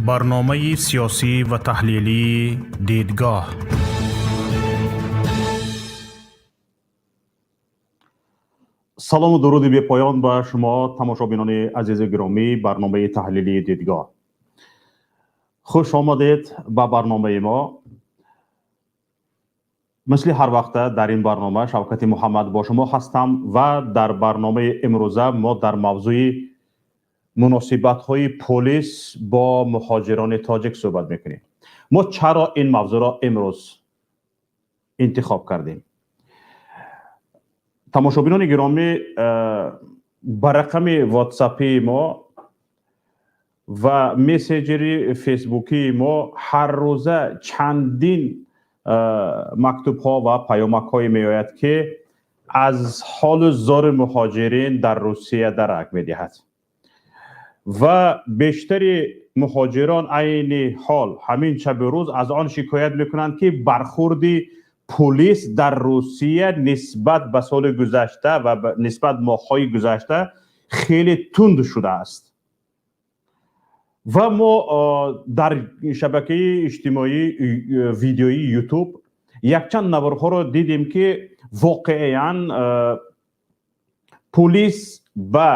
Барномаи сиёсӣ ва таҳлилии «Дидгоҳ». Салому дуруди бепоён ба шумо, тамошобинони азизу гиромӣ барномаи таҳлилии «Дидгоҳ». Хуш омадед ба барномаи мо. Мисли ҳар вақта дар ин барнома Шавкати Муҳаммад бо шумо ҳастам ва дар барномаи имрӯза мо дар мавзӯи муносибатҳои полис бо муҳоҷирони тоҷик суҳбат мекунем. Мо чаро ин мавзӯъро имрӯз интихоб кардем? Тамошобинони гиромӣ, ба рақами ватсапии мо ва мессенҷери фейсбукии мо ҳаррӯза чандин мактубҳо ва паёмакҳое меояд, ки аз ҳолу зори муҳоҷирин дар Русия дарак медиҳад ва бештари муҳоҷирон айни ҳол ҳамин шаби рӯз аз он шикоят мекунанд, ки бархурди пулис дар Русия нисбат ба соли гузашта ва нисбат моҳҳои гузашта хеле тунд шудааст. Ва мо дар шабакаи иҷтимоӣ видеои Ютуб якчанд наворҳоро дидем, ки воқеан пулис ба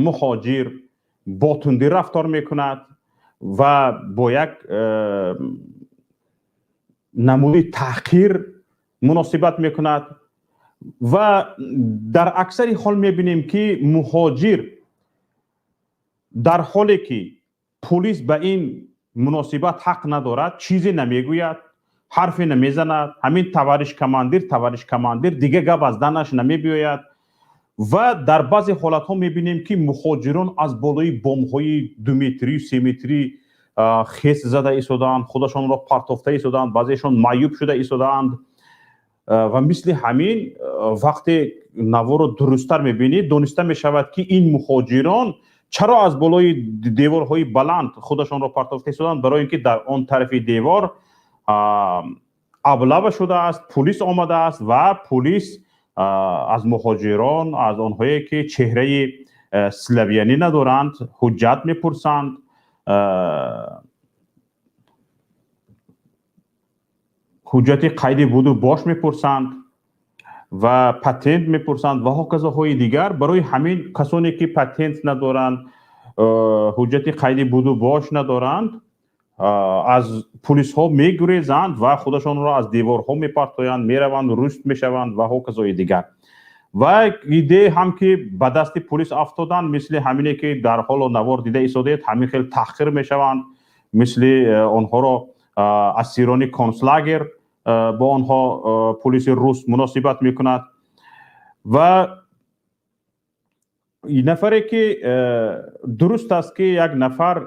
муҳоҷир бо тундӣ рафтор мекунад ва бо як намуди таҳқир муносибат мекунад. Ва дар аксари ҳол мебинем, ки муҳоҷир дар ҳоле ки пулис ба ин муносибат ҳақ надорад, чизе намегӯяд, ҳарфе намезанад, ҳамин «товарищ командир, товарищ командир», дига гап аз данаш намебиёяд. Ва дар баъзе ҳолатҳо мебинем, ки муҳоҷирон аз болои бомҳои 2 метрию 3 метрӣ хес зада истодаанд, худашонро партофта истодаанд, баъзеашон маъюб шуда истодаанд. Ва мисли ҳамин, вақте наворо дурусттар мебинӣ, дониста мешавад, ки ин муҳоҷирон чаро аз болои деворҳои баланд худашонро партофта истодаанд: барои ин ки дар он тарафи девор облава шудааст, пулис омадааст ва пулис аз муҳоҷирон, аз онҳое ки чеҳраи славянӣ надоранд, ҳуҷҷат мепурсанд, ҳуҷҷати қайди буду бош мепурсанд ва патент мепурсанд ва ҳоказоҳои дигар. Барои ҳамин касоне ки патент надоранд, ҳуҷҷати қайди буду бош надоранд, аз пулисҳо мегурезанд ва худашонро аз деворҳо мепартоянд, мераванд, руст мешаванд ва ҳоказои дигар. Ва идее ҳам ки ба дасти пулис афтоданд, мисли ҳамине ки дар ҳоло навор дида истодаед, ҳамин хел таҳқир мешаванд, мисли онҳоро асирони концлагер бо онҳо пулиси рус муносибат мекунад. Ва нафаре ки, дуруст аст, ки як нафар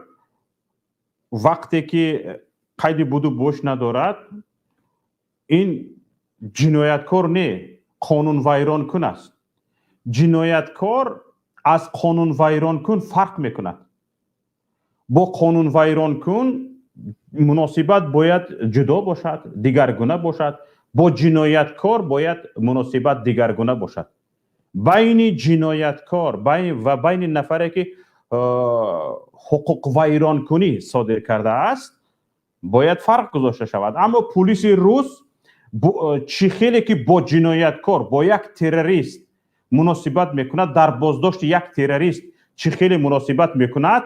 вақте ки қайди буду бош надорад, ин ҷинояткор не, қонунвайронкун аст. Ҷинояткор аз қонунвайронкун фарқ мекунад. Бо қонунвайронкун муносибат бояд ҷудо бошад, дигаргуна бошад, бо ҷинояткор бояд муносибат дигаргуна бошад. Байни ҷинояткор ва байни нафаре ки ҳуқуқвайронкунӣ содир кардааст, бояд фарқ гузошта шавад. Аммо пулиси рус чӣ хеле ки бо ҷинояткор, бо як террорист муносибат мекунад, дар боздошти як террорист чӣ хеле муносибат мекунад,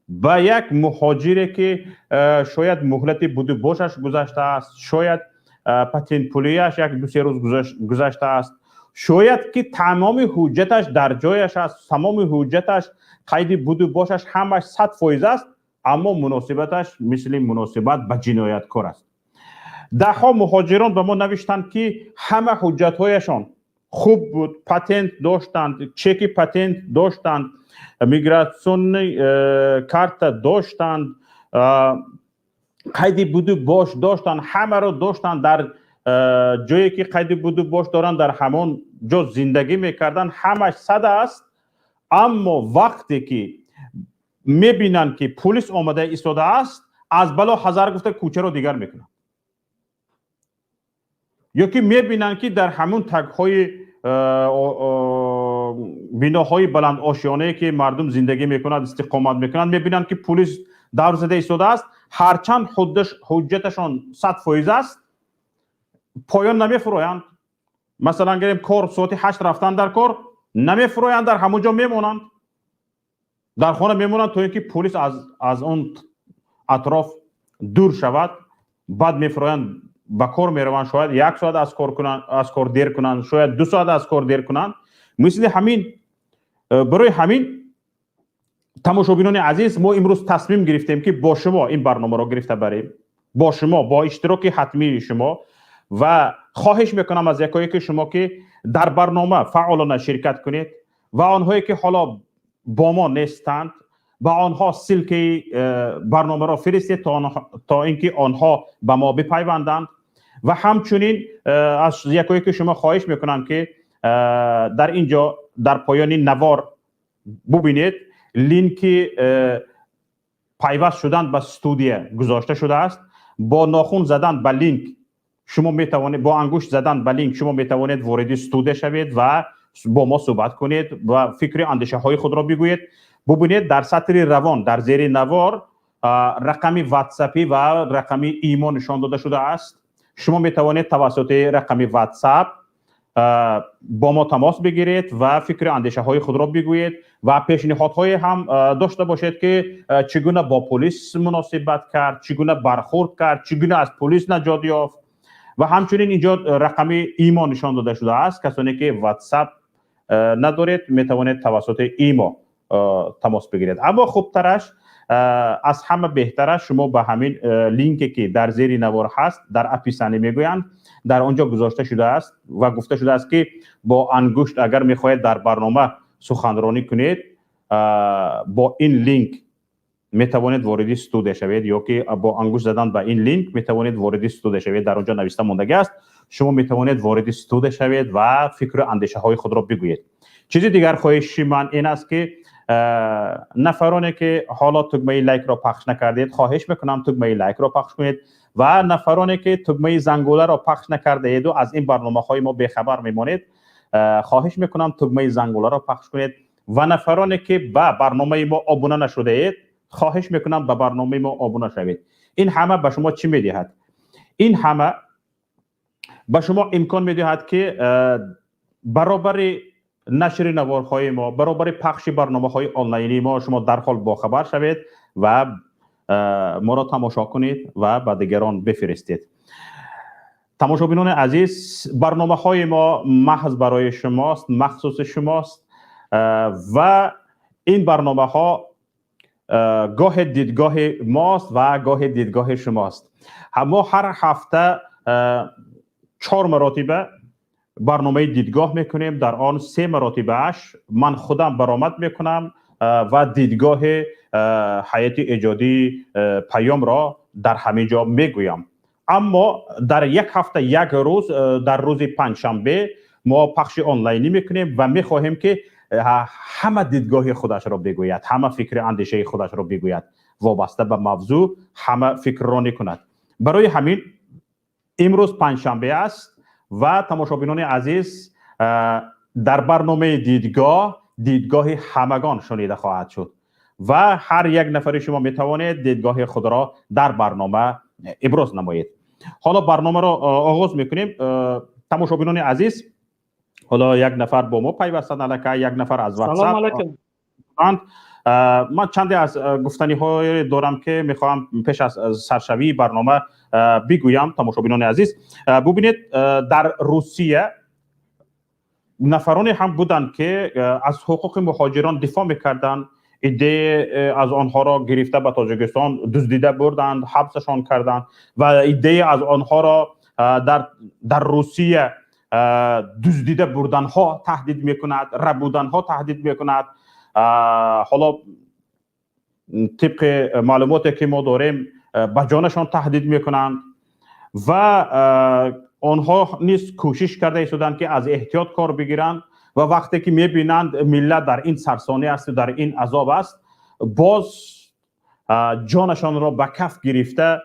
ба як муҳоҷире ки шояд муҳлати будубошаш гузаштааст, шояд патентпулияш як 2-се рӯз гузаштааст, шояд ки тамоми ҳуҷҷаташ дар ҷояш аст, тамоми ҳуҷҷаташ, қайди буду бошаш ҳамаш 100% аст, аммо муносибаташ мисли муносибат ба ҷинояткор аст. Даҳҳо муҳоҷирон ба мо навиштанд, ки ҳама ҳуҷҷатҳояшон хуб буд, патент доштанд, чеки патент доштанд, миграционный карта доштанд, қайди буду бош доштанд, ҳамаро доштанд, дар ҷое ки қайди буду бош доранд, дар ҳамон ҷо зиндагӣ мекарданд, ҳамаш сад аст. Аммо вақте ки мебинанд, ки пулис омада истодааст, аз бало ҳазар гуфта кӯчаро дигар мекунанд, ё ки мебинанд, ки дар ҳамун тагҳои биноҳои баландошёнае ки мардум зиндагӣ мекунад, истиқомат мекунанд, мебинанд, ки пулис давр зада истодааст. Ҳарчанд ҳуҷҷаташон 100% аст, поён намефуроянд. Масалан, гирем, кор соати 8 рафтан дар кор, намефуроянд, дар ҳамон ҷо мемонанд, дар хона мемонанд, то ин ки полис аз он атроф дур шавад, баъд мефуроянд, ба кор мераванд. Шояд як соат аз кор кунанд, аз кор дер кунанд, шояд 2 соат аз кор дер кунанд. Мисли ҳамин, барои ҳамин, тамошобинони азиз, мо имрӯз тасмим гирифтем, ки бо шумо ин барномаро гирифта барем, бо шумо, бо иштироки ҳатмии шумо. Ва хоҳиш мекунам аз якояки шумо, ки дар барнома фаъолона ширкат кунед ва онҳое ки ҳоло бо мо нестанд, ба онҳо ссылкаи барномаро фиристед, то ин ки онҳо ба мо бипайванданд. Ва ҳамчунин аз якояки шумо хоҳиш мекунам, ки дар ин ҷо, дар поёни навор бубинед, линки пайваст шудан ба студия гузошта шудааст. Бо нохун задан ба линк шумо метавонед, бо ангушт задан ба линк шумо метавонед вориди студия шавед ва бо мо суҳбат кунед ва фикри андешаҳои худро бигӯед. Бубинед, дар сатри равон дар зери навор рақами ватсапӣ ва рақами имо нишон дода шудааст. Шумо метавонед тавассути рақами ватсап бо мо тамос бигиред ва фикри андешаҳои худро бигӯед ва пешниҳодҳое ҳам дошта бошед, ки чӣ гуна бо полис муносибат кард, чӣ гуна бархурд кард, чӣ гуна аз полис наҷот ёфт. Ва ҳамчунин инҷо рақами имо нишон дода шудааст. Касоне ки ватсап надоред, метавонед тавассути имо тамос бигиред. Аммо хубтараш, аз ҳама беҳтараш, шумо ба ҳамин линке ки дар зери навор ҳаст, дар описание мегӯянд, дар он ҷо гузошта шудааст ва гуфта шудааст, ки бо ангушт, агар мехоҳед дар барнома суханронӣ кунед, бо ин линк метавонед вориди студия шавед ё ки бо ангушт задан ба ин линк метавонед вориди студия шавед. Дар он ҷо нависта мондагӣ аст, шумо метавонед вориди студия шавед ва фикру андешаҳои худро бигӯед. Чизи дигар, хоҳиши ман ин аст, ки нафароне ки ҳоло тугмаи лайкро пахш накардед, хоҳиш мекунам, тугмаи лайкро пахш кунед ва нафароне ки тугмаи зангуларо пахш накардаеду аз ин барномаҳои мо бехабар мемонед, хоҳиш мекунам, тугмаи зангуларо пахш кунед. Ва нафароне ки ба барномаи мо обуна нашудаед, хоҳиш мекунам, ба барномаи мо обуна шавед. Ин ҳама ба шумо чӣ медиҳад? Ин ҳама ба шумо имкон медиҳад, ки баробари нашри наворҳои мо, баробари пахши барномаҳои онлайнии мо шумо дарҳол бохабар шавед ва моро тамошо кунед ва ба дигарон бифиристед. Тамошобинони азиз, барномаҳои мо маҳз барои шумост, махсуси шумост ва ин барномаҳо гоҳе дидгоҳи мост ва гоҳе дидгоҳи шумост. Мо ҳар ҳафта чор маротиба барномаи дидгоҳ мекунем. Дар он се маротибааш ман худам баромад мекунам ва дидгоҳи ҳайати эҷодии Паёмро дар ҳамин ҷо мегӯям. Аммо дар як ҳафта як рӯз, дар рӯзи панҷшанбе, мо пахши онлайнӣ мекунем ва мехоҳем, ки ҳама дидгоҳи худашро бигӯяд, ҳама фикри андешаи худашро бигӯяд, вобаста ба мавзӯъ ҳама фикрронӣ кунад. Барои ҳамин имрӯз панҷшанбе аст ва, тамошобинони азиз, дар барномаи дидгоҳ дидгоҳи ҳамагон шунида хоҳад шуд ва ҳар як нафари шумо метавонед дидгоҳи худро дар барнома иброз намоед. Ҳоло барномаро оғоз мекунем, тамошобинони азиз. Ҳоло як нафар бо мо пайвастанд, аллакай як нафар аз Салом алайкум. Ман чанде аз гуфтаниҳое дорам, ки мехоҳам пеш аз саршавии барнома бигӯям. Тамошобинони азиз, бубинед, дар Русия нафароне ҳам буданд, ки аз ҳуқуқи муҳоҷирон дифоъ мекарданд. Иддае аз онҳоро гирифта, ба Тоҷикистон дуздида бурданд, ҳабсашон карданд ва иддае аз онҳоро дар Русия дуздида бурданҳо таҳдид мекунад, рабуданҳо таҳдид мекунад. Ҳоло тибқи маълумоте ки мо дорем, ба ҷонашон таҳдид мекунанд ва онҳо низ кӯшиш карда истоданд, ки аз эҳтиёт кор бигиранд. Ва вақте ки мебинанд, миллат дар ин сарсонӣ асту дар ин азоб аст, боз ҷонашонро ба каф гирифта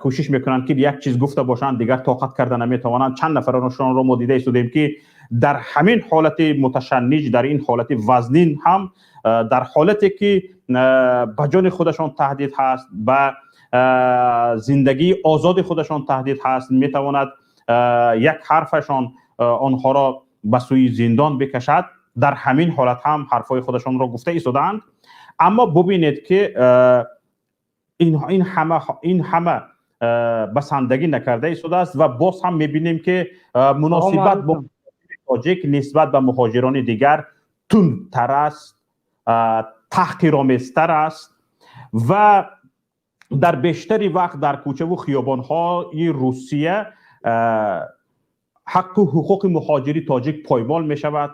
кӯшиш мекунанд, ки як чиз гуфта бошанд. Дигар тоқат карда наметавонанд. Чанд нафаронашонро мо дида истодем, ки дар ҳамин ҳолати муташанниҷ, дар ин ҳолати вазнин ҳам, дар ҳолате ки ба ҷони худашон таҳдид ҳаст, ба Зиндагии озоди худашон таҳдид ҳаст, метавонад як ҳарфашон онҳоро ба сӯи зиндон бикашад. Дар ҳамин ҳолат ҳам ҳарфҳои худашонро гуфта истодаанд. Аммо бубинед, ки ин ҳама басандагӣ накарда истодааст ва боз ҳам мебинем, ки муносибат бо тоҷик нисбат ба муҳоҷирони дигар тундтар аст, таҳқиромезтар аст ва дар бештари вақт дар кӯчаву хиёбонҳои Русия ҳаққу ҳуқуқи муҳоҷири тоҷик поймол мешавад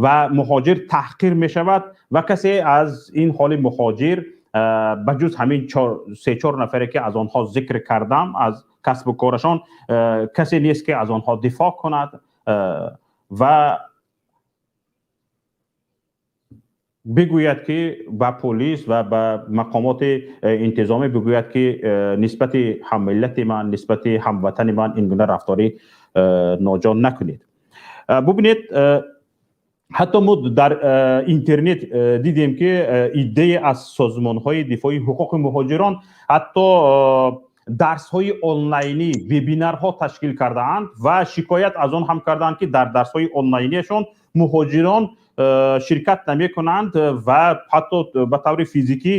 ва муҳоҷир таҳқир мешавад ва касе аз ин ҳоли муҳоҷир, ба ҷуз ҳамин се-чор нафаре, ки аз онҳо зикр кардам, аз касбу корашон, касе нест, ки аз онҳо дифоъ кунад ва бигӯяд, ки ба полис ва ба мақомоти интизомӣ бигӯяд, ки нисбати ҳаммиллати ман, нисбати ҳамватани ман ин гуна рафторӣ ноҷон накунед. Бубинед, ҳатто мо дар интернет дидем, ки иддае аз созмонҳои дифои ҳуқуқи муҳоҷирон ҳатто дарсҳои онлайнӣ, вебинарҳо ташкил кардаанд ва шикоят аз он ҳам кардаанд, ки дар дарсҳои онлайниашон муҳоҷирон ширкат намекунанд ва ҳатто ба таври физикӣ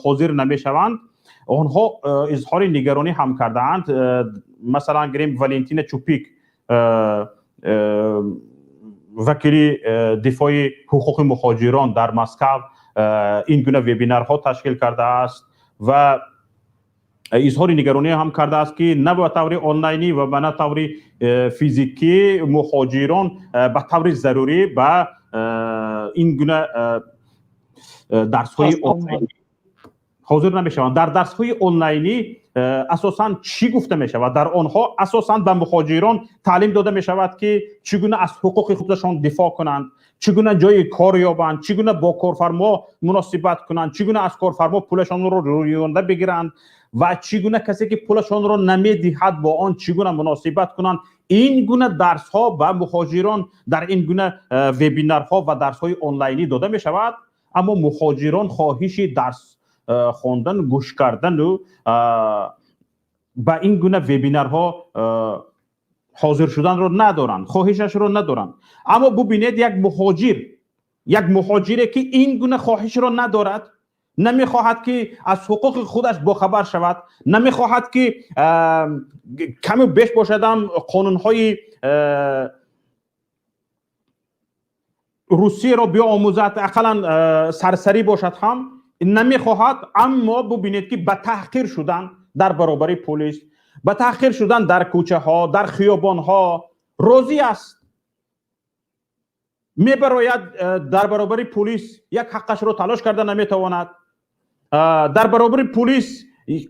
ҳозир намешаванд. Онҳо изҳори нигаронӣ ҳам кардаанд. Масалан, гирем, Валентина Чупик, вакили дифои ҳуқуқи муҳоҷирон дар Москав, ин гуна вебинарҳо ташкил кардааст ва изҳори нигаронӣ ҳам кардааст, ки на ба таври онлайнӣ ва на таври физикӣ муҳоҷирон ба таври зарурӣ ба ин гуна дарсҳои ҳозир намешаванд. Дар дарсҳои онлайнӣ асосан чӣ гуфта мешавад? Дар онҳо асосан ба муҳоҷирон таълим дода мешавад, ки чӣ гуна аз ҳуқуқи худашон дифоъ кунанд, чӣ гуна ҷои кор ёбанд, чӣ гуна бо корфармо муносибат кунанд, чӣ гуна аз корфармо пулашонро рӯёнда бигиранд ва чӣ гуна касе, ки пулашонро намедиҳад, бо он чӣ гуна муносибат кунанд. Ин гуна дарсҳо ба муҳоҷирон дар ин гуна вебинарҳо ва дарсҳои онлайнӣ дода мешавад. Аммо муҳоҷирон хоҳиши дарс хондан, гӯш кардану ба ин гуна вебинарҳо ҳозир шуданро надоранд, хоҳишашро надоранд. Аммо бубинед, як муҳоҷире, ки ин гуна хоҳишро надорад, намехоҳад, ки аз ҳуқуқи худаш бохабар шавад, намехоҳад, ки каму беш бошадам қонунҳои Русияро биомӯзад, ақаллан сарсарӣ бошад ҳам намехоҳад. Аммо бубинед, ки ба таҳқир шудан дар баробари полис, ба таҳқир шудан дар кӯчаҳо, дар хиёбонҳо розӣ аст. Мебарояд, дар баробари полис як ҳаққашро талош карда наметавонад, дар баробари полис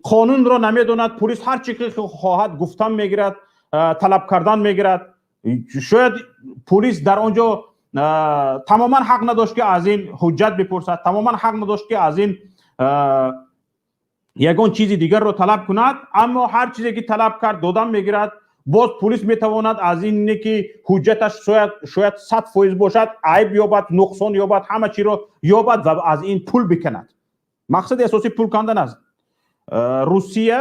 қонунро намедонад, полис ҳар чӣ ки хоҳад, гуфтан мегирад, талаб кардан мегирад. Шояд полис дар он ҷо тамоман ҳақ надошт, ки аз ин ҳуҷҷат бипурсад, тамоман ҳақ надошт, ки аз ин ягон чизи дигарро талаб кунад. Аммо ҳар чизе ки талаб кард, додан мегирад. Боз полис метавонад аз ине ки ҳуҷҷаташ шояд 100% бошад, айб ёбад, нуқсон ёбад, ҳама чиро ёбад ва аз ин пул биканад. Мақсади асосӣ пул кандан аст. Русия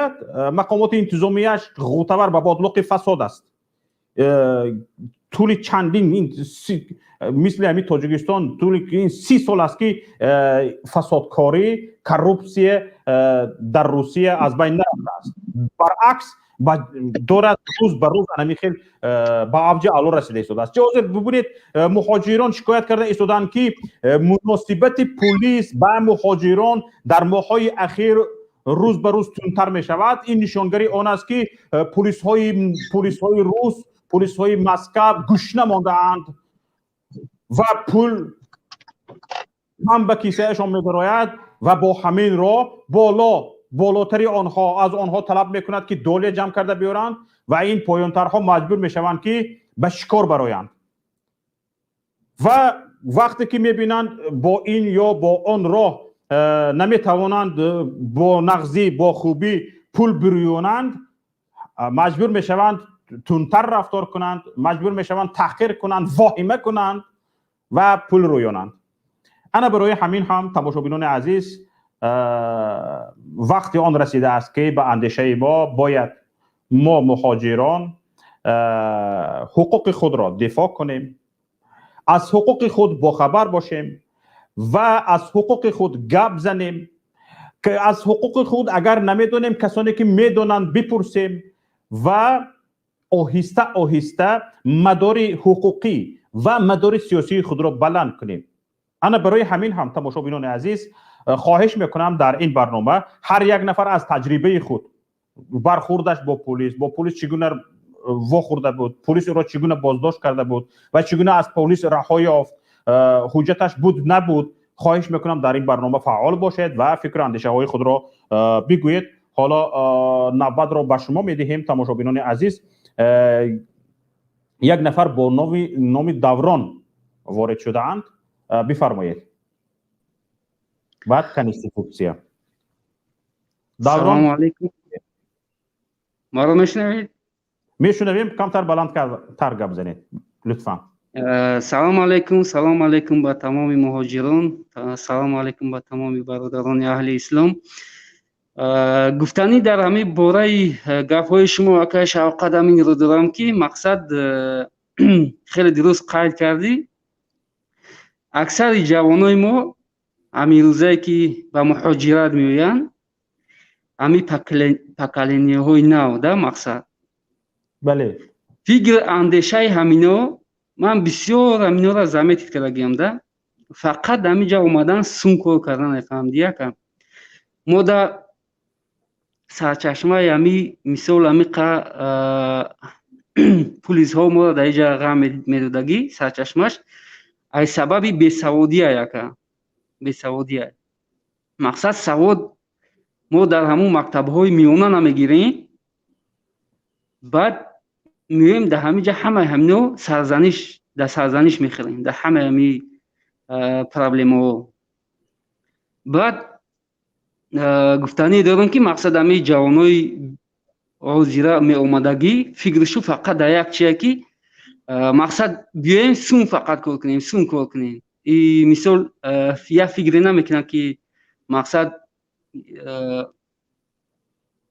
мақомоти интизомияш ғӯтавар ба ботлоқи фасод аст. Тӯли чандин, мисли ҳамин Тоҷикистон, тӯли ин 30 сол аст, ки фасодкорӣ, коррупсия дар Русия аз байн нарафтааст, баръакс, дорад рӯз ба рӯз анами хел ба авҷи аъло расида истодааст. Чӣ ҳозир бубинед, муҳоҷирон шикоят карда истодаанд, ки муносибати полис ба муҳоҷирон дар моҳҳои ахир рӯз ба рӯз тундтар мешавад. Ин нишонгари он аст, ки полисҳои рус, полисҳои Москав гушна мондаанд ва пул ҳам ба кисаашон медарояд ва бо ҳамин роҳ болотари онҳо аз онҳо талаб мекунад, ки долия ҷамъ карда биёранд ва ин поёнтарҳо маҷбур мешаванд, ки ба шикор бароянд. Ва вақте ки мебинанд, бо ин ё бо он роҳ наметавонанд бо нағзӣ, бо хубӣ пул бирӯёнанд, маҷбур мешаванд тундтар рафтор кунанд, маҷбур мешаванд таҳқир кунанд, воҳима кунанд ва пул рӯёнанд. Ана барои ҳамин ҳам, тамошобинони азиз. Вақти он расидааст, ки ба андешаи мо бояд мо, муҳоҷирон, ҳуқуқи худро дифоъ кунем, аз ҳуқуқи худ бохабар бошем ва аз ҳуқуқи худ гап занем, аз ҳуқуқи худ агар намедонем, касоне ки медонанд бипурсем ва оҳиста оҳиста мадори ҳуқуқӣ ва мадори сиёсии худро баланд кунем. Ана барои ҳамин ҳам, тамошобинони азиз, хоҳиш мекунам, дар ин барнома ҳар як нафар аз таҷрибаи худ, бархурдаш бо пулис, чӣ гуна вохӯрда буд, пулис ӯро чӣ гуна боздошт карда буд ва чӣ гуна аз полис раҳо ёфт, ҳуҷҷаташ буд, набуд, хоҳиш мекунам, дар ин барнома фаъол бошед ва фикру андешаҳои худро бигӯед. Ҳоло навбатро ба шумо медиҳем, тамошобинони азиз. Як нафар бо номи Даврон ворид шудаанд. Бифармоед. Баъд конститутсия. Салому алайкум, маро мешунавед? Мешунавем, камтар баландтар гап занед, лутфан. Салому алайкум, салому алайкум ба тамоми муҳоҷирон, салому алайкум ба тамоми бародарони аҳли ислом. Гуфтанӣ дар ҳамин бораи гапҳои шумо, акай Шавқат, ҳаминро дорам, ки мақсад хеле дуруст қайд кардӣ. Аксари ҷавонои мо ҳамин рӯзае, ки ба муҳоҷират меоянд, ҳамин поколения ҳои нав да, мақсад фикр андешаи ҳамино, ман бисёр ҳаминора заметить кардагиам да, фақат ҳамин ҷа омадан сум кор кардан мефаҳмди. Яка мо да сарчашмаи ҳами, мисол, ҳамиқа пулисҳо моро дар иҷа ғам медодагӣ, сарчашмаш аз сабаби бесаводия, яка бесаводия. Мақсад, савод мо дар ҳамун мактабҳои миёна намегирем, баъд меоем дар ҳамин ҷа ҳамаи ҳамино сарзаниш дар сарзаниш мехӯрем, дар ҳамаи ҳами проблемаҳо. Баъд гуфтанӣ дорам, ки мақсад ҳамин ҷавонои ҳозира меомадагӣ фикршу фақат дар як чие, ки мақсад биёем сум фақат кор кунем, сум кор кунем. И мисол, як фикре намекунам, ки мақсад,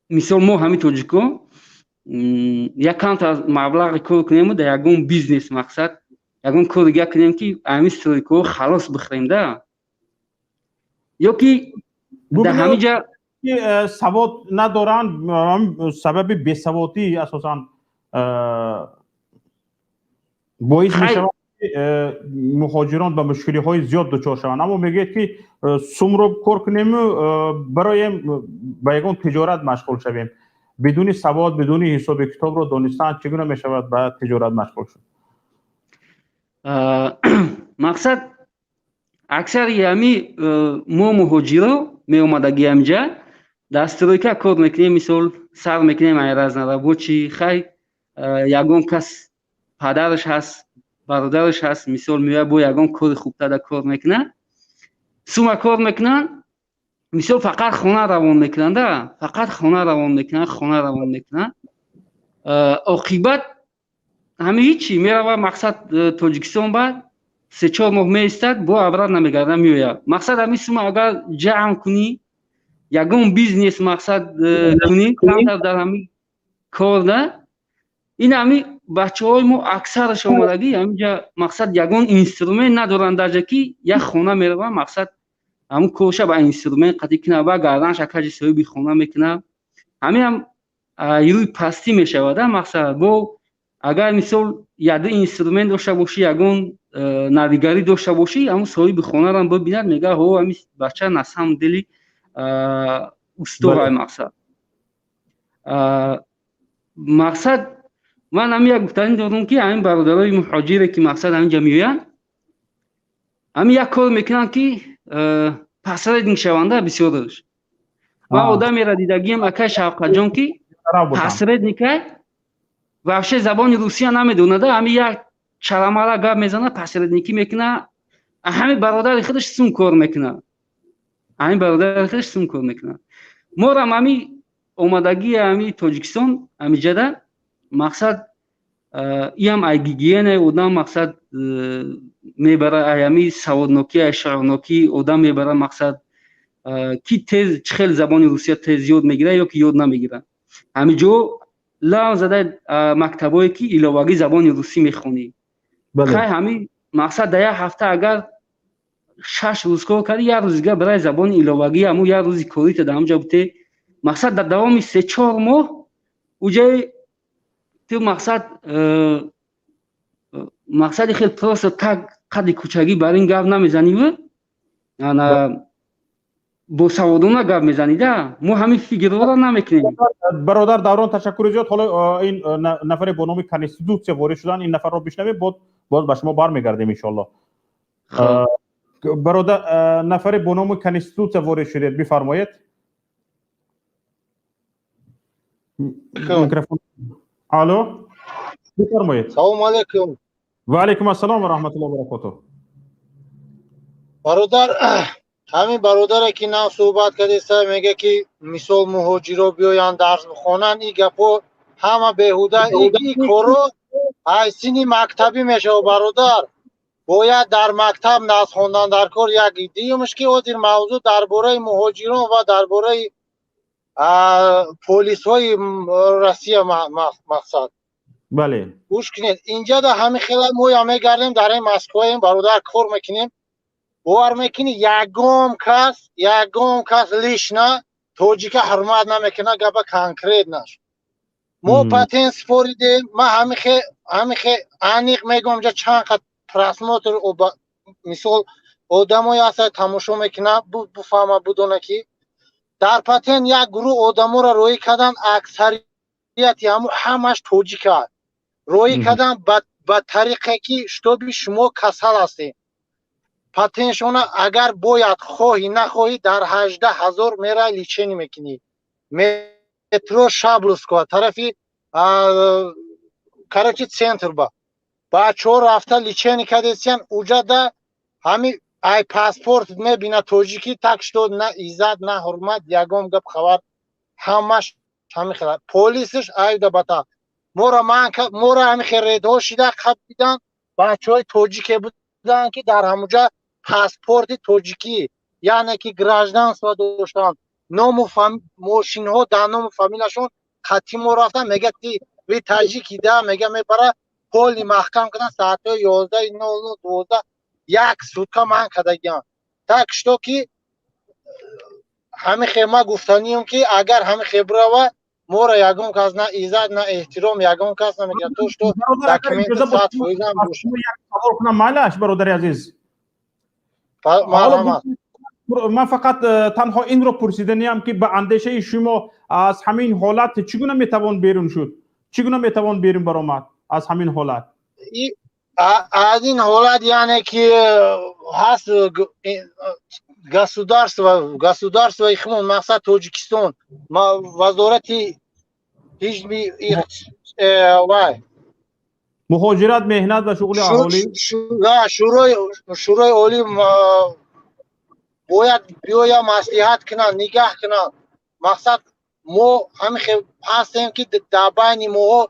мисол, мо ҳамин тоҷико як камтар маблағи кор кунему дар ягон бизнес, мақсад, ягон кор дига кунем, ки ҳамин стройка ҳо халос бихӯрем да, ё ки дар ҳамин ҷа савод надоранд. Сабаби бесаводӣ асосан боис мешавад, муҳоҷирон ба мушкилиҳои зиёд дучор шаванд. Аммо мегӯяд, ки сумро кор кунему бароем ба ягон тиҷорат машғул шавем. Бидуни савод, бидуни ҳисоби китобро донистан чӣ гуна мешавад ба тиҷорат машғул шуд? Мақсад, аксари ҳами мо муҳоҷиро меомадагӣ ҳамҷа дар стройка кор мекунем, мисол, сар мекунем ай разнорабочий. Хай, ягон кас падараш ҳаст, бародараш ҳаст, мисол, меояд, бо ягон кори хубтар кор мекунад, сума кор мекунанд, мисол, фақат хона равон мекунанд да, фақат хона равон мекунанд, хона равон мекунанд. Оқибат ҳами ҳичи мерава, мақсад, Тоҷикистон, баъд 3-4 моҳ меистад, бо обратно мегардад, меояд. Мақсад, ҳами сума агар ҷамъ кунӣ, ягон бизнес, мақсад, кунӣ, камтар дар ҳами кор да. Ин ҳами бачаҳои мо аксараш омадагӣ ҳаминҷа, мақсад, ягон инструмент надоранд дарҷа, ки як хона мераванд, мақсад, ҳамун корша ба инструмент қатӣ кунад, ба гарданша каҷи соҳиби хона мекунад. Ҳамин ҳам рӯи пастӣ мешавад. Мақсад, бо агар, мисол, яду инструмент дошта бошӣ, ягон навигарӣ дошта бошӣ, ҳамун соҳиби хонарам бибинад, мега: «Ҳо, ҳами бача на самом деле устовай». Мақсад, ман ҳами як гуфтанӣ дорам, ки ҳамин бародарои муҳоҷире, ки, мақсад, ҳаминҷа меоянд, ҳамин як кор мекунанд, ки посредник шаванда бисёраш. Ман одамеро дидагиам, акай Шавқатҷон, ки посредник а, вообще забони русия намедонада, ҳами як чаламала гап мезана, посредник ӣ мекуна, ҳами бародари худаш сум кор мекуна, ҳами бародари худаш сум кор мекуна. Морам ҳами омадагии ҳами Тоҷикистон ҳамиҷада, мақсад, иам ай гигиенаи одам, мақсад, мебара, ай ҳами саводнокӣ, ай шаъурнокӣ одам мебара, мақсад. Ки тез, чӣ хел забони русия тез ёд мегирад ё ки ёд намегирад. Ҳамин ҷо лав зада мактабое, ки иловагӣ забони русӣ мехонӣ. Хай, ҳамин мақсад, дар як ҳафта агар 6 рӯз кор кардӣ, як рӯз дига барои забони иловагӣ, ҳамун як рӯзи корита дар ҳамҷа буте. Мақсад, дар давоми 3-4 моҳ уҷаи ту мақсад, мақсади хел просто так қадди кӯчагӣ бар ин гап намезаниву ана босаводона гап мезанида. Мо ҳамин фикрҳоро намекунем. Бародар Даврон, ташаккури зиёд. Ҳоло ин нафаре бо номи Конститутсия ворид шудан, ин нафарро бишнавем, боз ба шумо бармегардем, иншоалло. Бародар, нафаре бо номи Конститутсия ворид шудед, бифармоед. Микрофон. Алло, бифармоед. Салому алейкум. Ва алейкум ассалом ва раҳматуллоҳи ва баракотуҳ. Бародар, ҳамин бародаре, ки нав суҳбат кардеста, мега, ки мисол муҳоҷиро биёянд, дарс бихонанд, ин гапҳо ҳама беҳуда. Ин корро аз синни мактабӣ мешавад, бародар, бояд дар мактаб наз хондан дар кор. Як дуюмаш, ки ҳозир мавзӯъ дар бораи муҳоҷирон ва дар бораи полисҳои Россия мақсад. Гӯш кунед, инҷа да ҳамин хела моя мегардем, дар ин Москваем, бародар, кор мекунем. Бовар мекунӣ, ягон кас лично тоҷика ҳурмат намекунад. Гапа конкретно ш, мо патент супоридем. Ман ҳамихе аниқ мегӯям, инҷа чанд қад просмотр, мисол, одамое ҳастад, тамошо мекунад, буфаҳма, будона, ки дар патент як гурӯҳ одаморо роҳӣ кардан, аксарияти ҳаму ҳамаш тоҷика роҳӣ кардан ба тариқе, ки чтобы шумо касал ҳастед. Патентшона агар бояд, хоҳӣ нахоҳӣ, дар 18 000 мера лечение мекунӣ, метро Шабловского тарафи, короче, центр ба бачаҳо рафта лечение кардесиян. Уҷада ҳами ай паспорт мебина тоҷикӣ, так что на иззат, на ҳурмат, ягон гап хабар, ҳамаш ҳами хела. Полисш айда бата мора мора ҳами хередҳо шида қабидан. Бачаҳои тоҷике буданд, ки дар ҳамуҷа паспорти тоҷикӣ, яъне ки гражданство доштанд, ному мошинҳо дар ному фамилияшон қатъи мо рафтан. Мега, ки вы таҷики, да? Мега, мебара поли маҳкам кардан, соатҳои 11:00, 12, як сутка ман кардагиам. Так что ки ҳамин хел ма гуфтанием, ки агар ҳамин хел бирава, моро ягон кас на иззат, на эҳтиром, ягон кас намекунад, то что документи 100%-ам бошад. Савол кунам, майлаш, бародари азиз? Ман фақат танҳо инро пурсиданиям, ки ба андешаи шумо аз ҳамин ҳолат чӣ гуна метавон берун шуд, чӣ гуна метавон берун баромад аз ҳамин ҳолат? Аз ин ҳолат, яъне ки ҳаст государство и химон, мақсад Тоҷикистон, вазорати ҳизби вай. Муҳоҷират, меҳнат ва шуғли аҳолӣ. Шӯрои олӣ бояд биёя, маслиҳат кунанд, нигаҳ кунанд. Мақсад, мо ҳамин хел ҳастем, ки дар байни моҳо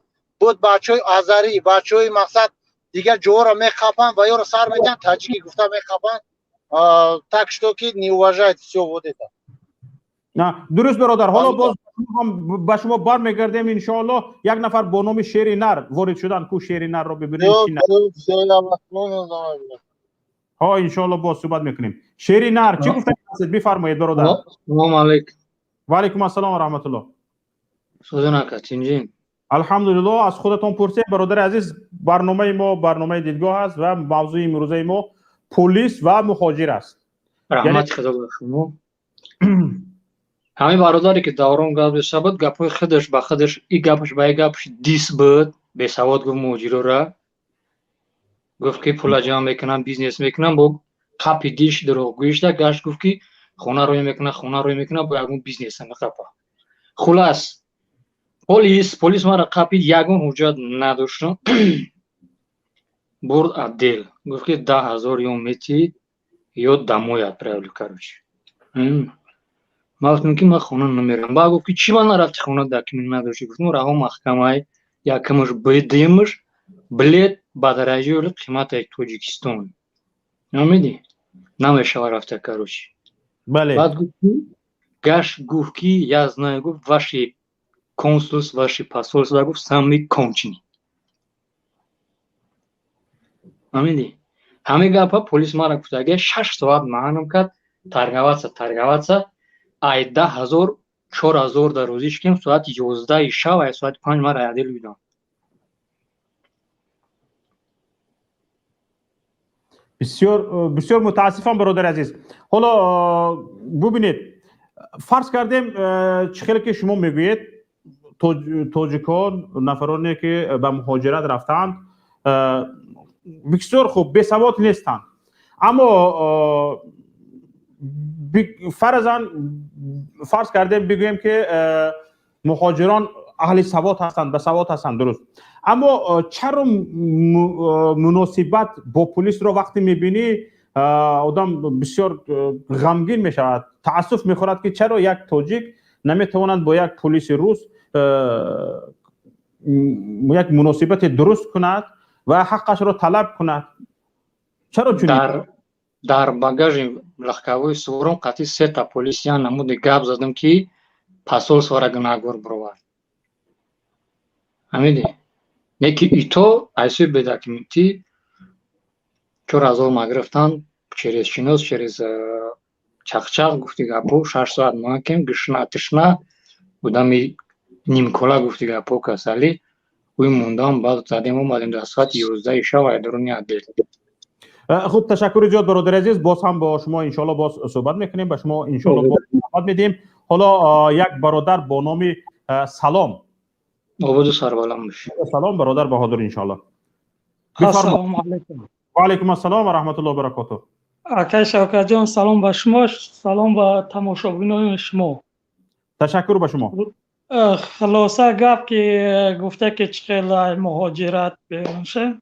буд бачаҳои азарӣ, бачаҳои, мақсад, дигар ҷоҳоро меқапанд ва ёро сар медиҳанд, таҷикӣ гуфта меқапанд. Так что ки не уважает все вот это. Дуруст, бародар. Ҳоло боз ба шумо бармегардем, иншоалло. Як нафар бо номи Шери Нар ворид шудан ку, Шери Нарро бибинем. Ҳо, иншоалло, боз суҳбат мекунем. Шери Нар, чӣ гуфтани ҳастед? Бифармоед, бародар. Салому алейкум. Ва алейкум ассалом ва раҳматуллоҳ. Сӯзон ака, тинҷин? Алҳамдулилло, аз худатон пурсед, бародари азиз. Барномаи мо барномаи дидгоҳ аст ва мавзӯи имрӯзаи мо полис ва муҳоҷир аст. Раҳмати Худо ба шумо. Ҳамин бародаре, ки Даврон гап зада буд, гапҳои худаш ба худаш, и гапаш ба и гапаш дис буд. Бесавод гуфт муҳоҷирора, гуфт, ки пула ҷамъ мекунам, бизнес мекунам, бо қапи диш дурӯғгӯишда гашт, гуфт, ки хона рӯй мекунам, хона рӯй мекунам, бо ягон бизнеса меқапа. Хулас, полис маро қапид, ягон ҳуҷҷат надоштам. Бурд отдел, гуфт, ки 10 000 ё метӣ, ё домой отправлю. Короче, ман гуфтам, ки ман хона намерам. Баъд гуфт, ки чӣ ба нарафти хона, документ надошти? Гуфтам, раҳо маҳкамай, якумаш, дуюмаш, билет ба дараҷаи оли қиматаи Тоҷикистон, намедӣ, намешава рафта. Короче. Бале. Баъд гуфт, гаш гуфт, ки я знаю, гуфт, ваши консульств, ваши посольства, гуфт, самый конченый. Фаҳмидӣ? Ҳамин гапа полис мара гуфтаги, 6 соат маънам кард, торговаться, торговаться, ай 10 000 4000 дар рӯзӣ шикем. Соати 11-и шав, ай соати 5 мара отдел видам. Бисёр бисёр мутаассифам, бародари азиз. Ҳоло бубинед, фарз кардем, чӣ хеле ки шумо мегӯед, тоҷикон, нафароне ки ба муҳоҷират рафтаанд, бисёр хуб, бесавод нестанд, аммо фарзан фарз кардем, бигӯем ки муҳоҷирон аҳли савод ҳастанд, басавод ҳастанд, дуруст, аммо чаро муносибат бо полисро вақте мебинӣ, одам бисёр ғамгин мешавад, таассуф мехӯрад, ки чаро як тоҷик наметавонад бо як полиси рус як муносибати дуруст кунад ва ҳаққашро талаб кунад? Чаро чунин? Дар багажи легковой сувором қатъи сета полис я намуди гап задам, ки посольствора гунаҳгор бировард. Ҳамиди не ки ито айсӯи бедокументӣ 4000 ма гирифтан, через шинос, через чақчақ, гуфти гапо, 6 соат макем, гишна, тишна будами, нимкола, гуфти гапо, касалӣ ӯй мондам. Баъд задем, омадем дар соати 11-и шав ай дуруни отдел. Хуб, ташаккури зиёд, бародари азиз. Боз ҳам бо шумо иншоалло боз суҳбат мекунем, ба шумо иншоалло боз суҳбат медиҳем. Ҳоло як бародар бо номи Салом. Ободу сарбаланд бош. Салом, бародар Баҳодур, иншоалло. Ассалому алайкум. Ва алайкум ассалом ва раҳматуллоҳи ва баракотуҳ. Акай Шавкатҷон, салом ба шумо, салом ба тамошобинони шумо. Ташаккур ба шумо. Хулоса гап, ки гуфта, ки чӣ хел муҳоҷират берун шем,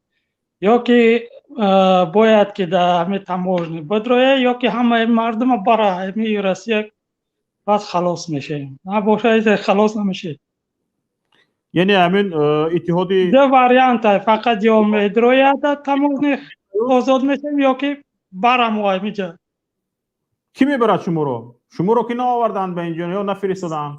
ё ки бояд ки дар ҳамин таможня бидроя, ё ки ҳамаи мардума бара ҳамин Россия, баъд халос мешавем. Набошад, халос намешед. Яъне ҳамин иттиҳоди Ду варианта фақат: ё медрояд дар таможня, озод мешавем, ё ки барамо ҳамиҷа. Кӣ мебарад шуморо? Шуморо ки наоварданд ба инҷо ё нафиристоданд?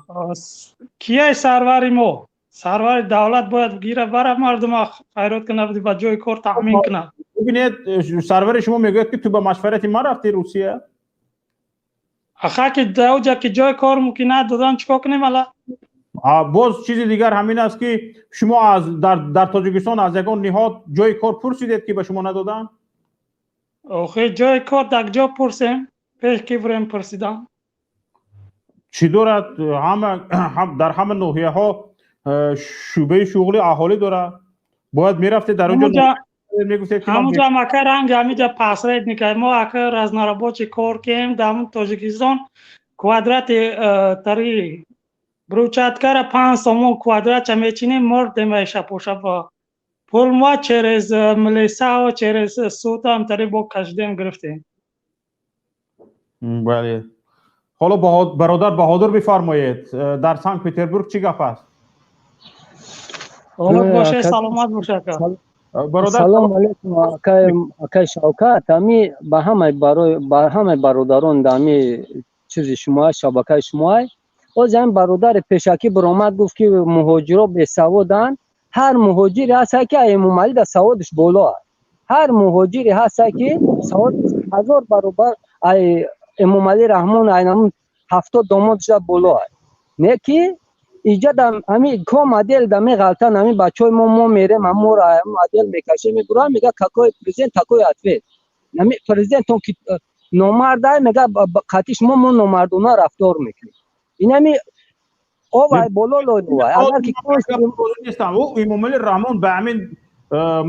Кияй сарвари мо? Сарвари давлат бояд гира, бара, мардума хайрот кунад, ба ҷои кор таъмин кунад. Бибинед, сарвари шумо мегӯяд, ки ту ба машварати ман рафти Русия. Аха, ки даоҷа ки ҷои кор мумкин надодан, чикор кунем ала? Боз чизи дигар ҳамин аст, ки шумо аз дар Тоҷикистон аз ягон ниҳод ҷои кор пурсидед, ки ба шумо надоданд? Охи, ҷои кор дар ҷо пурсем? Пеш ки бурем пурсидам. Чӣ дорад? Ҳама дар ҳама ноҳияҳо шӯъбаи шуғли аҳолӣ дорад, бояд мерафтед дар онҷо, мегуфтед. Ҳамуҷа мака ранги ҳамиҷа посредника. Мо ака разнорабочий кор кем дар Тоҷикистон, квадрати тари брусчаткара 5 сомон квадратча мечинем, мордем шапошапа. Пул мо через милисао, через суд ҳамтари бо кашидем, гирифтем. Бале, ҳоло бародар Баҳодур, бифармоед, дар Санкт Петербург чӣ гап аст? Обод боше, саломат боше, ака. Бародар. Салом алейкум, акай Шавкат. Ами ба ҳамаи барои ба ҳамаи бародарон да ами чизи шумоа, шабакаи шумоай. Оз ҳамин бародари пешакӣ биромад, гуфт, ки муҳоҷиро бесаводанд. Ҳар муҳоҷире ҳаста, ки Эмомалӣ да саводаш боло аст. Ҳар муҳоҷире ҳаста, ки саводаш ҳазор баробар ай Эмомалӣ Раҳмон, ай намун 70 домодша боло аст. Не ки иҷа да ҳами ком отдел да меғалтан ҳами бачаҳои мо. Мо мерем, ҳамора отдел мекашем, мебурам, мега: «Какой президент, такой ответ». Ҳами президентон ки номардай, мега, қатиш мо номардона рафтор мекунем. Инами овай боло лоновай, агар ки Нестам, ӯ Эмомалӣ Раҳмон ба ҳамин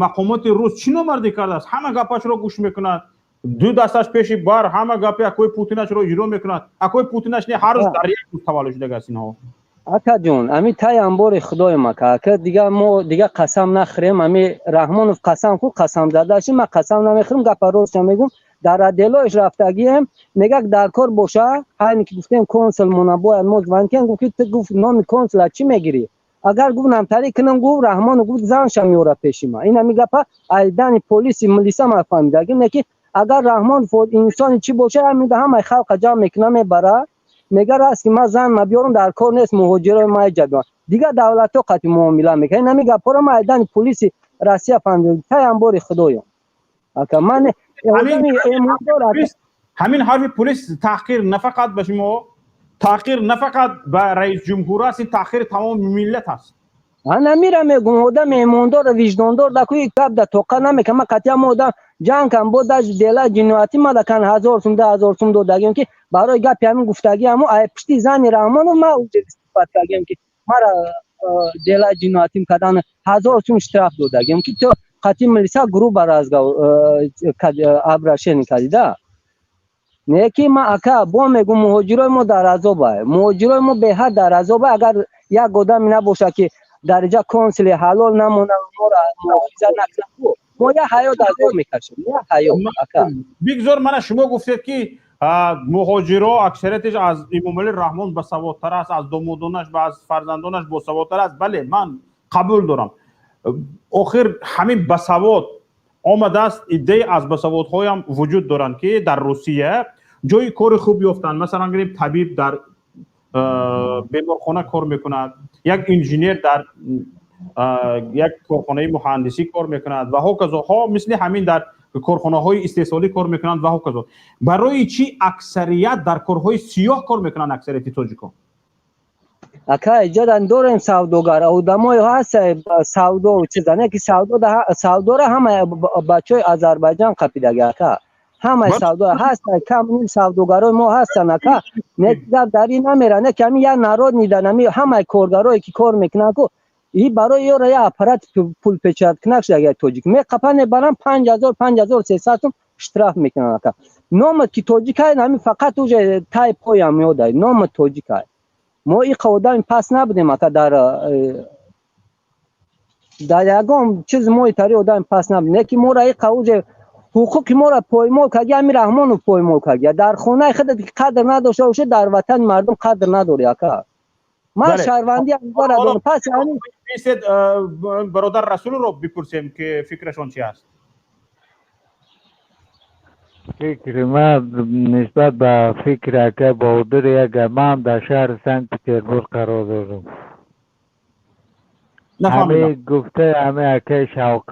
мақомоти рус чӣ номардӣ кардааст? Ҳама гапашро гӯш мекунад, ду дасташ пеши бар, ҳама гапи акои Путинашро иҷро мекунад. Акои Путинаш не, ҳар рӯз дар як рӯз таваллуд шудагааст инҳо. Акаҷон, ами тай амбори худои мака, ака, дига мо дига қасам нахӯрем. Ами Раҳмонов қасам хӯр, қасам задаши, ман қасам намехӯрам, гапа ростша мегӯм. Дар отделоиш рафтагием, мегак дар кор боша. Ҳайне ки гуфтем, консул мона бояд мо звонить кунем, гуфт, ки ту, гуфт, номи консула чӣ мегирӣ? Агар, гуфт, намтарӣ кунам, гуфт, Раҳмонов, гуфт, занша меёра пеши ма. Ин ами гапа айдани полиси милиса ман фаҳмидагим, не ки Агар Раҳмонов инсони чӣ боша, ҳамин ҳамаи халқа ҷамъ мекуна, мебара, мега раст ки ман зан ма биёрам, дар кор нест, муҳоҷирои ма иҷа биёрам. Дигар давлатҳо қати муомила мекунад. Ин ҳамин гапҳоро ман айдани пулиси Россия фаҳмидам. Тай амбори худоём. Ака, ман ҳамин ҳарфи пулис таҳқир на фақат ба шумо, таҳқир на фақат ба раис ҷумҳур аст, ин таҳқири тамоми миллат аст. Ана мира мегум, одам эмондор, виҷдондор да куи гап да тоқа намекунам. Ман қатъиян одам ҷанг кам бо даж дела ҷиноятӣ мада кан 1000 сум, 2000 сум додагием, ки барои гапи ҳамин гуфтагӣ ҳамо ай пушти зани Раҳмонов ман сифат кардагием, ки мара дела ҷиноятим кардан, 1000 сум штраф додагием, ки то қатъи милиса грубо разговор обращение кардида. Не ки ман, ака, бо мегум, муҳоҷирои мо дар азобай, муҳоҷирои мо беҳад дар азобай. Агар як одаме набошад, ки дар инҷа консули ҳалол намона, моро муҳофизат накунад, мо як ҳаёт азоб мекашем, як ҳаёт, ака. Бигзор, мана шумо гуфтед, ки муҳоҷиро аксариятиш аз Эмомалӣ Раҳмон босаводтар аст, аз домодонаш ва аз фарзандонаш босаводтар аст. Бале, ман қабул дорам. Охир ҳамин басавод омадааст, иддае аз басаводҳоям вуҷуд доранд, ки дар Русия ҷои кори хуб ёфтанд. Масалан, гирем, табиб дар беморхона кор мекунад, як инженер дар як корхонаи муҳандисӣ кор мекунад ва ҳоказо, ҳо мисли ҳамин дар корхонаҳои истеҳсолӣ кор мекунанд ва ҳоказо. Барои чӣ аксарият дар корҳои сиёҳ кор мекунанд, аксарияти тоҷикон? Ака, иҷодан дорем савдогар одамое ҳаст, савдо чиза не ки савдо, савдора ҳама бачаҳои Озарбойҷон қапидаги, ака, ҳамаи савдо ҳаст, кам ним савдогарои мо ҳастанд, ака. Не, гап дар ин намера, не ки ҳамин як народ нидан, ҳами ҳамаи коргарое ки кор мекунанд ку и барои ёра як аппарат пулпечаткунак шуда, як тоҷик меқапан, мебаранд, 5000, 5300 сум штраф мекунанд, ака. Номат ки тоҷикай, ҳамин фақат уже тай поям меодай, номат тоҷикай. Мо иқа одами пас набудем, ака, дар ягон чиз мо итари одами пас набудем. Не ки моро иқа уже ҳуқуқи моро поймол карди, ҳамин Раҳмонов поймол карди. Дар хонаи худат ки қадр надошта бошӣ, дар ватани мардум қадр надорӣ, ака. Ман шаҳрвандӣ ҳамзара дорам, пас Бародар Расулро бипурсем, ки фикрашон чи аст. Фикри ман нисбат ба фикри ака Баҳодур як, ман дар шаҳри Санкт Петербург қарор дорам. Ҳамин гуфтаи ҳамин акаи Шавқ,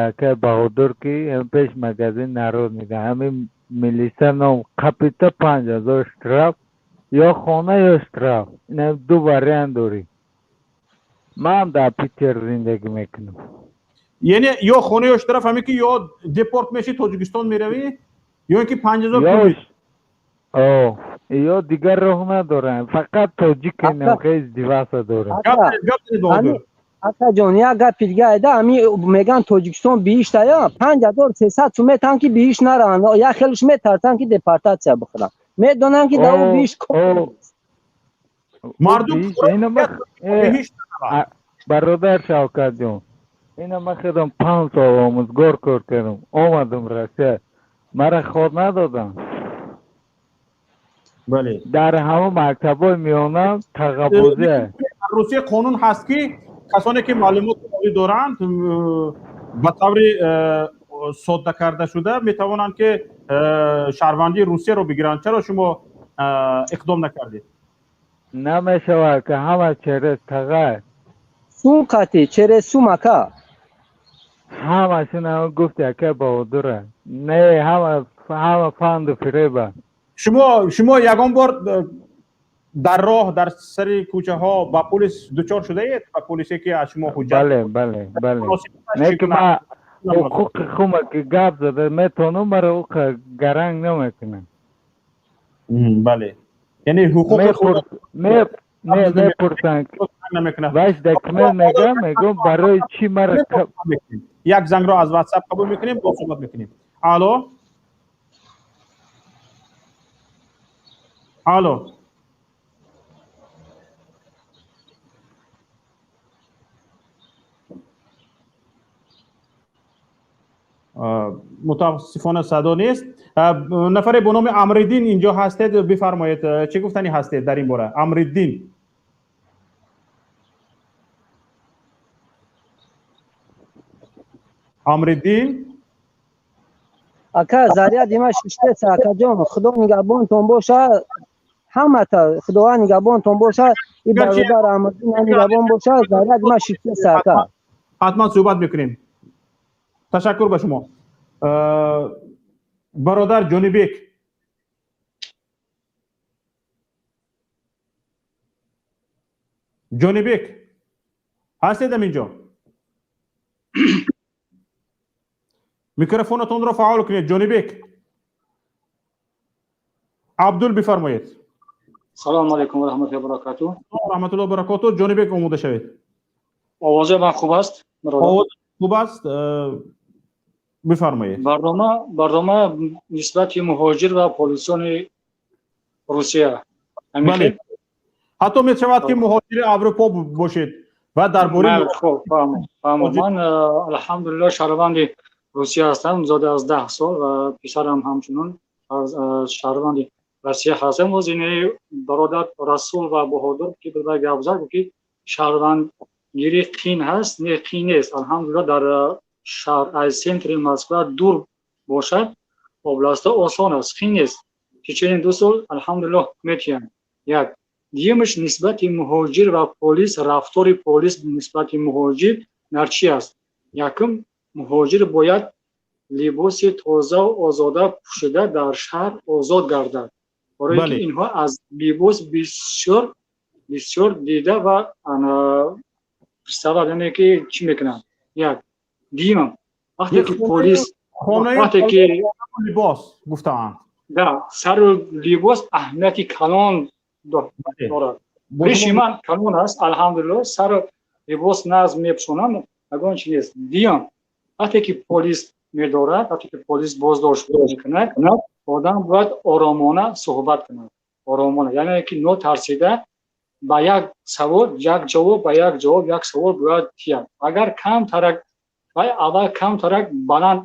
акаи Баҳодур, ки пеш магазин народ мегӯяд, ҳамин милиса ном қапита 5000 штраф, ё хона, ё штраф, ина ду вариант дорӣ. Ман дар Питер зиндагӣ мекунам. Яъне ё хона, ё штраф, ҳамин ки ё депорт мешӣ, Тоҷикистон меравӣ, ё ин ки 5000. Ё дигар роҳ надорам, фақат тоҷикинам хез диваса дорам. Акаҷон, як гапи дига айда, ами меган Тоҷикистон биҳиштая, 5300 сум метаҳанд, ки биҳишт нараванд. Як хелиш метарсанд, ки депортатсия бихӯранд, медонанд, ки дар ӯ биҳишт. Мардум. Бародар Шавкатҷон, ина ман худам 5 сол омӯзгор кор кардам, омадам Россия, мара хор надодам. Бале. Дар ҳамон мактабҳои миёна тағабозия. Русия қонун ҳаст, ки касоне ки маълумоти олӣ доранд, ба таври содда карда шуда метавонанд, ки шаҳрвандии Русияро бигиранд. Чаро шумо иқдом накардед? Намешавад, ки ҳама через тағай. Сум қати, через сум, ака. Ҳамашон гуфти ака Баҳодура, не, ҳама фанду фиреба. Шумо ягон бор дар роҳ, дар сари кӯчаҳо ба полис дучор шудаед, ба полисе ки аз шумо ҳуҷҷат Бале, не ки ман ҳуқуқи хума ки гап зада метавонам, маро уқа гаранг намекунам. Бале, яъне ҳуқуқи Не, мепурсанд, ваш документ мегам, мегӯм, барои чӣ мара Як зангро аз Ватсап қабул мекунем, бо суҳбат мекунем. Алло, алло. Мутаассифона садо нест. Нафаре бо номи Амриддин инҷо ҳастед, бифармоед, чӣ гуфтанӣ ҳастед дар ин бора, Амриддин? Амриддин. Ака, заряди ма шиштеса, акаҷон, Худо нигаҳбонтон боша, ҳамата Худованд нигаҳбонтон боша, и бародар Аҳмаддин нигаҳбон боша. Заряди ма шиштеса, ака. Ҳатман суҳбат мекунем. Ташаккур ба шумо, бародар Ҷонибек. Ҷонибек, ҳастедам инҷо? Микрофонатонро фаъол кунед, Ҷонибек. Абдул, бифармоед. Салому алайкум ва раҳматуллоҳи ва баракатуҳ. Раҳматуллоҳи баракатуҳ. Ҷонибек, омода шавед. Овози ман хуб аст? Овоз хуб аст, бифармоед. Барнома нисбати муҳоҷир ва полисони Русия. Бале, ҳатто мешавад, ки муҳоҷири Аврупо бошед ва дар бораи Фаҳмо, ман, алҳамдулиллоҳ, шаҳрванди Русия ҳастам зиёда аз 10 сол ва писарам ҳамчунон шаҳрванди Россия ҳастам. Боз ини бародар Расул ва Баҳодур, ки бирбар гап зад, гуфт, ки шаҳрвандгирӣ қин ҳаст. Не, қин нест, алҳамдулиллоҳ. Дар шаҳр, аз центри Москва дур бошад, областҳо, осон аст, қин нест. Течение 2 сол, алҳамдулиллоҳ, метиҳанд. Як дуюмаш, нисбати муҳоҷир ва полис, рафтори полис нисбати муҳоҷир дар чи аст? Якум, муҳоҷир бояд либоси тозаву озода пӯшида дар шаҳр озод гардад, барое ки инҳо аз либос бисёр бисёр дида ва сабаб, яъне ки чӣ мекунанд. Як дуюмам, вақте ки полис, вақте ки либос гуфтаанд. Да, сару либос аҳамияти калон дорад. Риши ман калон аст, алҳамдулиллоҳ, сару либос назм мепӯшонам, ягон чи нест. Дуюм, вақте ки полис медорад, вақте ки полис боздошт мекунад, одам бояд оромона суҳбат кунад, оромона, яъне ки нотарсида ба як савол як ҷавоб, ба як ҷавоб як савол бояд диҳад. Агар камтарак вай аввал камтарак баланд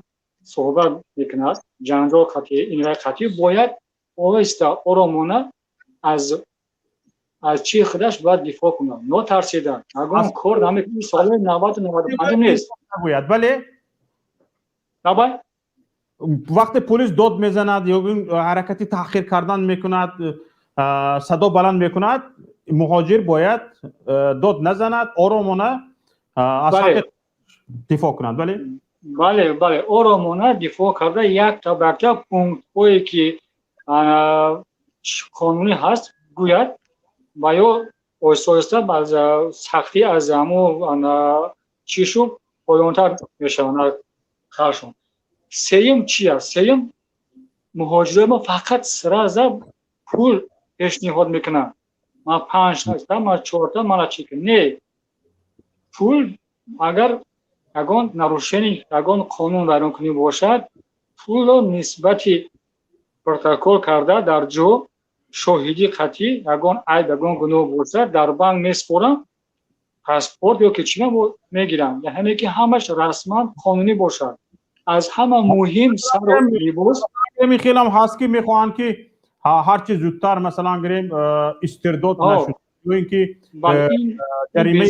суҳбат мекунад, ҷанҷол қатъӣ, инвай қатъӣ, бояд оҳиста, оромона аз чи худаш бояд дифоъ кунад, нотарсида. Ягон кор намекунӣ, солҳои 90-у 95 нест. Бале. Набай. Вақте полис дод мезанад ё ҳаракати таҳқир кардан мекунад, садо баланд мекунад, муҳоҷир бояд дод назанад, оромона аз ҳаққи дифоъ кунад, бале. Бале, оромона дифоъ карда, якта ба якта пунктҳое ки қонунӣ ҳаст гӯяд ва ё оҳиста оҳиста аз сахтӣ, аз ҳамун чишу поёнтар мешаванд харшон. Сеюм чи аст? Сеюм, муҳоҷирои мо фақат сразу пул пешниҳод мекунанд: ман панҷта, ман чорта, мана чи. Не, пул агар ягон нарушение, ягон қонун вайронкунӣ бошад, пулро нисбати протокол карда, дар ҷо шоҳидӣ қатъӣ, ягон айб, ягон гуноҳ бошад, дар банк меспорам, паспорт ё ки чима мегирам, яъне ки ҳамаш расман қонунӣ бошад. Аз ҳама муҳим сару либос. Хелам ҳаст, ки мехоҳанд, ки ҳарчи зудтар, масалан гирем, истирдод нашуд ё ин ки ҷаримаи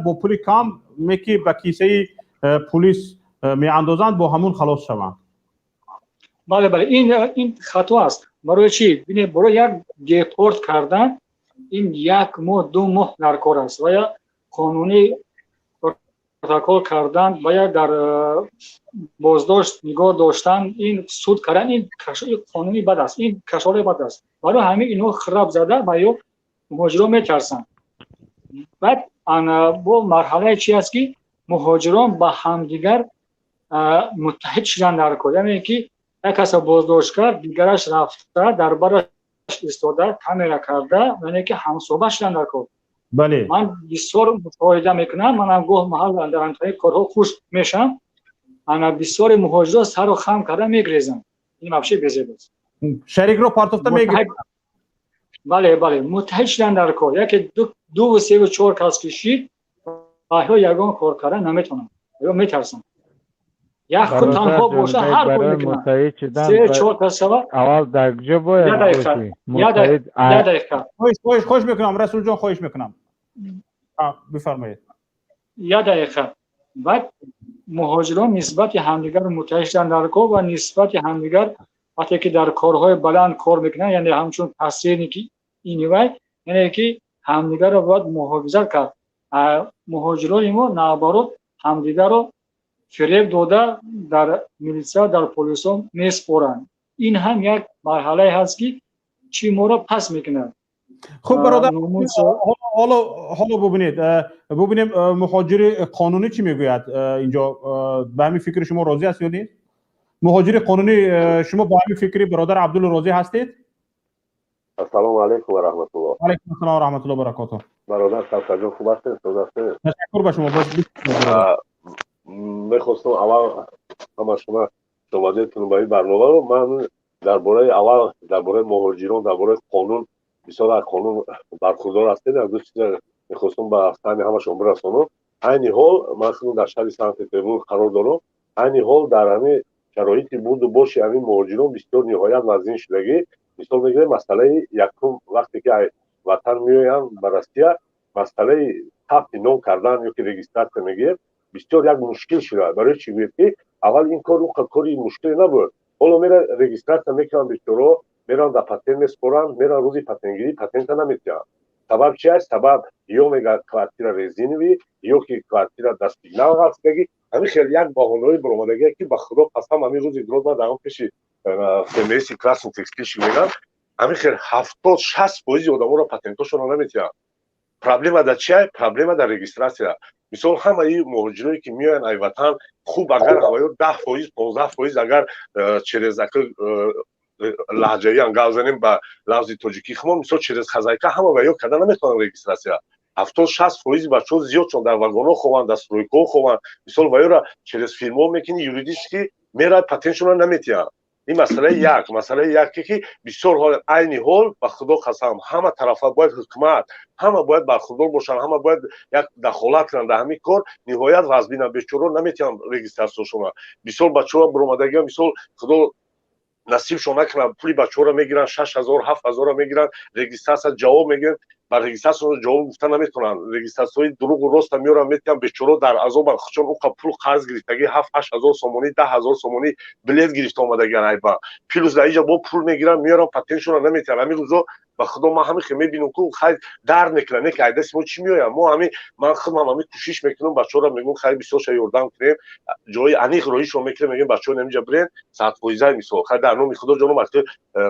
бо пули кам ки ба кисаи пулис меандозанд, бо ҳамун халос шаванд. Бале, ин хато аст. Барои чӣ? Бинед, барои як депорт кардан ин як моҳ, 2 моҳ дар кор аст ва я қонунӣ протокол кардан ва я дар боздошт нигоҳ доштан, ин суд кардан, ин қонуни бад аст, ин кашолаи бад аст. Барои ҳамин инҳо хираб зада ва ё муҳоҷирон метарсанд. Баъд бо марҳалаи чи аст, ки муҳоҷирон ба ҳамдигар муттаҳид шудан дар кор, яъне ки як каса боздошт кард, дигараш рафта дар бараш истода, камера карда, яъне ки ҳамсӯҳбат шудан дар кор. Ман бисёр мушоҳида мекунам, манам гоҳ маҳал дар ҳамтаи корҳо хуш мешавам, ана бисёри муҳоҷирон сару хам карда мегрезанд. Ин вообще безеб аст. Шарикро партофта мегиранд. Бале, муттаҳид шудан дар кор. Яке дуву севу чор кас кишид, ва ягон кор карда наметавонанд ё метарсанд. Як худ танҳо боша, ҳар кор мекунад. Се чор кас шава. Аввал дар куҷо бояд бошӣ? Як дақиқа. Хоҳиш мекунам, Расулҷон, хоҳиш мекунам, бифармоед. Як дақиқа. Баъд муҳоҷирон нисбати ҳамдигар муттаҳид шудан дар кор ва нисбати ҳамдигар, вақте ки дар корҳои баланд кор мекунанд, яъне ҳамчун посредники ини вай, яъне ки ҳамдигарро бояд муҳофизат кард. Муҳоҷирони мо, наоборот, ҳамдигарро фиреб дода, дар милитсия, дар полисҳо месупоранд. Ин ҳам як марҳалае ҳаст, ки чӣ моро пас мекунад. Хуб, бародар, ҳоло бубинед, бубинем, муҳоҷири қонунӣ чӣ мегӯяд инҷо. Ба ҳамин фикри шумо розӣ аст ё нест муҳоҷири қонунӣ? Шумо ба ҳамин фикри бародар Абдулло розӣ ҳастед? Ассалому алайкум ва раҳматуллоҳ. Алайкум ассалом ва раҳматуллоҳ баракотуҳ. Бародар Сафарҷон, хуб ҳастед, соз ҳастед? Ташаккур ба шумо. Мехостам аввал ҳама шумо шомадед кунам ба ин барномаро. Ман дар бораи, аввал дар бораи муҳоҷирон, дар бораи қонун, бисёр аз қонун бархурдор ҳастед. Аз ду чиза мехостам ба фаҳми ҳамашон бирасонам. Айни ҳол ман худам дар шаҳри Санкт Петербург қарор дорам. Айни ҳол дар ҳамин шароити буду боши ҳамин муҳоҷирон бисёр ниҳоят вазин шудагӣ. Мисол мегирем, масъалаи якум: вақте ки ватан меоянд ба Россия, масъалаи сабти ном кардан ё ки регистрация мегирем, бисёр як мушкил шуда. Барои чӣ гӯед, ки аввал ин кор он кори мушкиле набуд. Ҳоло мера регистрация мекунанд, бисёрҳо мераванд, дар патент месупоранд, мераванд, рӯзи патентгирӣ патента наметиҳанд. Сабаб чи аст? Сабаб ё мегӯяд, квартира резиновый, ё ки квартира дар сигнал ғалтидагӣ. Ҳамин хел як баҳонаҳои баромадагие, ки ба Худо қасам, ҳамин рӯзи дроз ман дар он пеши ФМСи Красный Текстильщик мегӯям, ҳамин хел 70-60 фоизи одаморо патентошонро наметиҳанд. Проблема дар чи? Проблема дар регистрация. Мисол, ҳамаи муҳоҷирое ки меоянд ай ватан, хуб, агар ҳаваё 10%, 15%, агар через лаҳҷаиам гап занем, ба лафзи тоҷикӣ хумон, мисол, через хозяйка ҳама ва ё карда наметавонанд регистрация. 70-60 фоизи бачаҳо зиёдшон дар вагонҳо хованд, дар стройкаҳо хованд. Мисол, ваёра через фирмаҳо мекунӣ, юридически меравад, патентшонро наметиҳанд. Ин масъалаи як, масъалаи яке, ки бисёр ҳол, айни ҳол, ба Худо қасам, ҳама тарафа бояд, ҳукумат, ҳама бояд бархурдор бошанд, ҳама бояд як дахолат кунанд дар ҳамин кор. Ниҳоят вазбина, бечоро наметиҳанд регистрацияшона. Бисёр бачаҳо баромадагиа, мисол, Худо насибшон накунад, пули бачаҳоро мегиранд, 6000, 7000-ро мегиранд, регистрация ҷавоб мегиранд, ба регистрация ҷавоб гуфта наметавонанд. Регистрацияҳои дурӯғу роста меоранд, метиҳанд, бечоро дар азобанд. Чун уқа пул қарз гирифтагӣ, 7-8 ҳазор сомонӣ, 10 000 сомонӣ билет гирифта омадагиан айба, плюс дар инҷа бо пул мегиранд, меоранд, патентшонро наметиҳанд. Ҳамин рӯзо, ба Худо, ман ҳамин хел мебинам ку, хай, дард мекунад, не ки айдаси мо чӣ меоям. Мо ҳамин, ман худам ҳамин кӯшиш мекунам, бачаҳоро мегӯм, хай, бисёрша ёрдам кунем, ҷои аниқ роҳишон мекунем, мегӯем: «Бачаҳо, наминҷа бирен, 100 фоиза». Мисол, хай, дар номи Худо, ҷоном,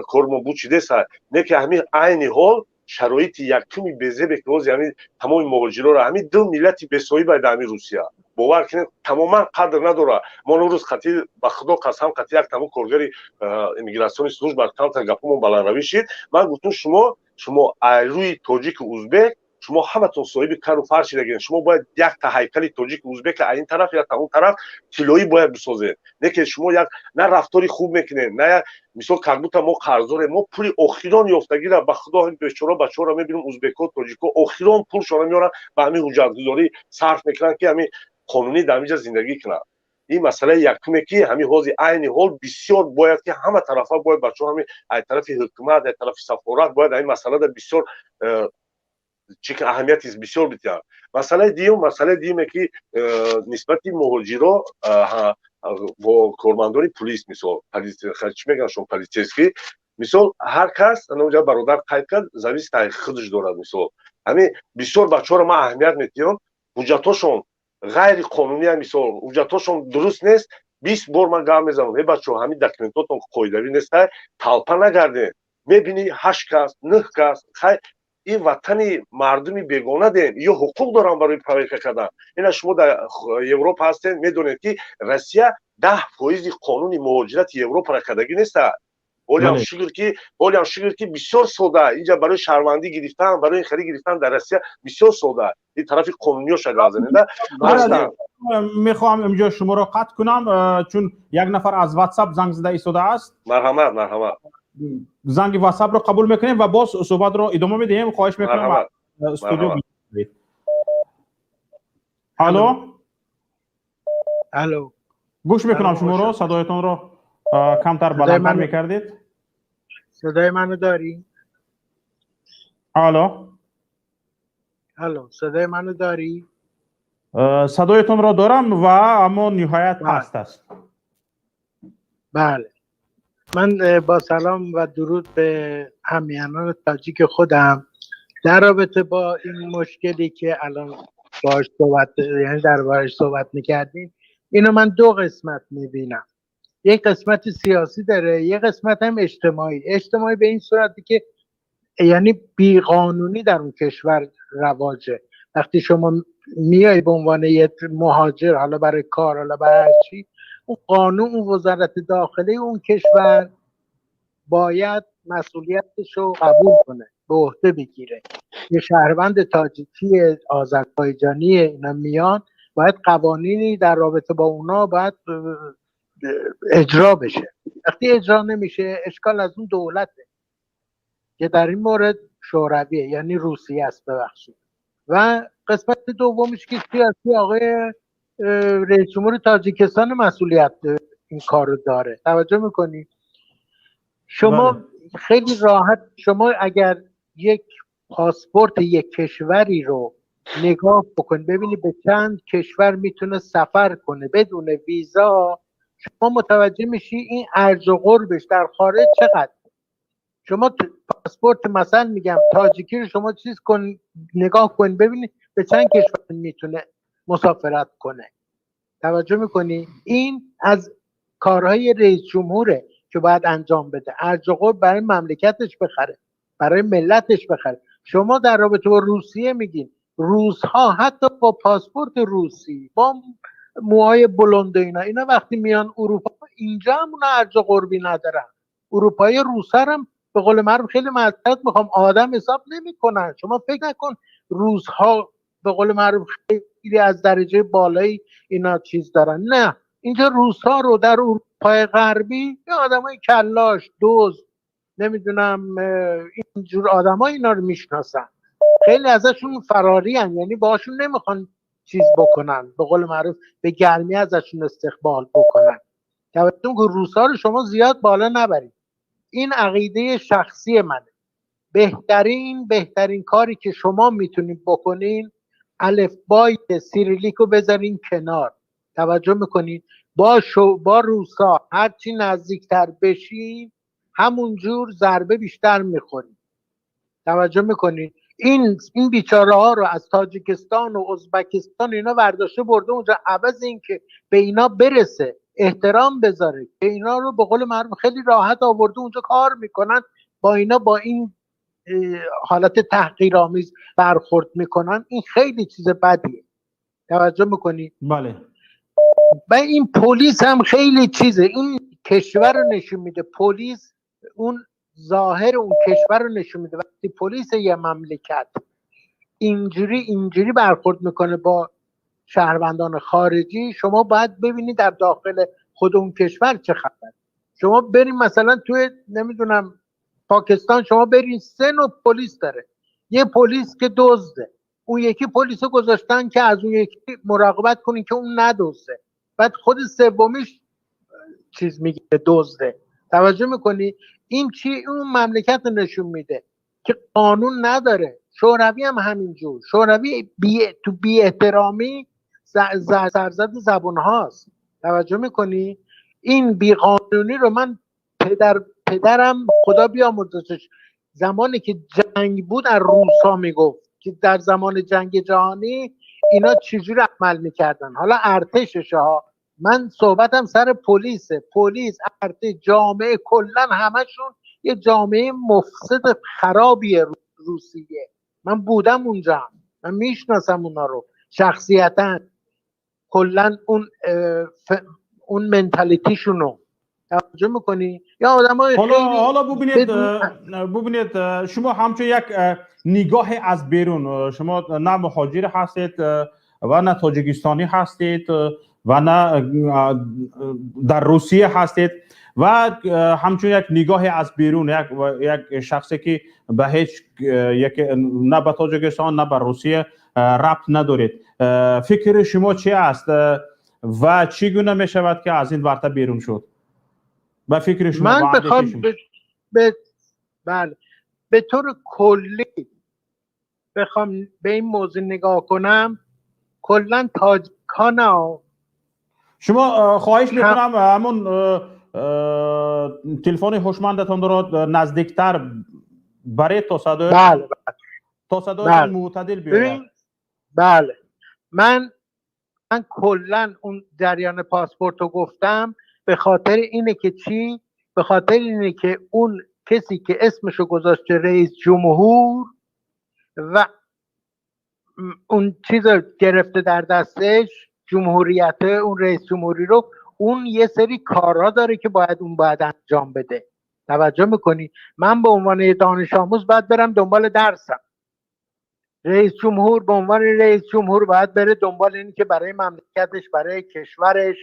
кори мо буд, чидеса, не ки ҳамин айни ҳол шароити якуми безебе, ки ҳозир ҳамин тамоми муҳоҷироро, ҳамин ду миллати бесоҳиба дар ҳамин Русия, бовар кунед, тамоман қадр надорад. Мо он рӯз қатъи, ба Худо қасам, қатъи як тамом коргари иммиграционный служба камтар гапомон баландравӣ шид. Ман гуфтум: Шумо рӯи тоҷику узбек, шумо ҳаматон соҳиби кару фар шидагин. Шумо бояд якта ҳайкали тоҷику узбека ин тараф, якта он тараф тиллоӣ бояд бисозед. Не ки шумо як на рафтори хуб мекунед, на як, мисол, как будто мо қарздорем. Мо пули охирон ёфтагира, ба Худо, бечора бачаҳоро мебинем, узбекҳо, тоҷикҳо охирон пулшонро меоранд, ба ҳамин ҳуҷҷатгузорӣ сарф мекунанд, ки ҳамин қонунӣ дар ҳаминҷа зиндагӣ кунанд. Ин масъалаи якуме, ки ҳамин ҳозир, айни ҳол бисёр бояд ки ҳама тарафа бояд бачаҳо, ҳамин ай тарафи ҳукумат, ай тарафи сафорат бояд ҳамин масъалада бисёр чи аҳамияти бисёр бидиҳанд. Масъалаи дуюме, ки нисбати муҳоҷиро бо кормандони пулис, мисол, чӣ мегӯянд шумо, полицейский, мисол, ҳар кас, анаҷа бародар қайд кард, зависит аз худаш дорад. Мисол, ҳамин бисёр бачаҳоро ман аҳамият медиҳам, ҳуҷҷатҳошон ғайриқонуния, мисол, ҳуҷҷатҳошон дуруст нест. 20 бор ман гап мезанам: «Е, бачаҳо, ҳамин документотон қоидавӣ нестай, талпа нагардем». Мебинӣ, ҳашт кас, нӯҳ кас. Хай, ин ватани мардуми бегона дем, ё ҳуқуқ дорам барои проверка кардан. Ина шумо дар Европа ҳастед, медонед, ки Россия 10 фоизи қонуни муҳоҷирати Европаро кардагӣ неста. Ҳолиам шукр, ки бисёр сода инҷа барои шаҳрвандӣ гирифтан, барои ин хари гирифтан дар Россия бисёр сода. Ин тарафи қонуниёша гап занеда. Мехоҳам инҷо шуморо қатъ кунам, чун як нафар аз Ватсап занг зада истодааст. Марҳамат, марҳамат. Занги Ватсапро қабул мекунем ва боз суҳбатро идома медиҳем. Хоҳиш мекунам, студио. Алло. Алло. Гӯш мекунам шуморо, садоятонро камтар баландтар мекардед. Садои ману дорӣ? Алло. Алло, садои ману дорӣ? Садоятонро дорам ва аммо ниҳоят паст аст. Бале, ман با سلام و درود به هم‌میهنان تاجیک خودم، در رابطه با این مشکلی که الان باش صحبت، یعنی دربارش صحبت میکردیم، اینو من دو قسمت میبینم. یک قسمت سیاسی داره، یک قسمت هم اجتماعی. اجتماعی به این صورتی که یعنی بیقانونی در اون کشور رواجه. وقتی شما میای به عنوان یک مهاجر، حالا برای کار، حالا برای چی، اون قانون، اون وزارت داخلی اون کشور باید مسئولیتش رو قبول کنه، به عهده بگیره. یه شهروند تاجیکی، آذربایجانی، اینا میان، باید قوانینی در رابطه با اونا باید اجرا بشه. وقتی اجرا نمیشه، اشکال از اون دولته که در این مورد شورویه، یعنی روسیه است، ببخشید. و قسمت دومش که سیاسی، آقای رئیس جمهور تاجیکستان مسئولیت این کار رو داره. توجه میکنی شما؟ بله. خیلی راحت شما اگر یک پاسپورت یک کشوری رو نگاه بکن، ببینی به چند کشور میتونه سفر کنه بدون ویزا، شما متوجه میشی این ارج و قربش در خارج چقدر. شما پاسپورت مثلا میگم تاجیکی رو شما چیز کن، نگاه کن، ببینید به چند کشور میتونه مسافرت کنه. توجه میکنی؟ این از کارهای رئیس جمهوره که باید انجام بده، ارج و قرب برای مملکتش بخره، برای ملتش بخره. شما در رابطه با روسیه میگین، روسها حتی با پاسپورت روسی، با موهای بلند اینا، اینا وقتی میان اروپا، اینجا هم اونا ارج و قربی ندارن. اروپایی روس هم به قول معروف، خیلی معذرت میخوام، آدم حساب نمیکنن. شما فکر نکن روسها به قول معروف خیلی از درجه بالایی اینا چیز دارن، نه. اینجا روسها رو در اروپای غربی یه آدمای کلاش، دزد، نمیدونم اینجور آدمای اینا رو میشناسن. خیلی ازشون فراری هن، یعنی باشون نمیخوان چیز بکنن، به قول معروف به گرمی ازشون استقبال بکنن. توجه که روسا رو شما زیاد بالا نبرید. این عقیده شخصی منه. بهترین کاری که شما میتونید بکنین، الفبای سیریلیک رو بذارین کنار. توجه میکنید؟ با روسا هرچی نزدیکتر بشین، همونجور ضربه بیشتر میخورید. توجه میکنید؟ این بیچاره ها رو از تاجیکستان و ازبکستان اینا برداشته برده اونجا، عوض اینکه به اینا برسه، احترام بذاره که اینا رو به قول معروف خیلی راحت آورده اونجا، کار میکنن با اینا، با این حالت تحقیرآمیز برخورد میکنن. این خیلی چیز بدیه. توجه میکنی؟ بله. و این پلیس هم خیلی چیزه، این کشور رو نشون میده. پلیس اون ظاهر اون کشور رو نشون میده. وقتی پلیس یه مملکت اینجوری برخورد میکنه با شهروندان خارجی، شما باید ببینید در داخل خود اون کشور چه خبر. شما بریم مثلا توی نمیدونم پاکستان، شما برین سه نوع پلیس داره. یه پلیس که دزده، اون یکی پلیس رو گذاشتن که از اون یکی مراقبت کنین که اون ندزده، بعد خود سومیش چیز میگه، دزده. توجه میکنی؟ این چی اون مملکت رو نشون میده که قانون نداره. شوروی هم همینجور. شوروی تو بی احترامی سرزد زبون هاست. توجه میکنی؟ این بیقانونی رو من پدرم خدا بیامرزتش، زمانی که جنگ بود از روسا میگفت که در زمان جنگ جهانی اینا چجوری عمل میکردن. حالا ارتشش ها، من صحبتم سر پلیسه. پلیس، ارتش، جامعه، کلا همشون یه جامعه مفسد خرابیه روسیه. من بودم اونجا، من میشناسم اونا رو شخصیتا، کلا اون mentality شون رو. توجه میکنی؟ یا آدمای حالا ببینید، شما همچون یک نگاه از بیرون، شما نه مهاجر هستید و نه تاجیکستانی هستید و نه در روسیه هستید و همچون یک نگاه از بیرون، یک شخصی که به هیچ یک، نه به تاجیکستان نه به روسیه ربط ندارید، فکر شما چی است و چگونه می شود که از این ورطه بیرون شد به فکر شما؟ من بخوام بله، به طور کلی بخوام به این موضوع نگاه کنم. کلا تاجیکان. شما خواهش میکنم همون تلفن هوشمندتان رو نزدیکتر برای تا صدای، بله بله، تا صدای بله. معتدل بیاید. بله، من کلا اون جریان پاسپورت رو گفتم به خاطر اینه که چی؟ به خاطر اینه که اون کسی که اسمشو گذاشته رئیس جمهور و اون چیز رو گرفته در دستش، جمهوریت، اون رئیس جمهوری رو، اون یه سری کارا داره که باید اون باید انجام بده. توجه میکنی؟ من به عنوان یه دانش آموز باید برم دنبال درسم. رئیس جمهور به عنوان رئیس جمهور باید بره دنبال اینی که برای مملکتش، برای کشورش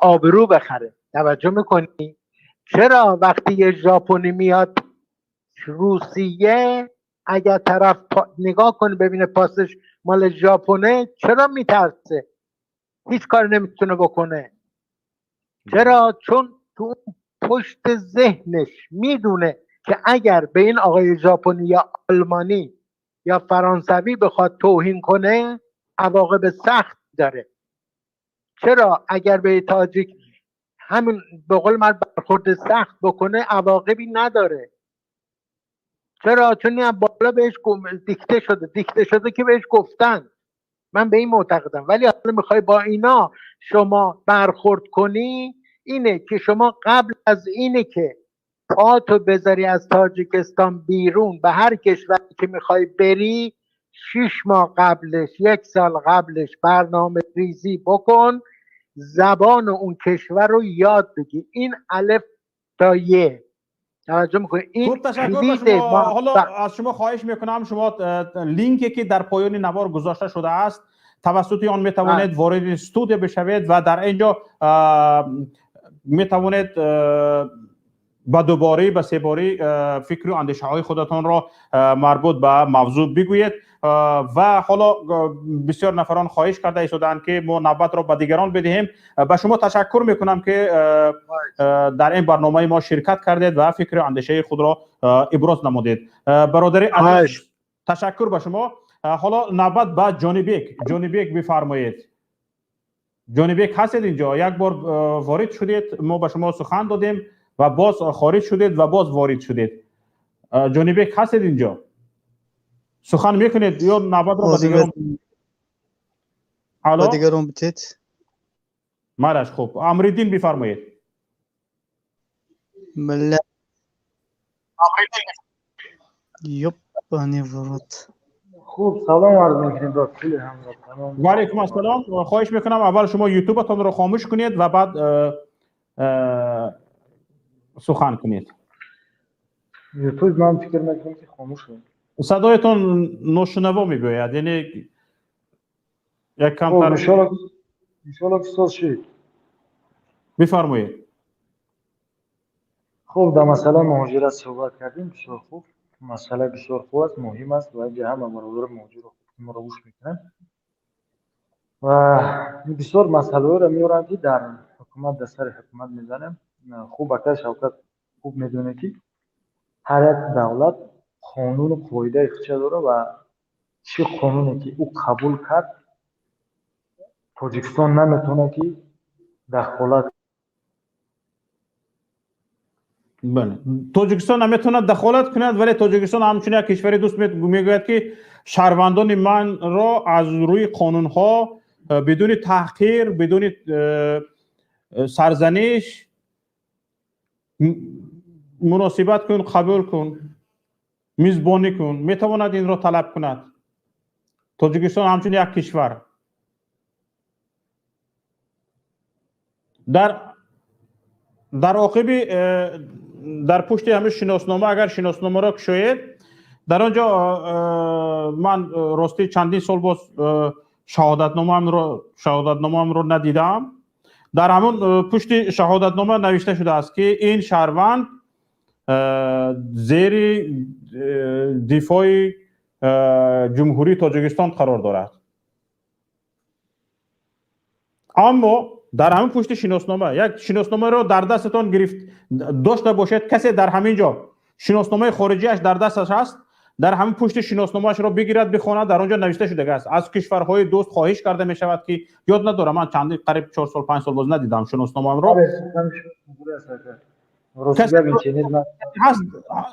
آبرو بخره. توجه میکنی؟ چرا وقتی یه ژاپنی میاد روسیه، اگر طرف نگاه کنه ببینه پاسش مال ژاپنه، چرا میترسه؟ هیچ کار نمیتونه بکنه. چرا؟ چون تو پشت ذهنش میدونه که اگر به این آقای ژاپنی یا آلمانی یا فرانسوی بخواد توهین کنه، عواقب سخت داره. چرا اگر به تاجیک همین به قول من برخورد سخت بکنه، عواقبی نداره؟ چرا؟ چون این بالا بهش دیکته شده، دیکته شده که بهش گفتن. من به این معتقدم. ولی حالا میخوای با اینا شما برخورد کنی، اینه که شما قبل از اینه که پاتو بذاری از تاجیکستان بیرون به هر کشوری که میخوای بری، 6 ماه قبلش، 1 سال قبلش برنامه ریزی بکن، زبان اون کشور رو یاد بگیر. این الف تا یه. توجه میکنی؟ این تشکر. حالا از شما خواهش میکنم شما لینکی که در پایان نوار گذاشته شده است، توسط آن میتوانید وارد استودیو بشوید و در اینجا میتوانید با دوباره به سه باری فکر و اندیشه های خودتان را مربوط به موضوع بگویید. و حالا بسیار نفران خواهش کرده ایستادند که ما نوبت را به دیگران بدهیم. به شما تشکر میکنم که در این برنامه ما شرکت کردید و فکر و اندیشه خود را ابراز نمودید. برادر عزیز، تشکر به شما. حالا نوبت به جانبیک. جانبیک بفرمایید. جانبیک هستید اینجا؟ یک بار وارد شدید، ما به شما سخن دادیم و باز خارج شدید و باز وارد شدید. جانبیک هستید اینجا؟ سخن میکنید یا نوبت را به دیگران؟ به دیگران بتید. مرش خوب. امریدین بفرمایید. بله. یپانی ورود. خوب، سلام عرض میکنیم با کل هموطنان. و علیکم السلام. خواهش میکنم اول شما یوتیوبتان رو خاموش کنید و بعد سخن کنید. یوتیوب من فکر میکنم که خاموش شد. صدایتان ناشنوا میگوید، یعنی یک کمتر. انشالله که ساز شد. بفرمایید. خب، در مسئله مهاجرت صحبت کردیم. بسیار خوب، مسئله بسیار خوب است، مهم است و اینجا همه برادر مهاجر ما را گوش میکنن و بسیار مسئله را میورن که در حکومت در سر حکومت میزنیم. خوب اکا شوکت خوب میدونه که هر یک دولت قانون و قاعده خودش داره و چه قانونی که او قبول کرد، تاجیکستان نمیتونه که دخالت. بله، тоҷикистон наметавонад дахолат кунад, вале Тоҷикистон ҳамчун як кишвари дӯст мегӯяд, ки шаҳрвандони манро аз рӯи қонунҳо бидуни таҳқир, бидуни сарзаниш муносибат кун, қабул кун, мизбонӣ кун. Метавонад инро талаб кунад Тоҷикистон ҳамчун як кишвар. Дар оқиби дар пушти ҳамин шиноснома, агар шиносномаро кушоед, дар он ҷо ман ростӣ чандин сол боз шаҳодатномаамро надидаам. Дар ҳамон пушти шаҳодатнома навишта шудааст, ки ин шаҳрванд зери дифои Ҷумҳурии Тоҷикистон қарор дорад. Аммо дар ҳамин пушти шиноснома, як шиносномаро дар дастатон гирифт дошта бошед, касе дар ҳамин ҷо шиносномаи хориҷиаш дар дасташ аст, Дар ҳамин пушти шиносномаашро бигирад, бихонад, дар он ҷо навишта шудааст: аз кишварҳои дӯст хоҳиш карда мешавад ки, ёд надорам, ман чанди қариб 4 сол, 5 сол боз надидам шиносномаамро. Ҳаст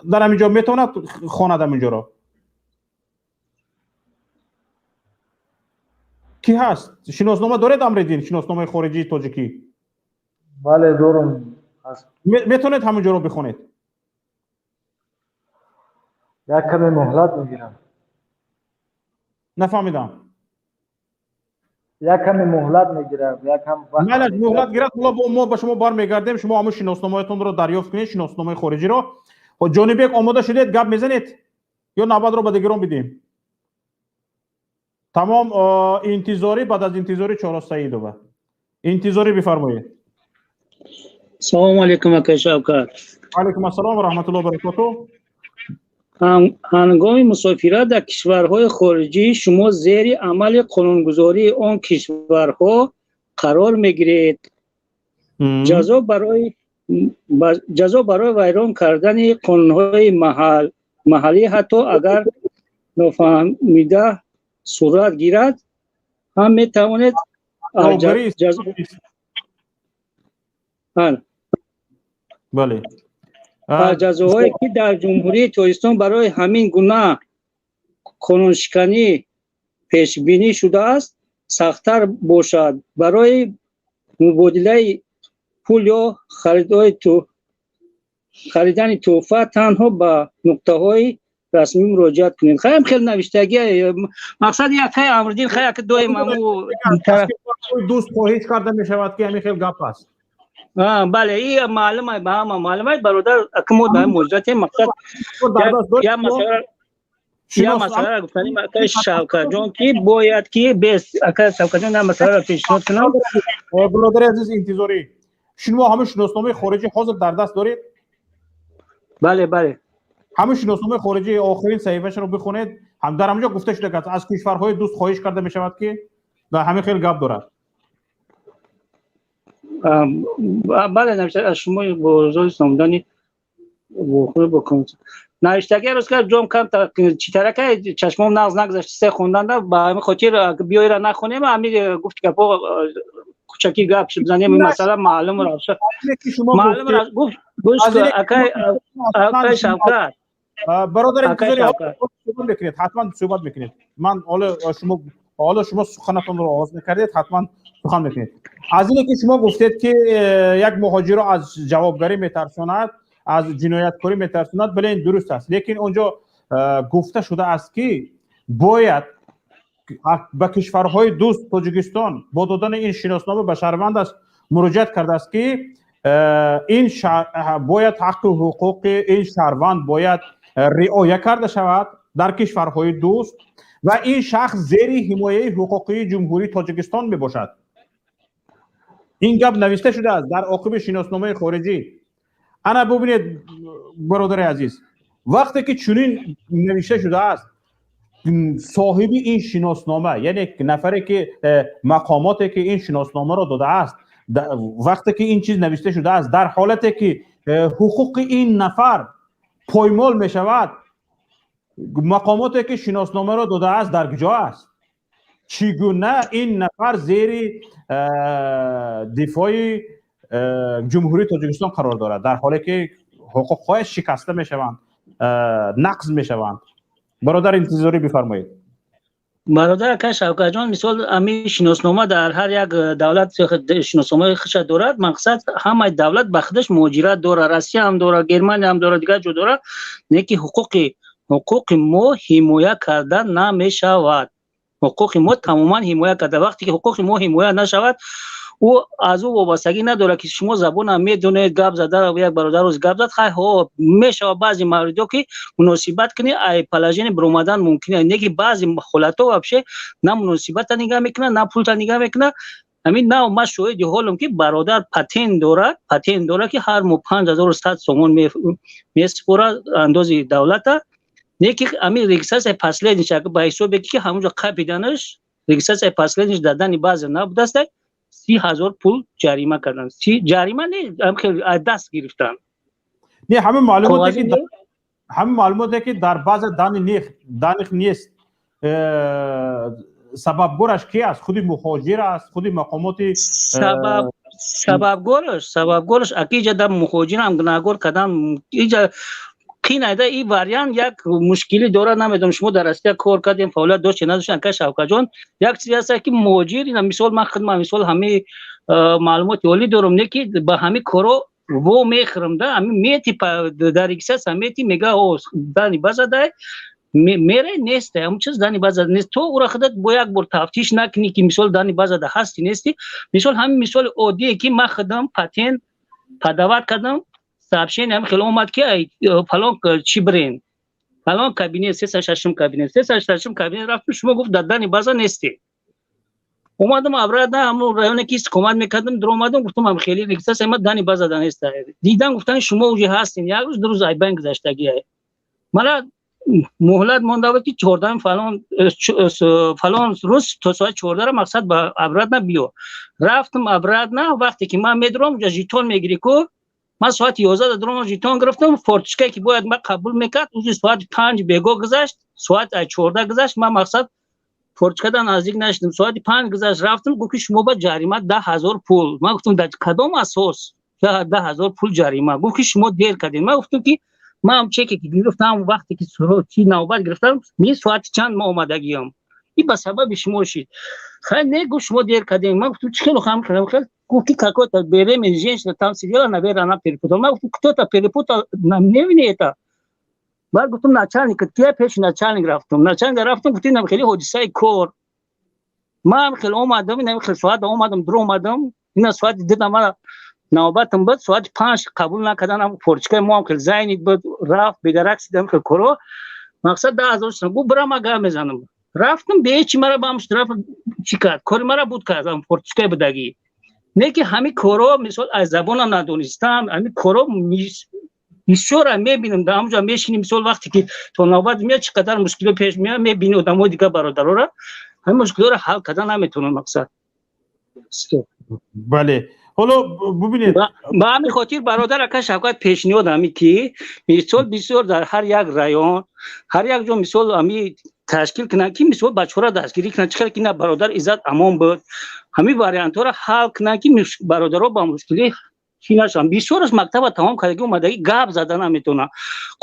дар ҳамин ҷо, метавонад хонад ҳамин ҷоро. Кӣ ҳаст? Шиноснома доред, Амриддин, шиносномаи хориҷии тоҷикӣ? Бале, дорам. Метавонед ҳамин ҷоро бихонед? Як каме муҳлат мегирам. Нафаҳмидам. Як каме муҳлат мегирам, якам. Майли, муҳлат гирад. Ҳоло мо ба шумо бармегардем, шумо ҳамун шиносномаятонро дарёфт кунед, шиносномаи хориҷиро. Ҷонибек, омода шудед, гап мезанед ё навбатро ба дигарон бидиҳем? Тамом, интизорӣ, баъд аз интизорӣ Чоро Саидова. Интизорӣ, бифармоед. Салому алейкум, акай Шавкат. Алейкум ассалом ва раҳматуллоҳи баракоту. Ҳангоми мусофират дар кишварҳои хориҷӣ шумо зери амали қонунгузории он кишварҳо қарор мегиред. Ҷазо барои вайрон кардани қонунҳои маҳаллӣ, ҳатто агар нофаҳмида сурат гирад ҳам, метавонед Бале. Ҷазоҳое, ки дар Ҷумҳурии Тоҷикистон барои ҳамин гуна қонуншиканӣ пешбинӣ шудааст, сахттар бошад. Барои мубодилаи пул ё харидани тӯҳфа танҳо ба нуқтаҳои расмӣ муроҷиат кунед. Хаям хеле навиштагӣ, мақсад якай Амриддин хай ки доим аму дӯст хоҳиш карда мешавад ки ҳамин хел гап аст. Бале, и маълум ба ҳама маълум аст, бародар. Ака мо дар муҳоҷиратем, мақсад я масъаларо гуфтаним, акай Шавкатҷон, ки бояд ки без ака Шавкатҷон я масъаларо пешниҳод кунам. Бародари азиз интизорӣ, шумо ҳамин шиносномаи хориҷӣ ҳозир дар даст доред? Бале. Ҳамин шиносномаи хориҷӣ охирин саҳифаашро бихонед, ҳам дар ҳамин ҷо гуфта шуда ки аз кишварҳои дӯст хоҳиш карда мешавад ки дар ҳамин хел гап дорад. Бале, навишта аз шумо бо сомдани навиштаги рӯз кард ҷом кам читарака чашмом нағз нагузашт се хонданда, ба ҳамин хотир биёира нахонем, ҳамин гуфти гапо кучаки гап бизанем. Ин масъала маълум равша, маълум гуфт. Гӯш, акай Шавкат. Бародар, суҳбат мекунед, ҳатман суҳбат мекунед. Ман ҳоло шумо суханатонро оғоз мекардед, ҳатман сухан мекунед. Аз ине ки шумо гуфтед ки як муҳоҷиро аз ҷавобгарӣ метарсонад, аз ҷинояткорӣ метарсонад, бале, ин дуруст аст, лекин он ҷо гуфта шудааст ки бояд ба кишварҳои дӯст Тоҷикистон бо додани ин шиноснома ба шаҳрвандаш муроҷиат кардааст ки ин бояд ҳаққу ҳуқуқи ин шаҳрванд бояд риоя карда шавад дар кишварҳои дӯст ва ин шахс зери ҳимояи ҳуқуқии Ҷумҳурии Тоҷикистон мебошад. Ин гап нависта шудааст дар оқиби шиносномаи хориҷӣ. Ана бубинед, бародари азиз, вақте ки чунин навишта шудааст, соҳиби ин шиноснома, яъне нафаре ки мақомоте ки ин шиносномаро додааст, вақте ки ин чиз навишта шудааст, дар ҳолате ки ҳуқуқи ин нафар поймол мешавад, мақомоте ки шиносномаро додааст дар куҷо аст? Чӣ гуна ин нафар зери дифои Ҷумҳурии Тоҷикистон қарор дорад, дар ҳоле ки ҳуқуқҳояш шикаста мешаванд, нақз мешаванд? Бародар интизорӣ, бифармоед. Бародар ака Шавкатҷон, мисол, ами шиноснома дар ҳар як давлат шиносномаи худша дорад. Мақсад, ҳамаи давлат ба худаш муҳоҷират дорад, Россия ҳам дорад, Германия ҳам дорад, дигар ҷо дорад, не ки ҳуқуқи мо ҳимоя карда намешавад. Ҳуқуқи мо тамоман ҳимоя карда, вақте ки ҳуқуқи мо ҳимоя нашавад, ӯ аз ӯ вобастагӣ надорад ки шумо забонам медонед гап зада. Як бародар рӯз гап зад, хай, ҳо, мешавад баъзе мавридҳо ки муносибат кунӣ, ай положение биромадан мумкин, не ки баъзе ҳолатҳо вообще на муносибата нигаҳ мекунад, на пулта нигаҳ мекунад. Ҳамин нав ман шоҳиди ҳолам ки бародар патент дорад, патент дорад ки ҳар моҳ 5100 сомон месупорад андози давлата, не ки ҳамин регистрация последний ба ҳисобе ки ҳамонҷо қапиданаш, регистрация последний дадани баъзе набудааст, 30 000 пул ҷарима кардан. Си ҷарима не, даст гирифтан. Не, ҳамин маълумоте ки Ҳамин маълумоте, ки дар база данных нест, сабабгораш ки аст? Худи муҳоҷир аст, худи мақомоти? Сабабгораш аки иҷа да муҳоҷирам гунаҳгор кардан иҷа қинайда. И вариант як мушкилӣ дорад. Намедонам, шумо дар Россия кор кардем, фаъолият доштед, надоштед, ака Шавкатҷон. Як чизе ҳаст, ки муҳоҷир, ина мисол, ман худман мисол ҳамаи маълумоти олӣ дорам, не ки ба ҳамин коро во мехӯрам да. Ҳами мети дар регистрация мети, мега о данные база дай мере нест, ҳамун чиз данные база нест. То ура худат бо як бор тафтиш накунӣ, ки мисол данные базада ҳасти, нести. Мисол, ҳамин мисоли оддие, ки ман худам патент подавать кардам, сообщение ҳам хеле омад, ки фалон чи бирен, фалон кабинет, 306-ум кабинет. 306-ум кабинет рафтам, шумо, гуфт, дар данные база нести. Омадам обратно, ҳамон районе ки истиқомат мекардам, дуромадам, гуфтам, ам хеле регистрация ма данные база да неста. Дидам, гуфтан, шумо уже ҳастин, як рӯз, 2 рӯз айбайн гузаштагия. Мана муҳлат монда буд, ки 14-ум фалон фалон рӯз то соати 14-ра, мақсад, ба обратно биё. Рафтам обратно. Вақте ки ман медурам, уҷа жетон мегирӣ ку. Ман соати 11 дуромам, жетон гирифтам. Форточкае ки бояд ман қабул мекард, уже соати 5 бего гузашт, соат 14 гузашт. Ман, мақсад, форточкада наздик нашидам. Соати 5 гузашт, рафтам, гуфт, ки шумо ба ҷарима 10 000 пул. Ман гуфтам, дар кадом асос 10 000 пул ҷарима? Гуфт, ки шумо дер кардед. Ман гуфтам, ки ман чеке ки гирифтам, вақте ки чи навбат гирифтам, ми соати чанд ма омадагиям, и ба сабаби шумо шид. Хай, не, гуфт, шумо дер кардем. Ман гуфтам, чӣ хело хам хел? Гуфт, ки какой-то беременная женщина там сидела, наверное, она перепутала. Ман гуфтам, кто-то перепутал, не мне это. Баъд гуфтам, начальник кия? Пеши начальник рафтам. Начальник рафтам, гуфтам, инам хеле ҳодисаи кор, ман хеле омадам, инам хеле соат омадам, дур омадам, ина соати дидам, мана навбатам буд, соати 5 қабул накардан, форточкаи мо ҳам хеле занят буд, рафт бедарак сидам, хеле коро, мақсад, 10 000. Гуфт, бира, ма гап мезанам. Рафтам, беҳечи мара ба ҳам штраф чӣ кард, кори мара буд кард, форточкаи будагӣ. Не ки ҳамин коро, мисол, аз забонам надонистам, ҳамин коро бисёра мебинам, дар ҳамҷо мешинем, мисол, вақте ки то навбат меяд, чӣ қадар мушкило пеш меяд, мебини одамои дигар, бародарора ҳамин мушкилоро ҳал кардан наметавонам, мақсад. Бале, ҳоло бубинед. Ба ҳамин хотир, бародар ака Шавкат, пешниҳод ҳами ки мисол бисёр дар ҳар як район, ҳар як ҷо, мисол, ҳами ташкил кунанд, ки мисол бачаҳоро дастгирӣ кунанд. Чӣ хел ки на бародар Иззат Амон буд, ҳамин вариантҳоро ҳал кунанд, ки бародаро ба мушкилӣ чӣ нашаванд. Бисёраш мактаба тамом кардаги омадаги, гап зада наметавонад,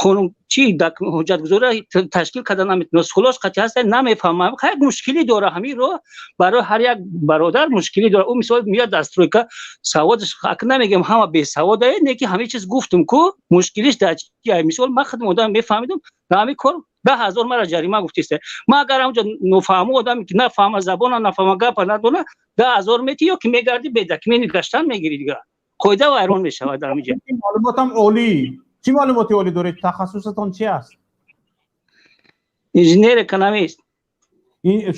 қонун чи ҳуҷҷатгузорӣ ташкил карда наметавонад, сулош қатъи ҳаста, намефаҳмам. Як мушкилӣ дора, ҳамин роҳ барои ҳар як бародар мушкилӣ дора. Ӯ мисол меяд дар стройка, саводаш, ака, намегӯям ҳама бесаводае, не ки ҳамин чиз гуфтум ку, мушкилиш дар чи? Мисол, ман худам одам мефаҳмидам, дар ҳамин кор 10 000 мара ҷарима гуфтиста. Ман агар ҳамҷо нофаҳму, одаме ки нафаҳма, забона нафаҳма, гапа надона, 10 000 мети ё ки мегарди, бе документ гаштан мегири, дигар қоида вайрон мешавад дар ҳамиҷа. Маълумотам олӣ. Чӣ маълумоти олӣ доред? Тахассусатон чи аст? Инженер экономист.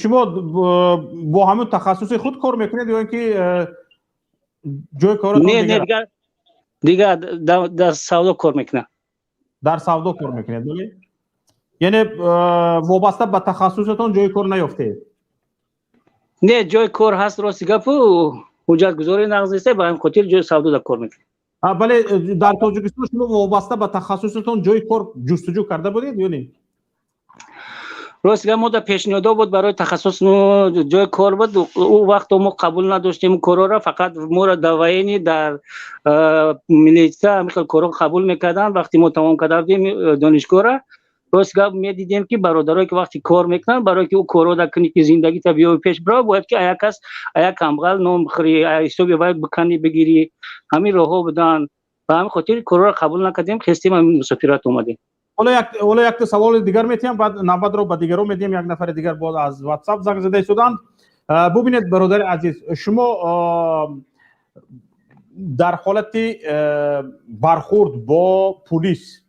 Шумо бо ҳамин тахассуси худ кор мекунед ё ин ки ҷои коротон? Не, дигар дар савдо кор мекунам. Дар савдо кор мекунед, бале? Яъне вобаста ба тахассусатон ҷои кор наёфтед? Не, ҷои кор ҳаст, рости гапу, ҳуҷҷатгузорӣ нағз нест, ба ҳамин хотир ҷои савдода кор мекунем. Бале, дар Тоҷикистон шумо вобаста ба тахассусатон ҷои кор ҷустуҷӯ карда будед ё не? Рост гап, мо дар пешниҳодҳо буд, барои тахассус ҷои кор буд. Ӯ вақто мо қабул надоштем корора, фақат моро дар военный, дар милитсия ҳамин хел корҳо қабул мекарданд. Вақте мо тамом карда будем донишгоҳра, рост гап, медидем, ки бародарое ки вақте кор мекунанд, барое ки ӯ корҳо дар кунӣ, ки зиндагита биёи пеш бирав, бояд ки аяк кас, аяк камбағал нон бихӯрӣ, ҳисоби вай биканӣ, бигирӣ. Ҳамин роҳҳо буданд. Ба ҳамин хотир корҳоро қабул накардем, хестем, ҳамин мусофират омадем. Ҳоло якта саволи дигар метиҳам, баъд навбатро ба дигарон медиҳем. Як нафари дигар боз аз WhatsApp занг зада истоданд. Бубинед, бародари азиз, шумо дар ҳолати бархурд бо пулис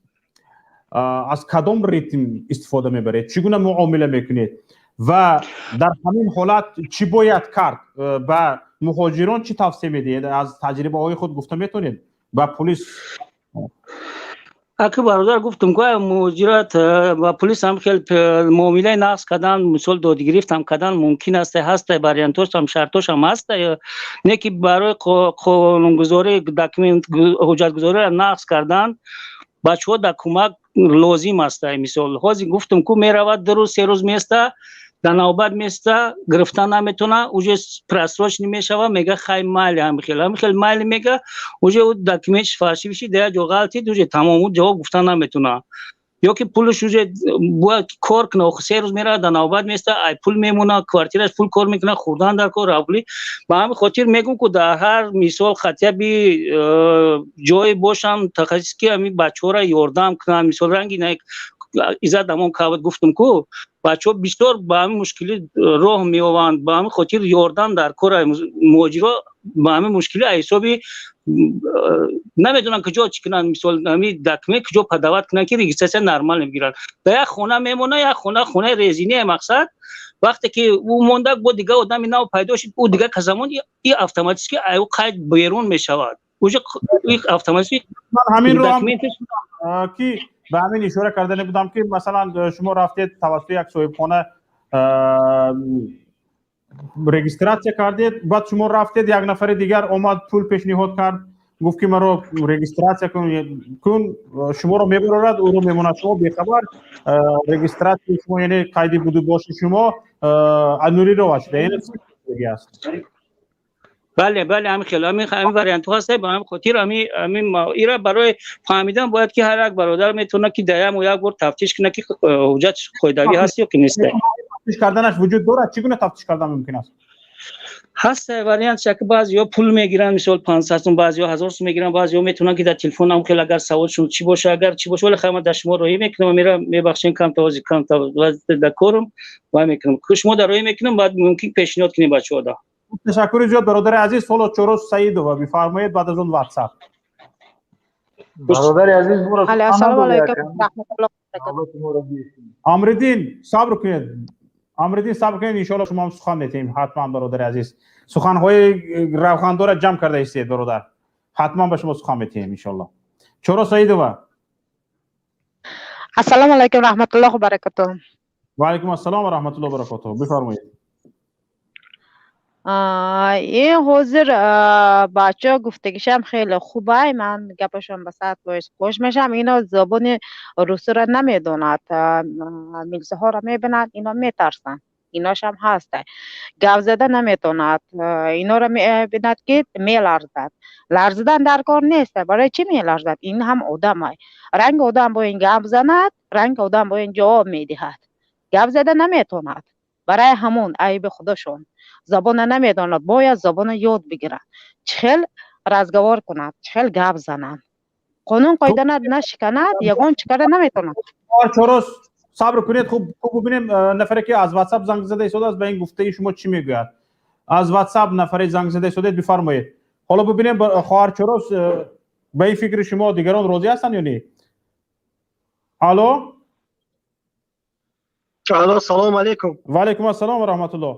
аз кадом ритм истифода мебаред, чӣ гуна муомила мекунед ва дар ҳамин ҳолат чӣ бояд кард? Ба муҳоҷирон чӣ тавсия медиҳед, аз таҷрибаҳои худ гуфта метавонед ба пулис? Аки бародар, гуфтум ку, муҳоҷират ба пулис ҳам хел муомилаи нағз кардан, мисол, додгирифтам кардан мумкин аст, ҳаста вариантошам, шартошам ҳаста. Не ки барои қонунгузорӣ, документ, ҳуҷҷатгузориро нағз кардан. Бачаҳо дар кӯмак лозим аст. Мисол, ҳозир гуфтам, ку меравад, 2 рӯз, 3 рӯз места, дар навбат места, гирифта наметона, уже просроченный мешава. Мега, хай, майли, ҳамихел майли, мега, уже документш фальшивый ши, дар як ҷо ғалтид, уже тамом, ӯ ҷавоб гуфта наметона ё ки пулаш уже бояд кор куна. 3 рӯз меравад, дар навбат места, ай пул мемона, квартираш пул кор мекуна, хӯрдан дар кор равли. Ба ҳамин хотир мегӯм, ку дар ҳар мисол хотя бы ҷое бошам, тахассус, ки ҳамин бачаҳоро ёрдам кунам. Мисол, ранги иззат амон кавад, гуфтам, ку бачаҳо бисёр ба ҳамин мушкилӣ роҳ меёванд. Ба ҳамин хотир ёрдам дар кора. Муҳоҷиро ба ҳамин мушкилӣ ҳисоби намедонанд, куҷо чӣ кунанд. Мисол, ҳамин документ куҷо подавать кунанд, ки регистрация нормал бигиранд. Дар як хона мемона, як хона, хонаи резиния. Мақсад, вақте ки ӯ монда, бо дигар одами нав пайдо шуд, ӯ дигар казамон и автоматически ӯ қайд берун мешавад, уже автоматически. Ман ҳаминро ки ба ҳамин ишора кардане будам, ки масалан, шумо рафтед, тавассути як соҳибхона регистрация кардед, баъд шумо рафтед, як нафари дигар омад, пул пешниҳод кард, гуфт, ки маро регистрация кун, шуморо мебарорад, ӯро мемонад. Шумо бехабар, регистрацияи шумо, яъне қайди будубоши шумо аннулировать шуда, яъне аст. Бале, ҳамин хел, ҳамин вариантҳо ҳаст. Ба ҳамин хотир ҳамин ира барои фаҳмидан бояд, ки ҳар як бародар метавонад, ки дар як моҳ як бор тафтиш кунад, ки ҳуҷҷат қоидавӣ ҳаст ё ки нест. Тафтиш карданаш вуҷуд дорад? Чӣ гуна тафтиш кардан мумкин аст? Ҳаст вариант, ки баъзеҳо пул мегиранд, мисол, 500 сум, баъзеҳо 1000 сум мегиранд, баъзеҳо метавонанд, ки дар телефон ҳам хел, агар саволшон чӣ боша, агар чӣ боша. Вале хай, ман дар шумо роҳӣ мекунам, мера, мебахшем, камта ҳозир камта дар корам вай мекунам, шумо дар роҳӣ мекунам, баъд мумкин пешниҳод кунем бачаҳода. Ташаккури зиёд, бародари азиз. Ҳоло Чорос Саидова бифармоед, баъд аз он Ватсап. Бародари азиз. Ассалому алайкум, раҳматуллоҳ. Амриддин, сабр кунед. Амриддин, сабр кунед, иншоалло шумо ҳам сухан метиҳем ҳатман. Бародари азиз, суханҳои равғандора ҷамъ карда истед, бародар, ҳатман ба шумо сухан метиҳем, иншоалло. Чоро Саидова. Ассалому алайкум, раҳматуллоҳ баракатуҳ. Ва алайкум ассалом ва раҳматуллоҳ баракатуҳ, бифармоед. Ин ҳозир бачаҳо гуфтагишам хеле хубай, ман гапашон ба 100% хуш мешавам. Ино забони русиро намедонад, милисаҳоро мебинанд, ино метарсанд, иношам ҳаста, гап зада наметавонад, инора мебинад, ки меларзад. Ларзидан дар кор нест. Барои чӣ меларзад? Ин ҳам одамай, ранги одам бо ин гап занад, ранги одам бо ин ҷавоб медиҳад. Гап зада наметавонад, барои ҳамон айби худашон. Забона намедонад, бояд забона ёд бигирад, чӣ хел разговор кунад, чӣ хел гап занад, қонун қоидана нашиканад, ягон чӣ карда наметавонад. Чорос, сабр кунед. Хуб, хуб, бубинем, нафаре ки аз Ватсап занг зада истодааст, ба ин гуфтаи шумо чӣ мегӯяд. Аз Ватсап нафаре занг зада истодед, бифармоед. Ҳоло бубинем, хоҳар Чорос, ба ин фикри шумо дигарон розӣ ҳастанд ё не. Алло. Алло, салому алейкум. Ва алейкум ассалом ва раҳматуллоҳ.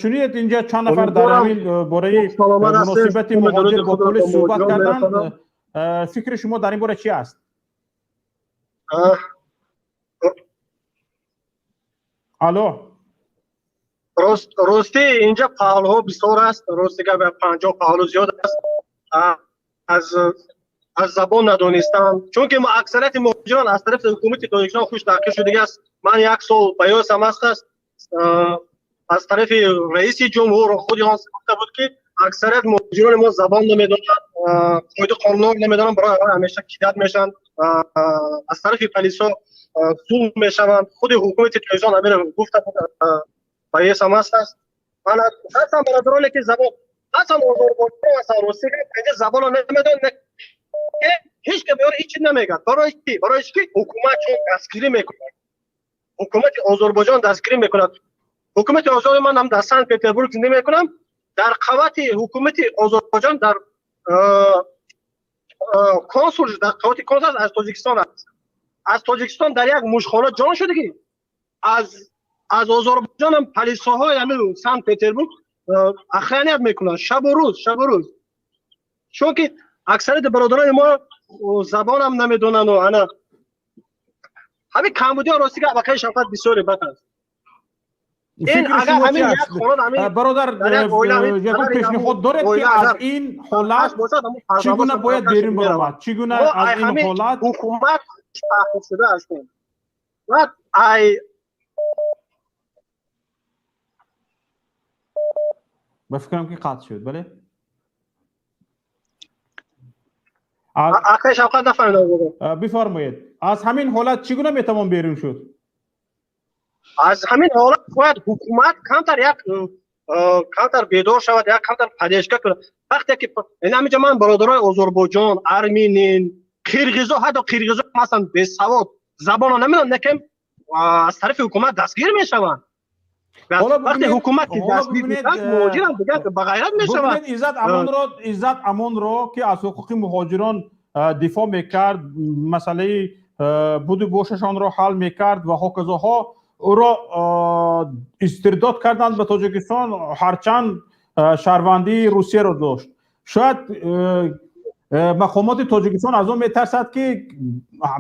Шунидед, инҷа чанд нафар дар ҳамин бораи муносибати муҳоҷир бо полис суҳбат карданд. Фикри шумо дар ин бора чи аст? Алло. Ростӣ, инҷа паҳлӯҳо бисёр аст. Рости гап, 50 паҳлӯ зиёд аст. Аз забон надонистан, чунки аксарияти муҳоҷирон аз тарафи ҳукумати Тоҷикистон хуш таҳқир шудагӣ аст. Ман як сол ба ёсам аст, аз тарафи раиси ҷумҳур худи он гуфта буд, ки аксарият муҳоҷирони мо забон намедонанд, қоида қонунро намедонанд, барои ҳамеша кидать мешаванд, аз тарафи полисо зулм мешаванд. Худи ҳукумати Тоҷикистон ҳамиро гуфта буд, ба ёсам аст. Ҳастанд бародароне, ки забон ҳастанд, озарбойҷон ҳастанд, русӣ, инҷа забонро намедонанд, ҳеҷ ка биёр ҳеҷ чиз намегӯяд. Барои чӣ? Барои чӣ ки ҳукумат чун дастгирӣ мекунад, ҳукумати Озарбойҷон дастгирӣ мекунад. Ҳукумати озод, ман ҳам дар Санкт Петербург зиндагӣ мекунам, дар қавати ҳукумати Озарбойҷон дар консул, дар қавати консул аз Тоҷикистон аст. Аз Тоҷикистон дар як мушхона ҷон шудагӣ, аз Озарбойҷон ҳам полисоҳои ҳамин Санкт Петербург охранять мекунанд шабу рӯз, шабу рӯз, чунки аксарияти бародарони мо забонам намедонану ана ҳамин камбудиҳо. Рости гап, акаи Шавкат, бисёре бад аст. Ин агар ҳамин як хона ҳамин бародар, ягон пешниҳод доред, ки аз ин ҳолат чӣ гуна бояд берун баромад? Чӣ гуна аз ин ҳолат ҳукумат таъқиб шуда ҳастем. Баъд ай ба фикрам, ки қатъ шуд, бале. Акай Шавқат, нафаҳмидам. Бифармоед, аз ҳамин ҳолат чӣ гуна метавон берун шуд? Аз ҳамин ҳолат бояд ҳукумат камтар як камтар бедор шавад, як камтар поддержка кунад. Вақте ки ҳаминҷа ман бародарои Озарбойҷон, Арменин, қирғизо, ҳатто қирғизо ҳастанд, бесавод, забонро намедонанд, лекин аз тарафи ҳукумат дастгир мешаванд. Вақте ҳукумат ки дастгир мекунад, муҳоҷирам дигар ба ғайрат мешавад. Иззат Амонро, Иззат Амонро, ки аз ҳуқуқи муҳоҷирон дифоъ мекард, масъалаи буду бошашонро ҳал мекард ва ҳоказоҳо, ӯро истирдод карданд ба Тоҷикистон, ҳарчанд шаҳрвандии Русияро дошт. Шояд мақомоти Тоҷикистон аз он метарсад, ки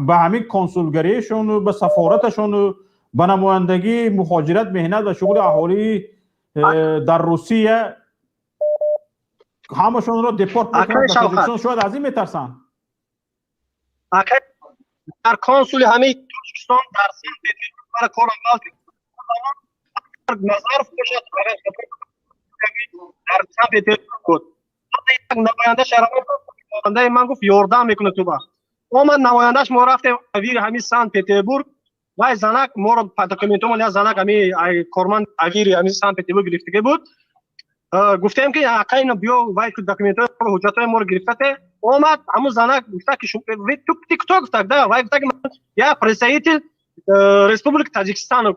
ба ҳамин консулгариашону ба сафораташону ба намояндагии муҳоҷират, меҳнат ва шуғли аҳолӣ дар Русия ҳамашонро депорт мекунанд ба Тоҷикистон. Шояд аз ин метарсанд. Дар консули ҳамаи Тоҷикистон дар Санкт Петербург корам Назаров бошад, дар Санкт Петербург буд. Як намоянда шаҳрвандаи ман гуфт, ёрдам мекунад. Ту вақт омад намояндаш, мо рафтем ОВИРи ҳамин Санкт Петербург. Вай занак моро документомон, як занак ҳами корманд ОВИРи ҳамин Санкт Петербург гирифтагӣ буд. Гуфтем, ки акай, биё, вай документҳои, ҳуҷҷатҳои моро гирифтате. Омад ҳамун занак, гуфта ки ты кто? Гуфта, да, вай гуфта ки я представитель Республики Таджикистан.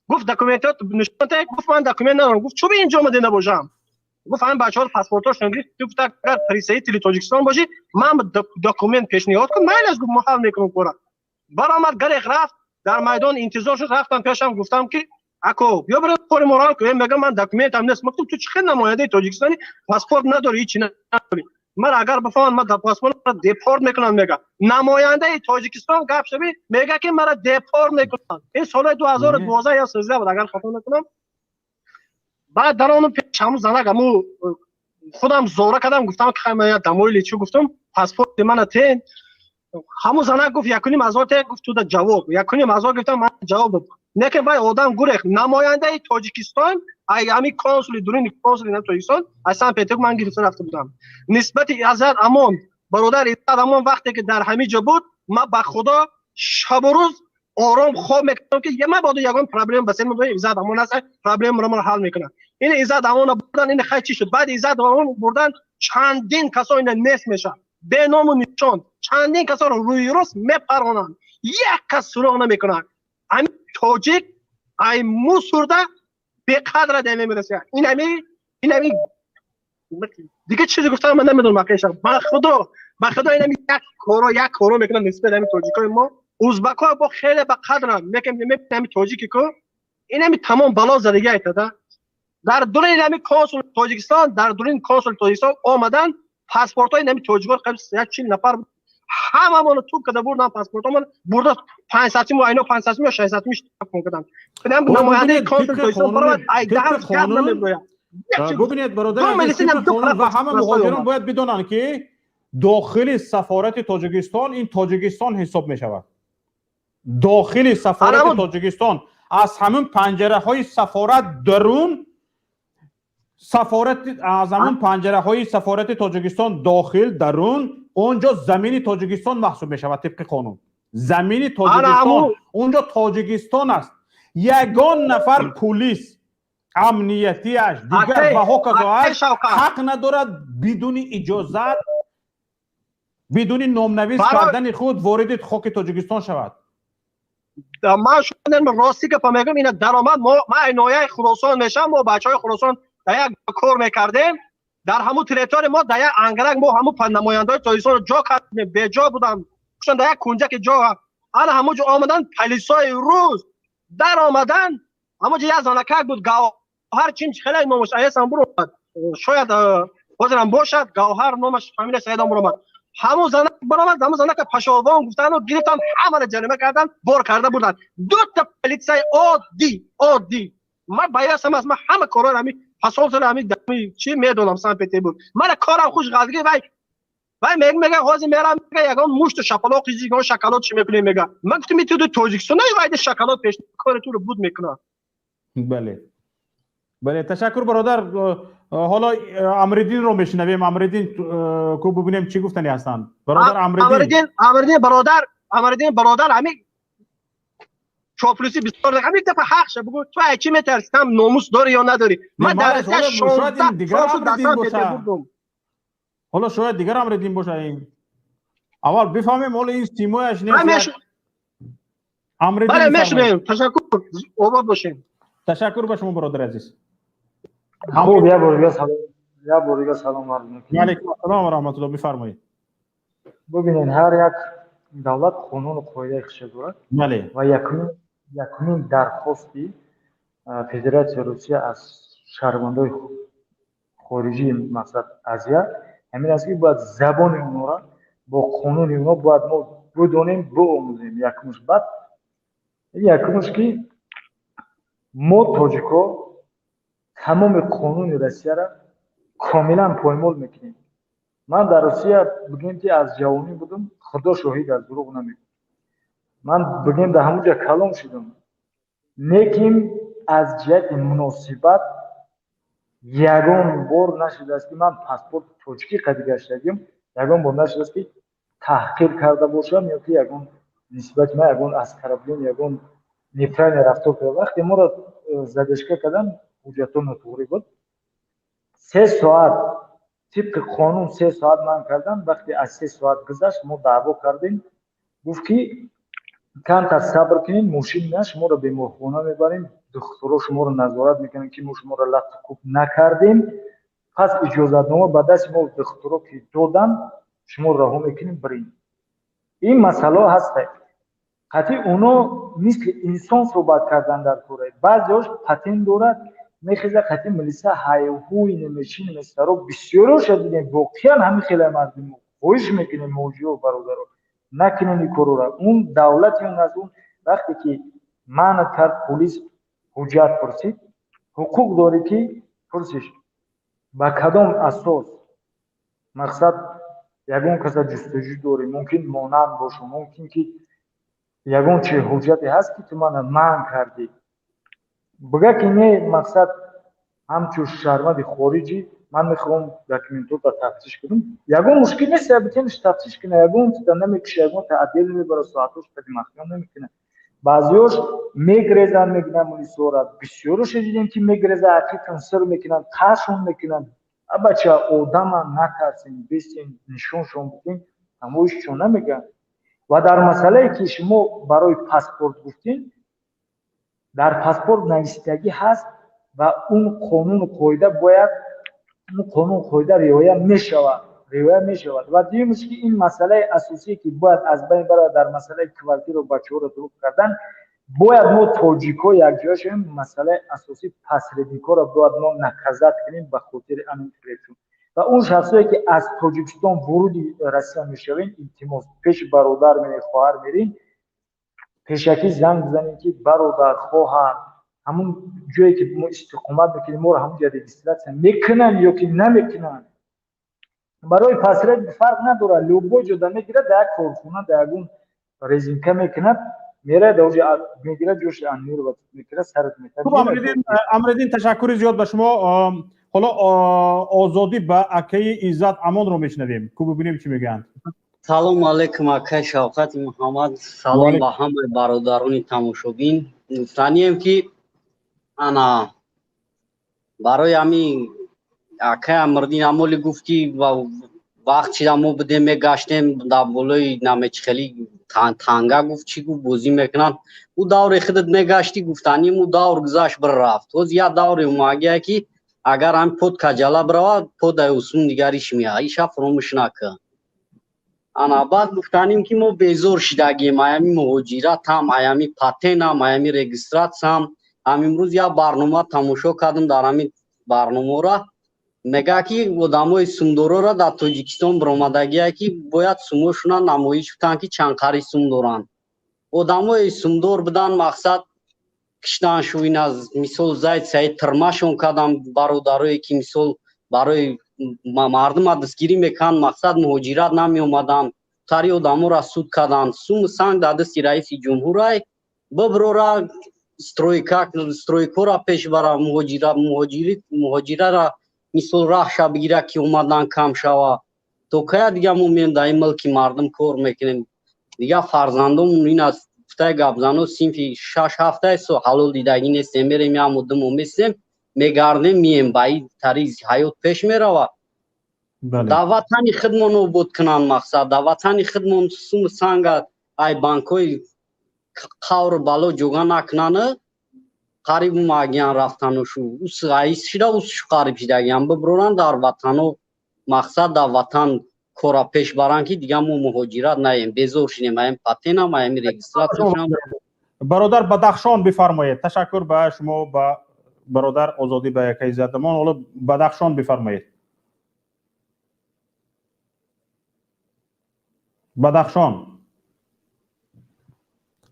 Гуфт, документот нишон, гуфт, ман документ надорам. Гуфт, чӯ инҷо омаде набошам? Гуфт, ҳамин бачаҳо паспортҳошон гирифт. Гуфт, агар представители Тоҷикистон бошӣ, ман документ пешниҳод кун, майлаш, гуфт, мо ҳал мекунем кора. Баромад, гарех рафт, дар майдон интизор шуд. Рафтам пешам, гуфтам ки ако, биё бирем, кори моро кунем. Мегам, ман документам нест. Гуфтам, ту чӣ хел намояндаи Тоҷикистони, паспорт надорӣ, ҳичи надорӣ? Ман агар бифаҳманд, ман паспорт депорт мекунанд. Мега, намояндаи Тоҷикистон гап шави, мега ки мара депорт мекунанд. Ин соли 2012 ё 13 буд, агар хато накунам. Баъд даронум пеш ҳамун занак, ҳаму худам зора кардам, гуфтам ки ман я домой лечу. Гуфтам, паспорти мана тен. Ҳамун занак гуфт, 1,5 ҳазор те. Гуфт, туда ҷавоб 1,5 ҳазор гуфтам, ман ҷавоб дод. Неки вай одам гурех. Намояндаи Тоҷикистон ай ҳамин консули дуруни консули Тоҷикистон аз Санкт Петербург ман гирифта рафта будам. Нисбати Иззат Амон, бародар Иззат Амон, вақте ки дар ҳамин ҷо буд, ман ба Худо шабу рӯз ором хоб мекардам, ки мабодо ягон проблема ба сен Иззат Амон аст, проблемаро маро ҳал мекунад. Ин Иззат Амонро бурдан, ин хай чӣ шуд? Баъди Иззат Амон бурдан, чандин касо ина нест мешавад, беному нишон. Чандин касоро рӯи рост мепаронанд, як кас суроғ намекунад. Ҳамин тоҷик ай мусурда беқадра да намерасад. Ин ҳами дига чизе гуфтан ман намедонам. Акайша, ба Худо, ба Худо, ин ҳами як коро мекунанд нисбат ҳами тоҷикои мо. Узбакҳо бо хеле ба қадранд, лекин ҳами тоҷики ку ин ҳами тамом бало задагӣ айтада. Дар дуруни ҳами консул Тоҷикистон, дар дуруни консул Тоҷикистон омадан, паспортҳои ҳами тоҷикон, қариб як 40 нафар, ҳамамонро туп карда бурдан, паспортҳомон бурда, 500 му айно 500 ё 600 штраф карданд. Намояндаи консул Тоҷикистон баромад, ай даҳан гап намеброяд. Бубинед, бародар, ва ҳама муҳоҷирон бояд бидонанд, ки дохили сафорати Тоҷикистон ин Тоҷикистон ҳисоб мешавад. Дохили сафорати Тоҷикистон, аз ҳамин панҷараҳои сафорат, дарун сафорат, аз ҳамин панҷараҳои сафорати Тоҷикистон дохил, дарун он ҷо замини Тоҷикистон маҳсуб мешавад. Тибқи қонун замини Тоҷикистон он ҷо Тоҷикистон аст. Ягон нафар пулис, амниятиаш, дигар ва ҳоказоаш ҳақ надорад бидуни иҷозат, бидуни номнавис кардани худ вориди хоки Тоҷикистон шавад. Ман шумо рости гапа мегӯям. Ина даромад, ман ноҳияи Хуросон мешавам. Мо бачаҳои Хуросон дар як кор мекардем. Дар ҳамун территория мо дар як ангарак мо ҳамун намояндаҳои Тоҷикистонро ҷо кардем. Беҷо будам, дар як кунҷаки ҷо. Ана ҳамун ҷо омадан полисои рус, дар омадан. Ҳамун ҷо як занакак буд, Гавҳар чин хеле номаш аясам буромад, шояд ҳозирам бошад. Гавҳар номаш, фамилияш ёдам буромад. Ҳамун занак баромад, ҳамун занака пашовон гуфтану гирифтан, ҳамаро ҷарима кардан, бор карда бурдан. Дута полисаи оддӣ, оддӣ. Ман боясам аст, ман ҳама корҳоро, ҳами посольство, ҳами чӣ медонам, Санкт Петербург. Мана корам хуш ғалдиги вай мега, ҳозир мерам, мега, ягон мушту шапалоқ, ягон шоколад чӣ мекунем, мега. Ман гуфтам, ту Тоҷикистон вайда шоколад пеш кори туро буд мекунад. Бале, ташаккур, бародар. Ҳоло Амриддинро мешунавем. Амриддин ку, бубинем, чӣ гуфтани ҳастанд, бародар Амриддин. Амриддин бародар, Амриддин бародар, ҳамин чоплуси бисёр, ҳамин дафъа ҳақ ша бугӯ, ту ай чӣ метарсӣ? Там номус дорӣ ё надорӣ? Ман дар Россия 16 сол шуд, дар Санкт Петербургум. Ҳоло шояд дигар Амриддин боша. Ин аввал бифаҳмем, ҳоло ин симояш нест. Амриддин. Бале, мешунавем. Ташаккур, обод бошем. Ташаккур ба шумо, бародари азиз. Хуб, як бор дига салом, як бор дига салом арз мекунем. Алайкум ассалом ва раҳматуллоҳ, бифармоед. Бубинед, ҳар як давлат қонуну қоидаи худша дорад. Ва якумин дархости Федератсияи Русия аз шаҳрвандои хориҷии, мақсад, Азия ҳамин аст, ки бояд забони онҳоро бо қонуни онҳо бояд мо бидонем, биомӯзем. Якумш, баъд якумш, ки мо тоҷикҳо тамоми қонуни Россияро комилан поймол мекунем. Ман дар Русия, бигем, ки аз ҷавонӣ будам, худо шоҳид аз, дурӯғ намегӯям, ман, бигем, дар ҳамун ҷо калон шудам, лекин аз ҷиҳати муносибат ягон бор нашудааст, ки ман паспорти тоҷикӣ қади гаштагим, ягон бор нашудааст, ки таҳқир карда бошам ё ки ягон нисбати ман ягон оскорбление, ягон неправильно рафтор карда. Вақте моро задержка кардан, ҳуҷҷатҳо нотуғрӣ буд, 3 соат, тибқи қонун 3 соат манъ кардан. Вақте аз 3 соат гузашт, мо даъво кардем, гуфт, ки камтар сабр кунед, мошин на, шуморо беморхона мебарем, духтуро шуморо назорат мекунанд, ки мо шуморо латту кӯб накардем. Пас иҷозатнома ба дасти мо духтуро ки доданд, шуморо раҳо мекунем, бирем. Ин масъалаҳо ҳастанд. Қатъи оно мисли инсон суҳбат кардан дар кора. Баъзеҳош патент дорад, мехеза, қатъи милиса ҳайҳуй немеши немесаро. Бисёроша дидем, воқеан ҳамин хеле мардум. Хоҳиш мекунем, муҳоҷиро, бародаро, накунем ин корора. Он давлати он аст. Он вақте ки манъ кард, полис ҳуҷҷат пурсид, ҳуқуқ дорӣ, ки пурсиш, ба кадом асос, мақсад, ягон каса ҷустуҷӯ дорӣ, мумкин монанд бошу, мумкин ки ягон чи ҳуҷҷате ҳаст, ки ту мана манъ кардӣ. Бига, ки не, мақсад, ҳамчун шаҳрванди хориҷӣ ман мехоҳам документҳоро тафтиш кунам. Ягон мушкил нест, битенш тафтиш куна, ягон та намекуша, ягон та отдел намебара, соатош тади махфиён намекуна. Баъзеҳош мегрезанд, мебинам милисора, бисёроше дидем, ки мегреза, ақитан сир мекунанд, қашон мекунанд. Абача, одама натарсем, бесем, нишоншон будем, ҳамоишчон намегӯянд. Ва дар масъалае, ки шумо барои паспорт гуфтем, дар паспорт нависитагӣ ҳаст ва он қонуну қоида бояд, он қонуну қоида риоя мешавад, риоя мешавад. Ва дуюмш, ки ин масъалаи асосие, ки бояд аз байн барад, дар масъалаи квартираро бачаҳоро дуруст кардан, бояд мо тоҷикҳо якҷоя шавем. Масъалаи асосӣ, посредникҳоро бояд мо наказать кунем ба хотири амин фиребшон. Ва он шахсое, ки аз Тоҷикистон вориди Россия мешавем, илтимос, пеши бародар мерем, хоҳар мерем, пешакӣ занг бизанем, ки бародар, хоҳар, ҳамун ҷое ки мо истиқомат мекунем, моро ҳамун ҷо регистрация мекунанд ё ки намекунанд. Барои посредник фарқ надорад, любой ҷода мегирад, дар як корхона, дар ягон резинка мекунад, мерад, дар оҷа мегирад, ҷош аннировать мекунад, сарат метад. Амриддин, ташаккури зиёд ба шумо. Ҳоло Озодӣ ба акаи Иззат Амонро мешунавем, ку бибинем, чӣ мегӯянд. Салому алайкум, акаи Шавқати Муҳаммад, салом ба ҳамаи бародарони тамошобин. Гуфтанием, ки ана барои ҳамин акаи Амриддин Амоли гуфт, ки вақт чида мо будем, мегаштем дар болои намечхели танга, гуфт, чӣ гуфт, бозӣ мекунанд. Ӯ давре худат мегаштӣ, гуфтаним, ӯ давр гузашт, бір рафт. Ҳоз як давре омагия, ки агар ҳамин под каҷала биравад, подай усун дигариш меяд, иша фуромӯш накун. Ана баъд гуфтаним, ки мо безор шидагем аями муҳоҷиратам, аями патентам, аями регистрация м. Ҳам имрӯз як барнома тамошо кардам, дар ҳамин барномаро мега, ки одамои сумдорора дар Тоҷикистон биромадагие, ки бояд сумошуна намоиш кутанд, ки чанд қари сум доранд. Одамои сумдор будан, мақсад. Киштан шу ина мисол зайцаи тирмашон кардам, бародарое ки мисол барои мардума дастгирӣ мекунанд, мақсад муҳоҷират намеомаданд, тари одаморо суд карданд. Суму санг дар дасти раиси ҷумҳурай, биброра, стройка, стройкора пеш бара, муҳоҷира, муҳоҷирара мисол раҳша бигира, ки омадан кам шава. То кая дига мо меем дар ин мулки мардум кор мекунем? Дига фарзандомон ин аст, гуфтаи гапзано, синфи шаш ҳафтаи со ҳалол дидагӣ нестем. Мерем, яму думо месем, мегардем, мием. Ба ин тариз ҳаёт пеш меравад? Дар ватани худмон обод кунанд, мақсад дар ватани худмон суму санга ай банкҳои қавру бало ҷуга накунанд. Қариб магиян рафтану шу ус шида, усшу қариб шидагиян, биброранд дар ватану, мақсад дар ватан кора пеш баранд, ки дига мо муҳоҷират наем. Безор шинем аем патенам, аем регистратсияшам. Бародар Бадахшон, бифармоед. Ташаккур ба шумо, ба бародар Озодӣ, ба якаи задамон. Ҳоло Бадахшон, бифармоед. Бадахшон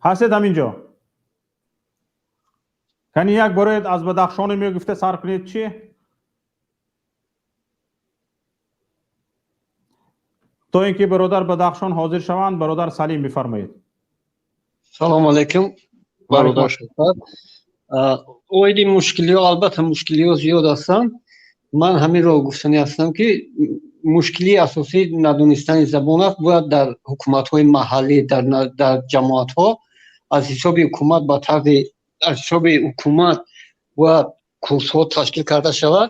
ҳастед ҳаминҷо? Кани як бороед аз Бадахшоне мегуфта сар кунед, чӣ? То ин ки бародар Бадахшон ҳозир шаванд, бародар Салим, бифармоед. Салому алайкум, бародар Шавкат. Оиди мушкилиҳо, албатта, мушкилиҳо зиёд ҳастанд. Ман ҳаминро гуфтанӣ ҳастам, ки мушкилии асосӣ надонистани забон аст. Бояд дар ҳукуматҳои маҳаллӣ, дар ҷамоатҳо аз ҳисоби ҳукумат, ба тарзи аз ҳисоби ҳукумат бояд курсҳо ташкил карда шавад,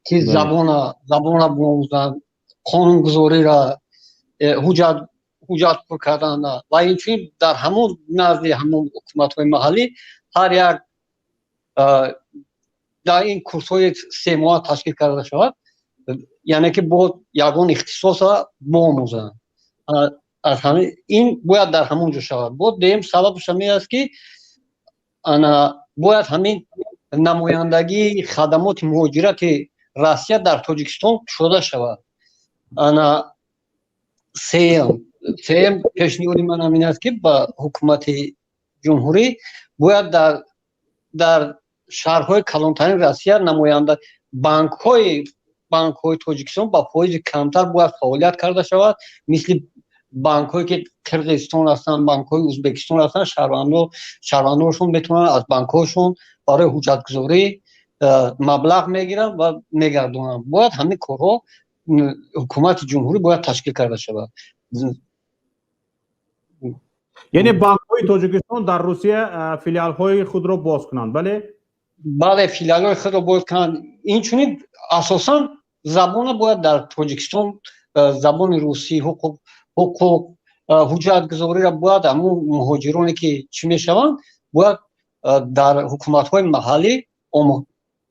ки забона биомӯзанд, қонунгузориро, ҳуҷҷат пур кардан. Ва инчунин дар ҳамон назди ҳамон ҳукуматҳои маҳаллӣ ҳар як дар ин курсҳои 3 моҳа ташкил карда шавад, яъне ки бо ягон ихтисоса биомӯзанд. Аз ҳамин ин бояд дар ҳамон ҷо шавад. Бо дуюм сабабш ҳамин аст, ки ана бояд ҳамин намояндагии хадамоти муҳоҷирати Россия дар Тоҷикистон кушода шавад. Ана сеюм пешниҳоди ман ҳамин аст, ки ба ҳукумати ҷумҳурӣ бояд дар шаҳрҳои калонтарини Россия намоянда банкҳои Тоҷикистон ба фоизи камтар бояд фаъолият карда шавад, мисли банкҳое ки Қирғизистон ҳастанд, банкҳои Ӯзбекистон ҳастанд. Шаҳрвандоншон метавонанд аз банкҳошон барои ҳуҷҷатгузорӣ маблағ мегиранд ва мегардонанд. Бояд ҳамин корҳо ҳукумати ҷумҳурӣ бояд ташкил карда шавад. Яъне банкҳои Тоҷикистон дар Русия филиалҳои худро боз кунанд, бале? Бале, филиалҳои худро боз кунанд. Инчунин асосан забона бояд дар Тоҷикистон, забони русӣ, ҳуқуқ, ҳуҷҷатгузориро бояд ҳамун муҳоҷироне ки чӣ мешаванд, бояд дар ҳукуматҳои маҳаллӣ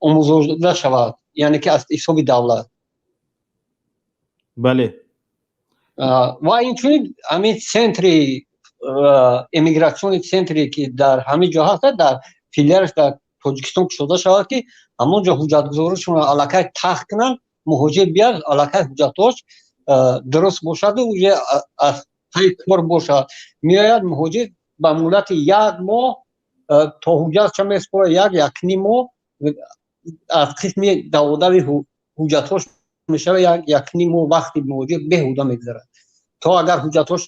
омӯзонида шавад, яъне ки аз ҳисоби давлат. Бале. Ва инчунин ҳамин центри эмиграционный центре, ки дар ҳамин ҷо ҳаста, дар филиалаш дар Тоҷикистон кушода шавад, ки ҳамон ҷо ҳуҷҷатгузоришонро аллакай тахт кунанд. Муҳоҷир биёд, аллакай ҳуҷҷатҳош дуруст бошаду уже аз пайи кор бошад. Меояд муҳоҷир, ба муҳлати як моҳ то ҳуҷҷатша месупорад, як якним моҳ аз қисми даводави ҳуҷҷатҳош мешавад. Як якним моҳ вақти муҳоҷир беҳуда мегузарад. То агар ҳуҷҷатҳош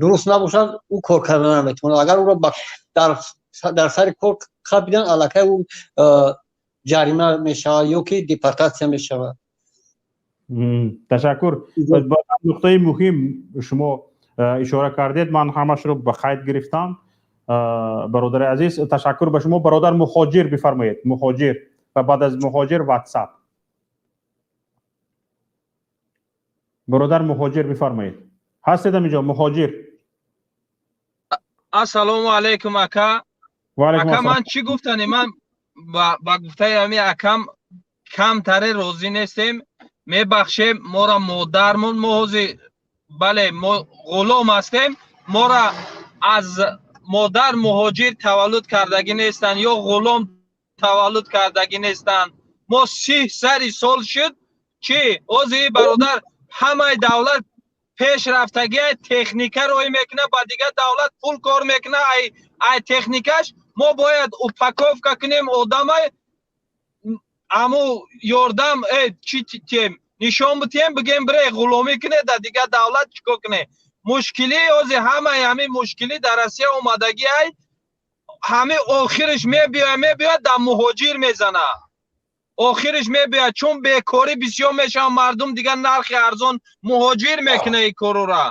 дуруст набошад, ӯ кор карда наметавонад. Агар ӯро дар сари кор қабидан, аллакай ӯ ҷарима мешавад ё ки депортатсия мешавад. Ташаккур. Ба нуқтаи муҳим шумо ишора кардед, ман ҳамашро ба қайд гирифтам, бародари азиз, ташаккур ба шумо. Бародар Мухоҷир, бифармоед. Мухоҷир ва баъд аз Мухоҷир Ватсап. Бародар Мухоҷир, бифармоед. Ҳастед ҳаминҷо, Мухоҷир? Ассалому алайкум, ака. Ака, ман чӣ гуфтани, ман ба гуфтаи ҳами акам камтаре розӣ нестем. Мебахшем мора, модармон, мо ҳозир, бале, мо ғулом ҳастем. Мора аз модар муҳоҷир таваллуд кардагӣ нестанд ё ғулом таваллуд кардагӣ нестанд. Мо 30 сари сол шуд, чӣ ҳозир, бародар, ҳамаи давлат Пешрафтагиай техника роҳӣ мекунад, ба дигар давлат пул кор мекунад, ай техникаш мо бояд упаковка кунем одамай, аму ёрдам чи тем нишон битем, бигем бире ғуломӣ куне дар дигар давлат, чӣ кор куне. Мушкилӣ ҳозир ҳамаи ҳамин мушкилӣ дар Россия омадагӣ, ай ҳамин охириш мебиёяд, дар муҳоҷир мезана, охириш мебиёяд, чун бекорӣ бисёр мешавад, мардум дигар нархи арзон муҳоҷир мекунад ин корора.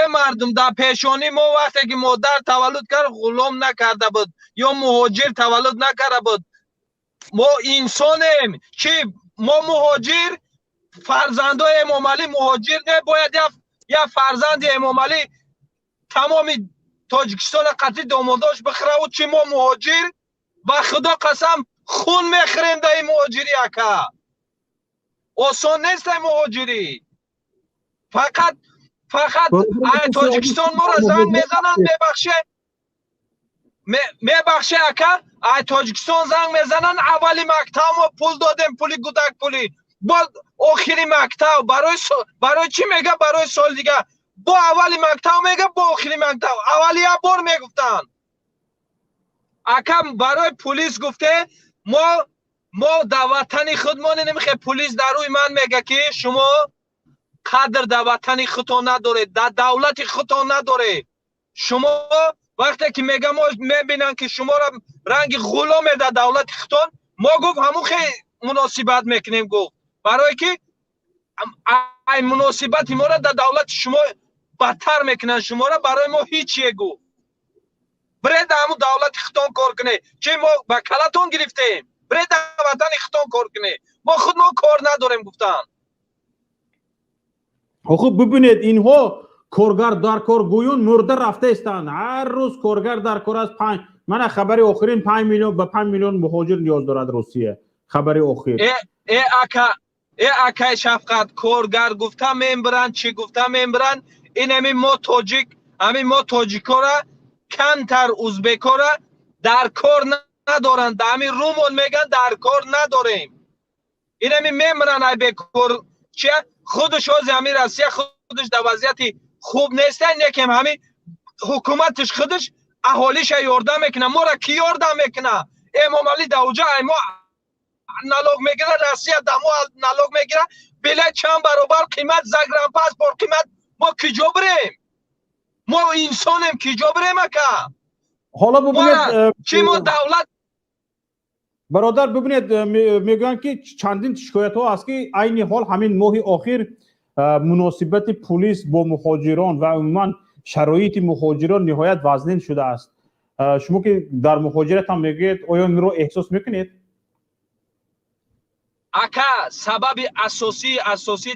Э мардум, дар пешонӣ мо вақте ки модар таваллуд кард, ғулом накарда буд ё муҳоҷир таваллуд накарда буд. Мо инсонем. Чи мо муҳоҷир, фарзандои Эмомалӣ муҳоҷир не, бояд як фарзанди Эмомалӣ тамоми Тоҷикистона қатъи домодош бихӯраву чи мо муҳоҷир? Ба Худо қасам, хун мехӯрем дар ин муҳоҷирӣ, ака. Осон нест ай муҳоҷирӣ. Фақат ай Тоҷикистон моро занг мезананд, мебахше, ака, ай Тоҷикистон занг мезананд, аввали мактаб мо пул додем, пули гудак, пули бо охири мактаб барои чӣ мега, барои соли дига бо аввали мактаб мега, бо охири мактаб аввали як бор мегуфтанд. Ака, барои пулис гуфте, мо дар ватани худ монем, хе пулис дар рӯи ман мега, ки шумо қадр дар ватани худтон надоред, дар давлати худтон надоред. Шумо вақте ки мега мо мебинанд, ки шуморо ранги ғуломе дар давлати худтон, мо гуфт ҳамун хе муносибат мекунем, гуфт, барое ки ай муносибати моро дар давлати шумо бадтар мекунанд шуморо, барои мо ҳичие, гуфт, биред дар ҳамун давлати худтон кор кунед, чи мо ба калатон гирифтем, биред дар ватани худтон кор кунед, мо худмон кор надорем, гуфтанд. Хуб, бибинед, инҳо коргар дар кор гӯён мурда рафта истанд. Ҳар рӯз коргар дар кор аст. Панҷ, мана хабари охирин, 5 миллион, ба 5 миллион муҳоҷир ниёз дорад Русия, хабари охир. Э ака, э акай Шафқат, коргар гуфта мебаранд, чӣ гуфта мебаранд, ин ҳамин мо тоҷик, ҳамин мо тоҷикора камтар узбекора дар кор надоранд, дар ҳамин румон мегӯянд дар кор надорем. Ин ҳамин мемиранд ай бекор. Чия худаш ҳози ҳамин Россия худаш дар вазъияти хуб нестан, некем ҳамин ҳукуматаш худаш аҳолиша ёрдам мекунад. Моро кӣ ёрдам мекунад? Эмомалӣ дар уҷа ай мо налог мегирад, Россия дар мо налог мегирад, билет чанд баробар қимат, загранпаспорт қимат, мо киҷо бирем? Мо инсонем, киҷо бирем, ака? Ҳоло бубинед, чӣ мо давлат Бародар, бибинед, мегӯянд, ки чандин шикоятҳо аст, ки айни ҳол ҳамин моҳи охир муносибати пулис бо муҳоҷирон ва умуман шароити муҳоҷирон ниҳоят вазнин шудааст. Шумо ки дар муҳоҷират ҳам мегӯед, оё инро эҳсос мекунед? Ака, сабаби асосӣ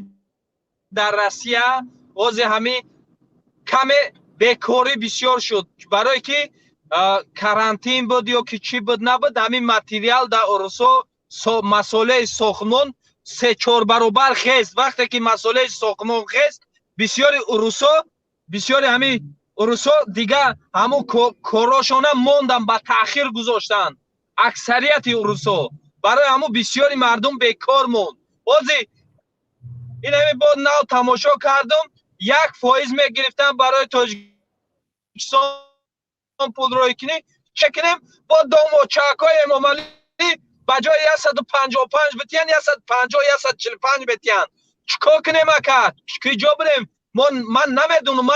дар Россия ҳозир ҳамин каме бекорӣ бисёр шуд, барое ки карантин буд ё ки чӣ буд набуд, ҳамин материал дар урусо, масолеҳи сохтмон се-чор баробар хест. Вақте ки масолеҳи сохтмон хест, бисёри урусо, бисёри ҳамин урусо дигар ҳамун корошона мондан, ба таъхир гузоштанд аксарияти урусо. Барои ҳамун бисёри мардум бекор монд. Ҳозир ин ҳамин бо нав тамошо кардум, 1% мегирифтам барои Тоҷикистон пул рӯй кунӣ, чӣ кунем? Бо домочакҳои Эмомалӣ ба ҷои 155 битиян, 150, 145 битиян. Чӣ кор кунем, ака? Киҷо бирем? Ман намедонам,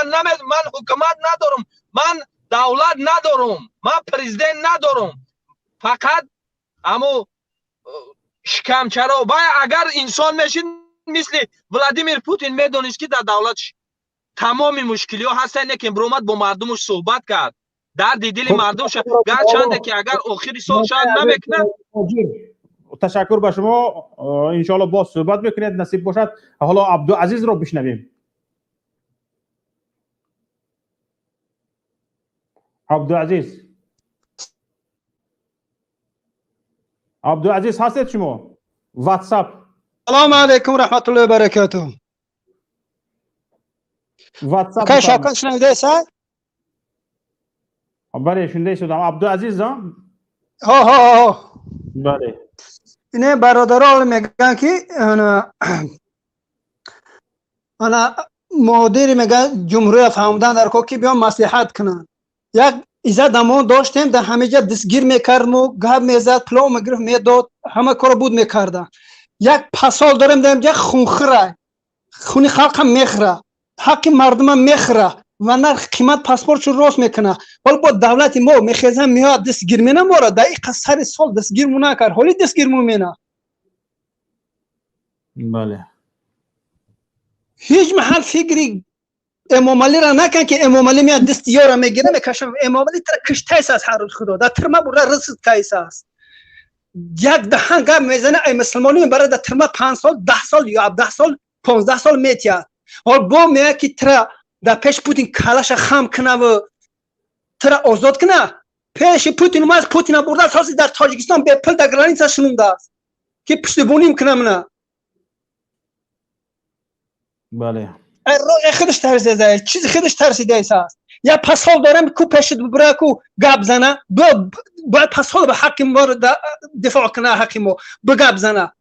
ман ҳукумат надорам, ман давлат надорам, ман президент надорам, фақат ҳаму шикамчаро. Вай агар инсон мешид, мисли Владимир Путин, медонист, ки дар давлатш тамоми мушкилиҳо ҳастанд, лекин биромад, бо мардумаш суҳбат кард, дарди дили мардумша, гарчанде ки агар охири сол шояд намекунад. Ташаккур ба шумо, иншоалло боз суҳбат мекунед, насиб бошад. Ҳоло Абдуазизро бишнавем. Абдуазиз, Абдуазиз, ҳастед шумо? Ватсап. Салому алайкум, раҳматуллоҳи баракатуҳ. Ватсап. Акай Шавкат, шунавидаеса? Бале, шунида истодам. Абдуазиз, а? Ҳо, ҳо, ҳо. Бале. Ине бародаро мегӯянд, ки ана Мудири мега ҷумҳурия фаҳмидан дар кор, ки биён маслиҳат кунанд. Як иззат дамон доштем, дар ҳамеҷа дастгир мекардму, гап мезад, пуло мегирифт, медод, ҳама коро буд мекарда. Як посол дорем дар инҷа, хунхӯра, хуни халқа мехӯра, ҳаққи мардума мехӯра ва нарх қимат паспортшо рост мекуна. Ҳоло бо давлати мо мехеза, меояд, дастгир мена мора. Дар иқа сари сол дастгирму накард, ҳоли дастгирму мена. Бале. Ҳеҷ маҳал фикри Эмомалиро накан, ки Эмомалӣ меяд, дасти ёра мегира, мекаша. Эмомалӣ тара киштайс аст, ҳар рӯз худо дар тирма бурда рисд кайс аст. Як даҳан гап мезана, ай мусулмонӣ мебара дар тирма, 5 сол, 10 сол ё 17 сол, 15 сол метиҳад. Ҳол бо меяд, ки тира дар пеш Путин калаша хам кунаву тира озод куна. Пеши Путин омад, Путина бурда соси дар Тоҷикистон бепул дар граница шунондааст, ки пуштибоним кунамна. Бале. Роҳи худаш тарсида, чизи худаш тарсидааст. Я посол дорем, ку пешит бибра, ку гап зана. Бояд посол ба ҳаққи моро дифоъ куна, ҳаққи мо ба гап зана.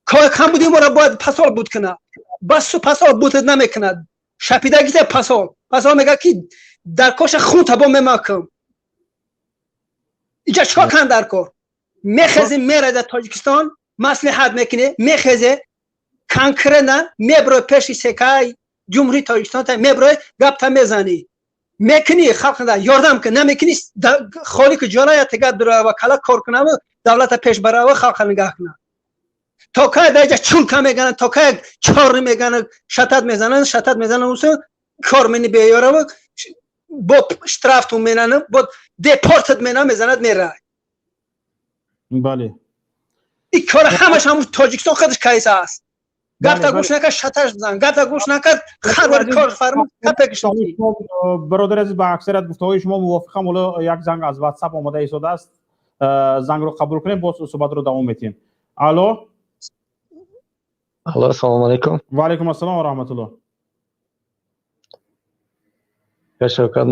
Кам буди моро бояд посол буд куна. Басу посол буд намекунад, шапидагита посол. Посол мега, ки дар коша хун табо мемакам. Иҷа чикор кан дар кор? Мехезем, мере дар Тоҷикистон маслиҳат мекунӣ, мехезе, конкретно меброи пеши секай ҷумҳурии Тоҷикистон, меброи, гапта мезанӣ, мекунӣ, халқ ёрдам кун, намекунӣ, холи ки ҷора я тега дурава, кала кор кунаву давлата пеш барава, халқа нигаҳ куна. То кай дар иҷа чулка мегананд, то кай чор мегананд, шатат мезананд, шатат мезананд, усу кор мени беёраву бо штрафту менанд, бо депортат мена мезанад, мерай. Бале. Ин кора ҳамаш ҳамун Тоҷикистон худаш кайса аст. Гапта гӯш накард, шаташ бизан, гапта гӯш накард, хар кор фармуд, капекш. Бародари азиз, ба аксарият гуфтаҳои шумо мувофиқам. Ҳоло як занг аз Ватсап омода истодааст, зангро қабул кунем, боз суҳбатро давом медиҳем. Алло. Алло, ассалому алайкум. Ва алайкум ассалом ва раҳматуллоҳ. Шавкат,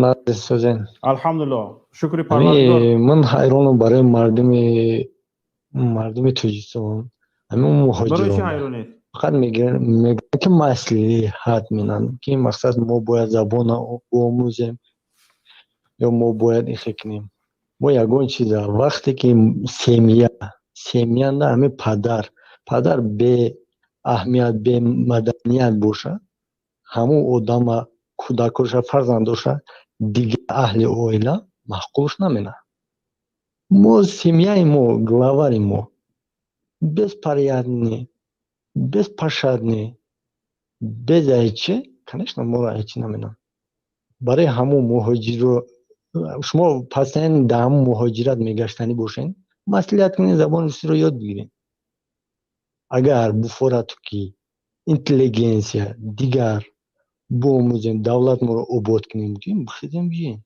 созен? Алҳамдулиллоҳ, шукри Парвардигор. Ман ҳайронам барои мардуми Тоҷикистон, ҳамин Барои чӣ муҳоҷирон. ҳайронед? Фақат мегӯянд, ки маслиҳат менанд, ки мақсад мо бояд забона омӯзем ё мо бояд ихе кунем. Мо ягон чиза, вақте ки семья на ҳамин падар беаҳамият, бемаданият боша, ҳамун одама кӯдакоша, фарзандоша, дигар аҳли оила маъқулш наменад. Мо семьяи мо, главари мо беспорядный, беспощадный, без айчи, конечно, моро айчи наменанд. Барои ҳамун муҳоҷиро шумо постоянно дар ҳамун муҳоҷират мегаштанӣ бошен, маслиҳат кунед, забони русиро ёд бигиред. Агар буфорату ки интеллигенсия дигар биомӯзем, давлат моро обод кунем, бихезем, биёем.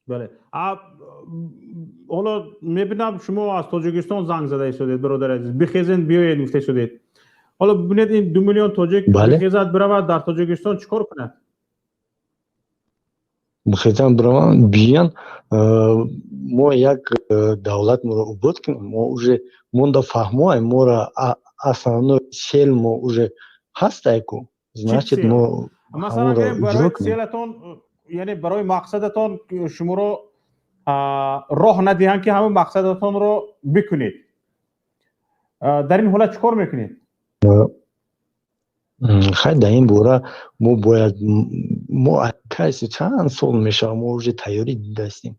Бале, ҳоло мебинам, шумо аз Тоҷикистон занг зада истодед, бародари азиз. Бихезен, биёед гуфта истодед. Ҳоло бибинед, ин 2 миллион тоҷик бихезад, биравад, дар Тоҷикистон чӣ кор кунад? Бихезанд, бираванд, биёян, мо як давлат моро обод кунем. Мо уже монда фаҳмоем, мора основной цель мо уже ҳастайку, значит, мо Масалан, барои целатон, яъне барои мақсадатон шуморо роҳ надиҳанд, ки ҳамин мақсадатонро бикунед, дар ин ҳолат чӣ кор мекунед? Хай, дар ин бора мо бояд, мо кайси чанд сол мешавад, мо уже тайёрӣ дидастем.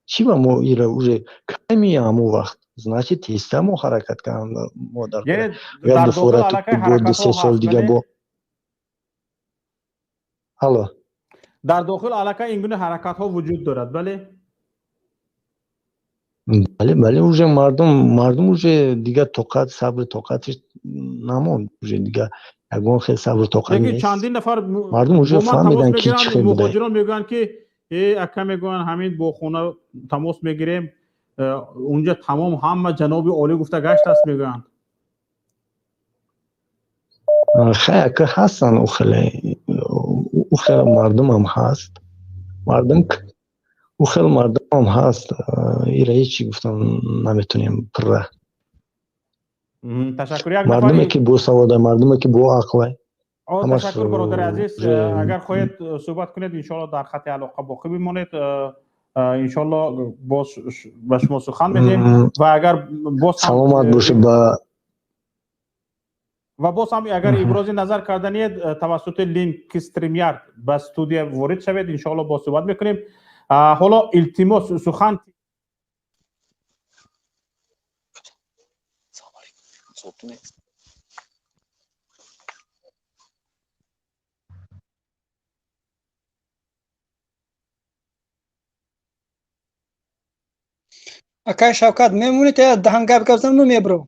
Чӣ ба мо ира уже кай мея ҳамон вақт, значит, тезтар мо ҳаракат кардам мо дар буфорату бо 2-3 сол дига бо алло. Дар дохил аллакай ин гуна ҳаракатҳо вуҷуд дорад, бале? Бале, уже мардум уже дигар тоқат, сабри тоқатиш намонд, уже дигар ягон хел сабру тоқат Лекин нест. Чандин нафар Мардум уже бо ман тамос фаҳмиданд, ки чӣ мегиранд, хел буда. муҳоҷирон мегӯянд, ки э ака, мегӯянд, ҳамин бо хона тамос мегирем, унҷа тамом ҳама ҷаноби олӣ гуфта гаштааст, мегӯянд. Хай, ака, ҳастанд, ӯ хеле мардумам ҳаст, мардум ӯ хеле мардумам ҳаст, ира ҳеҷ чӣ гуфтан наметонем пурра. Ташаккур. Як Мардуме нафари ки босавода, мардуме ки боақлай. Ташаккур, бародари азиз. Агар хоҳед, суҳбат кунед, иншоалло дар хати алоқа боқӣ бимонед, иншоалло боз ба шумо сухан медиҳем ва агар боз Саломат бошед ба Ва боз ҳам агар ибрози назар карданиед, тавассути линк StreamYard ба студия ворид шавед, иншоалло боз суҳбат мекунем. Ҳоло илтимос сухан Акай Шавкат, мемонед я даҳан гап гап занам, мебро?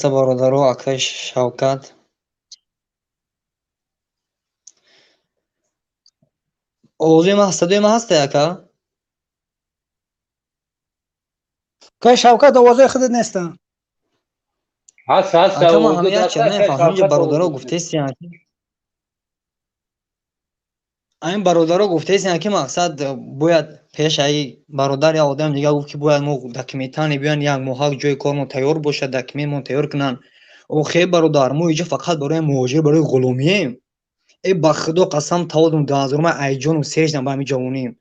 Бародаро, акай Шавкат, овози ма, садои ма ҳаста, ака? Акай Шавкат, овозои худат нестам. Ҳаст, ҳаст. Ака, ма ҳамин як чиз намефаҳмам. Инҷа бародаро гуфтестиян, ин бародаро гуфтестиян, ки мақсад бояд пеш аи бародар як одам дига гуфт, ки бояд мо документально биён, як моҳак ҷои кормон тайёр бошад, документмон тайёр кунанд. Охе, бародар, мо инҷа фақат барои муҳоҷир, барои ғуломием. Э, ба худо қасам, таводум дуҳазорума айҷону сеждам ба ҳамин ҷавоним.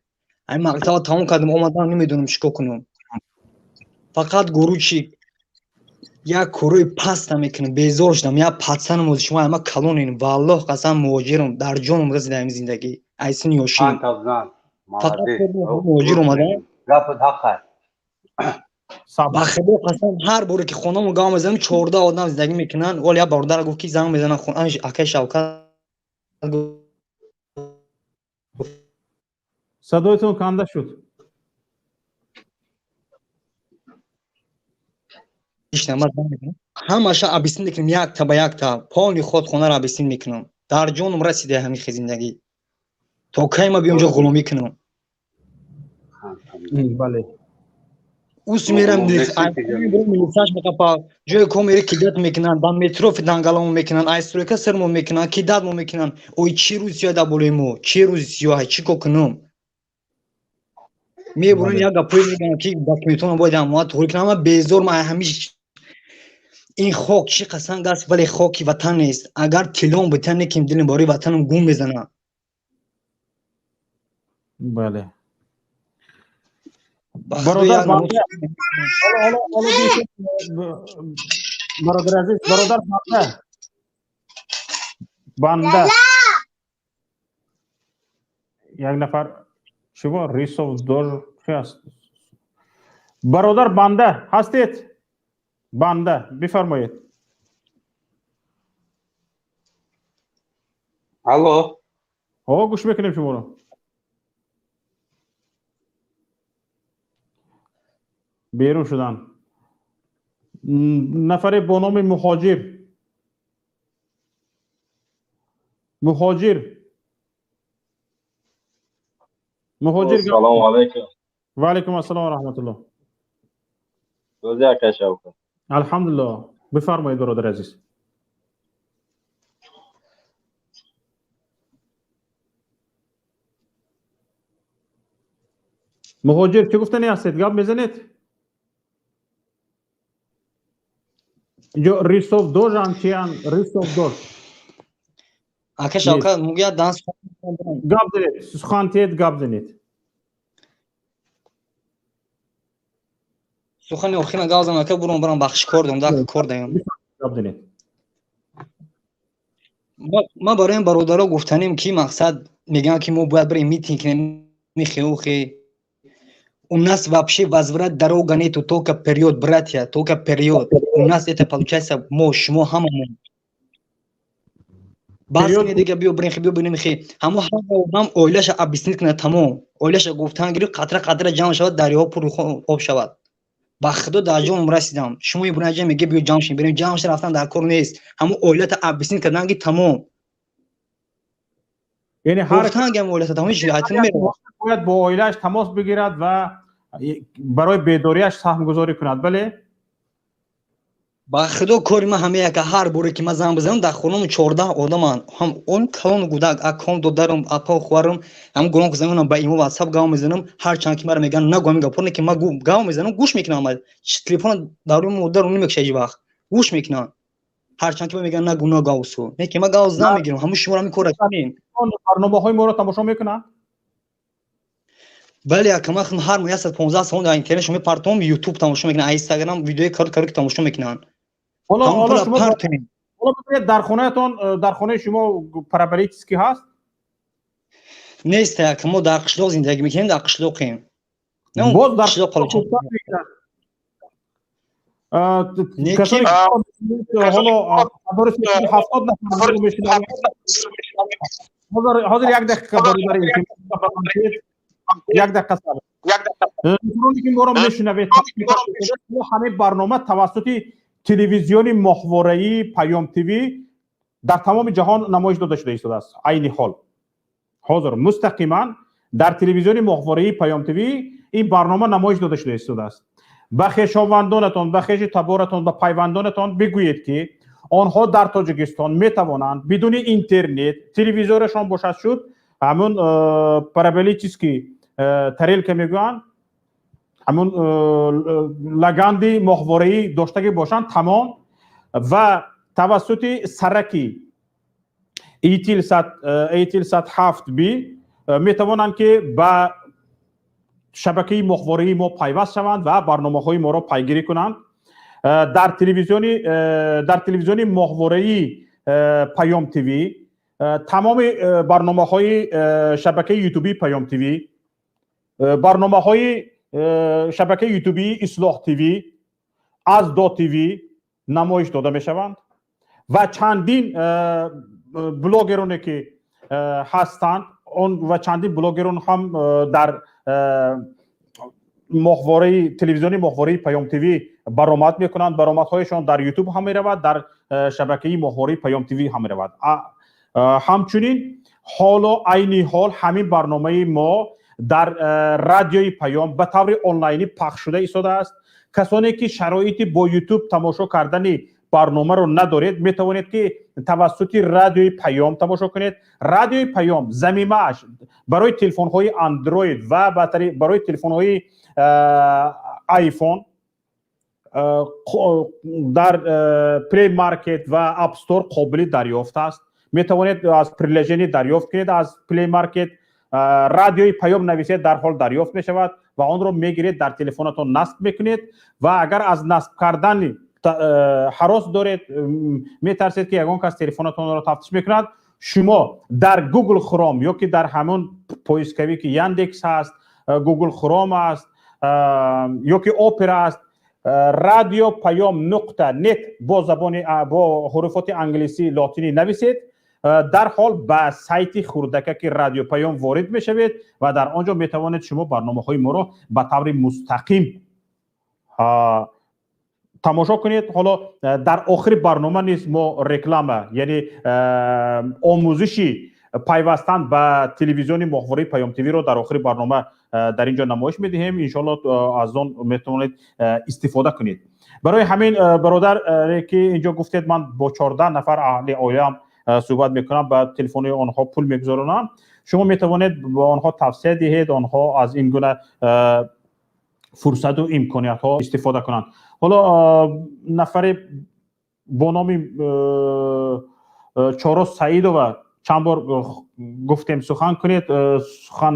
Ҳамин мактаба тамом кардам, омадам, намедонам чӣ кор кунам. Фақат гурӯчи як корои паста мекунам, безор шудам. Як пацанам, ози шумо ама калонин, валлоҳ қасам, муҳоҷирам, дар ҷоном расида ҳамин зиндагӣ. Айсин ёшин. Фақат муҳоҷир омадам. Ба худо қасам, ҳар боре ки хонамон гав мезанам, 14 одам зиндагӣ мекунанд. Вале як бародар гуфт, ки занг мезанам, акай Шавкат. Садоятон канда шуд. Ҳамаша объяснить мекунам, якта ба якта, полный худ хонаро объяснить мекунам. Дар ҷоном расида ҳамин хел зиндагӣ. То кай ма биём ҷо ғуломӣ кунам? Бале. Ус мерам, милисаш меқапа, ҷое ко мери, кидать мекунанд, ба метро фидангаламон мекунанд, ай стройка сирмон мекунанд, кидать мо мекунанд. Ой, чӣ рӯз сиёҳ дар болои мо, чӣ рӯзи сиёҳ, чӣ кор кунам? Мебуранд, як гапое мегӯянд, ки документонро бояд амонат туғри кунам. Ама безор ма ҳамиш. Ин хок чӣ қасанг аст, вале хоки ватан нест. Агар тиллом битан, неким дилим бораи ватанам гум мезанад. Бале, бародар, бародар азиз, бародар банда, банда, як нафар шумо Рисов дож чи аст? Бародар банда, ҳастед? Банда, бифармоед. Алло. О, гӯш мекунем шуморо. Берун шудам. Нафаре бо номи Муҳоҷир, Муҳоҷир, Муҳоҷир. Салому алайкум. Ва алайкум ассалом ва раҳматуллоҳ. Рӯзи, ака Шавкат. Алҳамдулиллоҳ, бифармоед, бародари азиз. Муҳоҷир, чӣ гуфтани ҳастед? Гап мезанед? Инҷо Рисов дожан, чиян Рисов дож? Ака Шавкат, мугӯяд дан. Гап занед, сухан тиед, гап занед. Сухани охирина гап занам, ака, бурам, барам, бахши кор дорам, да, кор даем. Гап занед. Ма барои бародаро гуфтанем, ки мақсад мегӯям, ки мо бояд барем митинг кунем, михеухе. У нас вообще возврат дорога нету, только вперед, братья, только вперед. У нас это получается, мо, шумо ҳамамон. Бас дига биё бирем, биё бирем, хе. Ҳамо ҳама одам оилаша объяснить кунад, тамом. Оилаша гуфтан гирифт, қатра қатра ҷамъ шавад, дарёҳо пур об шавад. Ба худо, дар ҷоном расидам. Шумо ибраҷа меге биё ҷамъ шем, бирем ҷамъ шем, рафтан дар кор нест. Ҳамо оилата объяснить кардан ки тамом. Яъне ҳар гуфтан гам оилата тамом ҳеҷ намерав. Бояд бо оилааш тамос бигирад ва барои бедориаш саҳмгузорӣ кунад, бале? Ба худо, кори ман ҳама яка. Ҳар боре ки ман занг бизанам, дар хонамон 14 одаманд, ҳам он калону гудак, аком, додарам, апа, хоҳарам. Ҳам гулон занам, ба имо, ватсап гав мезанам. Ҳарчанд ки мара мегӯянд, нагӯ ҳамин гапҳоро, ки ман гав мезанам, гӯш мекунам. Телефон дар рӯи модару намекша, ҳеҷ вақт гӯш мекунам. Ҳарчанд ки мегӯянд, нагӯ, нагавсу, не ки ман гав намегирам. Ҳамун шуморо ҳамин кора кунем. Барномаҳои моро тамошо мекунанд? Бале, ака, ман ҳар моҳ 115 сомон дар интернет шумо мепартом, ютуб тамошо мекунанд, инстаграм видеои каро каро тамошо мекунанд. Ҳоло шумо ҳоло бигӯед, дар хонаатон, дар хонаи шумо параболический ҳаст? Нест, ака, мо дар қишлоқ зиндагӣ мекунем, дар қишлоқем. Боз дар қишлоқ. Ҳоло 70 нафар мешунаванд. Ҳозир як дақиқа, бародари, як дақиқа сабр. Нафароне ки моро мешунавед, ҳамин барнома тавассути телевизиони моҳвораии Паём ТВ дар тамоми ҷаҳон намоиш дода шуда истодааст. Айни ҳол, ҳозир, мустақиман дар телевизиони моҳвораии Паём ТВ ин барнома намоиш дода шуда истодааст. Ба хешовандонатон, ба хеши таборатон, ба пайвандонатон бигӯед, ки онҳо дар Тоҷикистон метавонанд бидуни интернет, телевизорашон бошад, шуд, ҳамун параболический тарелка мегӯянд, ҳамун лаганди моҳвораӣ доштагӣ бошанд, тамом, ва тавассути сараки Eutelsat 7B метавонанд, ки ба шабакаи моҳвораии мо пайваст шаванд ва барномаҳои моро пайгирӣ кунанд. Дар телевизиони моҳвораии Паём ТВ тамоми барномаҳои шабакаи ютубии Паём ТВ, барномаҳои шабакаи ютубии Ислоҳ ТВ, Аздо ТВ намоиш дода мешаванд ва чандин блогероне ки ҳастанд он ва чандин блогерон ҳам дар моҳвораи телевизиони моҳвораи Паём ТВ баромад мекунанд. Баромадҳояшон дар Ютуб ҳам меравад, дар шабакаи моҳвораи Паём ТВ ҳам меравад. Ҳамчунин ҳоло, айни ҳол, ҳамин барномаи мо дар радиои Паём ба таври онлайнӣ пахш шуда истодааст. Касоне ки шароити бо Ютуб тамошо кардани барномаро надоред, метавонед, ки тавассути радиои Паём тамошо кунед. Радиои Паём замимааш барои телефонҳои Андроид ва барои телефонҳои Айфон дар Play Market ва App Store қобили дарёфт аст. Метавонед аз приложение дарёфт кунед. Аз Play Market радиои Паём нависед, дар ҳол дарёфт мешавад ва онро мегиред, дар телефонатон насб мекунед. Ва агар аз насб кардани ҳарос доред, метарсед, ки ягон кас телефонатонро тафтиш мекунад, шумо дар Google Chrome ё ки дар ҳамон поисковики Яндекс ҳаст, Google Chrome аст ё ки Опера аст, радиопаём.нет бо забони, бо ҳуруфоти англисӣ лотинӣ нависед, дарҳол ба сайти хурдакаки Радиопаём ворид мешавед ва дар он ҷо метавонед шумо барномаҳои моро ба таври мустақим тамошо кунед. Ҳоло дар охири барнома низ мо реклама, яъне омӯзиши пайвастан ба телевизиони моҳвораи Паём ТВро дар охири барнома дар ин ҷо намоиш медиҳем. Иншоалло, аз он метавонед истифода кунед. Барои ҳамин, бародар, ки инҷо гуфтед, ман бо 14 нафар аҳли оилаам суҳбат мекунам, ба телефони онҳо пул мегузаронам, шумо метавонед ба онҳо тавсия диҳед, онҳо аз ин гуна фурсату имкониятҳо истифода кунанд. Ҳоло нафаре бо номи Чоро Саидова чанд бор гуфтем, сухан кунед, сухан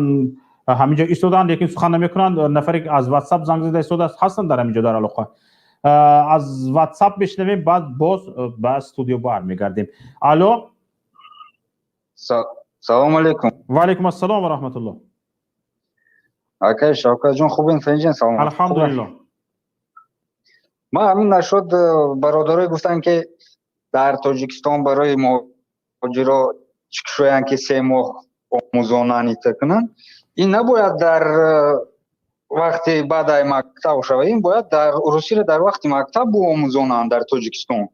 ҳаминҷо истоданд, лекин сухан намекунанд. Нафаре аз Ватсап занг зада истодааст, ҳастанд дар ҳаминҷо дар алоқа. Аз Ватсап мешунавем, баъд боз ба студио бармегардем. Алло. Салому алейкум. Ва алейкум ассалом ва раҳматуллоҳ. Акай Шавкатҷон, хубен, финҷен, салом? Алҳамдулиллоҳ. Ман ҳамин нашуд, бародарое гуфтанд, ки дар Тоҷикистон барои муҳоҷиро чӣ кушоянд, ки 3 моҳ омӯзонанд, ита кунанд. Ин набояд дар вақти баъдаи мактаб шавад, ин бояд дар русиро дар вақти мактаб омӯзонанд дар Тоҷикистон.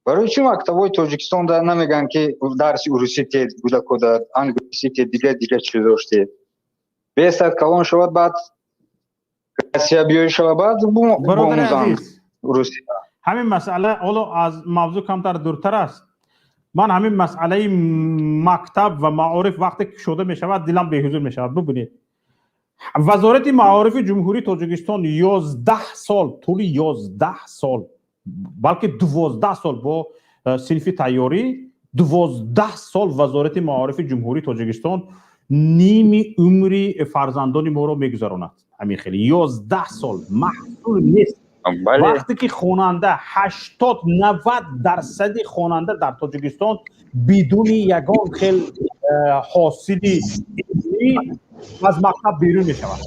Барои чӣ мактабҳои Тоҷикистон намегӯянд, ки дарси урусӣ тед кӯдако, дар англисӣ тед, дига дига чизош тед? Бесад калон шавад, баъд Россия биёи шава, баъд Бародари омӯзанд азиз, русӣ. Ҳамин масъала ҳоло аз мавзӯъ камтар дуртар аст. Ман ҳамин масъалаи мактаб ва маориф вақте кушода мешавад, дилам беҳузур мешавад. Бубинед, Вазорати маорифи Ҷумҳурии Тоҷикистон 11 сол, тӯли 11 сол, балки 12 сол, бо синфи тайёрӣ 12 сол Вазорати маорифи Ҷумҳурии Тоҷикистон ними умри фарзандони моро мегузаронад. Ҳамин хеле 11 сол маҳсул нест. Вақте ки хонанда 80-90 дарсади хонанда дар Тоҷикистон бидуни ягон хел ҳосили илмӣ аз мактаб берун мешавад,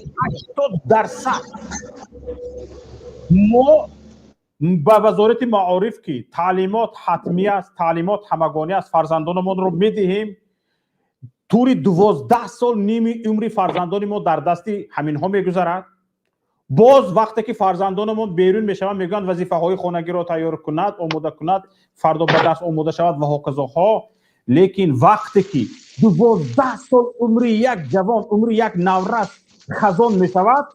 80%. Мо ба Вазорати маориф, ки таълимот ҳатмӣ аст, таълимот ҳамагонӣ аст, фарзандонамонро медиҳем. Тӯли 12 сол ними умри фарзандони мо дар дасти ҳаминҳо мегузарад. Боз вақте ки фарзандонамон берун мешаванд, мегӯянд вазифаҳои хонагиро тайёр кунад, омода кунад, фардо ба дарс омода шавад ва ҳоказоҳо. Лекин вақте ки 12 сол умри як ҷавон, умри як наврас хазон мешавад,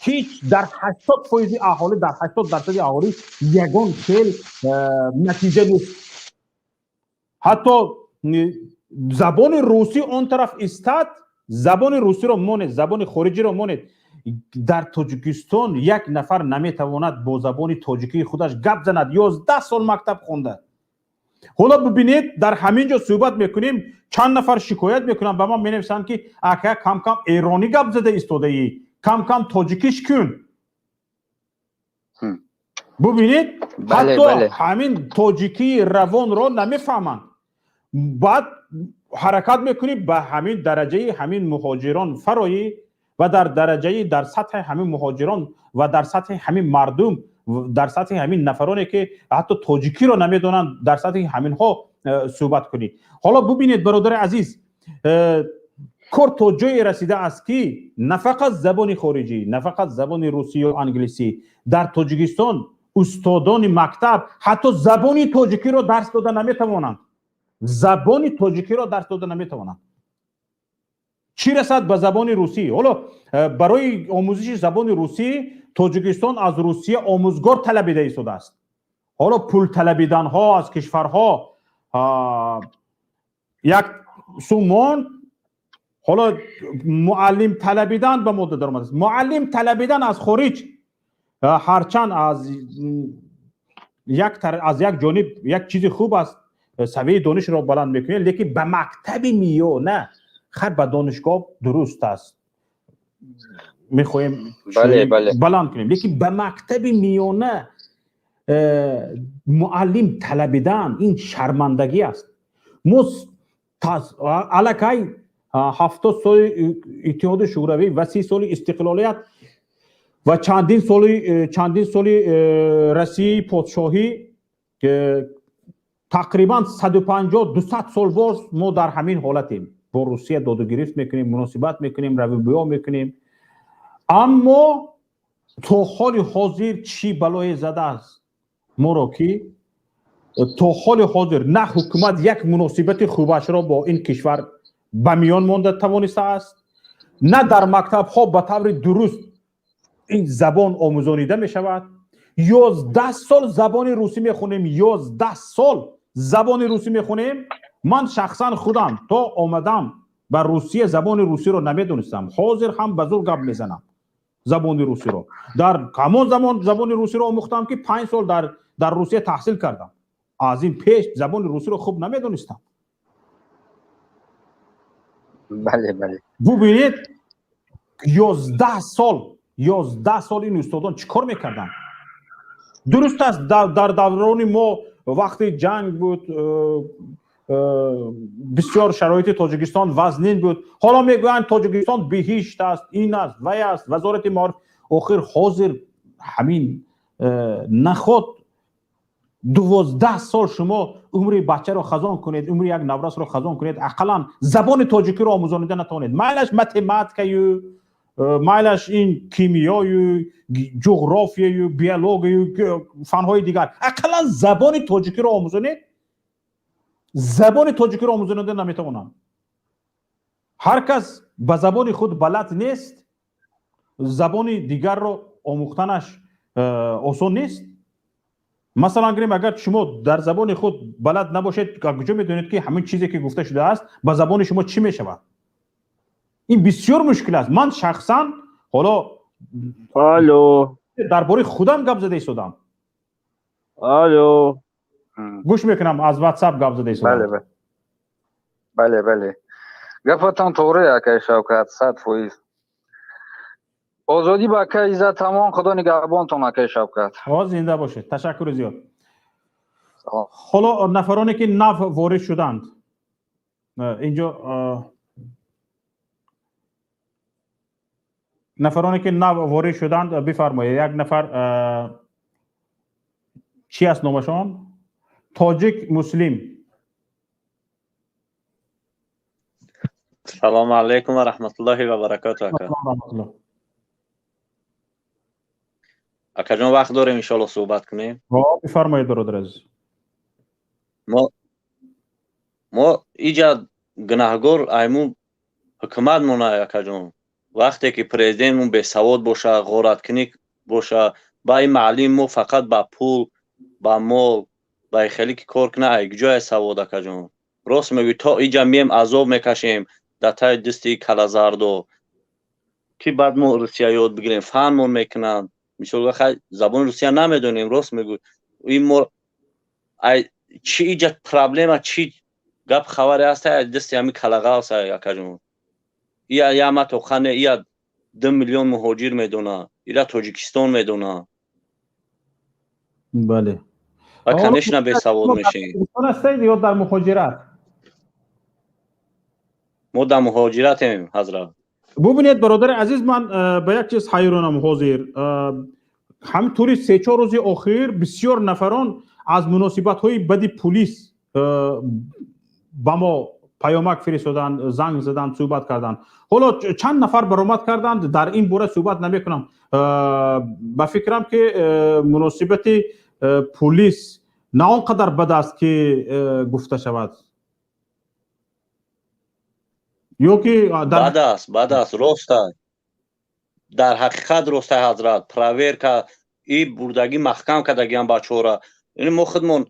ҳеҷ дар 80 фоизи аҳолӣ, дар 80 дарсади аҳолӣ ягон хел натиҷа нест. Ҳатто забони русӣ он тараф истад, забони русиро монед, забони хориҷиро монед, дар Тоҷикистон як нафар наметавонад бо забони тоҷикии худаш гап занад, 11 сол мактаб хонда. Ҳоло бибинед, дар ҳамин ҷо суҳбат мекунем, чанд нафар шикоят мекунанд, ба ман менависанд, ки ака, кам кам эронӣ гап зада истодаӣ, кам кам тоҷикиш кун. Бубинед, ҳатто ҳамин тоҷикии равонро намефаҳманд. Баъд ҳаракат мекунӣ ба ҳамин дараҷаи ҳамин муҳоҷирон фароӣ ва дар дараҷаи, дар сатҳи ҳамин муҳоҷирон ва дар сатҳи ҳамин мардум, дар сатҳи ҳамин нафароне, ки ҳатто тоҷикиро намедонанд, дар сатҳи ҳаминҳо суҳбат кунӣ. Ҳоло бубинед, бародари азиз, кор то ҷое расидааст, ки на фақат забони хориҷӣ, на фақат забони русӣ ё англисӣ, дар Тоҷикистон устодони мактаб ҳатто забони тоҷикиро дарс дода наметавонанд. Забони тоҷикиро дарс дода наметавонанд, чӣ расад ба забони русӣ. Ҳоло барои омӯзиши забони русӣ Тоҷикистон аз Русия омӯзгор талабида истодааст. Ҳоло пул талабиданҳо аз кишварҳо як сумон, ҳоло муаллим талабидан ба мода даромадааст. Муаллим талабидан аз хориҷ ҳарчанд аз як ҷониб як чизи хуб аст, савияи донишро баланд мекунед, лекин ба мактаби миёна хар, ба донишгоҳ дуруст аст, мехоҳем баланд кунем, лекин ба мактаби миёна муаллим талабидан ин шармандагӣ аст. Мо аллакай 70 соли Иттиҳоди Шӯравӣ ва 30 соли истиқлолият ва чандин соли Россияи подшоҳӣ, тақрибан 150-200 сол боз мо дар ҳамин ҳолатем. Бо Русия додугирифт мекунем, муносибат мекунем, равибиё мекунем, аммо то ҳоли ҳозир чӣ балое задааст моро, ки то ҳоли ҳозир на ҳукумат як муносибати хубашро бо ин кишвар ба миён монда тавонистааст, на дар мактабҳо ба таври дуруст ин забон омӯзонида мешавад. 11 сол забони русӣ мехонем, 11 сол забони русӣ мехонем. Ман шахсан худам то омадам ба Русия забони русиро намедонистам. Ҳозир ҳам ба зур гап мезанам забони русиро. Дар ҳамон замон забони русиро омӯхтам, ки 5 сол дар Русия таҳсил кардам. Аз ин пеш забони русиро хуб намедонистам. Бале, бале. Бубинед, 11 сол, 11 сол ин устодон чӣ кор мекарданд? Дуруст аст, дар даврони мо вақти ҷанг буд, бисёр шароити Тоҷикистон вазнин буд. Ҳоло мегӯянд, Тоҷикистон биҳишт аст, ин аст, вай аст, вазорати маориф. Охир ҳозир ҳамин наход 12 сол шумо умри бачаро хазон кунед, умри як наврасро хазон кунед, ақаллан забони тоҷикиро омӯзонида натавонед. Майлаш математикаю, майлаш ин кимиёю, ҷуғрофияю, биологию, фанҳои дигар, ақаллан забони тоҷикиро омӯзонед. Забони тоҷикиро омӯзонида наметавонанд. Ҳар кас ба забони худ балад нест, забони дигарро омӯхтанаш осон нест. Масалан гирем, агар шумо дар забони худ балад набошед, куҷо медонед, ки ҳамин чизе ки гуфта шудааст, ба забони шумо чӣ мешавад? Ин бисёр мушкил аст. Ман шахсан ҳоло Алло, дар бораи худам гап зада истодам. Алло. Гӯш мекунам, аз WhatsApp гап зада истодам. Бале, гапатон тоғри, акай Шавкат, 100%. Озодӣ ба акай Иззат тамом, Худо нигаҳбонтон, акай Шавкат. Ҳо, зинда бошед, ташаккури зиёд. Ҳоло нафароне ки нав ворид шуданд инҷо, нафароне ки нав ворид шуданд, бифармоед. Як нафар, чӣ аст номашон, Тоҷик Муслим. Салому алайкум ва раҳматуллоҳи ва баракоту, ака. Акаҷон, вақт дорем, иншоалло, суҳбат кунем? Бифармоед, бародар азиз. Мо иҷа гунаҳгор айму ҳукумат монай, акаҷон. Вақте ки президентмон бесавод боша, ғораткунӣ боша, ба ин маълим мо фақат ба пул, ба мол, ба хеле ки кор куна, ай куҷое савод, акаҷон? Рост мегӯй, то иҷа мием, азоб мекашем дар таи дасти калазардо, ки баъд мо русия ёд бигирем, фанмон мекунанд. Мисол, хай, забони русия намедонем, рост мегӯй. Ин мо ай чӣ иҷа проблема, чӣ гап хабаре ҳаст, ай дасти ҳами калағавс, акаҷон. Ия яма тоқане, ия 2 миллион муҳоҷир медона, ира Тоҷикистон медона. Бале. Ва, конечно, бесавод мешем. Ҳастед ё дар муҳоҷират? Мо дар муҳоҷиратем, ҳазрат. Бубинед, бародари азиз, ман ба як чиз ҳайронам. Ҳозир ҳамин тури се-чор рӯзи охир бисёр нафарон аз муносибатҳои бади пулис ба мо паёмак фиристоданд, занг заданд, суҳбат карданд. Ҳоло чанд нафар баромад карданд, дар ин бора суҳбат намекунам. Ба фикрам, ки муносибати пулис на он қадар бад аст, ки гуфта шавад, ё ки бад аст, бад аст, рост аст, дар ҳақиқат рост аст, ҳазрат. Проверка и бурдагӣ маҳкам кардагиам бачаҳора. Ини мо худмон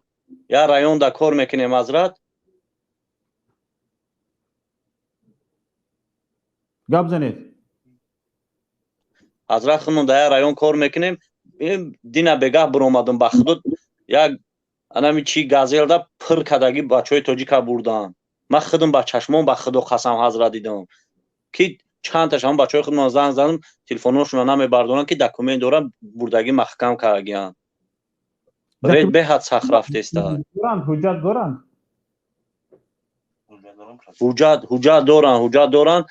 як районда кор мекунем, ҳазрат. Гап занед. Ҳазрат, худмон дар як район кор мекунем. Дина бегаҳ биромадам, ба худо, як анами чи газелда пир кардагӣ бачаҳои тоҷика бурданд. Ман худам ба чашмон, ба худо қасам, ҳазрат, дидам, ки чандташ ҳамн бачаҳои худмон занг задам, телефонҳошонро намебардоранд, ки документ дорам, бурдагӣ маҳкам кардагианд. Ред беҳад сахт рафтеста. Ҳуҷҷат доранд? Ҳуҷҷат доранд, ҳуҷҷат доранд.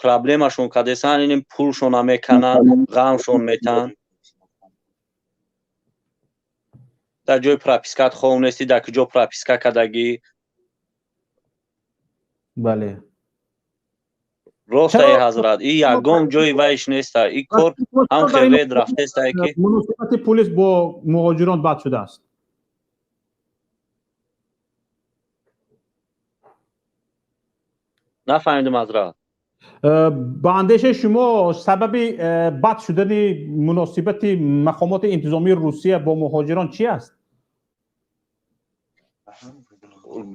Проблемашон кадесан, инем пулшона мекананд, ғамшон метаҳанд. Дар ҷои пропискат хов нестӣ, дар куҷо прописка кардагӣ. Бале. Ростае, ҳазрат, и ягон ҷои вайш неста, и кор ҳам хеле рафтестае, ки муносибати пулис бо муҳоҷирон бад шудааст? Нафаҳмидам, ҳазрат. Ба андешаи шумо, сабаби бад шудани муносибати мақомоти интизомии Русия бо муҳоҷирон чӣ аст?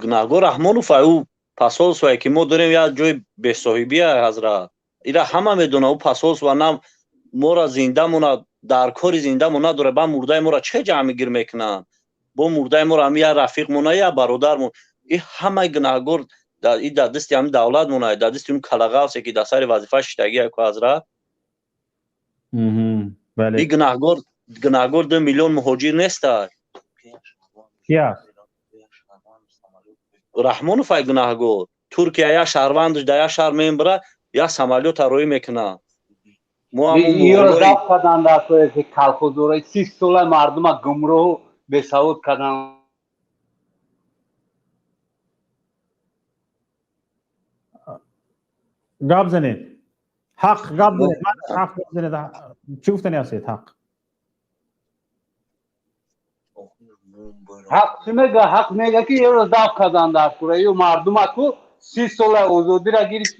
Гунаҳгор Раҳмонов, ӯ посольствое ки мо дорем, як ҷои бесоҳибия, ҳазрат, ира ҳама медона. Ӯ посольство на мора зиндамона дар кори зиндамо надорад, ба мурдаи мора чӣ ҷамъгир мекунанд? Бо мурдаи мора ҳами як рафиқмона, як бародармон. И ҳамаи гунаҳгор и дар дасти ҳами давлат монад, дар дасти он калағавсе, ки дар сари вазифа шиштагия ку, ҳазрат. И гунаҳгор 2 миллион муҳоҷир неста. Раҳмонов ай гунаҳгор. Туркия як шаҳрвандаш дар як шаҳр мебара, як самолёта роӣ мекунад. Мо карданд, колхозораи 30 сола мардума гумроҳу бесавод карданд. Гап занед, ҳақ гап занед, ҳақ гап занед. Чӣ гуфтани ҳастед, ҳақ? Ҳақ чӣ мега? Ҳақ мега, ки ёро даф карданд дар кура. Ё мардумаку 30 сола озодира гирифт,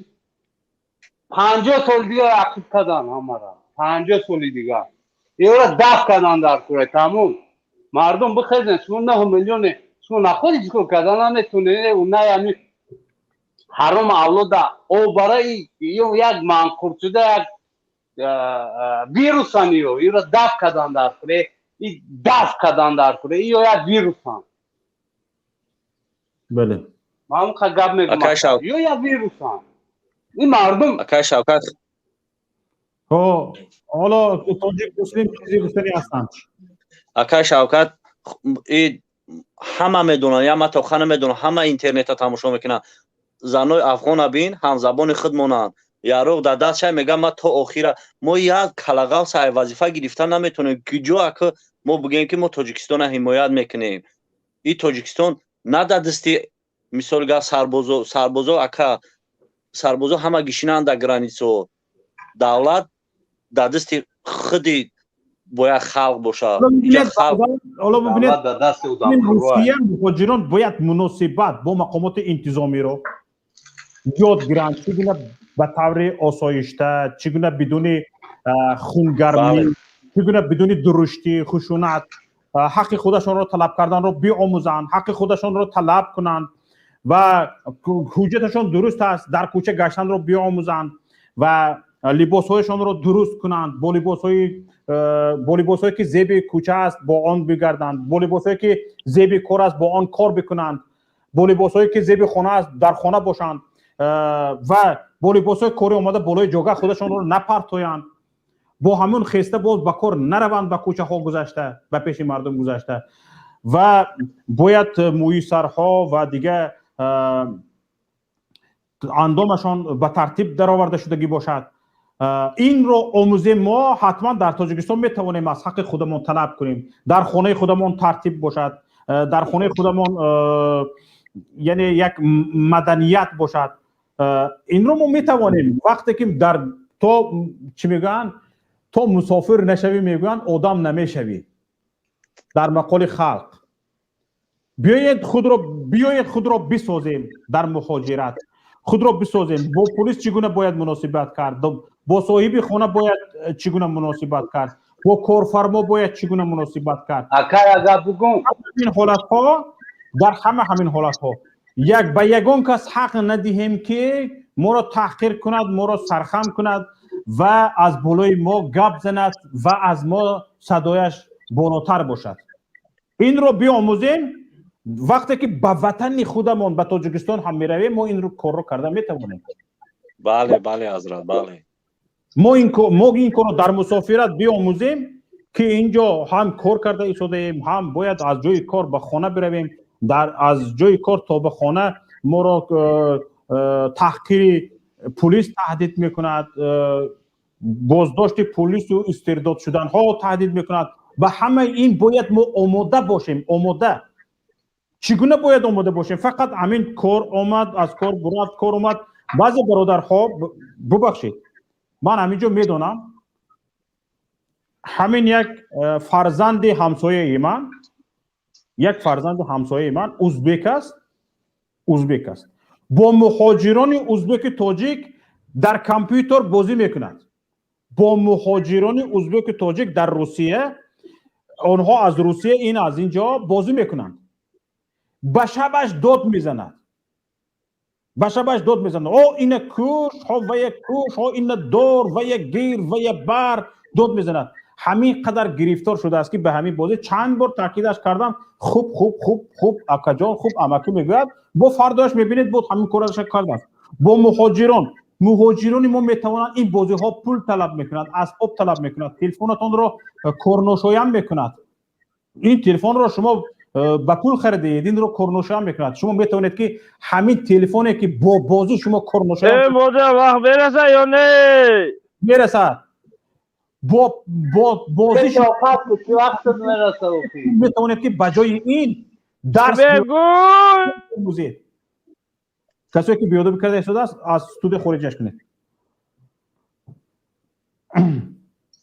50 соли дигар ақиб карданд ҳамара, 50 соли дигар ёро даф карданд дар кура, тамом. Мардум бихезен, шумо 9 миллионе, шумо находи чӣ кор карда наметонед, унай ами ҳаром авлода об барои ё як манқур шуда як вирусан, ё иро даф кардан дар куре, и даф кардан дар куре, ё як вирусан. Бале. Ман ха гап мегӯям, ё як вирусан. Ин мардум Акай Шавкат. Ҳо, ҳоло тоҷик муслим чизе гуфтани ҳастанд. Акай Шавкат, и ҳама медонанд, я ман тоха намедонам, ҳама интернета тамошо мекунанд. Занои афғона бин, ҳамзабони худ монанд. Яроқ дар даст шай мегӯям, ман то охира мо як калағав сай вазифа гирифта наметонем. Куҷо ака мо бигӯем, ки мо Тоҷикистона ҳимоят мекунем? И Тоҷикистон на дар дасти, мисол гап, сарбозо, сарбозо ака, сарбозо ҳама гишинанд дар границо. Давлат дар дасти худи бояд халқ бошад. Ҳоло бибинед, Русия муҳоҷирон бояд муносибат бо мақомоти интизомиро ёд гиранд, чӣ гуна ба таври осоишта, чӣ гуна бидуни хунгармӣ, чӣ гуна бидуни дуруштӣ, хушунат ҳаққи худашонро талаб карданро биомӯзанд, ҳаққи худашонро талаб кунанд ва ҳуҷҷаташон дуруст аст, дар кӯча гаштанро биомӯзанд ва либосҳояшонро дуруст кунанд, бо либосҳое ки зеби кӯча аст бо он бигарданд, бо либосҳое ки зеби кор аст бо он кор бикунанд, бо либосҳое ки зеби хона аст дар хона бошанд ва бо либосҳои корӣ омада болои ҷога худашонро напартоянд, бо ҳамон хеста боз ба кор нараванд, ба кӯчаҳо гузашта, ба пеши мардум гузашта. Ва бояд мӯи сарҳо ва дигар андомашон ба тартиб дароварда шудагӣ бошад. Инро омӯзем, мо ҳатман дар Тоҷикистон метавонем аз ҳаққи худамон талаб кунем, дар хонаи худамон тартиб бошад, дар хонаи худамон яъне як маданият бошад. Инро мо метавонем вақте ки дар то чӣ мегӯянд, то мусофир нашавӣ мегӯянд одам намешавӣ дар мақоли халқ. Биёед худро бисозем дар муҳоҷират, худро бисозем. Бо полис чӣ гуна бояд муносибат кард, бо соҳиби хона бояд чӣ гуна муносибат кард, бо корфармо бояд чӣ гуна муносибат кард. Акай агар бугум ин ҳолатҳо, дар ҳама ҳамин ҳолатҳо як ба ягон кас ҳақ надиҳем ки моро таҳқир кунад, моро сархам кунад ва аз болои мо гап занад ва аз мо садояш болотар бошад. Инро биомӯзем. Вақте ки ба ватани худамон, ба Тоҷикистон ҳам меравем, мо ин корро карда метавонем. Бале, бале, ҳазрат, бале. Мо ин корро дар мусофират биомӯзем ки инҷо ҳам кор карда истодаем, ҳам бояд аз ҷои кор ба хона биравем, аз ҷои кор то ба хона моро таҳқири пулис таҳдид мекунад, боздошти пулису истирдод шуданҳо таҳдид мекунад. Ба ҳамаи ин бояд мо омода бошем. Омода чӣ гуна бояд омода бошем? Фақат ҳамин кор омад, аз кор бурафт, кор омад. Баъзе бародарҳо, бубахшед, ман ҳамин ҷо медонам, ҳамин як фарзанди ҳамсояи ман, як фарзанди ҳамсояи ман узбек аст, узбек аст, бо муҳоҷирони узбеки тоҷик дар компютер бозӣ мекунад. Бо муҳоҷирони узбеки тоҷик дар Русия, онҳо аз Русия, ин аз ин ҷо бозӣ мекунанд. Ба шабаш дод мезанад, ба шабаш дод мезанад: о ина куш, ҳо вая куш, ҳо ина дор, вая гир, вая бар, дод мезанад. Ҳамин қадар гирифтор шудааст ки ба ҳамин бозӣ чанд бор таъкидаш кардам. Хуб, хуб, хуб, хуб, акаҷон, хуб, амакӣ мегӯяд. Бо фардояш мебинед, боз ҳамин корашро кардааст. Бо муҳоҷирон, муҳоҷирони мо метавонанд ин бозиҳо пул талаб мекунанд, асбоб талаб мекунанд, телефонатонро корношоям мекунад. Ин телефонро шумо ба пул харидаед, инро корношоям мекунад. Шумо метавонед ки ҳамин телефоне ки бо бозӣ шумо корношоям вақт мерасад ё не? Мерасад. Бо бозӣ метавонед ки ба ҷои ин дарс омӯзед. Касое ки беодобӣ карда истодааст, аз студия хориҷаш кунед.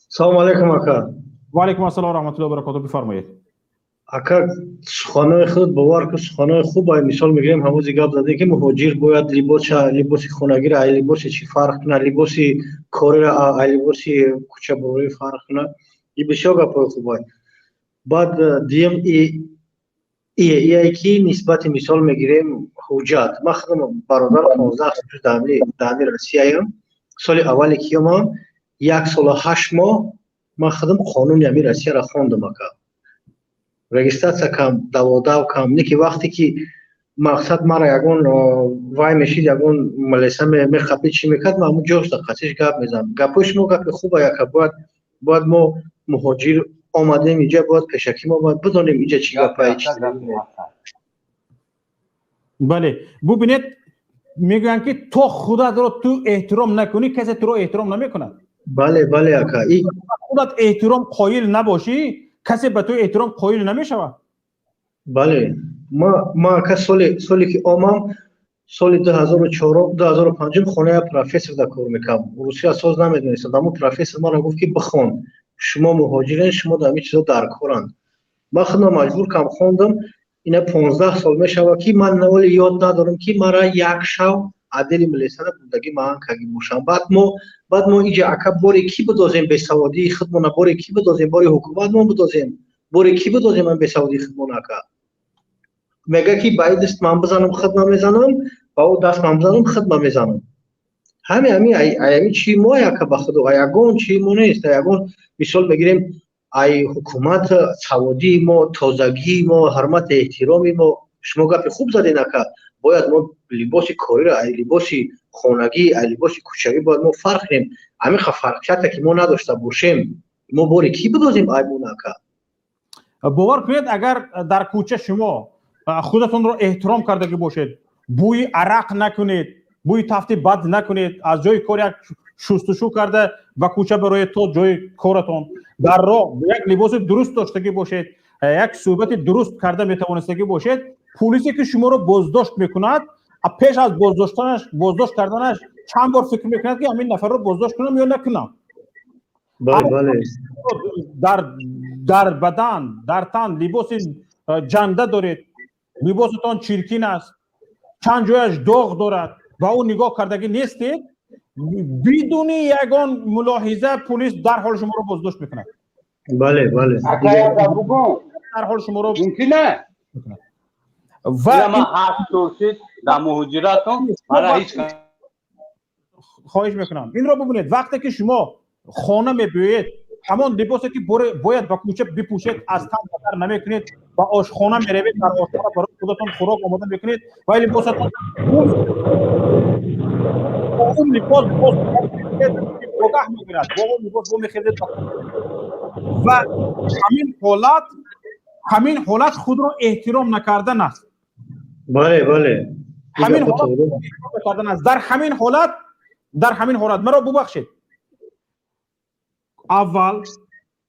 Салому алайкум, ака. Ва алайкум ассалом ва раҳматуллоҳи ва баракотуҳ. Бифармоед. Ака, суханои худ бовар кун, суханои хуб. Мисол мегирем, ҳамози гап задем ки муҳоҷир бояд либоси хонагиро ай либоси чӣ фарқ кунад, либоси кориро ай либоси кӯчаборӣ фарқ кунад. Ин бисёр гапҳои хуб. Баъд дуюм ие ки нисбати мисол мегирем ҳуҷҷат. Ман худам, бародар, 15 сол дар ҳами Россияям. Соли аввале ки омам, 1 солу 8 моҳ ман худам қонуни ҳами Россияро хондам, ака, регистрация кам, даводав кам. Не ки вақте ки мақсад мара ягон вай мешид, ягон милиса мехапид, чӣ мекард, ман ҳамун ҷоста қатиш гап мезанам. Гапҳои шумо гапи хуба, яка. Бояд мо муҳоҷир омадем инҷа, бояд пешакӣ мо бояд бидонем инҷа чӣ гапае, чӣ. Бале, бубинед, мегӯянд, ки то худатро ту эҳтиром накунӣ, касе туро эҳтиром намекунад. Бале, ака. Худат эҳтиром қоил набошӣ, касе ба ту эҳтиром қоил намешавад. Бале, ма, ака, соли ки омам, соли 2004, 2005, хонаи профессор да кор мекардам. Русия соз намедонистам. Ҳамун профессор мара гуфт, ки бихон, шумо муҳоҷирен, шумо дар ҳамин чизо дар коранд. Ман худам маҷбур кам хондам. Ина 15 сол мешавад, ки ман наволи ёд надорам, ки мара як шав отдели милисара бурдагӣ маан кагӣ бошам. Баъд мо иҷа, ака, боре кӣ бидозем бесаводии худмона? Боре кӣ бидозем? Бори ҳукумат мо бидозем? Боре кӣ бидозем ман бесаводии худмона, ака? Мега, ки ба и даст ман бизанам, худма мезанам, ба ӯ даст ман бизанам, худма мезанам. Ҳами чи мо, ака, ба худо, ягон чи мо нест. Ягон мисол мегирем, ай ҳукумат саводии мо, тозагии мо, ҳурмати эҳтироми мо. Шумо гапи хуб заден, ака. Бояд мо либоси кориро ай либоси хонагӣ, ай либоси кӯчагӣ бояд мо фарқ кунем. Ҳамин фарқията ки мо надошта бошем, мо боре кӣ бидозем айбона, ака? Бовар кунед, агар дар кӯча шумо худатонро эҳтиром кардагӣ бошед, бӯи арақ накунед, бӯи тафти бад накунед, аз ҷои кор як шустушу карда ба кӯча бароед то ҷои коратон, дар роҳ як либоси дуруст доштагӣ бошед, як суҳбати дуруст карда метавонистагӣ бошед, пулисе ки шуморо боздошт мекунад, пеш аз боздошт карданаш чанд бор фикр мекунад, ки ҳамин нафарро боздошт кунам ё накунам. Дар бадан, дар тан либоси ҷанда доред, либосатон чиркин аст, чанд ҷояш доғ дорад, ба ӯ нигоҳ кардагӣ нестед, бидуни ягон мулоҳиза пулис дарҳол шуморо боздошт мекунад. Бале, бале. Дарҳол шуморо мумкин ва ман 8 сол шид дар муҳоҷиратон, мана ҳеҷ Хоҳиш мекунам, инро бубинед: вақте ки шумо хона мебиёед, ҳамон либосе ки бояд ба кӯча бипӯшед, аз тан бадар намекунед, ба ошхона меравед, дар ошхона барои худатон хӯрок омода мекунед ва либосатон, он либос боз огаҳ мегирад, бо он либос бо мехезед ва ҳамин ҳолат худро эҳтиром накардан аст. Бале, бале. Ҳамин ҳолат накардан аст. Дар ҳамин ҳолат, маро бубахшед, аввал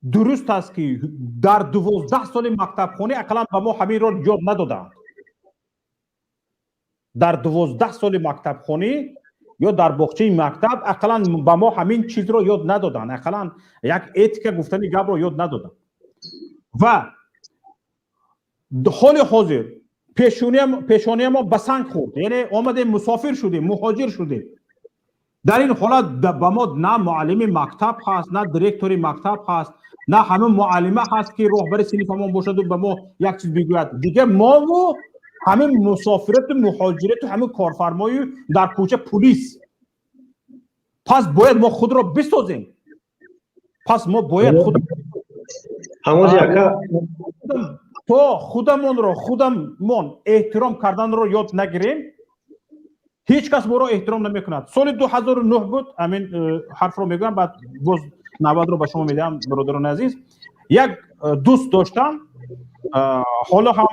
дуруст аст, ки дар 12 соли мактабхонӣ ақаллан ба мо ҳаминро ёд надодаанд. Дар 12 соли мактабхонӣ ё дар боғчаи мактаб ақаллан ба мо ҳамин чизро ёд надоданд, ақаллан як этика гуфтани гапро ёд надоданд. Ва ҳоли ҳозир пешониямон ба санг хӯрд, яъне омадем, мусофир шудем, муҳоҷир шудем. Дар ин ҳолат ба мо на муаллими мактаб ҳаст, на директори мактаб ҳаст, на ҳамин муаллима ҳаст, ки роҳбари синфамон бошаду ба мо як чиз бигӯяд. Дига мову ҳамин мусофирату муҳоҷирату ҳамин корфармою дар кӯча пулис. Пас бояд мо худро бисозем. Пас мо бояд худ то худамонро худамон эҳтиром карданро ёд нагирем, ҳеҷ кас моро эҳтиром намекунад. Соли 2009 буд, ҳамин ҳарфро мегӯям, баъд боз навбатро ба шумо медиҳам, бародарони азиз. Як дӯст доштам, ҳоло ҳам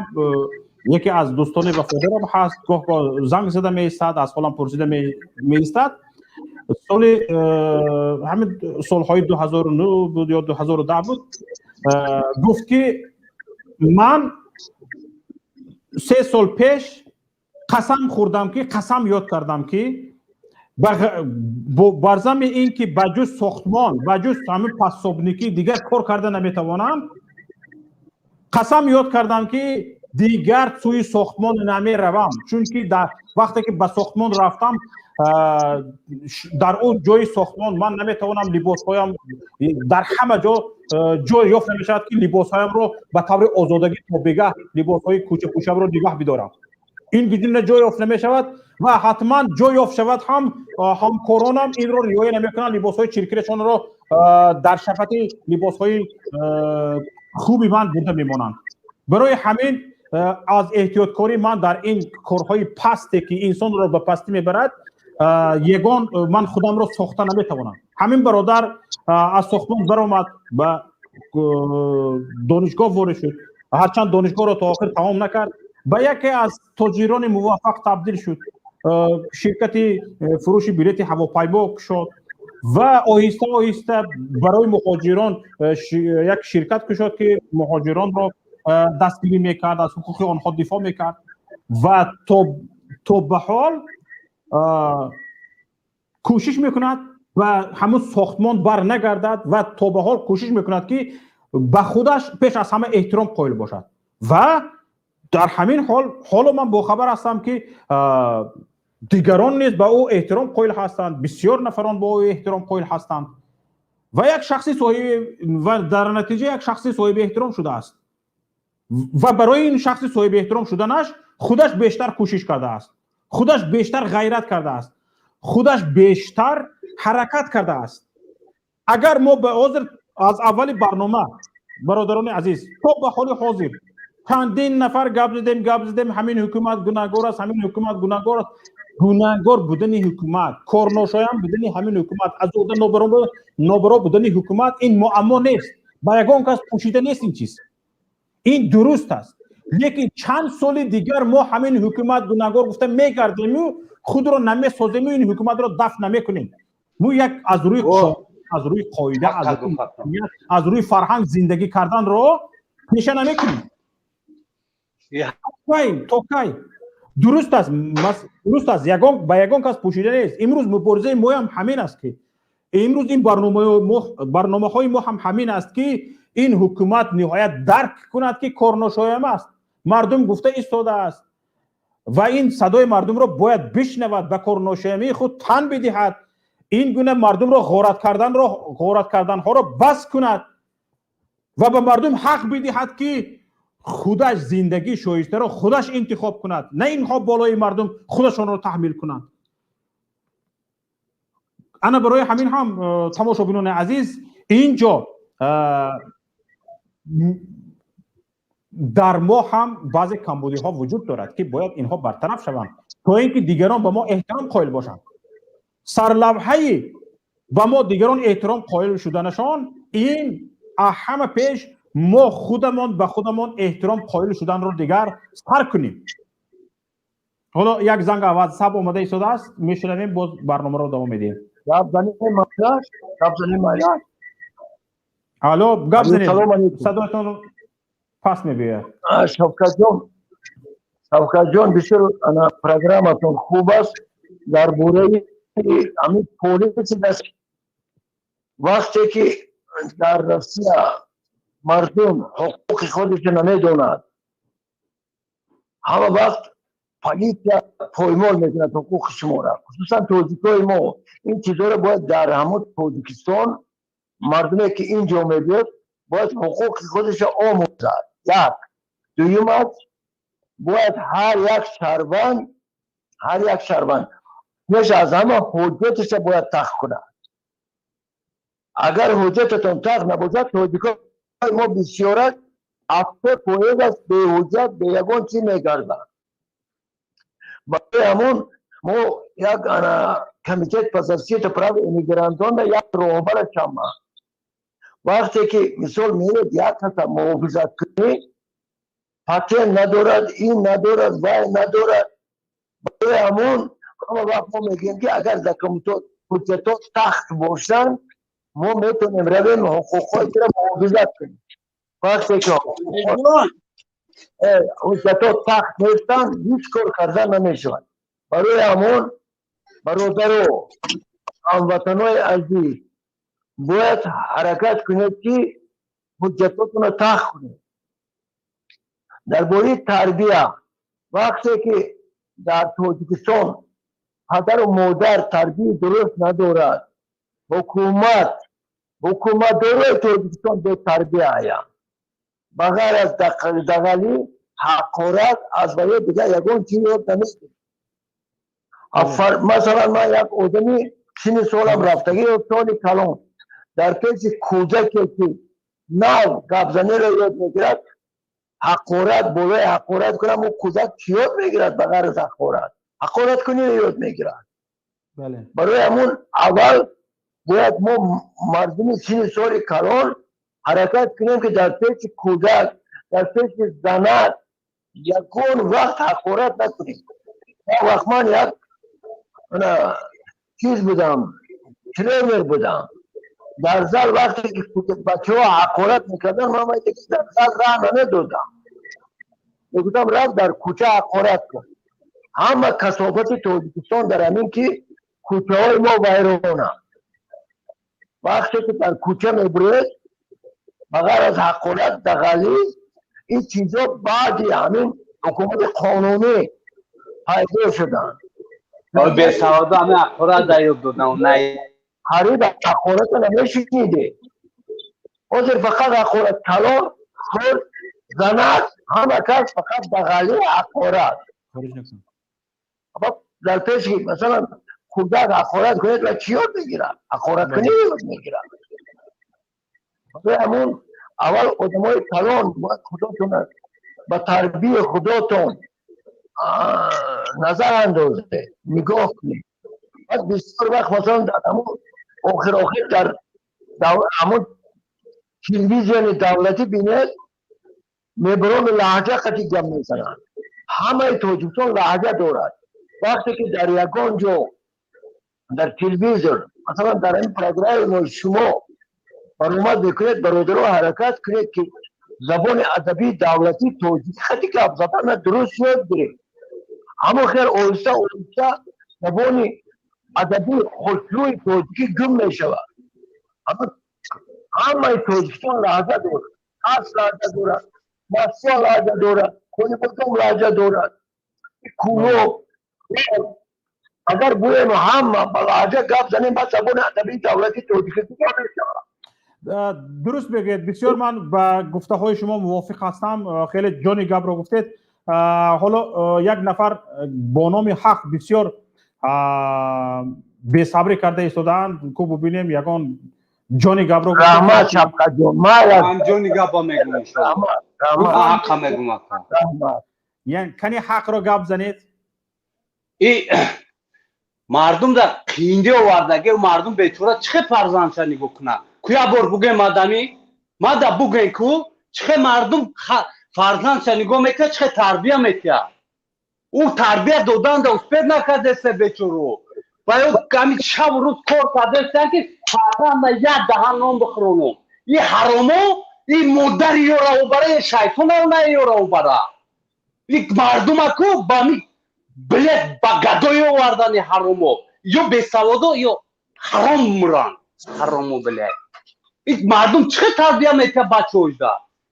яке аз дӯстони вафодорам ҳаст, гоҳ гоҳ занг зада меистад, аз ҳолам пурсида меистад. Соли ҳамин солҳои 2009 буд ё 2010 буд, гуфт, ки ман 3 сол пеш қасам хӯрдам, ки қасам ёд кардам, ки бар замми ин ки ба ҷуз сохтмон, ба ҷуз ҳамин подсобникӣ дигар кор карда наметавонам, қасам ёд кардам, ки Дигар сӯи сохтмон намеравам, чунки вақте ки ба сохтмон рафтам, дар он ҷои сохтмон ман наметавонам либосҳоям, дар ҳама ҷо ҷой ёфт намешавад, ки либосҳоямро ба таври озодагӣ то бегаҳ либосҳои кӯчапӯшамро нигоҳ бидорам. Ин гуна ҷой ёфт намешавад ва ҳатман ҷой ёфт шавад ҳам, ҳамкоронам инро риоя намекунанд, либосҳои чиркирашонро дар шафати либосҳои хуби ман бурда мемонанд. Барои ҳамин аз эҳтиёткорӣ ман дар ин корҳои пасте, ки инсонро ба пастӣ мебарад, ягон ман худамро сохта наметавонам. Ҳамин бародар аз сохтмон баромад, ба донишгоҳ ворид шуд, ҳарчанд донишгоҳро то охир тамом накард, ба яке аз тоҷирони муваффақ табдил шуд, ширкати фурӯши билети ҳавопаймо кушод ва оҳиста оҳиста барои муҳоҷирон як ширкат кушод, ки муҳоҷиронро дастгирӣ мекард, аз ҳуқуқи онҳо дифоъ мекард ва то ба ҳол кӯшиш мекунад ва ҳамун сохтмон бар нагардад ва то ба ҳол кӯшиш мекунад, ки ба худаш пеш аз ҳама эҳтиром қоил бошад. Ва дар ҳамин ҳол ҳоло ман бохабар ҳастам, ки дигарон низ ба ӯ эҳтиром қоил ҳастанд, бисёр нафарон ба ӯ эҳтиром қоил ҳастанд ва як шахси соҳиби ва дар натиҷа як шахси соҳиби эҳтиром шудааст ва барои ин шахси соҳиби эҳтиром шуданаш худаш бештар кӯшиш кардааст, худаш бештар ғайрат кардааст, худаш бештар ҳаракат кардааст. Агар мо ба ҳозир аз аввали барнома, бародарони азиз, то ба ҳоли ҳозир чандин нафар гап задем, гап задем, ҳамин ҳукумат гунаҳгор аст, ҳамин ҳукумат гунаҳгор аст. Гунаҳгор будани ҳукумат, корношоям будани ҳамин ҳукумат, аз уҳда нобаро будани ҳукумат ин муаммо нест, ба ягон кас пӯшида нест ин чиз, ин дуруст аст. Лекин чанд соли дигар мо ҳамин ҳукумат гунаҳгор гуфта мегардему худро намесозему ин ҳукуматро дафт намекунем. Мо як аз рӯи қоида, аз рӯи фарҳанг зиндагӣ карданро пеша намекунем. То кай? Дуруст аст, дуруст аст, ягон ба ягон кас пӯшида нест. Имрӯз муборизаи моям ҳамин аст, ки имрӯз ин барномаҳои мо ҳам ҳамин аст, ки ин ҳукумат ниҳоят дарк кунад, ки корношоям аст, мардум гуфта истодааст ва ин садои мардумро бояд бишнавад, ба корношоямии худ тан бидиҳад, ин гуна мардумро ғорат карданҳоро бас кунад ва ба мардум ҳақ бидиҳад, ки худаш зиндагии шоистаро худаш интихоб кунад, на инҳо болои мардум худашонро таҳмил кунанд. Ана барои ҳамин ҳам, тамошобинони азиз, ин ҷо дар мо ҳам баъзе камбудиҳо вуҷуд дорад, ки бояд инҳо бартараф шаванд, то ин ки дигарон ба мо эҳтиром қоил бошанд. Сарлавҳаи ба мо дигарон эҳтиром қоил шуданашон ин ҳама пеш мо худамон ба худамон эҳтиром қоил шуданро дигар сар кунем. Ҳоло як занг ватсап омада истодааст, мешунавем, боз барномаро давом медиҳем. Алло, гап занед, садоятон пас мебиёяд. Шавкатҷон, Шавкатҷон, бисёр ана программатон хуб аст. Дар бораи ҳамин полиси, вақте ки дар Россия мардум ҳуқуқи худашро намедонад, ҳама вақт полиция поймол мекунад ҳуқуқи шуморо, хусусан тоҷикои мо. Ин чизҳоро бояд дар ҳамон Тоҷикистон мардуме, ки ин ҷо мебиёд, бояд ҳуқуқи худашро омӯзад. Як дуюм аст, бояд ҳар як шаҳрванд, ҳар як шаҳрванд пеш аз ҳама ҳуҷҷаташа бояд тахт кунад. Агар ҳуҷҷататон тахт набошад, тоҷикои мо бисёрат 70% аст, беҳуҷҷат, бе ягон чӣ мегарданд. Барои ҳамон мо як ана комитет по защите прав иммигрантонда як роҳбара чама. Вақте ки мисол меред як каса муҳофизат кунӣ, патент надорад, ин надорад, вай надорад. Барои ҳамон ҳама вақт мо мегӯем, ки агар ҳуҷҷатҳо тахт бошанд, мо метавонем равем, ҳуқуқҳои тира муҳофизат кунем. Вақте ки ҳуҷҷатҳо тахт нестанд, ҳеҷ кор кардан намешавад. Барои ҳамон, бародаро, ҳамватанои азиз, бояд ҳаракат кунед, ки ҳуҷҷатотонро тахт кунед. Дар бораи тарбия, вақте ки дар Тоҷикистон падару модар тарбияи дуруст надорад, ҳукуматдорои Тоҷикистон бетарбия аянд. Ба ғайр аз дағалӣ, ҳақорат, аз ваё дигар ягон чиз ёд намегирад. Масалан, ман як одами синни солам рафтагӣ ё соли калон дар пеши кӯдаке, ки нав гапзаниро ёд мегирад, ҳақорат болои ҳақорат кунам, ӯ кӯдак чӣ ёд мегирад ба ғайр аз ҳақорат? Ҳақораткуниро ёд мегирад. Барои ҳамун аввал бояд мо мардуми синни соли калон ҳаракат кунем, ки дар пеши кӯдак, дар пеши занак ягон вақт ҳақорат накунем. Як вақт ман як чиз будам, тренер будам. Дар зал вақте ки бачаҳо ҳақорат мекарданд, ман дар зал раҳ намедодам, мегуфтам: «Рафт дар кӯча ҳақорат кун». Ҳама касофати Тоҷикистон дар ҳамин, ки кӯчаҳои мо вайронанд. Вақте ки дар кӯча мебуред, ба ғайр аз ҳақорат, дағалӣ, ин чизҳо баъди ҳамин ҳукумати қонунӣ пайдо шуданд. Бесаводо ҳамин ҳақорат да ёд додам. Қариб ҳақората намешуниде. Ҳозир фақат ҳақорат, калон, хурд, занак, ҳама кас фақат дағалӣ, ҳақорат. Дар пеши, масалан, кӯдак ҳақорат кунед ва чӣ ёд мегирад? Ҳақораткунӣ ёд мегирад. Барои ҳамун аввал одамои калон бояд худотон ба тарбияи худотон назар андозед, нигоҳ кунед. Баъд бисёр вақт, масалан, дар ҳамун охир охир дар ҳамун телевизиони давлатӣ бинед, мебарони лаҳҷа қати гап мезананд. Ҳамаи Тоҷикистон лаҳҷа дорад. Вақте ки дар ягон ҷо дар телевизор, масалан, дар ин программаи шумо баромад мекунед, бародаро, ҳаракат кунед, ки забони адабии давлатии тоҷикӣ хати гап задана дуруст ёд гиред. Ҳамон хел оҳиста оҳиста забони адабии хушрӯи тоҷикӣ гум мешавад. Ҳамаи Тоҷикистон лаҳҷа дорад, ас лаҳҷа дорад, Москва лаҳҷа дорад, Конибодом лаҳҷа дорад, Кӯлоб. Агар гӯем ҳама ба лаҳҷа гап занем, баъд забони адабии давлатии тоҷикӣ куҷо мешавад? Дуруст мегӯед. Бисёр ман ба гуфтаҳои шумо мувофиқ ҳастам. Хеле ҷони гапро гуфтед. Ҳоло як нафар бо номи Ҳақ бисёр бесабрӣ карда истодаанд. Ку бубинем, ягон ҷони гапро. Раҳмат, Шавкатҷон. Ман ҷони гапа мегӯм, иншоалло. Ҳаққа мегӯм, ака. Кани, ҳақро гап занед. И мардум да қиинди овардаги. Мардум бечора чӣ хел фарзандша нигоҳ кунад? Ку як бор бугӯем, мадами мада бугӯем, ку чӣ хел мардум фарзандша нигоҳ мекунад, чӣ хел тарбия метиҳад? Ӯ тарбия доданда успеть накардеста бечоро. Ва ё ҳами шабу рӯз кор кардестан, ки фарзанда як даҳан нон бихӯронум. И ҳаромо, и модари ёра обара, и шайтона на ёра обара. И мардума ку ба ми билет ба гадои овардани ҳаромо, ё бесаводо, ё ҳаром муранд ҳаромо, билет. И мардум чӣ хел тарбия метиҳад бачаҳоида?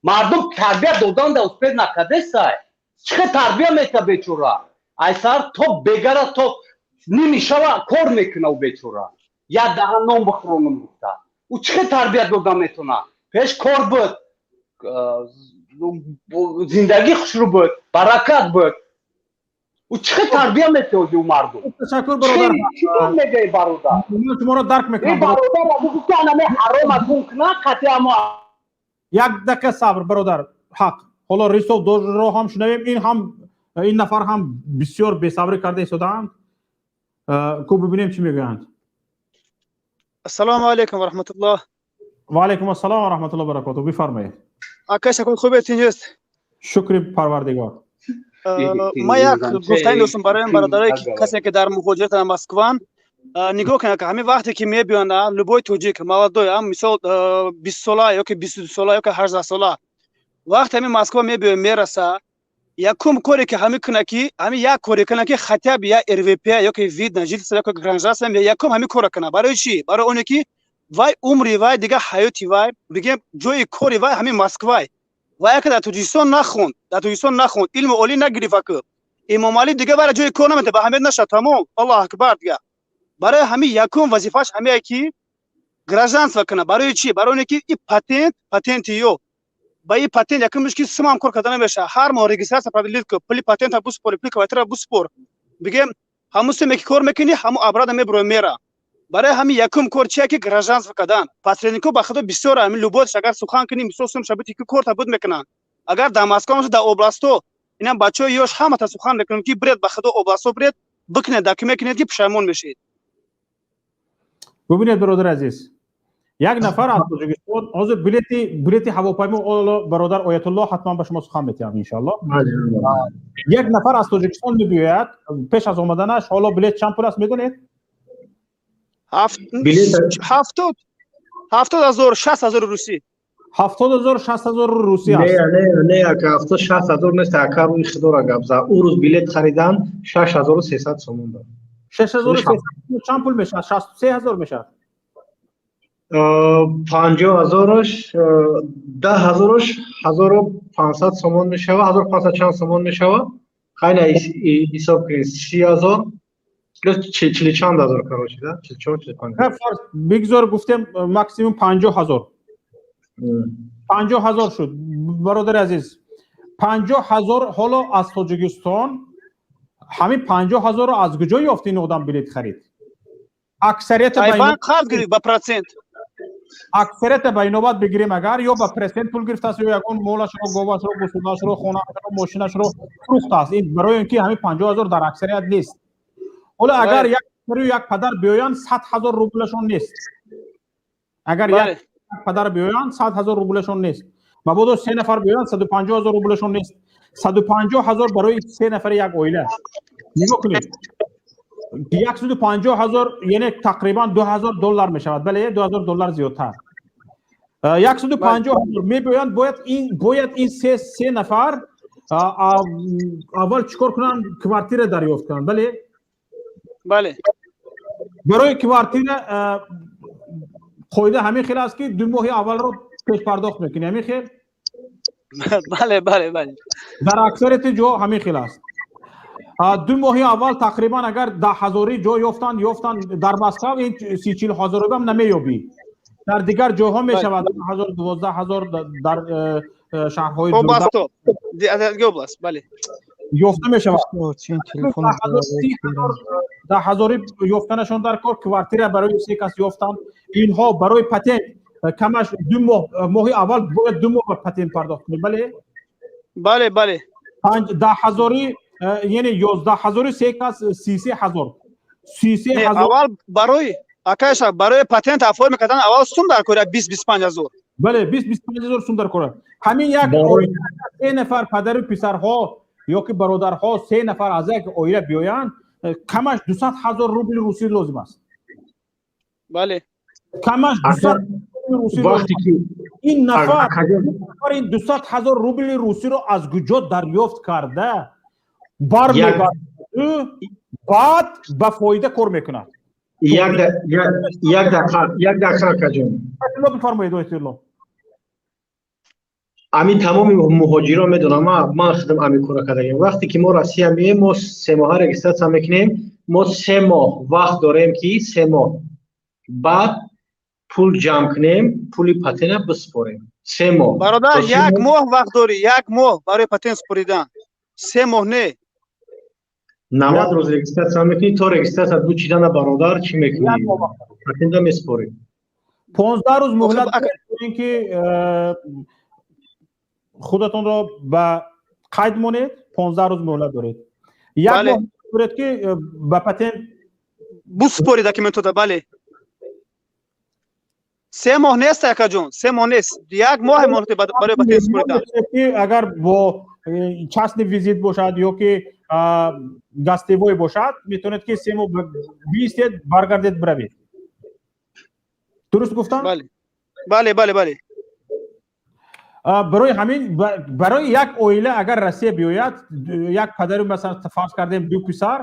Мардум тарбия доданда успеть накардесай. Чӣ хел тарбия метиҳад бечора? Ай саҳар то бегара, то ними шава кор мекуна ӯ бечора, як даҳан нон бихӯронум гуфта. Ӯ чӣ хел тарбия дода метавонад? Пеш кор буд, зиндагӣ хушрӯ буд, баракат буд. Ӯ чӣ хел тарбия метиҳад ӯ мардум? Ташаккур, бародар. Чӣ мегӯи, бародар? Шуморо дарк мекунам. Бародар, бугӯ, ки анаме ҳарома гум куна қатъи амо. Як дақиқа сабр, бародар Ҳақ. Ҳоло Рисов дожро ҳам шунавем. Ин ҳам, ин нафар ҳам бисёр бесабрӣ карда истодаанд. Ку бибинем, чӣ мегӯянд. Ассалому алайкум ва раҳматуллоҳ. Ва алайкум ассалом ва раҳматуллоҳ баракоту, бифармоед. Акай Шакур, хубед, тинҷест? Шукри Парвардигор. Ман як гуфтани достам барои бародарое, ки касе ки дар муҳоҷират, дар Москван, нигоҳ кунед, ки ҳамин вақте ки мебиёнд, любой тоҷик молодой, мисол, 20-сола ёки 22-сола ёки 18-сола, вақте ҳамин Москва мебиёд, мераса, якум коре ки ҳамин куна, ки ҳамин як коре куна, ки хотя бы я РВП ёки вид на жительство ёки гражданство, якум ҳамин кора куна. Барои чӣ? Барои оне ки вай умри вай, дига ҳаёти вай, бигем, ҷои кори вай ҳамин Москвай. Ва яке дар Тоҷикистон нахонд, дар Тоҷикистон нахонд, илми олӣ нагирифт, аку Эмомалӣ дига бара ҷои кор намета, ба ҳамият наша, тамом, Аллоҳ акбар. Дига барои ҳамин якум вазифааш ҳамие ки гражданство кунад. Барои чӣ? Барои оне ки и патент, патенти ё ба и патент якумш ки сумам кор карда намешавад. Ҳар моҳ регистрация продлить ку, пули патента биспори, пули квартира биспор, бигем, ҳамун суме ки кор мекунӣ, ҳамун обратно мебурои, мера. Барои ҳамин якум кор чия ки гражданство кардан. Посреднико ба худо бисёр, ҳамин любойш агар сухан кунӣ, мисол сум шабити ки корта буд мекунанд. Агар дар Москва бошад, дар областҳо, инам бачаҳои ёш ҳамата сухан мекунам ки биред, ба худо, областҳо биред, бикунед, документ кунед, ки пушаймон мешед. Бубинед, бародари азиз, як нафар аз Тоҷикистон ҳозир билети ҳавопаймо, оло бародар Оятулло, ҳатман ба шумо сухан метиҳам, иншоалло. Як нафар аз Тоҷикистон мебиёяд, пеш аз омаданаш ҳоло билет чанд пул аст, медонед? 70 000, 60 000 русӣ. 70 000, 60 000 русӣ аст. Не, не, не, ака, 70, 60 000 нест, ака, рӯи худоро гап зад. Ӯ рӯз билет харидан 6300 сомон дод. 6300 чанд пул мешавад? 63 000 мешавад. 50 000-аш, 10 000-аш 1500 сомон мешавад, 1500 чанд сомон мешавад. Хайна, ҳисоб кунед, 30 000, чили чанд ҳазор, короче, да, 44, 45. Бигзор, гуфтем, максимум 50 000. 50 000 шуд, бародари азиз, 50 000. Ҳоло аз Тоҷикистон ҳамин 50 000-ро аз куҷо ёфт ин одам билет харид? Аксарията банк қарз гирифт ба процент. Аксарията ба инобат бигирем, агар ё ба процент пул гирифтааст, ё ягон молашро, говашро, гӯсолаашро, хонаашро, мошинашро фурӯхтааст. Ин барои он ки ҳамин 50 000 дар аксарият нест. Ҳоло агар як як падар биёянд, 100 000 рублашон нест. Агар як падар биёянд, 100 000 рублашон нест. Мабодо се нафар биёянд, 150 000 рублашон нест. 150 000 барои се нафари як оила, нигоҳ кунед, 150 000, яъне тақрибан 2000 доллар мешавад. Бале, 2000 доллар зиёдтар. 150 000 мебиёянд, бояд ин се нафар аввал чӣ кор кунанд? Квартира дарёфт кунанд, бале? Бале. Барои квартира қоида ҳамин хел аст, ки 2 моҳи аввалро пешпардохт мекунӣ, ҳамин хел? Бале. Дар аксарияти ҷо ҳамин хел аст. 2 моҳи аввал тақрибан агар 10 ҳазорӣ ҷо ёфтанд, дар Москва ин 30-40 ҳазорам намеёбӣ. Дар дигар ҷойҳо мешавад 10 000, 12 000, дар шаҳрҳои област, бале. Ёфта мешавад. 10 ҳазорӣ ёфтанашон дар кор, квартира барои се кас ёфтанд. Инҳо барои патент камаш 2 моҳ, моҳи аввал бояд 2 моҳ ба патент пардохт кунед, бале? Бале. 10 ҳазорӣ, яъне 11 ҳазори, се кас 33 000, 33 000. Аввал барои, акайша, барои патент оформить кардан аввал сум дар кора, 20-25 ҳазор. Бале, 20-25 ҳазор сум дар кора. Ҳамин як се нафар падару писарҳо ё ки бародарҳо, се нафар аз як оила биёянд, камаш 200 000 рубли русӣ лозим аст. Бале. Камаш 200 русӣ. Ин нафар ин 200 000 рубли русиро аз куҷо дарёфт карда бармебарад, баъд ба фоида кор мекунад? Як дақиқа, як дақиқа, акаҷон. Бифармоед, оятулло. Ами тамоми муҳоҷирон медонам, ман худам ами кора кардагем. Вақте ки мо Россия меем, мо 3 моҳа регистрация мекунем, мо 3 моҳ вақт дорем, ки 3 моҳ баъд пул ҷамъ кунем, пули патента биспорем, 3 моҳ. Бародар, як моҳ вақт дорӣ, як моҳ барои патент супоридан, 3 моҳ не. 90 рӯз регистрация мекунӣ, то регистрация бучидана, бародар, чӣ мекунӣ? Патента месупорӣ. 15 рӯз муҳлат, ки худатонро ба қайд монед, 15 рӯз муҳлат доред. Як моҳ доред, ки ба патент биспорӣ документота, бале. 3 моҳ нест, акаҷон, 3 моҳ нест, як моҳе муҳлати барои патент супоридан. Агар бо частный визит бошад ё ки гостевой бошад, метавонед, ки 3 моҳ биистед, баргардед, биравед. Дуруст гуфтам? Бале. Барои ҳамин, барои як оила агар Россия биёяд, як падару, масалан, фарз кардем, ду писар,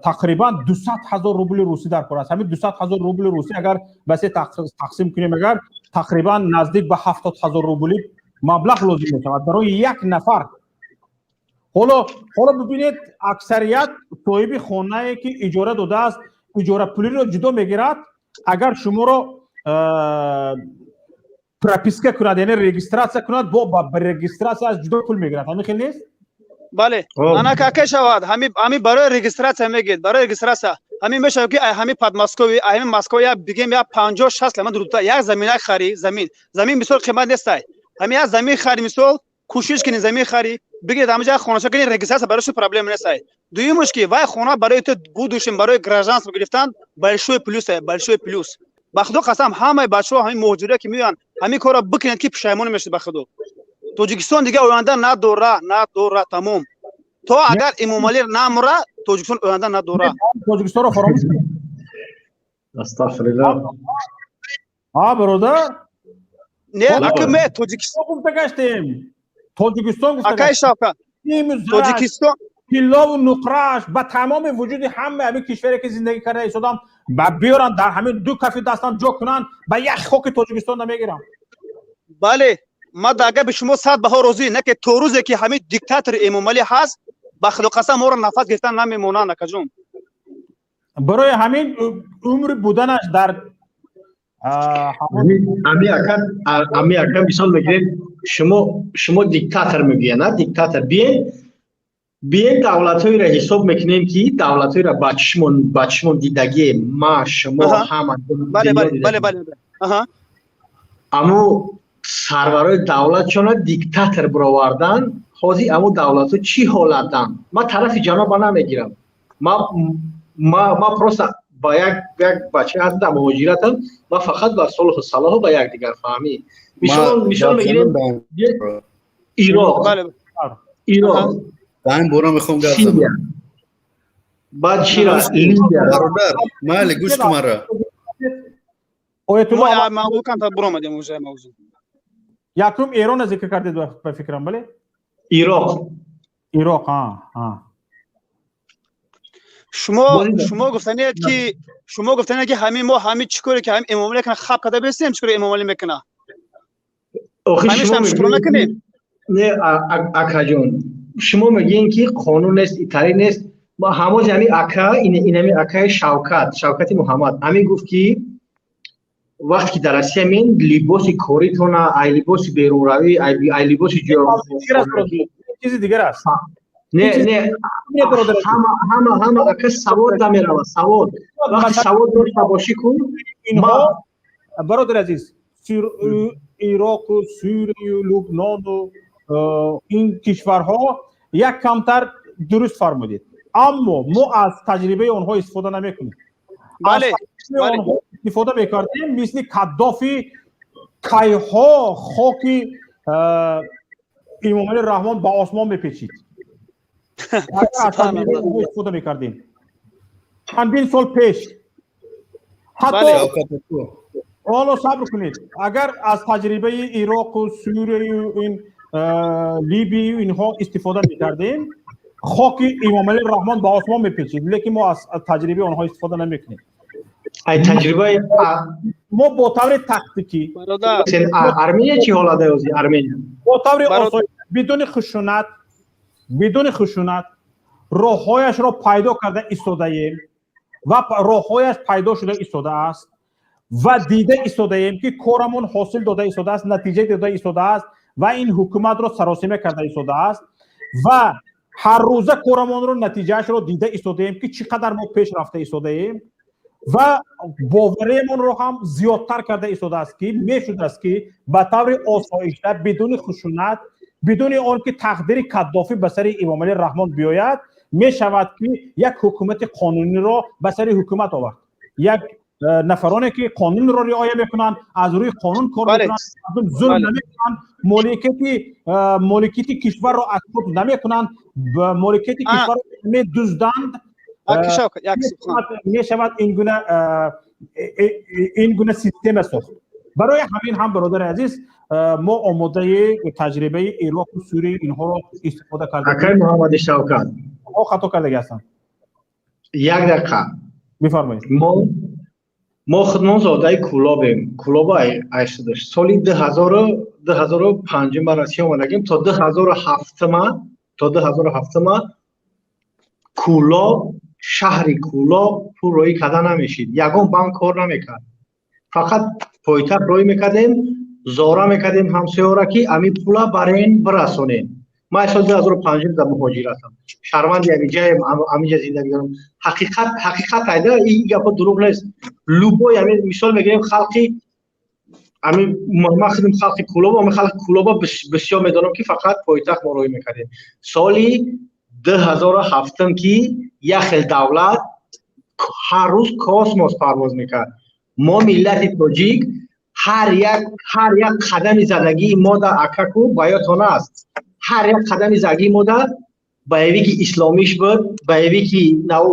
тақрибан 200 000 рубли русӣ дар кор аст. Ҳамин 200 000 рубли русӣ агар ба се тақсим кунем, агар тақрибан наздик ба 70 000 рубли Маблағ лозим мешавад барои як нафар. Ҳоло бибинед, аксарият соҳиби хонае ки иҷора додааст, иҷорапулиро ҷудо мегирад. Агар шуморо прописка кунад, яъне регистрация кунад, бо ба регистрация ҷудо пул мегирад. Ҳамин хел нест? Бале, ана каке шавад, ҳами барои регистрация мегӯед, барои регистрация ҳамин мешавад, ки ҳами Подмосковье, ҳами Москва я бигем, я 50-60 лама дурута як замина хари, замин бисёр қимат нестай. Ҳами як замин хари, мисол, кӯшиш кунӣ, замин хари, бигиред, ҳамаҷа хонаша кунӣ, регистрация барои проблема нестай. Дуюмаш, ки вай хона барои ту будущем, барои гражданство гирифтан большой плюс, большой плюс. Ба худо қасам, ҳамаи бачаҳо, ҳамин муҳоҷире ки меоянд, ҳамин корро бикунед, ки пушаймон мешед. Ба худо, Тоҷикистон дига оянда надора, надора, тамом. То агар Эмомалӣ намура, Тоҷикистон оянда надора. Тоҷикистонро фаромӯш. Астағфируллоҳ. А, бародар. Не, ака, ме Тоҷикистон гуфта гаштем, Тоҷикистон гуфта. Акай Шавкат, Тоҷикистон. Тиллову нуқрааш ба тамоми вуҷуди ҳама ҳамин кишваре ки зиндагӣ карда истодам, ба биёранд, дар ҳамин ду кафи дастам ҷо кунанд, ба як хоки Тоҷикистон намегирам. Бале, ма дар гапи шумо сад баҳо розӣ, не ки то рӯзе ки ҳамин диктатори Эмомалӣ ҳаст, ба худо қасам, моро нафас гирифтан намемонанд, акаҷон. Барои ҳамин умри буданаш дар Ами ака, мисол мегирем, шумо диктатор мегӯянд, на диктатор. Биен, давлатҳоеро ҳисоб мекунем, ки давлатҳоеро ба чишмон дидагие, ма, шумо, ҳама. Аммо сарварои давлатшона диктатор бировардан. Ҳозир аммо давлатҳо чӣ ҳолатанд? Ман тарафи ҷаноба намегирам, ма просто ба як бача ҳастам дар муҳоҷиратам, ма фақат ба сулҳу салоҳу ба якдигарфаҳмӣ. Мисол мегирем Ироқ, Ироқ. Дар ин бора мехоҳам гап занам. Баъд чира, Либия. Бародар, майли, гӯш кун мара. Мавзӯъ камтар буромадем уже мавзӯъ. Якум Эрона зикр кардед, ба фикрам, бале? Ироқ. Ироқ. Шумо гуфтанед ки ҳамин мо ҳамин чӣ коре ки ҳамин Эмомалӣ мекунад, хаб карда бесем, чӣ коре Эмомалӣ мекунад, ҳамешам шукро накунем. Не, акаҷон, шумо мегӯем, ки қонун нест, итари нест. Ҳамози ҳами ака, инами акаи Шавкат, Шавкати Муҳаммад, ҳамин гуфт, ки вақте ки дар Россия мен либоси коритона, ай либоси берунравӣ, ай либоси Чизи дигар аст. Не, не, ҳама, ҳама, ҳама, ака, савод намеравад, савод. Вақти савод дошта бошӣ ку. Инҳо, бародари азиз, Ироқу Сурию Лубнону ин кишварҳо як камтар дуруст фармудед, аммо мо аз таҷрибаи онҳо истифода намекунем. Онҳо истифода мекардем, мисли Каддофи кайҳо хоки Имомали Раҳмон ба осмон мепечид. Истифода мекардем чандин сол пеш ҳатто. Ҳоло сабр кунед, агар аз таҷрибаи Ироқу Сурияю ин Либию инҳо истифода мекардем, хоки Имомали Раҳмон ба осмон мепечид, лекин мо аз таҷрибаи онҳо истифода намекунем. Ай таҷрибаи Мо бо таври тактикӣ Армения чӣ ҳолат ҳози Армения? Бо таври осоиш, бидуни хушунат роҳҳояшро пайдо карда истодаем ва роҳҳояш пайдо шуда истодааст ва дида истодаем, ки корамон ҳосил дода истодааст, натиҷа дода истодааст ва ин ҳукуматро саросима карда истодааст ва ҳаррӯза корамонро натиҷаашро дида истодаем, ки чӣ қадар мо пеш рафта истодаем ва бовариамонро ҳам зиёдтар карда истодааст, ки мешудааст, ки ба таври осоишта, бидуни хушунат, бидуни он ки тақдири Каддофӣ ба сари Имомалӣ Раҳмон биёяд, мешавад, ки як ҳукумати қонуниро ба сари ҳукумат овард, як нафароне ки қонунро риоя мекунанд, аз рӯи қонун кор мекунанд, мардум зулм намекунанд, моликияти кишварро аз худ намекунанд, моликияти кишварро медузданд. Мешавад ин гуна система сохт. Барои ҳамин ҳам, бародари азиз, мо омодаи таҷрибаи Ироқу Сурия инҳоро истифода кардем. Акай Муҳаммади Шавкат. Хато кардаги ҳастанд. Як дақиқа. Бифармоед. Мо Мо худмон зодаи Кӯлобем. Кӯлоба айшудаш. Соли 2005 ба Россия омадагим, то 2007, то 2007 Кӯлоб, шаҳри Кӯлоб пул роӣ карда намешид. Ягон банк кор намекард. Фақат пойтахт роӣ мекардем, зора мекардем ҳамсоёра, ки ами пула барен бирасонем. Ман соли 2005 дар муҳоҷиратам. Шаҳрванди амиҷаем, амиҷа зиндагӣ дорам. Ҳақиқат, ҳақиқат айда, ин гапо дурӯғ нест. Любой ами мисол мегирем, халқи ами ма худам халқи Кӯлоба, ами халқи Кӯлоба бисёр медонам, ки фақат пойтахт мо роӣ мекардем. Соли 2007 ки як хел давлат ҳар рӯз космос парвоз мекард. Мо миллати тоҷик ҳар як қадами задагии мо дар акаку ба ёдтон аст. Ҳар як қадами задагии мо дар боевики исломиш буд, боевики нав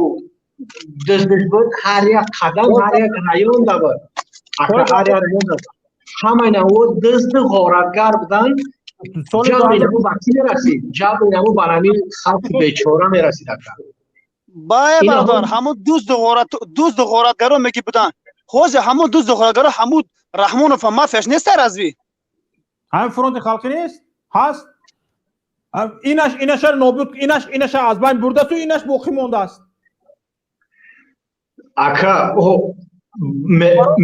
дуздиш буд, ҳар як қадам, ҳар як районда буд. Ака, ҳар як районда буд. Ҳамаи наво дузду ғоратгар буданд. Ҷабри наво ба кӣ мерасид? Ҷабри наво ба ҳамин халқи бечора мерасид, ака. Бае, бародар, ҳамун дузду ғорат, дузду ғоратгаро меги буданд. Ҳозир ҳамун дузду ғоратгаро, ҳамун Раҳмонов мафияш нест разве? Ҳамин фронти халқӣ нест? Ҳаст. Инаш инаша нобуд, инаш инаша аз байн бурдасту инаш боқӣ мондааст. Ака,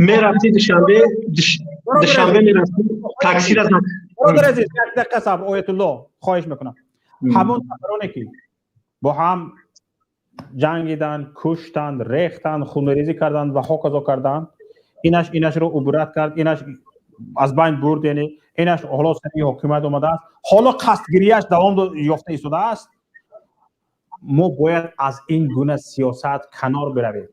мерафти Душанбе, Душанбе мерафти, таксира Бародар азиз, як дақиқа сабр, Оятулло, хоҳиш мекунам. Ҳамон нафароне ки бо ҳам ҷангиданд, куштанд, рехтанд, хунрезӣ карданд ва ҳоказо карданд, инаш инашро убрать кард, инаш аз байн бурд, яъне инаш ҳоло сари ҳокимият омадааст, ҳоло қасдгирияш давом ёфта истодааст. Мо бояд аз ин гуна сиёсат канор биравем.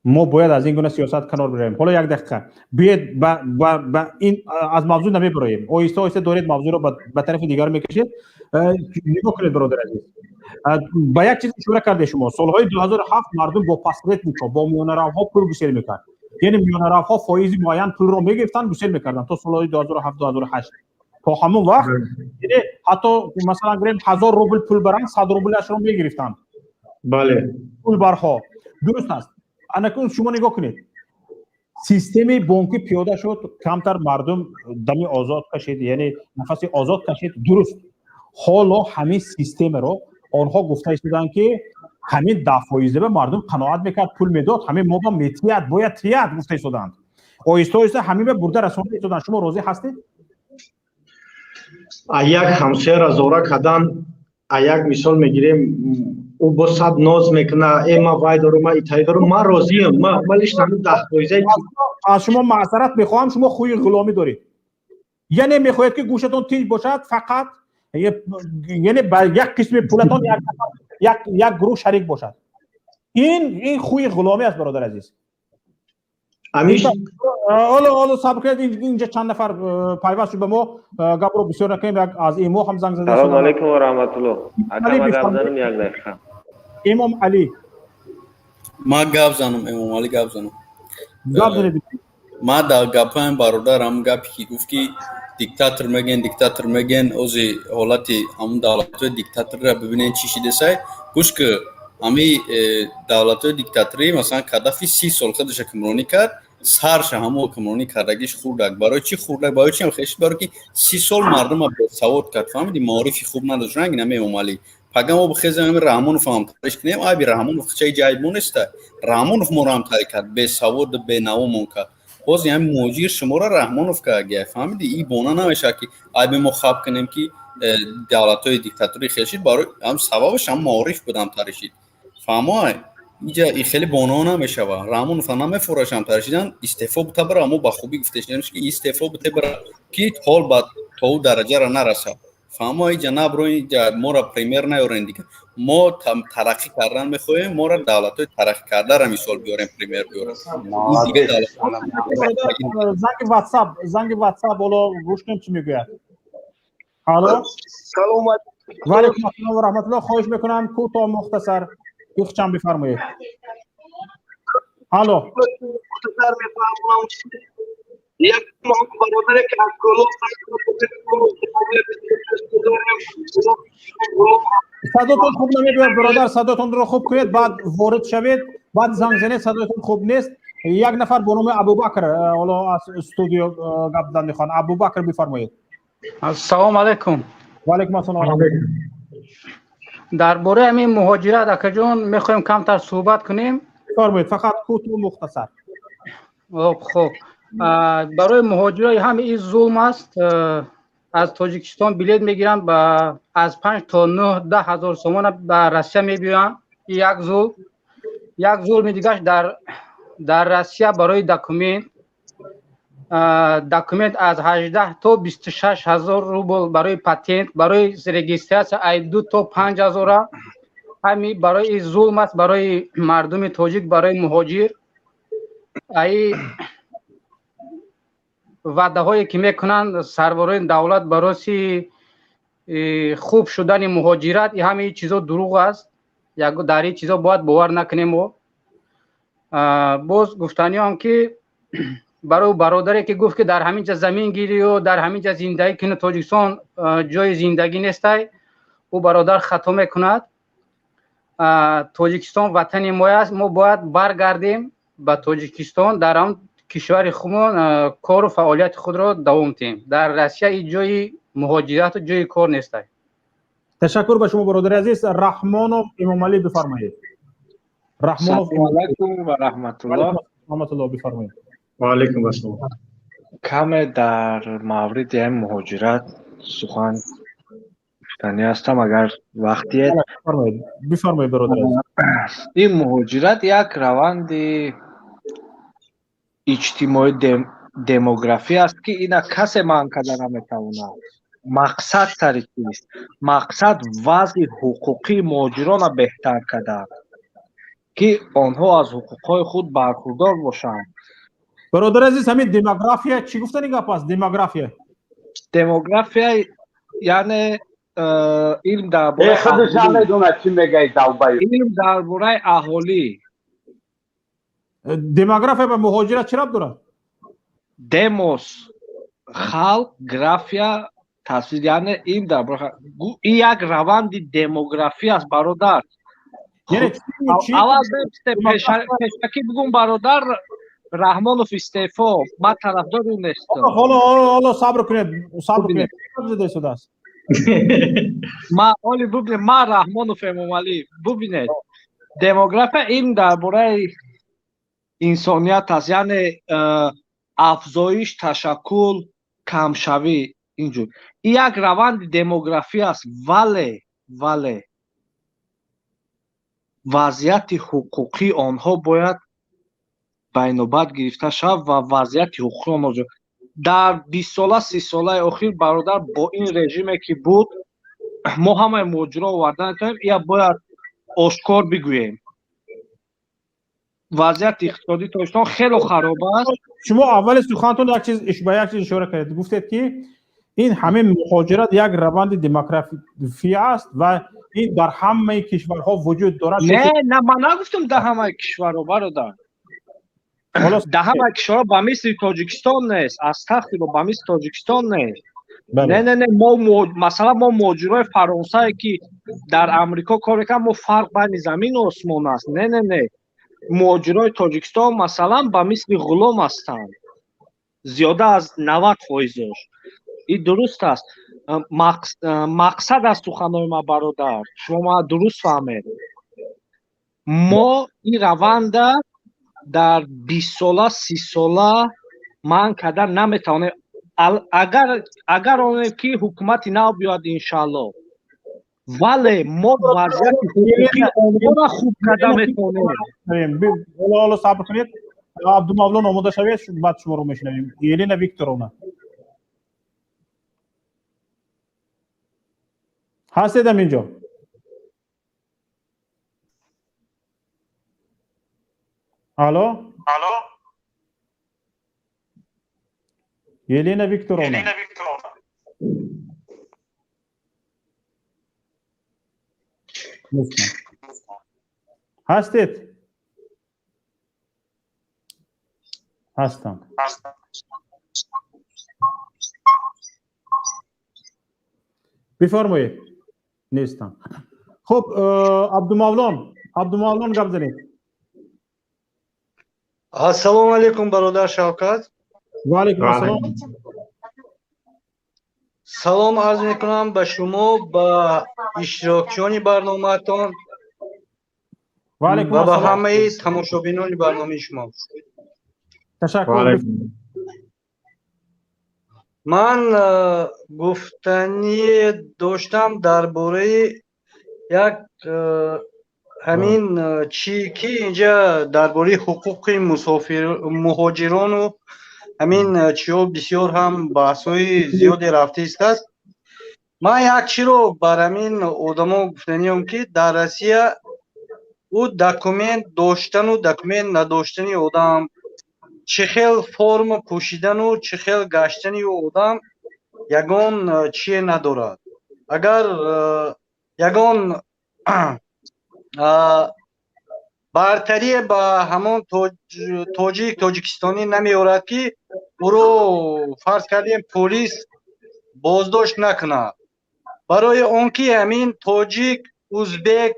Мо бояд аз ин гуна сиёсат канор биравем. Ҳоло як дақиқа биёед, ба ин аз мавзӯъ намебароем. Оҳиста оҳиста доред мавзӯъро ба тарафи дигар мекашед. Нигоҳ кунед, бародар азиз, ба як чиз ишора карде шумо. Солҳои 2007 мардум бо посредникҳо, бо миёнаравҳо пул гусел мекард, яъне миёнаравҳо фоизи муайян пулро мегирифтанд, гусел мекарданд то солҳои 2007, 2008. То ҳамон вақт, яъне ҳатто масалан гирем, 1000 рубл пул баранд, 100 рублашро мегирифтанд. Бале. Пулбарҳо, дуруст аст. Анакун шумо нигоҳ кунед, системаи бонкӣ пиёда шуд, камтар мардум дами озод кашид, яъне нафаси озод кашид, дуруст. Ҳоло ҳамин системаро онҳо гуфта истоданд, ки ҳамин 10 фоиза ба мардум қаноат мекард, пул медод, ҳамин мо ба метият, бояд тият гуфта истоданд. Оҳиста оҳиста ҳамин ба бурда расонда истоданд. Шумо розӣ ҳастед? А як ҳамсояра зора кардан, а як мисол мегирем, ӯ бо сад ноз мекуна: «Э, ман вай дорум, ман итаи дорум, ман розиам». Ма лично ҳамин 10 фоизаи Аз шумо маъзарат мехоҳам, шумо хӯи ғуломӣ доред, яъне мехоҳед, ки гӯшатон тинҷ бошад фақат, яъне ба як қисми пулатон як гурӯҳ шарик бошад. Ин хӯи ғуломӣ аст, бародар азиз. Ҳоло сабр кунед, инҷа чанд нафар пайваст шуд ба мо, гапро бисёр накунем. Як аз имо ҳам занг зада. Салому алайкум ва раҳматулло, ака, ма гап занам як дақиқа? Имом Алӣ. Ма гап занам, Эмом Алӣ, гап занам. Гап занед. Ма дар гапаем бародарам, гапе ки гуфт, ки диктатор меген, диктатор меген, ози ҳолати ҳамун давлатҳои диктаторро бибинен, чӣ шидесай. Гӯш ки, ҳами давлатҳои диктаторӣ, масалан, Каддафи 30 сол худаш ҳукмронӣ кард, сарша ҳамон ҳукмронӣ кардагиш хурдак. Барои чӣ хурдак? Барои чӣ хеш? Барои ки 30 сол мардума бесавод кард, фаҳмиди? Маорифи хуб надошт. Ранги нами Эмомалӣ. Пага мо бихезем, ами Раҳмонов ҳам тариш кунем, айби Раҳмонов хчаи ҷайб мо неста. Раҳмонов моро ҳам тари кард, бесаводу бенавомон кард. Боз ҳами муҳоҷир шуморо Раҳмонов кард, фаҳмиди? И бона намешавад, ки айби мо хаб кунем, ки давлатҳои диктаторӣ хел шид. Барои ҳам сабабаш ҳам маориф будам таришид, фаҳмоай? Иҷа и хеле боно намешава. Раҳмонов намефурашам таришидан, истеъфо бута бара. Мо ба хубӣ гуфтешидем, ки истеъфо буте бара, ки ҳол ба то ӯ дараҷара нарасад, фаҳмо? Иҷа набро, иҷа моро пример наёрен дигар. Мо тараққӣ кардан мехоҳем, моро давлатҳои тараққӣ кардара мисол биёрем, пример биёрем. Занги ватсап, занги ватсап, ҳоло гӯш кунем, чӣ мегӯяд. Алло. Салом. Ва алайкум ассалом ва раҳматуллоҳ. Хоҳиш мекунам, кӯтоҳ, мухтасар, ихчам бифармоед. Алло. Мухтасар мефармоям. Як бародаре ки аз Кӯлоб. Садотон хуб намебиёд, бародар, садотонро хуб кунед, баъд ворид шавед, баъд занг занед, садоятон хуб нест. Як нафар бо номи Абубакр ҳоло аз студио гап задан мехоҳанд. Абубакр, бифармоед. Ассалому алайкум. Ва алайкум ассалом. Дар бораи ҳамин муҳоҷират, акаҷон, мехоҳем камтар суҳбат кунем. Бифармоед, фақат кӯтоҳу мухтасар. Хуб, барои муҳоҷирои ҳама ин зулм аст. Аз Тоҷикистон билет мегиранд, ба аз 5 то 9 10 ҳазор сомона ба Россия мебиёянд. Ин як зулм. Як зулми дигараш дар Россия барои документ аз 18 то 26 ҳазор рубл, барои патент, барои регистрация ай 2 то 5 ҳазора. Ҳами барои ин зулм аст барои мардуми тоҷик, барои муҳоҷир. Ай ваъдаҳое ки мекунанд сарварони давлат барои хуб шудани муҳоҷират, ин ҳамаи чизо дурӯғ аст. Дар ин чизо бояд бовар накунем мо. Боз гуфтаниам ки барои бародаре ки гуфт ки дар ҳамин ҷа замин гирию дар ҳамин ҷа зиндагӣ кунӣ, Тоҷикистон ҷои зиндагӣ нестай, ӯ бародар хато мекунад. Тоҷикистон ватани мо аст, мо бояд баргардем ба Тоҷикистон, дар он кишвари худмон кору фаъолияти худро давом диҳем. Дар Россия ин ҷои муҳоҷирату ҷои кор нестай. Ташаккур ба шумо, бародари азиз. Раҳмонов Имомалӣ, бифармоед. Раҳмонов. Салому алайкум ва раҳматуллоҳ. Раҳматуллоҳ, бифармоед. Ва алайкум ассалом. Каме дар мавриди ҳамин муҳоҷират сухан гуфтанӣ ҳастам, агар вақтиед. Бифармоед, бифармоед, бародари азиз. Ин муҳоҷират як раванди иҷтимоӣ демографӣ аст, ки ина касе манъ карда наметавонад. Мақсад сари чист? Мақсад вазъи ҳуқуқии муҳоҷиронро беҳтар кардан, ки онҳо аз ҳуқуқҳои худ бархурдор бошанд. Бародари азиз, ҳамин демография чӣ гуфтани гап аст? Демография. Демография яъне илм дар бораи худаш аҳолӣ. Намедонад чӣ мегӯяд, долбоёб. Илм дар бораи аҳолӣ. Демография ба муҳоҷират чӣ рабт дорад? Демос халқ, графия тасвир, яъне илм дар бораи ин як раванди демографӣ аст, бародар. Яъне чӣ? Аввал пешакӣ бигӯм, бародар Раҳмонов истеъфо, ман тарафдори ӯ нестам. Ҳоло сабр кунед, сабр кунед. Зида истодааст. Ма оли бубинед, ма Раҳмонов Эмомалӣ, бубинед. Демография илм дар бораи инсоният аст, яъне афзоиш, ташаккул, камшавӣ, инҷур. Ин як раванди демографӣ аст, вале вазъияти ҳуқуқии онҳо бояд ба инобат гирифта шавад ва вазъияти ҳуқуқии онҳо дар 20 сола, 30 солаи охир, бародар, бо ин режиме ки буд, мо ҳамаи муҳоҷиро оварда натавонем, ия бояд ошкор бигӯем. Вазъияти иқтисодии Тоҷикистон хело хароб аст. Шумо аввали сухантон як чиз ба як чиз ишора кардед, гуфтед ки ин ҳамин муҳоҷират як раванди демография аст ва ин дар ҳамаи кишварҳо вуҷуд дорад. Не, на, ман нагуфтам дар ҳамаи кишварҳо, бародар. Дар ҳамаи кишварҳо ба мисли Тоҷикистон нест, астағфирулло, ба мисли Тоҷикистон нест. Не, не, не, мо, масалан, мо муҳоҷирои Фаронсае ки дар Амрико кор мекунанд, мо фарқ байни замину осмон аст. Не, не, не, муҳоҷирои Тоҷикистон, масалан, ба мисли ғулом ҳастанд, зиёда аз 90 фоизош. Ин дуруст аст. Мақсад аз суханои ман, бародар, шумо мана дуруст фаҳмед, мо ин раванда дар 20 сола, 30 сола манъ карда наметавонем. Агар оне ки ҳукумати нав биёяд, иншаалло, вале мо вазъияти ҳуқуқии онҳоро хуб карда метавонем. Ҳоло сабр кунед, Абдумавлон омода шавед, баъд шуморо мешунавем. Елена Викторовна, ҳастед ҳаминҷо? Алло, Алло. Елена Викторовна. Елена Викторовна. Нестанд. Ҳастед? Ҳастанд. Ҳастанд. Бифармоед. Нестанд. Хуб, Абдумавлон, Абдумавлон, гап занед. Ассалому алайкум, бародар Шавкат. Ва алайкум ассалом. Салом арз мекунам ба шумо, ба иштирокчиёни барномаатон ва алайкум ва ба ассалом. ҳамаи тамошобинони барномаи шумо. Ташаккур. Ман гуфтание доштам дар бораи як ҳамин чӣ ки инҷа дар бораи ҳуқуқи мусофир муҳоҷирону ҳамин чиҳо бисёр ҳам баҳсҳои зиёде рафта истааст. Ман як чиро бар ҳамин одамо гуфтаниём, ки дар Россия ӯ документ доштану документ надоштани одам, чӣ хел форма пӯшидану чӣ хел гаштани ӯ одам ягон чие надорад. Агар ягон бартарие ба ҳамон тоҷик тоҷикистонӣ намеорад, ки ӯро фарз кардем полис боздошт накунад, барои он ки ҳамин тоҷик, узбек,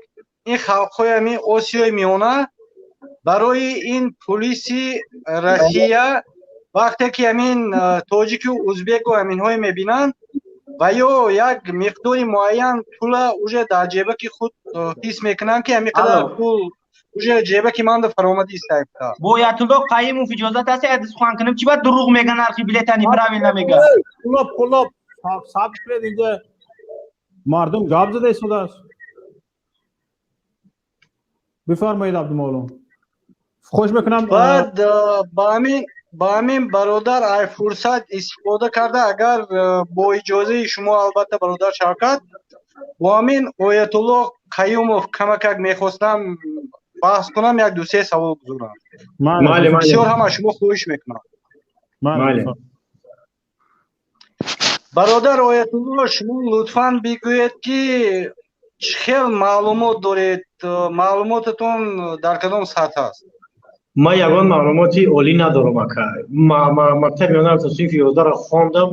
ин халқҳои ҳамин Осиёи Миёна барои ин полиси Россия вақте ки ҳамин тоҷику узбеку ҳаминҳое мебинанд ва ё як миқдори муайян пула уже дар ҷебаки худ ҳис мекунанд, ки ҳамин қадар пул уже ҷебаки манда фаромадист истайфта. Боятулло Қайимов, иҷозат аст як сухан кунам? Чӣ ба дурӯғ мега, нархи билета неправильно мега? Кулоб, кулоб, сабр кунед, инҷа мардум гап зада истодааст. Бифармоед, Абдумавло. Хоҳиш мекунам. Баъд ба ҳамин бародар ай фурсат истифода карда, агар бо иҷозаи шумо, албатта, бародар Шавкат, бо ҳамин Оятулло Қаюмов камакак мехостам баҳс кунам, як ду се савол гузорам. Бисёр ҳам аз шумо хоҳиш мекунам. Бародар Оятулло, шумо лутфан бигӯед, ки чӣ хел маълумот доред, маълумотатон дар кадом сатҳ аст? Ман ягон маълумоти олӣ надорам, ака. Мактаби миёнаро то синфи 11-ро хондам,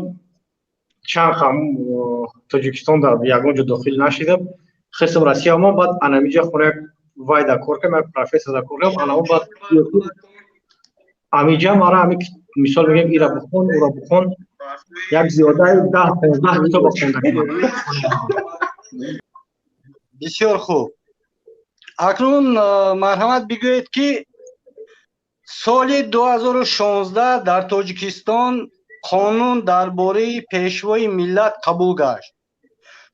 чанд хам Тоҷикистон дар ягон ҷо дохил нашидам. Хестам, Россия омам, баъд анамиҷа хона як вай дар кор кардам, як профессор дар кор кардам. Анао баъд амиҷа мара ами мисол мегӯем, ира бихон, ура бихон, як зиёдаи 10-15 китоба хондам. Бисёр хуб. Акнун марҳамат, бигӯед, ки соли 2016 дар Тоҷикистон қонун дар бораи пешвои миллат қабул гашт.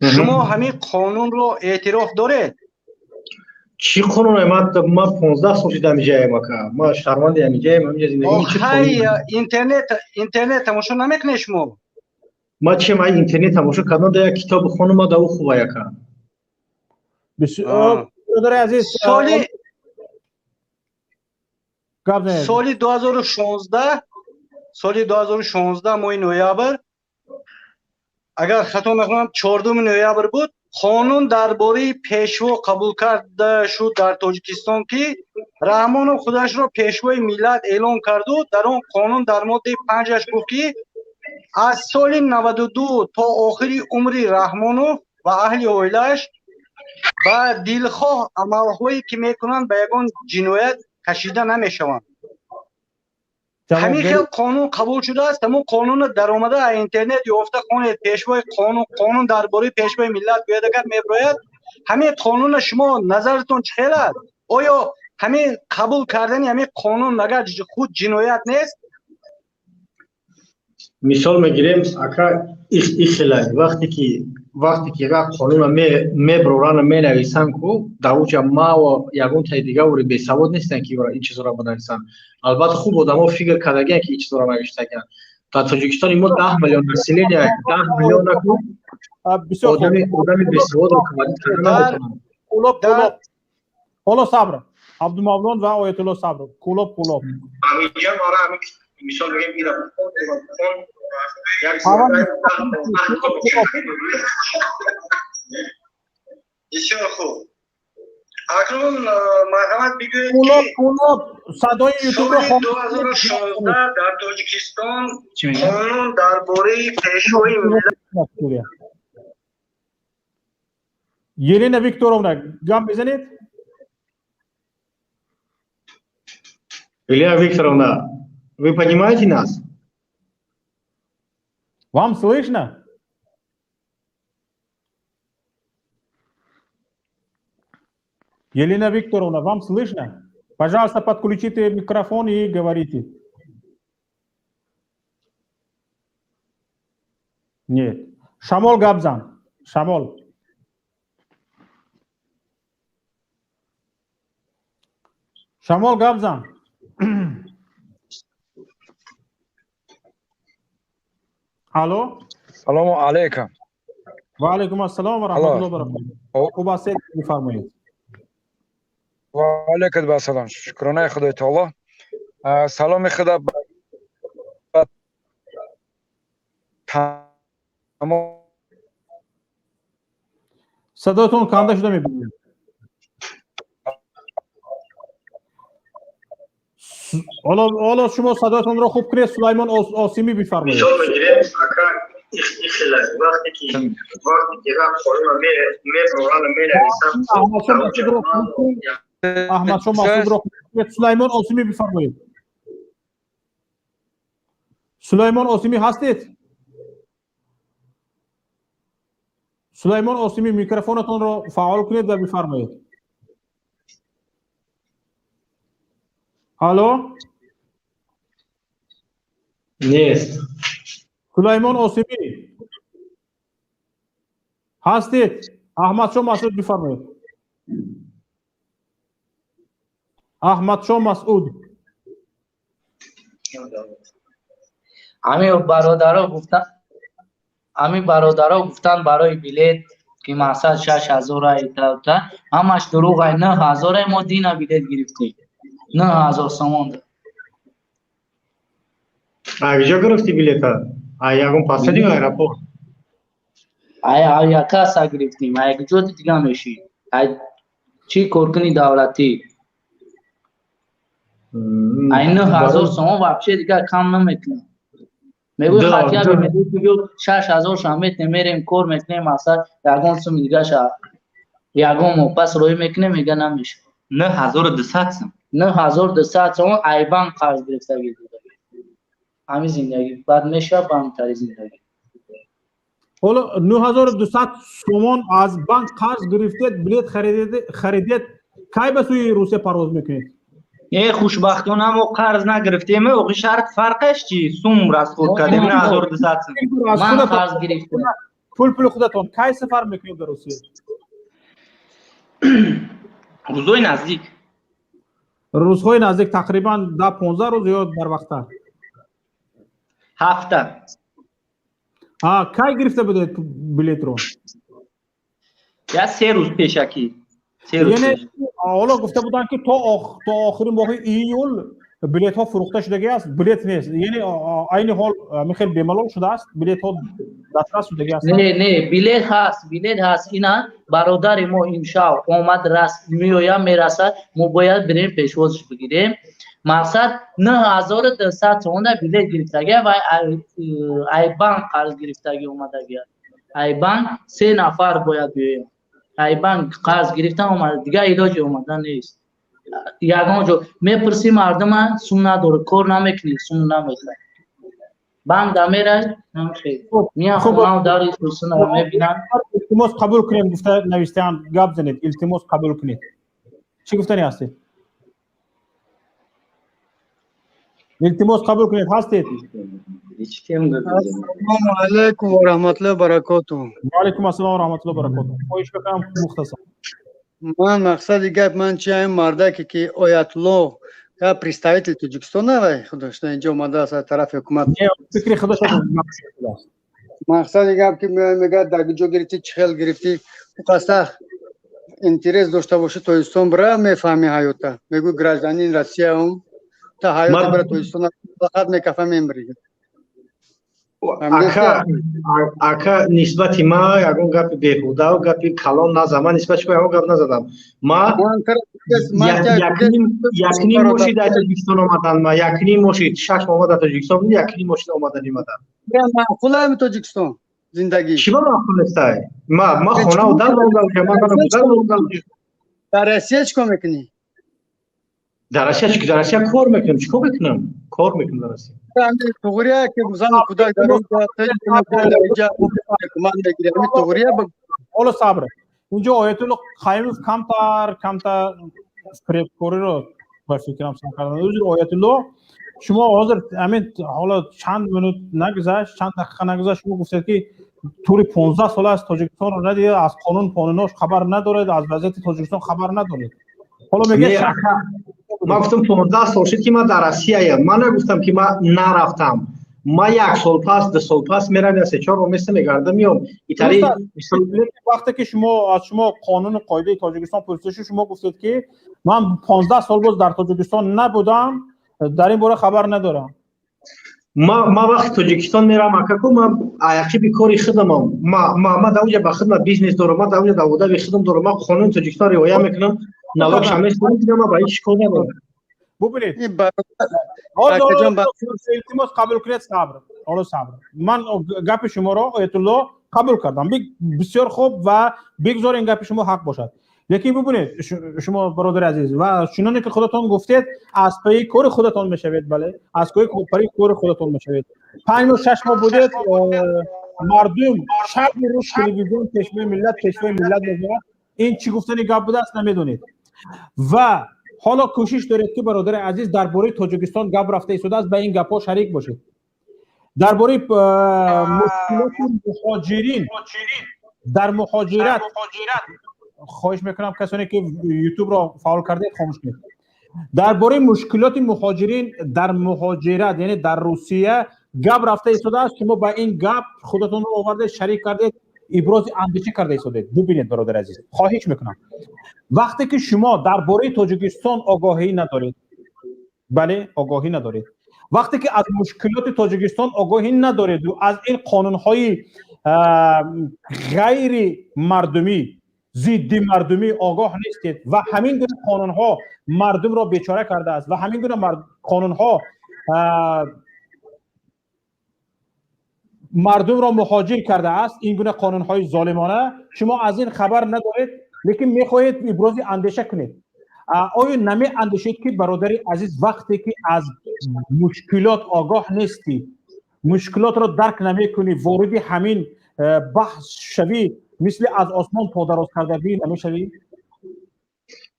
Шумо ҳамин қонунро эътироф доред? Чӣ қонуне? Ман 15 сол шуда ҳамиҷаем, ака. Ман шаҳрванди ҳамиҷаем, ҳамиҷа зиндагӣ. Чӣ? Хай, интернет тамошо намекунед шумо? Ман чи, ман интернет тамошо кардам, да як китоб бихонам, ма да ӯ хуба, ака. Бародари азиз, соли 2016, соли 2016 моҳи ноябр, агар хато накунам, 4 ноябр буд, қонун дар бораи пешво қабул карда шуд дар Тоҷикистон, ки Раҳмонов худашро пешвои миллат эълон карду дар он қонун дар моддаи панҷаш гуфт, ки аз соли 92 то охири умри Раҳмонов ва аҳли оилааш ба дилхоҳ амалҳое ки мекунанд, ба ягон ҷиноят кашида намешаванд. Ҳамин хел қонун қабул шудааст. Ҳамун қонунро даромада аз интернет ёфта хонед. Пешвои қонун, қонун дар бораи пешвои миллат гӯяд, агар меброяд. Ҳамин қонунро шумо назаратон чӣ хел аст? Оё ҳамин қабул кардани ҳамин қонун агар худ ҷиноят нест? Мисол мегирем, ака, ихелай, вақте ки як қонуна меброрана менависанд ку, дар уҷа мава ягон таи дигари бесавод нестанд, ки ин чизоро бинависанд. Албатта, хуб одамо фикр кардагианд, ки ин чизоро навиштагианд. Дар Тоҷикистони мо 10 миллион населения, 10 миллион аку одами бесаводро руководить карда наметавонад. Ҳоло сабр, Абдумавлон ва Оятулло, сабр. Кулоб, Кулоб. Мисол мегӯем, ира бихон, бихон, як Бисёр хуб. Акнун марҳамат, бигӯед, ки Кулоб, садои ютубро соли 2016 дар Тоҷикистон қонун дар бораи пешвои миллат Елена Викторовна, гап мезанед? Елена Викторовна, вы понимаете нас? Вам слышно? Елена Викторовна, вам слышно? Пожалуйста, подключите микрофон и говорите. Нет. Шамол Габзан. Шамол. Шамол Габзан. Алло. Салому алейкум. Ва алейкум ассалом ва раҳматуллоҳи ва баракатуҳ. Хуб ҳастед, бифармоед. Ва алейкум ассалом. Шукронаи Худои таоло. Саломи худа ба тамом. Садоятон канда шуда мебинем. Ҳоло шумо садоятонро хуб кунед, Сулаймон Осимӣ бифармоед. Мисол мегирем, ака, ихела вақте ки рафт қонунро мебароранд, менависанд. Аҳмадшо Масудро Сулаймон Осимӣ бифармоед. Сулаймон Осимӣ ҳастед? Сулаймон Осимӣ, микрофонатонро фаъол кунед ва бифармоед. Алло? Нест. Сулаймон Осимӣ ҳастед? Аҳмадшо Масуд бифармоед. Аҳмадшо Масуд. Ҳамин бародаро гуфтанд барои билет ки мақсад 6000 айта, ҳамаш дурӯғ ай, 9000 мо дина билет гирифтем. 9000 сомон. А куҷо гирифти билета? А ягон пасади аэропорт? Ай авиакасса гирифтем. Ай куҷо дига меши? Ай чӣ коркуни давлатӣ? Ай 9000 сомон вообще дига кам намекунад. Мегӯй хотя бы мегӯй 6000 шам метнем, мерем кор мекунем, мақсад ягон суми дига ша ягон моҳ пас роҳӣ мекунем, мега намешавад. 9200 сом. 9200 сомон ай банк қарз гирифтагӣ додагӣ. Ҳамин зиндагӣ баъд мешавад ба ҳамтари зиндагӣ. Ҳоло 9200 сомон аз банк қарз гирифтед, билет харидед, кай ба сӯи Русия парвоз мекунед? Хушбахтона мо қарз нагирифтем, охи шарт фарқаш чи? Сум расход кардем 9200 сом. Ман қарз гирифтам. Пул худатон кай сафар мекунед ба Русия? Рӯзҳои наздик. Рӯзҳои наздик тақрибан 10-15 рӯз ё барвақттар? Ҳафта. Кай гирифта будед билетро? Я 3 рӯз пешакӣ. Яъне ҳоло гуфта буданд ки то охири моҳи июл билетҳо фурӯхта шудагӣ аст, билет нест. Яъне айни ҳол михел бемалол шудааст, билетҳо дастрас шудагӣ аст? Не, не, билет ҳаст, билет ҳаст. Ина бародари мо имшаб омад, раст меояд, мерасад, мо бояд бирем пешвозш бигирем. Мақсад 9200 сомона билет гирифтагӣ ва ай банк қарз гирифтагӣ омадагӣ. Ай банк 3 нафар бояд биёянд. Ай банк қарз гирифтан омада, дигар илоҷи омадан нест. Ягон ҷо мепурсӣ мардума, сум надорад, кор намекунӣ, сум намехоҳад. Банк да мерай, намехоҳад. Меян хонау дари сусунро мебинанд. Илтимос қабул кунем гуфта навиштаанд, гап занед, илтимос қабул кунед. Чӣ гуфтани ҳастед? Илтимос қабул кунед, ҳастед? Ассалому алайкум ва раҳматуллоҳи ва баракотуҳ. Ва алайкум ассалом ва раҳматуллоҳи ва баракотуҳ. Хоҳиш мекунам мухтасар. Ман мақсади гап ман чи ҳамин мардаке ки Оятуллоҳ я представитель Тоҷикистон вай худаш инҷо омадааст аз тарафи ҳукумат. Фикри худаш мақсади гап ки мегӯяд дар куҷо гирифтӣ, чӣ хел гирифтӣ, ӯ қаста интерес дошта бошӣ Тоҷикистон бира мефаҳми ҳаёта. Мегӯй гражданин Россия ум та ҳаёта бира Тоҷикистон фақат мекафа мемирӣ. Ака, нисбати ма ягон гапи беҳудаву гапи калон назад. Ман нисбати шумо ягон гап назадам. Ма якним моши дар Тоҷикистон омадан, ма якним моши 6 моҳ дар Тоҷикистон будем, якним моши омадан омадан. Маъқулам Тоҷикистон зиндагӣ. Чӣ ба маъқул нестай? Ма хонау дар мондам, ма дар мондам. Дар Россия чӣ кор мекунӣ? Дар Россия чӣ, дар Россия кор мекунам, чӣ кор мекунам? Кор мекунам дар Россия. Туғрия ки зану кӯдак дар он ҷо ман мегирам, туғрия. Ҳоло сабр. Инҷо Оятулло Қаюмов камтар фиребкориро ба фикрам сар кардан. Узр, Оятулло, шумо ҳозир ҳамин ҳоло чанд минут нагузашт, чанд дақиқа нагузашт, шумо гуфтед ки тӯли 15 сол аст Тоҷикистонро надида, аз қонун қонунош хабар надоред, аз вазъияти Тоҷикистон хабар надоред. Ҳоло мегӯяд, ман гуфтам 15 сол шуд ки ман дар Россияям. Ман нагуфтам ки ман нарафтам. Ман як сол пас, 2 сол пас мерам, я 3-4 моҳ места мегардам, меом. Италия. Вақте ки шумо аз шумо қонуну қоидаи Тоҷикистон пурсида шуд, шумо гуфтед ки ман 15 сол боз дар Тоҷикистон набудам, дар ин бора хабар надорам. Ма вақти Тоҷикистон мерам, акаку, ман аяқиби кори худамам. Ма дар онҷа ба худма бизнес дорам, ма дар онҷа даводави худам дорам, ма қонуни Тоҷикистон риоя мекунам, налог шаместонам, дигар ма ба ҳеҷ кор надорам. Бубинед, илтимос қабул кунед, сабр, ҳоло сабр. Ман гапи шуморо, Оятулло, қабул кардам, бисёр хуб, ва бигзор ин гапи шумо ҳақ бошад. Лекин бубинед, шумо, бародари азиз, ва чуноне ки худатон гуфтед, аз пайи кори худатон мешавед, бале, аз пайи кори худатон мешавед. 5 моҳ, 6 моҳ будед, мардум шабу рӯз телевизион Пешвои миллат, Пешвои миллат мегӯяд. Ин чӣ гуфтани гап будааст, намедонед. Ва ҳоло кӯшиш доред ки, бародари азиз, дар бораи Тоҷикистон гап рафта истодааст, ба ин гапҳо шарик бошед. Дар бораи мушкилоти муҳоҷирин дар муҳоҷират хоҳиш мекунам, касоне ки ютубро фаъол кардед, хомӯш кунед. Дар бораи мушкилоти муҳоҷирин дар муҳоҷират, яъне дар Русия, гап рафта истодааст. Шумо ба ин гап худатонро овардед, шарик кардед, ибрози андеша карда истодед. Бубинед, бародари азиз, хоҳиш мекунам, вақте ки шумо дар бораи Тоҷикистон огоҳӣ надоред, бале, огоҳӣ надоред, вақте ки аз мушкилоти Тоҷикистон огоҳӣ надореду аз ин қонунҳои ғайри мардумӣ, зидди мардумӣ огоҳ нестед, ва ҳамин гуна қонунҳо мардумро бечора кардааст, ва ҳамин гуна қонунҳо мардумро муҳоҷир кардааст, ин гуна қонунҳои золимона, шумо аз ин хабар надоред, лекин мехоҳед ибрози андеша кунед. Оё намеандешед ки, бародари азиз, вақте ки аз мушкилот огоҳ нестӣ, мушкилотро дарк намекунӣ, вориди ҳамин баҳс шавӣ, мисли аз осмон подароз кардагӣ намешавӣ?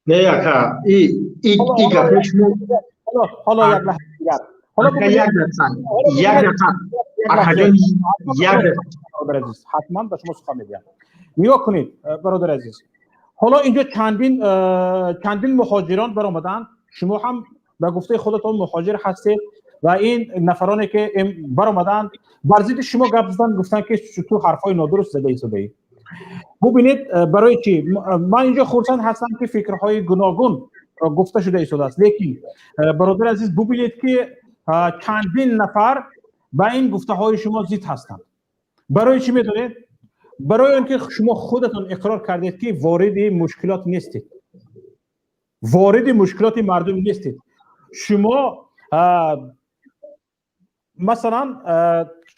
Не, ака, и гапи шумо ҳоло як лаҳза дигар. Ҳоло як дақиқа, як дақиқа, акаҷон, як дақиқа. Бародари азиз, ҳатман ба шумо сухан медиҳам. Нигоҳ кунед, бародари азиз, ҳоло инҷо чандин муҳоҷирон баромаданд. Шумо ҳам ба гуфтаи худатон муҳоҷир ҳастед, ва ин нафароне ки баромаданд бар зидди шумо гап заданд, гуфтанд ки ту ҳарфҳои нодуруст зада истодаӣ. Бубинед, барои чӣ ман инҷо хурсанд ҳастам ки фикрҳои гуногун гуфта шуда истодааст, лекин, бародари азиз, бубинед ки чандин нафар ба ин гуфтаҳои шумо зид ҳастанд. Барои чӣ медонед? Барои он ки шумо худатон иқрор кардед ки вориди мушкилот нестед, вориди мушкилоти мардум нестед. Шумо масалан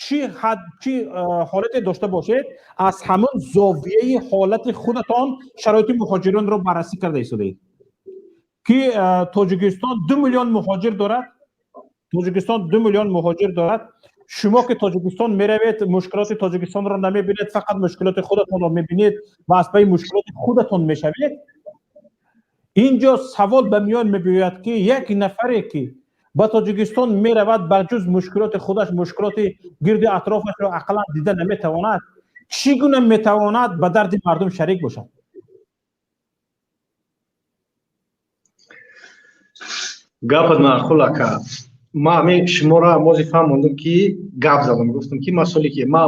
чӣ ҳад, чӣ ҳолате дошта бошед, аз ҳамон зовияи ҳолати худатон шароити муҳоҷиронро баррасӣ карда истодаед ки Тоҷикистон 2 миллион муҳоҷир дорад, Тоҷикистон 2 миллион муҳоҷир дорад. Шумо ки Тоҷикистон меравед, мушкилоти Тоҷикистонро намебинед, фақат мушкилоти худатонро мебинед ва аз пайи мушкилоти худатон мешавед. Инҷо савол ба миён мебиёяд ки як нафаре ки ба Тоҷикистон меравад, ба ҷуз мушкилоти худаш мушкилоти гирди атрофашро ақаллан дида наметавонад, чӣ гуна метавонад ба дарди мардум шарик бошад? Гапат маъқул, ака. Ма ҳамин шуморо мози фаҳмондам ки гап задам, гуфтам ки ма соле ки ма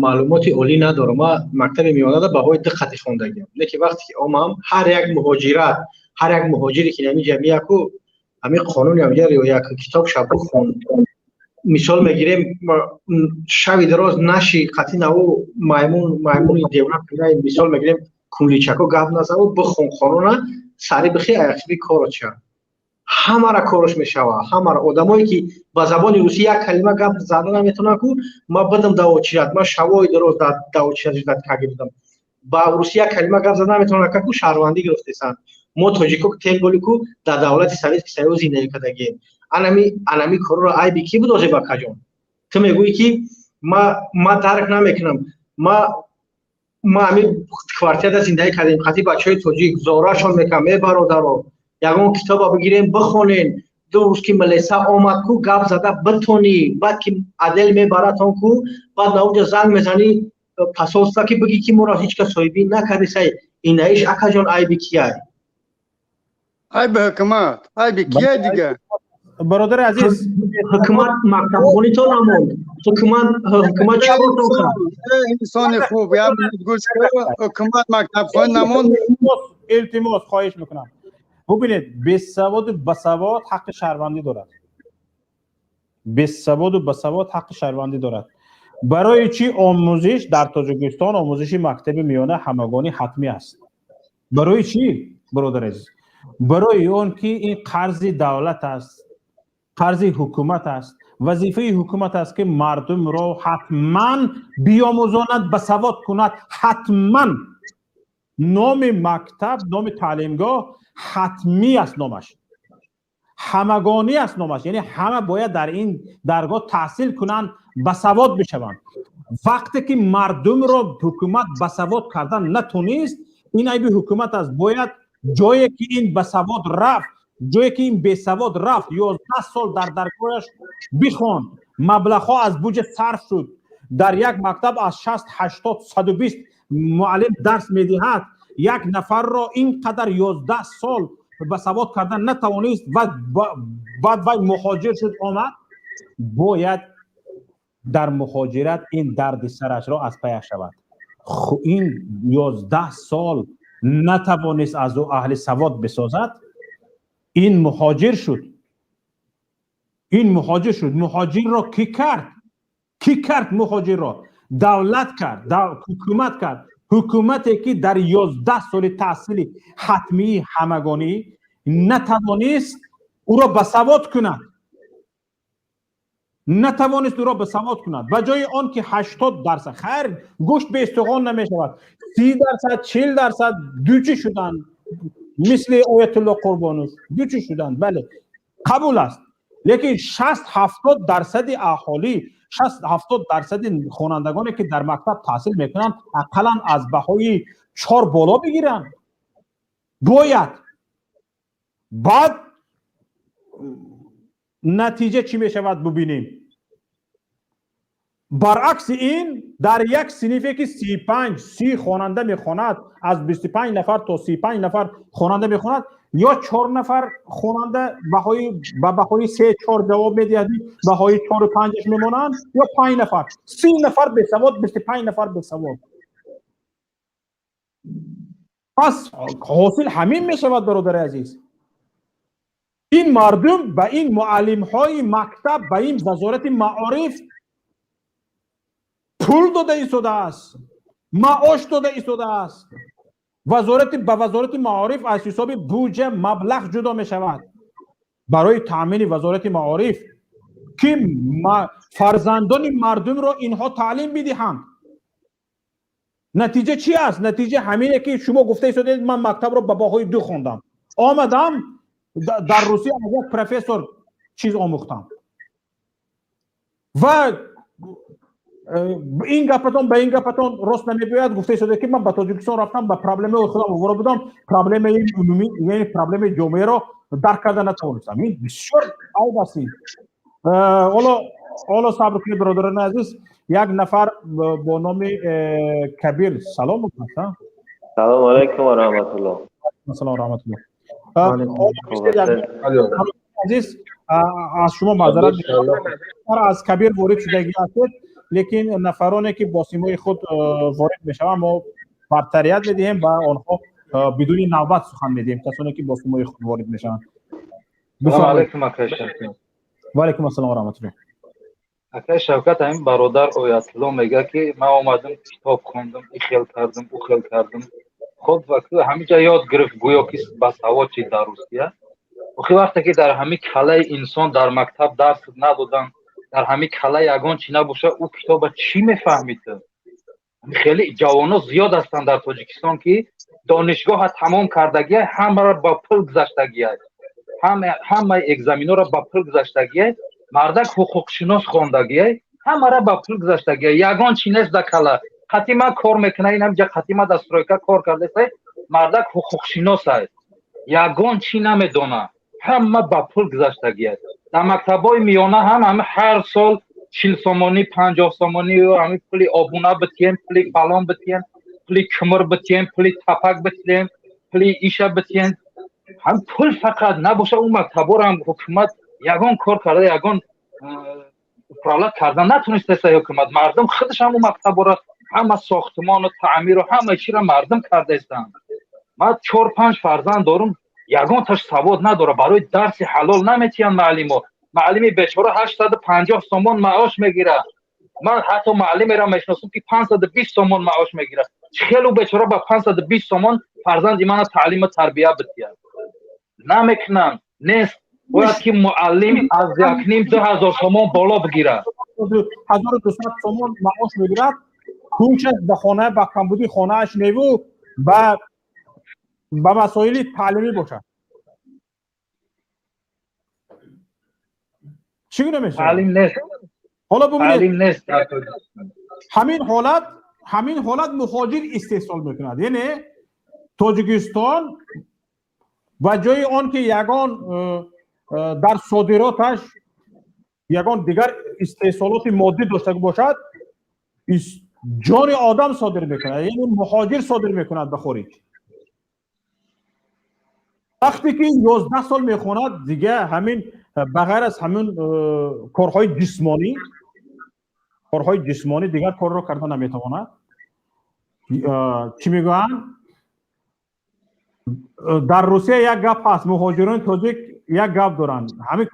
маълумоти олӣ надорам, ма мактаби миёнада баҳои 2 қатӣ хондагиам, лекин вақте ки омам, ҳар як муҳоҷират, ҳар як муҳоҷире ки ҳамин ҷамъияку ҳамин қонуни ҳамҷа риоя кун, китоб шаб бихон. Мисол мегирем, шаби дароз наши қатъи наву маймун, маймуни девона, мисол мегирем, кунличако гап назаву бихон қонуна, сари бихи аяқиби коро ча. Ҳамара корш мешава, ҳамара одамое ки ба забони русӣ як калима гап зада наметавонанд, ку ма бидам давочират, ма шавои дароз давочират кагирдам. Ба русӣ як калима гап зада наметавонанд, ку шаҳрвандӣ гирифтесанд. Мо тоҷико тем более ку дар давлати Советский Союз зиндагӣ кардагием. Анами корро айби кӣ буд озе, бакаҷон? Ту мегӯӣ, ки ма дарк намекунам. Ма ҳамин квартирада зиндагӣ кардем қати бачаҳои тоҷик, зорашон мекунам: «Э, бародаро, ягон китоба бигирем, бихонен. Ду рӯз ки милиса омад ку, гап зада битонӣ. Баъд ки отдел мебаратон ку, баъд наунҷа занг мезанӣ посольство, ки бигӣ, ки моро ҳеҷ кас соҳибӣ накардесай». Инаиш, акаҷон, айби кияй? Айби ҳукумат, айби кияй дига? Бародари азиз, ҳукумат мактабхонито намонд, ҳукумат чӣ кортон кард? Инсони хуб, як гӯш, ҳукумат мактабхонӣ намонд. Илтимос, хоҳиш мекунам, бубинед, бесаводу басавод ҳаққи шаҳрвандӣ дорад. Бесаводу басавод ҳаққи шаҳрвандӣ дорад. Барои чӣ омӯзиш дар Тоҷикистон, омӯзиши мактаби миёна ҳамагонӣ ҳатмӣ аст? Барои чӣ, бародари азиз? Барои он ки ин қарзи давлат аст, қарзи ҳукумат аст. Вазифаи ҳукумат аст, ки мардумро ҳатман биомӯзонад, басавод кунад. Ҳатман номи мактаб, номи таълимгоҳ ҳатмӣ аст, номаш ҳамагонӣ аст, номаш яъне ҳама бояд дар ин даргоҳ таҳсил кунанд, басавод бишаванд. Вақте ки мардумро ҳукумат басавод кардан натонист, ин айби ҳукумат аст. Бояд ҷое ки ин басавод рафт, ҷое ки ин бесавод рафт, 11 сол дар даргоҳаш бихонд, маблағҳо аз буҷа сарф шуд, дар як мактаб аз 60, 80, 120 муаллим дарс медиҳад, як нафарро ин қадар 11 сол ба савод кардан натавонист ва баъд вай муҳоҷир шуд, омад, бояд дар муҳоҷират ин дарди сарашро аз паяш шавад. Ин 11 сол натавонист аз ӯ аҳли савод бисозад, ин муҳоҷир шуд, ин муҳоҷир шуд. Муҳоҷирро кӣ кард? Кӣ кард муҳоҷирро? Давлат кард, ҳукумат кард. Ҳукумате ки дар 11 соли таҳсили ҳатмии ҳамагонӣ натавонист ӯро басавод кунад, натавонист ӯро басавод кунад. Ба ҷои он ки 80%, хайр, гӯшт бе устухон намешавад, 30%, 40% дучӣ шуданд, мисли Оятулло Қурбонов дучӣ шуданд, бале, қабул аст, лекин 60-70 дарсади аҳолӣ, 60-70 дарсади хонандагоне ки дар мактаб таҳсил мекунанд, ақаллан аз баҳои 4 боло бигиранд бояд. Баъд натиҷа чӣ мешавад, бубинем. Баръакси ин, дар як синифе ки 35, 30 хонанда мехонад, аз 25 нафар то 35 нафар хонанда мехонад, ё чор нафар хонанда баҳои ба баҳои се, чор ҷавоб медиҳад, баҳои чору панҷаш мемонанд, ё панҷ нафар. 30 нафар бесавод, 25 нафар бесавод. Пас ҳосил ҳамин мешавад, бародари азиз. Ин мардум ба ин муаллимҳои мактаб, ба ин Вазорати маориф пул дода истодааст, маош дода истодааст. Вазорати ба Вазорати маориф аз ҳисоби буҷа маблағ ҷудо мешавад барои таъмини Вазорати маориф, ки фарзандони мардумро инҳо таълим бидиҳанд. Натиҷа чи аст? Натиҷа ҳамине ки шумо гуфта истодед: ман мактабро ба баҳои 2 хондам, омадам дар Русия аз як профессор чиз омӯхтам. Ва ин гапатон ба ин гапатон рост намебиёяд. Гуфта истода, ки ман ба Тоҷикистон рафтам, ба проблемаи худам овора будам, проблемаи умумӣ, яъне проблемаи ҷомеаро дарк карда натавонистам. Ин бисёр айб аст ин. Ҳоло сабр кунед, бародарони азиз, як нафар бо номи Кабир. Салом. Салому алайкум ва раҳматуллоҳ. Салом, раҳматуллоҳ. Азиз, аз шумо маъзарат, аз Кабир ворид шудагӣ ҳастед, лекин нафароне ки бо симои худ ворид мешаванд, мо бартарият медиҳем ба онҳо, бидуни навбат сухан медиҳем, касоне ки бо симои худ ворид мешаванд. Ва алайкум ассалом ва раҳматуллоҳ. Акай Шавкат, ҳамин бародар Оятулло мега, ки ман омадам, китоб хондам, и хел кардам, ӯ хел кардам. Хоб, ҳаминҷа ёд гирифт, гӯё ки басавод чиз дар Русия. Охи, вақте ки дар ҳамин калаи инсон дар мактаб дарс надодан, дар ҳамин кала ягон чӣ набоша, ӯ китоба чӣ мефаҳмид? Хеле ҷавоно зиёд ҳастанд дар Тоҷикистон, ки донишгоҳа тамом кардагия, ҳамаро ба пул гузаштагия, ҳамаи экзаменоро ба пул гузаштагия, мардак ҳуқуқшинос хондагия, ҳамаро ба пул гузаштагия, ягон чи нест да кала. Қатима кор мекуна, ин ҳамҷа қатима дар стройка кор кардааст, мардак ҳуқуқшинос аст, ягон чи намедона, ҳама ба пул гузаштагия. Дар мактабҳои миёна ҳам ҳама ҳар сол 40 сомонӣ, 50 сомонӣ, ҳамин пули обуна битием, пули фалон битием, пули кумр битием, пули тапак битием, пули иша битием. Ҳам пул фақат набоша, ӯ мактабҳоро ҳам ҳукумат ягон кор карда, ягон управлять карда натонистааст ҳукумат. Мардум худаш ҳам ӯ мактабҳоро, ҳама сохтмону таъмиру ҳама чиро мардум кардаистанд. Ман 4-5 фарзанд дорум, ягонташ савод надора, барои дарси ҳалол наметиҳанд муаллимо. Муаллими бечора 850 сомон маош мегирад. Ман ҳатто муаллимеро мешиносам, ки 520 сомон маош мегирад. Чӣ хел ӯ бечора ба 520 сомон фарзанди мана таълиму тарбия бидиҳад? Намекунанд, нест. Бояд ки муаллим аз 1500 сомон боло бигирад. 1200 сомон маош мегирад, кӯшаш ба хона, ба камбуди хонааш неву ба масоили таълимӣ бошад. Чӣ гуна мешавад? Таълим нест. Ҳоло бубинед, таълим нест дар Тоҷикистон. Ҳамин ҳолат муҳоҷир истеҳсол мекунад. Яъне Тоҷикистон ба ҷои он ки ягон дар содироташ ягон дигар истеҳсолоти моддӣ дошта бошад, ҷони одам содир мекунад, яъне муҳоҷир содир мекунад ба хориҷ. Вақте ки 11 сол мехонад, дига ҳамин ба ғайр аз ҳамин корҳои ҷисмонӣ дигар корро карда наметавонад. Чӣ мегӯянд? Дар Русия як гап ҳаст, муҳоҷирони тоҷик як гап доранд. Ҳамин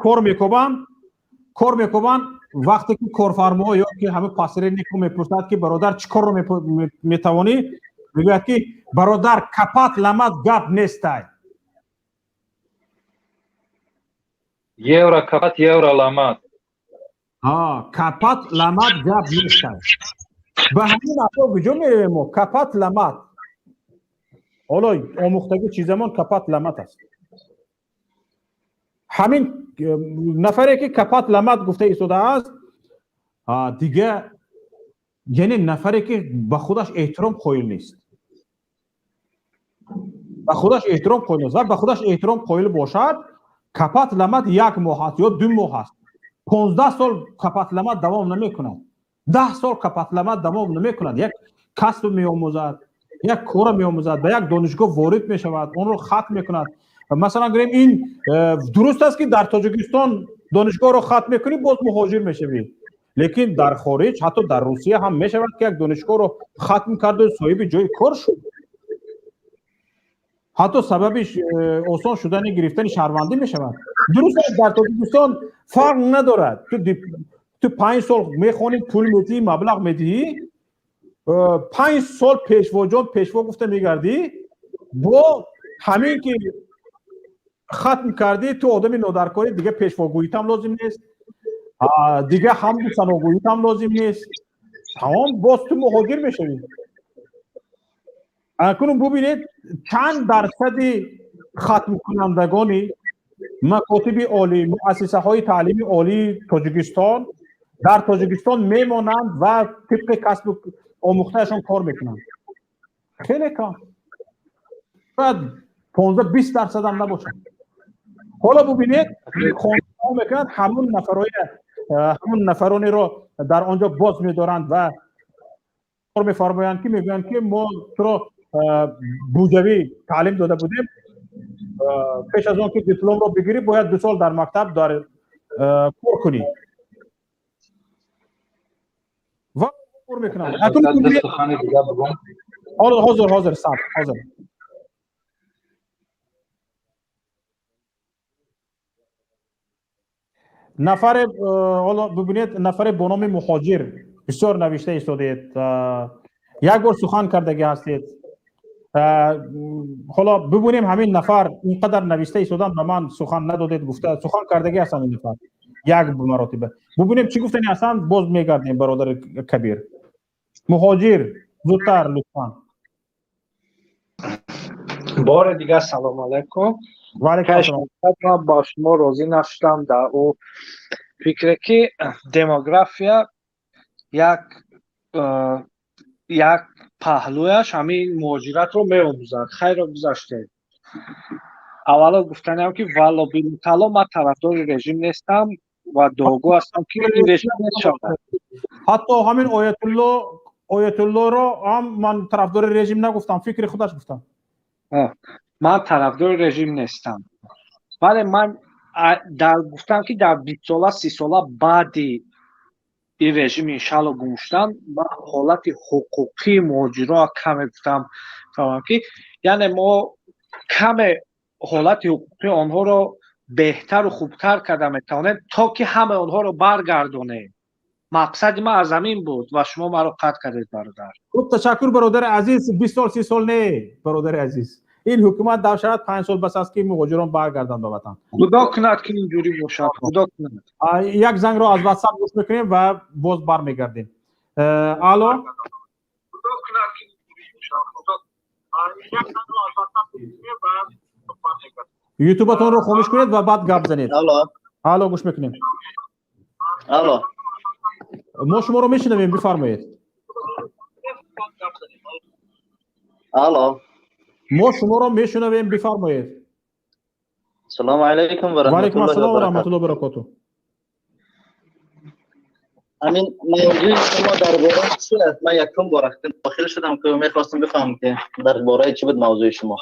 кор мекобанд, вақте ки корфармо ё ки ҳамин посреднику мепурсад, ки бародар чӣ корро метавонӣ, мегӯяд ки бародар капат ламат гап нестай. Евро капат, евро ламат. Капат ламат гап нестай. Ба ҳамин афо куҷо меравем мо? Капат ламат. Ҳоло омӯхтагӣ чизамон капат ламат аст. Ҳамин нафаре ки капат ламат гуфта истодааст, дига яъне нафаре ки ба худаш эҳтиром қоил нест. Ба худаш эҳтиром қоил нест. Ва ба худаш эҳтиром қоил бошад, капат ламат як моҳ аст ё 2 моҳ аст. 15 сол капат ламат давом намекунад. 10 сол капат ламат давом намекунад. Як касб меомӯзад, як кора меомӯзад, ба як донишгоҳ ворид мешавад, онро хатм мекунад. Масалан гӯем, ин дуруст аст ки дар Тоҷикистон донишгоҳро хатм мекунӣ, боз муҳоҷир мешавӣ. Лекин дар хориҷ, ҳатто дар Русия ҳам мешавад ки як донишгоҳро хатм карду соҳиби ҷои кор шуд. Ҳатто сабаби осон шудани гирифтани шаҳрвандӣ мешавад. Дуруст аст, дар Тоҷикистон фарқ надорад. Ту 5 сол мехонӣ, пул медиҳӣ, маблағ медиҳӣ, 5 сол пешвоҷон пешво гуфта мегардӣ, бо ҳамин ки хатм кардӣ, ту одами нодаркорӣ, дига пешвогӯитам лозим нест, дига ҳамду саногӯитам лозим нест. Тамом, боз ту муҳоҷир мешавӣ. Акнун бубинед чанд дарсади хатмкунандагони макотиби олӣ, муассисаҳои таълими олии Тоҷикистон дар Тоҷикистон мемонанд ва тибқи касбу омӯхтаашон кор мекунанд. Хеле кам. Шояд 15-20 дарсад ҳам набошад. Ҳоло бубинед, хондаҳо мекунанд, ҳамон нафаронеро дар он ҷо боз медоранд ва кор мефармоянд, ки мегӯянд ки мо туро буҷавӣ таълим дода будем, пеш аз он ки дипломро бигирӣ бояд 2 сол дар мактаб дар кор кунӣ. Ва кор мекунанд. Ҳозир сабр, ҳозир. Нафаре ҳоло бубинед, нафаре бо номи муҳоҷир бисёр навишта истодед, як бор сухан кардагӣ ҳастед. Ҳоло бубинем ҳамин нафар ин қадар навишта истодан ба ман сухан надодед, гуфта сухан кардагӣ ҳастанд ин нафар як маротиба. Бубинем чӣ гуфтани ҳастанд, боз мегардем бародари Кабир. Муҳоҷир Зудтар лутфан. Бори дигар салом алайкум. Ва алайкум ассалом. Ман бо шумо розӣ нашудам дар ӯ фикре ки демография як паҳлӯяш ҳамин муҳоҷиратро меомӯзад. Хайро гузаштем. Аввало гуфтаниам ки валло билтаъоло ман тарафдори режим нестам ва дуогӯ ҳастам ки ин режим нешавад. Ҳатто ҳамин оятуллоро ҳам ман тарафдори режим нагуфтам, фикри худаш гуфтам. Ман тарафдори режим нестам, вале ман дар гуфтам ки дар 20 сола 30 сола баъди ин режим иншаалло гум шудан, ман ҳолати ҳуқуқии муҳоҷиро каме гуфтам, фаҳмам ки яъне мо каме ҳолати ҳуқуқии онҳоро беҳтару хубтар карда метавонем, то ки ҳамаи онҳоро баргардонем. Мақсади ман аз ҳамин буд ва шумо маро қатъ кардед, бародар. Хуб, ташаккур, бародари азиз. 20 сол 30 сол не, бародари азиз, ин ҳукумат дар шавад 5 сол бас аст ки муҳоҷирон баргарданд ба ватан. Худо кунад ки инҷурӣ бошад, худо кунад. Як зангро аз WhatsApp гӯш мекунем ва боз бармегардем. Алло. Худо кунад ки инҷурӣ бошад, худо. Як зангро аз WhatsApp гӯш мекунем ва бармегардем. Ютубатонро хомӯш кунед ва баъд гап занед. Алло. Алло, гӯш мекунем. Алло. Мо шуморо мешунавем, бифармоед. Алло. Мо шуморо мешунавем, бифармоед. Салому алайкум ва Ва алайкум раҳматуллоҳи ва ассалом ва баракатуҳ. раҳматуллоҳи ва баракатуҳ. Ҳамин мавзӯи шумо дар бораи чӣ аст? Ман якум бор дохил шудам ки мехостам бифаҳмам ки дар бораи чӣ буд мавзӯи шумо.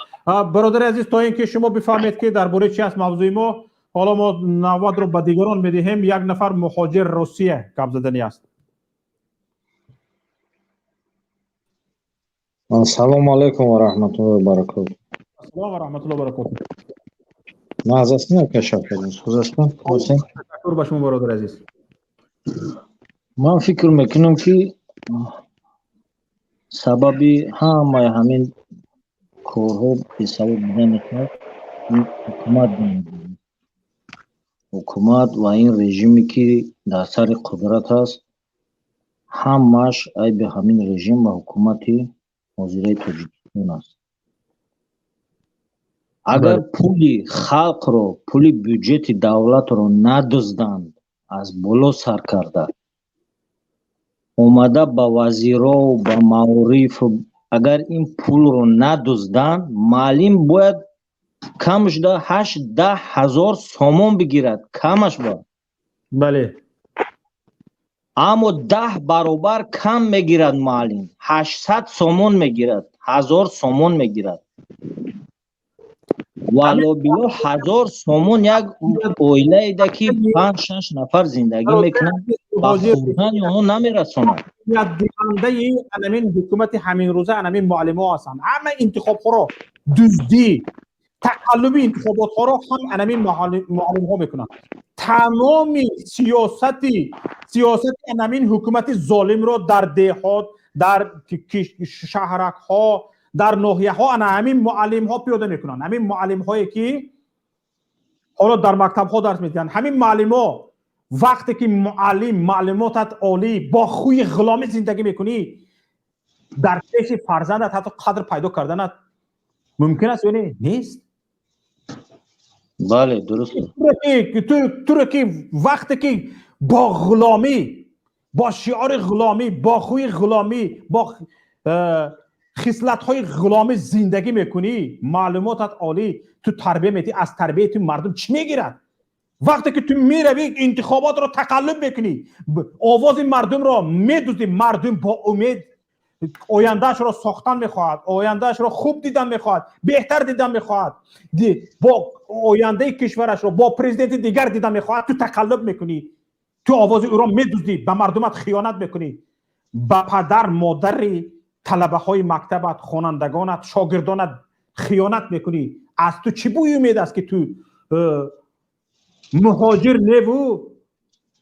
Бародари азиз, то ин ки шумо бифаҳмед ки дар бораи чӣ аст мавзӯи мо, ҳоло мо навбатро ба дигарон медиҳем. Як нафар муҳоҷир Русия гап заданӣ аст. Ассалому алайкум ва раҳматуллоҳи ва баракатуҳ. Ассалому ва раҳматуллоҳи ва баракатуҳ. Нағз ҳастем, ака Шавкат? Хуш ҳастем? Ҳастем? Ташаккур ба шумо, бародари азиз. Ман фикр мекунам ки сабаби ҳамаи ҳамин корҳо бесабаб будани ҳукумат, ҳукумат ва ин режиме ки дар сари қудрат аст, ҳамааш айби ҳамин режим ва ҳукумати ҳозираи Тоҷикистон аст. Агар пули халқро, пули бюҷети давлатро надузданд, аз боло сар карда омада ба вазиро, ба маориф, агар ин пулро надузданд, маълим бояд кам шуда 8-10 ҳазор сомон бигирад, камаш ба. Бале. Аммо 10 баробар кам мегирад маълим, 800 сомон мегирад, 1000 сомон мегирад. Валло било 1000 сомон як оилаеда ки 5-6 нафар зиндагӣ мекунанд, ба хӯрдани онҳо намерасонад. Диҳандаи анамин ҳукумати ҳаминрӯза анамин муаллимҳо ҳастанд. Ҳама интихобҳоро, дуздӣ, тақаллуби интихоботҳоро ҳам анамин муаллимҳо мекунанд. Тамоми сиёсати анамин ҳукумати золимро дар деҳот, дар шаҳракҳо, дар ноҳияҳо ана ҳамин муаллимҳо пиёда мекунанд. Ҳамин муаллимҳое ки ҳоло дар мактабҳо дарс медиҳанд, ҳамин муаллимҳо вақте ки муаллим маълумотат олӣ бо хӯи ғуломӣ зиндагӣ мекунӣ, дар пеши фарзандат ҳатто қадр пайдо карданат мумкин аст ё не? Нест. Бале, дуруст. Туро ки вақте ки бо ғуломӣ, бо шиори ғуломӣ, бо хӯи ғуломӣ, бо хислатҳои ғуломӣ зиндагӣ мекунӣ, маълумотат олӣ, ту тарбия медиҳӣ, аз тарбияи ту мардум чӣ мегирад? Вақте ки ту меравӣ интихоботро тақаллуб мекунӣ, овози мардумро медуздӣ, мардум бо умед ояндаашро сохтан мехоҳад, ояндаашро хуб дидан мехоҳад, беҳтар дидан мехоҳад, бо ояндаи кишварашро бо президенти дигар дидан мехоҳад, ту тақаллуб мекунӣ, ту овози ӯро медуздӣ, ба мардумат хиёнат мекунӣ, ба падар модари талабаҳои мактабат, хонандагонат, шогирдонат хиёнат мекунӣ. Аз ту чӣ бӯи умед аст ки ту муҳоҷир неву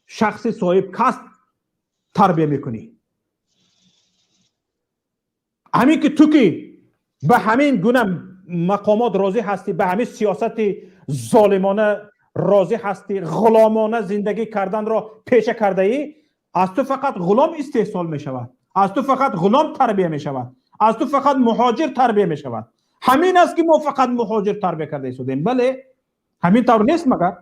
шахси соҳибкасб тарбия мекунӣ? Ҳамин ки ту ки ба ҳамин гуна мақомот розӣ ҳастӣ, ба ҳамин сиёсати золимона розӣ ҳастӣ, ғуломона зиндагӣ карданро пеша кардаӣ, аз ту фақат ғулом истеҳсол мешавад. Аз ту фақат ғулом тарбия мешавад, аз ту фақат муҳоҷир тарбия мешавад. Ҳамин аст, ки мо фақат муҳоҷир тарбия карда истодем. Бале, ҳамин тавр нест магар?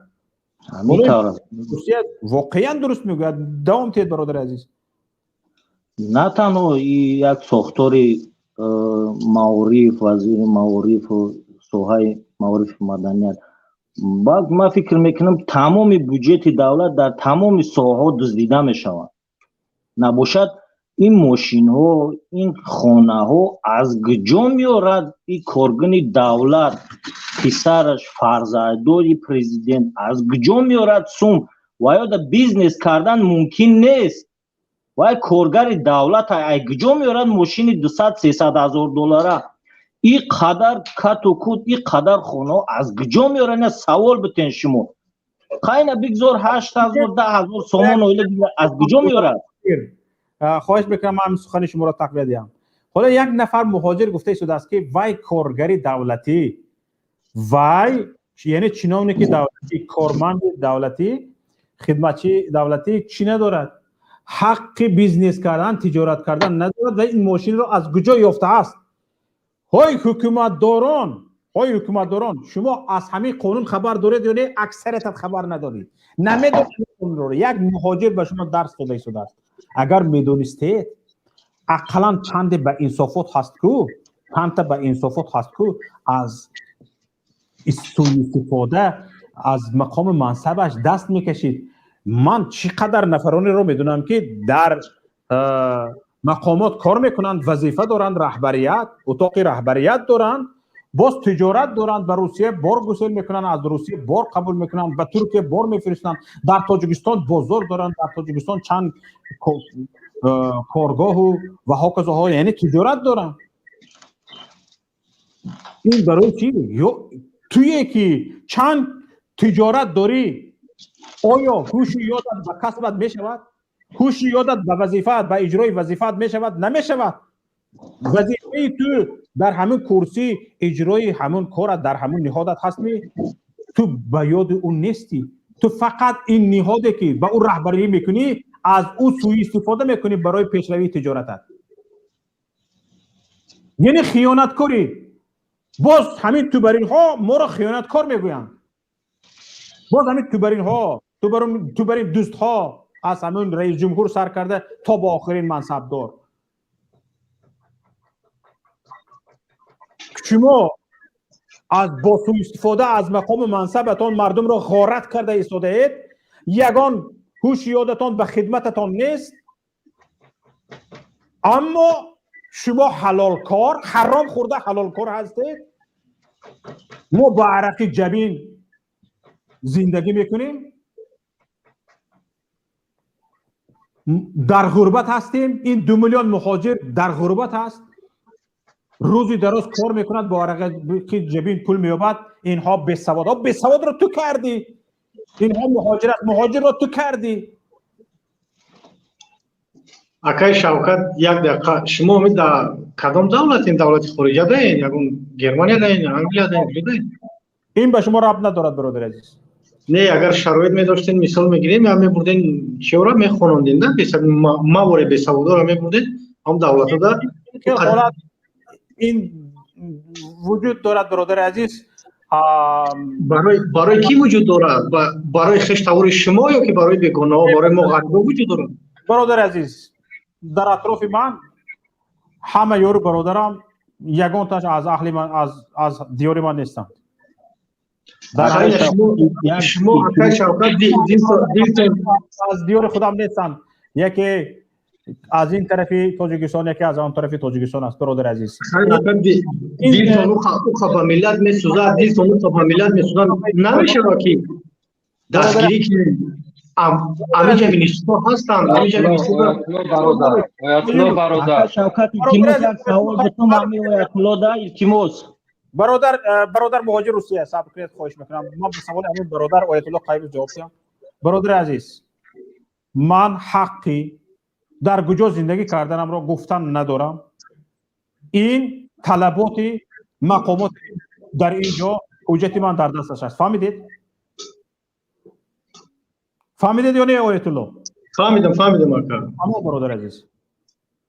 Ҳамин тавр аст. Русия воқеан дуруст мегӯяд. Давом диҳед, бародари азиз. На танҳо як сохтори маориф, вазири маорифу соҳаи маорифи маданият, балки ман фикр мекунам, тамоми буҷети давлат дар тамоми соҳаҳо дуздида мешавад. Набошад, ин мошинҳо, ин хонаҳо аз куҷо меорад ин коргуни давлат, писараш, фарзандои президент аз куҷо меорад сум? Ва ё да бизнес кардан мумкин нест. Вай коргари давлат ай куҷо меорад мошини 200-300 ҳазор доллара? И қадар кату кут, и қадар хонаҳо аз куҷо меорад? Ина савол битен шумо. Қайна бигзор 8000, 10,000 сомон оила, аз куҷо меорад? Хоҳиш мекунам, ман сухани шуморо тақвият диҳам. Ҳоло як нафар муҳоҷир гуфта истодааст, ки вай коргари давлатӣ, вай яъне чиновники давлатӣ, корманди давлатӣ, хидматчии давлатӣ чӣ надорад? Ҳаққи бизнес кардан, тиҷорат кардан надорад ва ин мошинро аз куҷо ёфтааст? Ҳой ҳукуматдорон, ҳой ҳукуматдорон, шумо аз ҳамин қонун хабар доред ё не? Аксариятат хабар надоред, намедонед қонунро. Як муҳоҷир ба шумо дарс дода истодааст. Агар медонистед, ақаллан чанде ба инсофот ҳаст ку, чандта ба инсофот ҳаст ку, аз суистифода аз мақоми мансабаш даст мекашид. Ман чӣ қадар нафаронеро медонам, ки дар мақомот кор мекунанд, вазифа доранд, раҳбарият, утоқи раҳбарият доранд, боз тиҷорат доранд, ба Русия бор гусел мекунанд, аз Русия бор қабул мекунанд, ба Туркия бор мефиристанд, дар Тоҷикистон бозор доранд, дар Тоҷикистон чанд коргоҳу ва ҳоказоҳо, яъне тиҷорат доранд. Ин барои чӣ? Туе ки чанд тиҷорат дорӣ, оё ҳуши ёдат ба касбат мешавад? Ҳуши ёдат ба вазифаат, ба иҷрои вазифаат мешавад? Намешавад. Вазифаи ту дар ҳамин курсӣ иҷрои ҳамон корат дар ҳамон ниҳодат ҳастми? Ту ба ёди ӯ нестӣ. Ту фақат ин ниҳоде ки ба ӯ раҳбарӣ мекунӣ, аз ӯ суистифода мекунӣ барои пешравии тиҷоратат, яъне хиёнаткорӣ. Боз ҳамин тубаринҳо моро хиёнаткор мегӯянд. Боз ҳамин тубаринҳо, тубарин дӯстҳо, аз ҳамин раисҷумҳур сар карда то ба охирин мансабдор. Шумо аз бо суистифода аз мақому мансабатон мардумро ғорат карда истодаед, ягон ҳуши ёдатон ба хидмататон нест, аммо шумо ҳалолкор, ҳаром хӯрда ҳалолкор ҳастед. Мо ба арақи ҷабин зиндагӣ мекунем, дар ғурбат ҳастем. Ин 2 миллион муҳоҷир дар ғурбат аст, рӯзи дароз кор мекунад, бо арақи ҷабин пул меёбад. Инҳо бесаводҳо, бесаводро ту кардӣ. Инҳо муҳоҷир аст, муҳоҷирро ту кардӣ. Акай Шавкат, як дақиқа, шумо ами дар кадом давлатин? Давлати хориҷа даен, ягон Германия даен, Англия даен, куҷо даен? Ин ба шумо рабт надорад, бародари азиз. Не, агар шароит медоштен, мисол мегирем, я мебурден чиёра мехононден, да мавори бесаводора мебурден ҳам давлатода. Ин вуҷуд дорад, бародари азиз. Барои кӣ вуҷуд дорад? Барои хештавори шумо ё ки барои бегонаҳо, барои мо ғарибо вуҷуд дорад? Бародари азиз, дар атрофи ман ҳама ёру бародарам ягонташ аз аҳли ман, аз диёри ман нестанд. Шумо, акай Шавкат, аз диёри худам нестанд. Яке аз ин тарафи Тоҷикистон, яке аз он тарафи Тоҷикистон аст, бародари азиз. Дилтон уқа ба миллат месӯзад, дилтон уқа ба миллат месӯзад, намешавад ки дастгирӣ кунем? Амиҷа министрҳо ҳастанд, амиҷа министрҳо. Бародар. Шавкат, илтимос, як савол битум ами Оятулло да, илтимос. Бародар, бародар муҳоҷир Русия, сабр кунед, хоҳиш мекунам, ман ба саволи ҳамин бародар Оятулло Қайимов ҷавоб диҳам. Бародари азиз, ман ҳаққи дар куҷо зиндагӣ карданамро гуфтан надорам. Ин талаботи мақомот дар ин ҷо ҳуҷҷати ман дар дасташ аст. Фаҳмидед? Фаҳмидед ё не, Оятулло? Фаҳмидам, фаҳмидам, ака. Аммо, бародари азиз.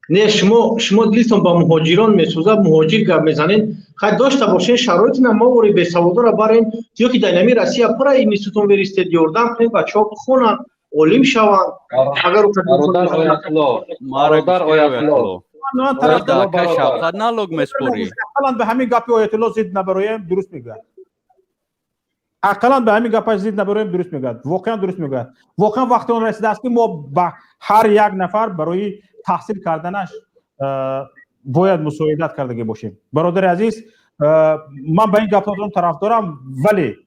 Не, шумо дилтон ба муҳоҷирон месӯзад, муҳоҷир гап мезанед. Хай, дошта бошен шароитина, мо вори бесаводора барен, ё ки дар инами Россия пура институт университет, ёрдам кунед, бачаҳо бихонанд, олим шаванд. Агар Бародар Оятулло, бародар Оятулло, Шавқат, налог меспорӣ. Ақаллан ба ҳамин гапи Оятулло зид набароем, дуруст мегӯяд. Ақаллан ба ҳамин гапаш зид набароем, дуруст мегӯяд, воқеан дуруст мегӯяд. Воқеан вақти он расидааст, ки мо ба ҳар як нафар барои таҳсил карданаш бояд мусоидат кардагӣ бошем. Бародари азиз, ман ба ин гапотон тарафдорам, вале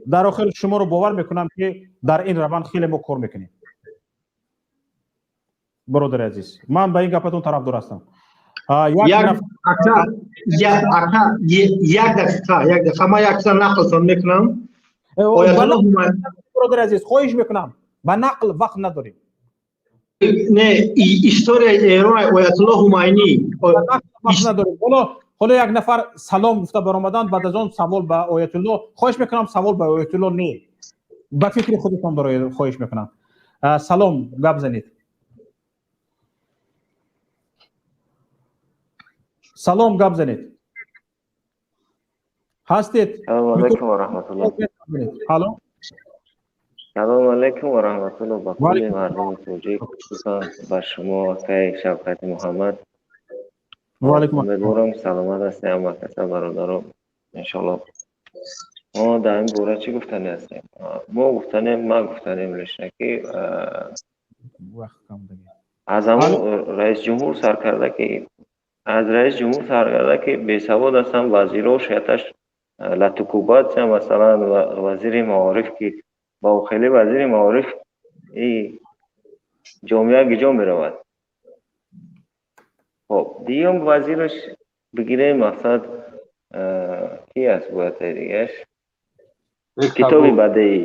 дар охир шуморо бовар мекунам, ки дар ин раванд хеле мо кор мекунем. Бародари азиз, ман ба ин гапатон тарафдор ҳастам. Як дақиқа, як дақиқа, ман як чиза нақлтон мекунам. Бародари азиз, хоҳиш мекунам, ба нақл вақт надорем. Не, историяи Эрон, Оятулло Ҳумайнӣ. Вақт надорем. Ҳоло як нафар салом гуфта баромаданд, баъд аз он савол ба Оятулло. Хоҳиш мекунам, савол ба Оятулло не, ба фикри худатон барои, хоҳиш мекунам. Салом, гап занед. Салом, гап занед. Ҳастед? Салому алайкум ва раҳматуллоҳ. Алло. Салому алайкум ва раҳматуллоҳ ба кулли мардуми тоҷик, хусусан ба шумо, акаи Шавкати Муҳаммад. Ва алайкум. Умедворам, саломат ҳастед ҳама каса, бародаро, иншоаллоҳ. Мо дар ин бора чӣ гуфтанӣ ҳастем? Мо гуфтанем, ман гуфтанем лично, ки аз ҳамон раисҷумҳур сар карда, ки аз раисҷумҳур сар карда, ки бесавод ҳастанд, вазиро шояташ латукубатсия, масалан, вазири маориф, ки ба охили вазири маориф и ҷомеа гиҷо меравад. Хоб, дуюм вазираш бигирем, мақсад ки аст, бояд дигаш китоби бадеӣ,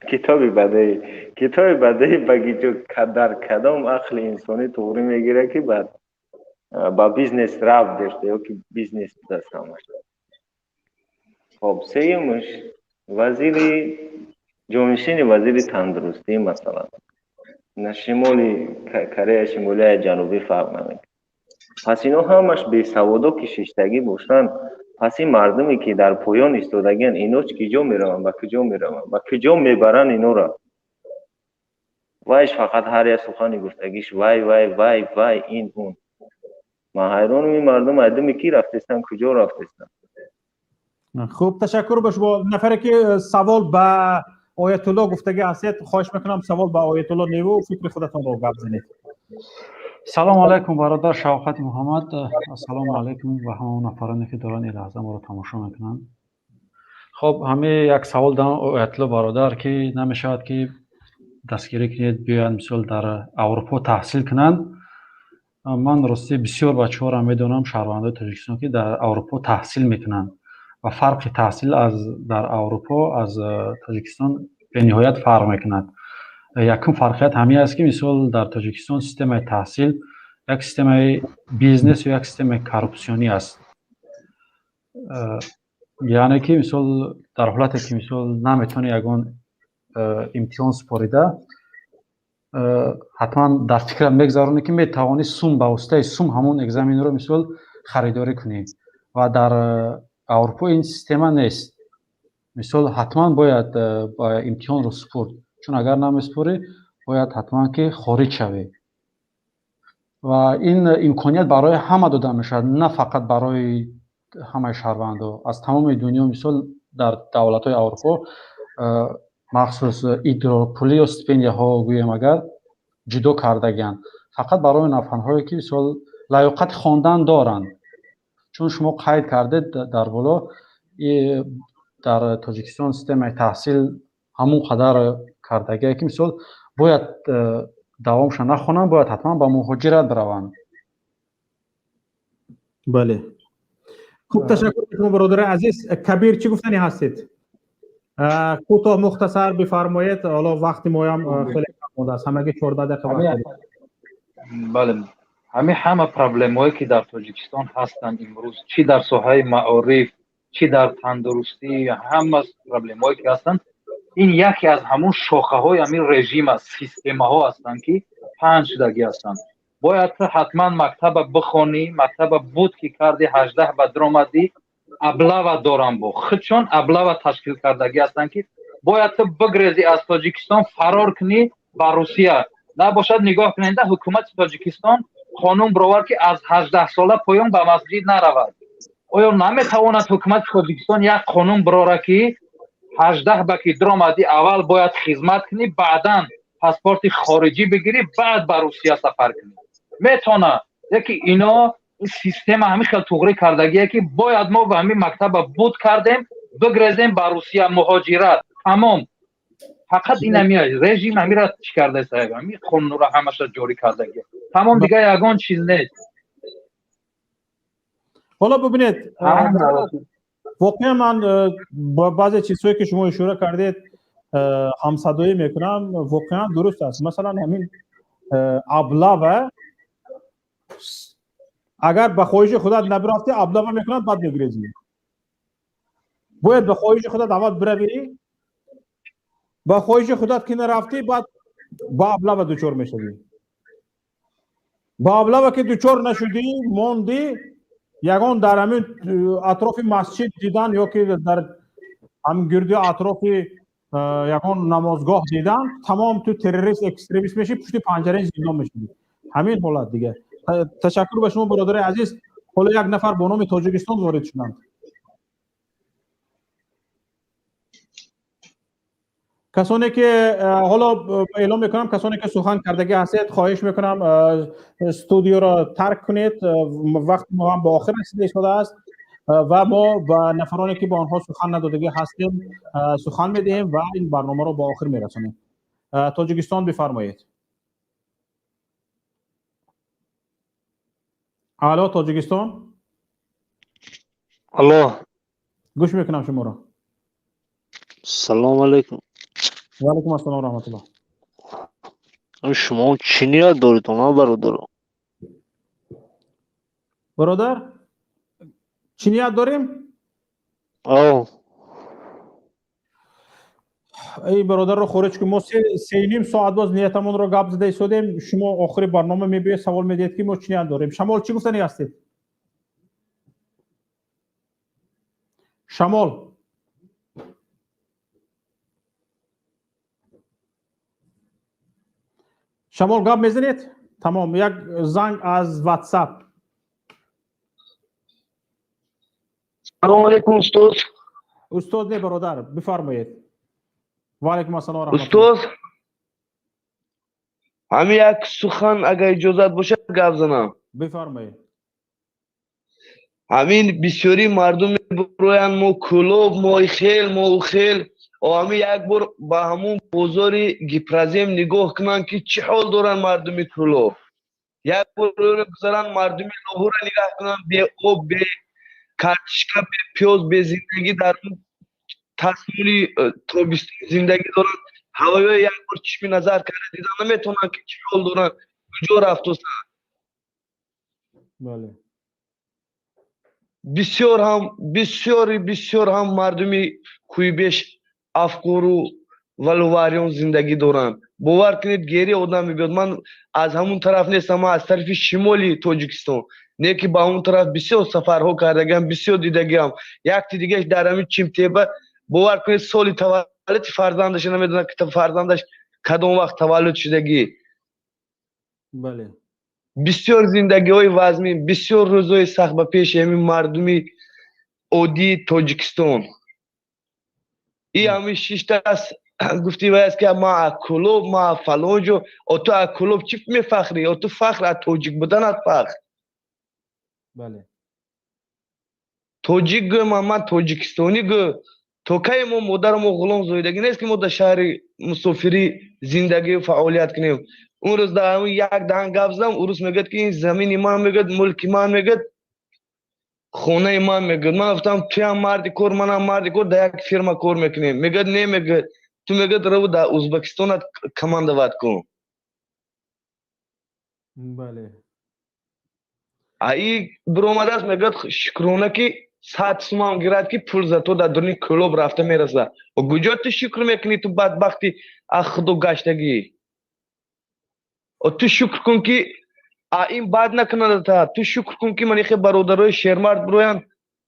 китоби бадеӣ, китоби бадеӣ ба гиҷо, дар кадом ақли инсонӣ туғрӣ мегирад, ки ба бизнес рабт дошта ё ки бизнес будааст ҳамаш. Хоб, сеюмаш вазири ҷонишини вазири тандурустӣ, масалан, на шимоли Корея Шимолия, Ҷанубӣ фарқ намекунад. Пас ино ҳамаш бесаводо ки шиштагӣ бошанд, пас ин мардуме ки дар поён истодагианд, ино киҷо мераванд, ба куҷо мераванд, ба куҷо мебаранд инора? Вайш фақат ҳар як сухани гуфтагиш вай, вай, вай, вай, ин, он. Ман ҳайронам, ин мардум айдуми ки рафтестанд, куҷо рафтестанд? Хуб, ташаккур ба шумо. Нафаре ки савол ба Оятулло гуфтагӣ ҳастед, хоҳиш мекунам, савол ба Оятулло неву фикри худатонро гап занед. Салому алайкум, бародар Шавқати Муҳаммад. Ассалому алайкум ба ҳама он нафароне, ки доранд ин лаҳза моро тамошо мекунанд. Хоб, ҳамин як савол дорам Оятулло бародар, ки намешавад ки дастгирӣ кунед, биёянд, мисол, дар Аврупо таҳсил кунанд. Ман ростӣ бисёр бачаҳоро медонам, шаҳрвандои Тоҷикистон, ки дар Аврупо таҳсил мекунанд, ва фарқи таҳсил аз дар Аврупо аз Тоҷикистон бениҳоят фарқ мекунад. Якум фарқият ҳамин аст, ки мисол дар Тоҷикистон системаи таҳсил як системаи бизнес ё як системаи коррупсионӣ аст. Яъне ки мисол дар ҳолате ки мисол наметавонӣ ягон имтиҳон супорида, ҳатман дар фикрат мегзаронӣ, ки метавонӣ сум, ба воситаи сум ҳамон экзаменро мисол харидорӣ кунӣ, ва дар Аврупо ин система нест. Мисол ҳатман бояд имтиҳонро супурд, чун агар намесупорӣ, бояд ҳатман ки хориҷ шавӣ, ва ин имконият барои ҳама дода мешавад, на фақат барои ҳамаи шаҳрвандо аз тамоми дунё. Мисол дар давлатҳои Аврупо махсус идрорпулӣ ё стипендияҳо гӯем агар ҷудо кардагианд фақат барои нафарҳое, ки мисол лаёқати хондан доранд. Чун шумо қайд кардед дар боло, дар Тоҷикистон системаи таҳсил ҳамон қадар кардагие, ки мисол бояд давомша нахонанд, бояд ҳатман ба муҳоҷират бираванд. Бале, хуб, ташаккур шумо, бародари азиз. Кабир, чӣ гуфтанӣ ҳастед? Кӯтоҳ, мухтасар бифармоед, ҳоло вақти моям хеле кам мондааст, ҳамагӣ 14 дақиқа вақт дорем. Бале, ҳамин ҳама проблемаҳое, ки дар Тоҷикистон ҳастанд имрӯз, чӣ дар соҳаи маориф, чӣ дар тандурустӣ, ҳама проблемаҳое ки ҳастанд, ин яке аз ҳамон шохаҳои ҳамин режим аст, системаҳо ҳастанд, ки паҳн шудагӣ ҳастанд. Бояд ту ҳатман мактаба бихонӣ, мактаба буд ки карди, 18 ба даромадӣ, облава дорам, бо худшон облава ташкил кардагӣ ҳастанд, ки бояд ту бигрезӣ, аз Тоҷикистон фарор кунӣ ба Русия. Набошад, нигоҳ кунед, ҳукумати Тоҷикистон қонун бировард, ки аз 18 сола поён ба масҷид наравад. Оё наметавонад ҳукумати Тоҷикистон як қонун бирора, ки 18 ба ки даромадӣ, аввал бояд хизмат кунӣ, баъдан паспорти хориҷӣ бигирӣ, баъд ба Русия сафар кунӣ? Метавонад. Яки ино система ҳамин хел туғрӣ кардагие, ки бояд мо ба ҳамин мактаба буд кардем, бигрезем ба Русия, муҳоҷират, тамом. Фақат ин ҳами режим ҳамира чӣ кардааст, ҳами қонунро ҳамаша ҷорӣ кардагие, тамом, дигар ягон чиз нест. Ҳоло бубинед, воқеан ман ба баъзе чизҳое, ки шумо ишора кардед, ҳамсадоӣ мекунам. Воқеан дуруст аст. Масалан, ҳамин облава, агар ба хоҳиши худат набирафтӣ, облава мекунанд, баъд мегирезӣ. Бояд ба хоҳиши худат аввал биравӣ, ба хоҳиши худат ки нарафтӣ, баъд ба облава дучор мешавӣ. Ба облава ки дучор нашудӣ, мондӣ, ягон дар ҳамин атрофи масҷид дидан ё ки дар ҳамин гирди атрофи ягон намозгоҳ дидан, тамом, ту террорист, экстремист мешӣ, пушти панҷараи зиндон мешавӣ. Ҳамин ҳолат дигар. Ташаккур ба шумо, бародари азиз. Ҳоло як нафар бо номи Тоҷикистон ворид шуданд. Касоне ки, ҳоло эълон мекунам, касоне ки сухан кардагӣ ҳастед, хоҳиш мекунам, студиоро тарк кунед. Вақти мо ҳам ба охир расида истодааст ва мо ба нафароне, ки ба онҳо сухан надодагӣ ҳастем, сухан медиҳем ва ин барномаро ба охир мерасонем. Тоҷикистон, бифармоед. Алло, Тоҷикистон. Алло. Гӯш мекунам шуморо. Салому алайкум. Ва алайкум ассалом, раҳматуллоҳ. Шумо чӣ ният доред, она бародаро? Бародар, чӣ ният дорем? О. Эй, бародарро хориҷ кун. Мо 3,5 соат боз ниятамонро гап зада истодем. Шумо охири барнома мебиёед, савол медиҳед, ки мо чӣ ният дорем. Шамол, чӣ гуфтанӣ ҳастед? Шамол, Шамол, гап мезанед? Тамом. Як занг аз Ватсап. Салому алейкум, устод. Устод не, бародар, бифармоед. Ва алайкум ассалом, раҳматуллоҳ. Устод, ҳамин як сухан, агар иҷозат бошад, гап занам. Бифармоед. Ҳамин бисёри мардум мебуроянд: мо Кӯлоб, мо хел, мо хел. Ҳамин як бор ба ҳамун бозори Гипрозем нигоҳ кунанд, ки чӣ ҳол доранд мардуми Кӯлоб. Як бор гузаранд, мардуми Лоҳура нигаҳ кунанд: бе об, бе картишка, бе пиёз, бе зиндагӣ, дар тасмули тобистон зиндагӣ доранд. Ҳавоё як бор чишми назар карда дидан наметавонанд, ки чӣ ҳол доранд, куҷо рафтосанд. Бале. Бисёр ҳам, бисёри бисёр ҳам мардуми кӯйбеш афкору валувариён зиндагӣ доранд. Бовар кунед, гери одам мебиёд. Ман аз ҳамун тараф нестам, ман аз тарафи шимоли Тоҷикистон, не ки ба ҳамун тараф бисёр сафарҳо кардагиам, бисёр дидагиам. Якти дигааш дар ҳамин Чимтеба, бовар кунед, соли таваллуди фарзандаша намедонад, ки фарзандаш кадом вақт таваллуд шудагӣ. Бале. Бисёр зиндагиҳои вазмин, бисёр рӯзҳои сахт ба пеши ҳамин мардуми оддии Тоҷикистон. И ҳамин шиштааст, гуфти вай аст, ки ман аз Кӯлоб, ман аз фалон ҷо. О, ту аз Кӯлоб чӣ мефахрӣ? О, ту фахр аз тоҷик буданат, фахр. Бале. Тоҷик гӯ, ман тоҷикистонӣ гӯ. То кай мо модару мо ғулом зоидагӣ нест, ки мо дар шаҳри мусофирӣ зиндагию фаъолият кунем? Он рӯз дар ҳамин як даҳан гап задам, урус мегӯяд, ки ин замини ман, мегӯяд, мулки ман, мегӯяд, хонаи ман, мегӯяд. Ман гуфтам: туям марди кор, манам марди кор, дар як фирма кор мекунем. Мегӯяд: не, мегӯяд, ту, мегӯяд, раву дар Узбекистонат командовать кун. Бале. А и биромадааст, мегӯяд, шукрона, ки 100 сумам гирад, ки пул зато дар дуруни Кӯлоб рафта мерасад. Куҷо ту шукр мекунӣ, ту бадбахти аз худо гаштагӣ? Ту шукр кун, ки А ин бад накунад, ту шукр кун, ки ман ихе бародарои шермард бироянд,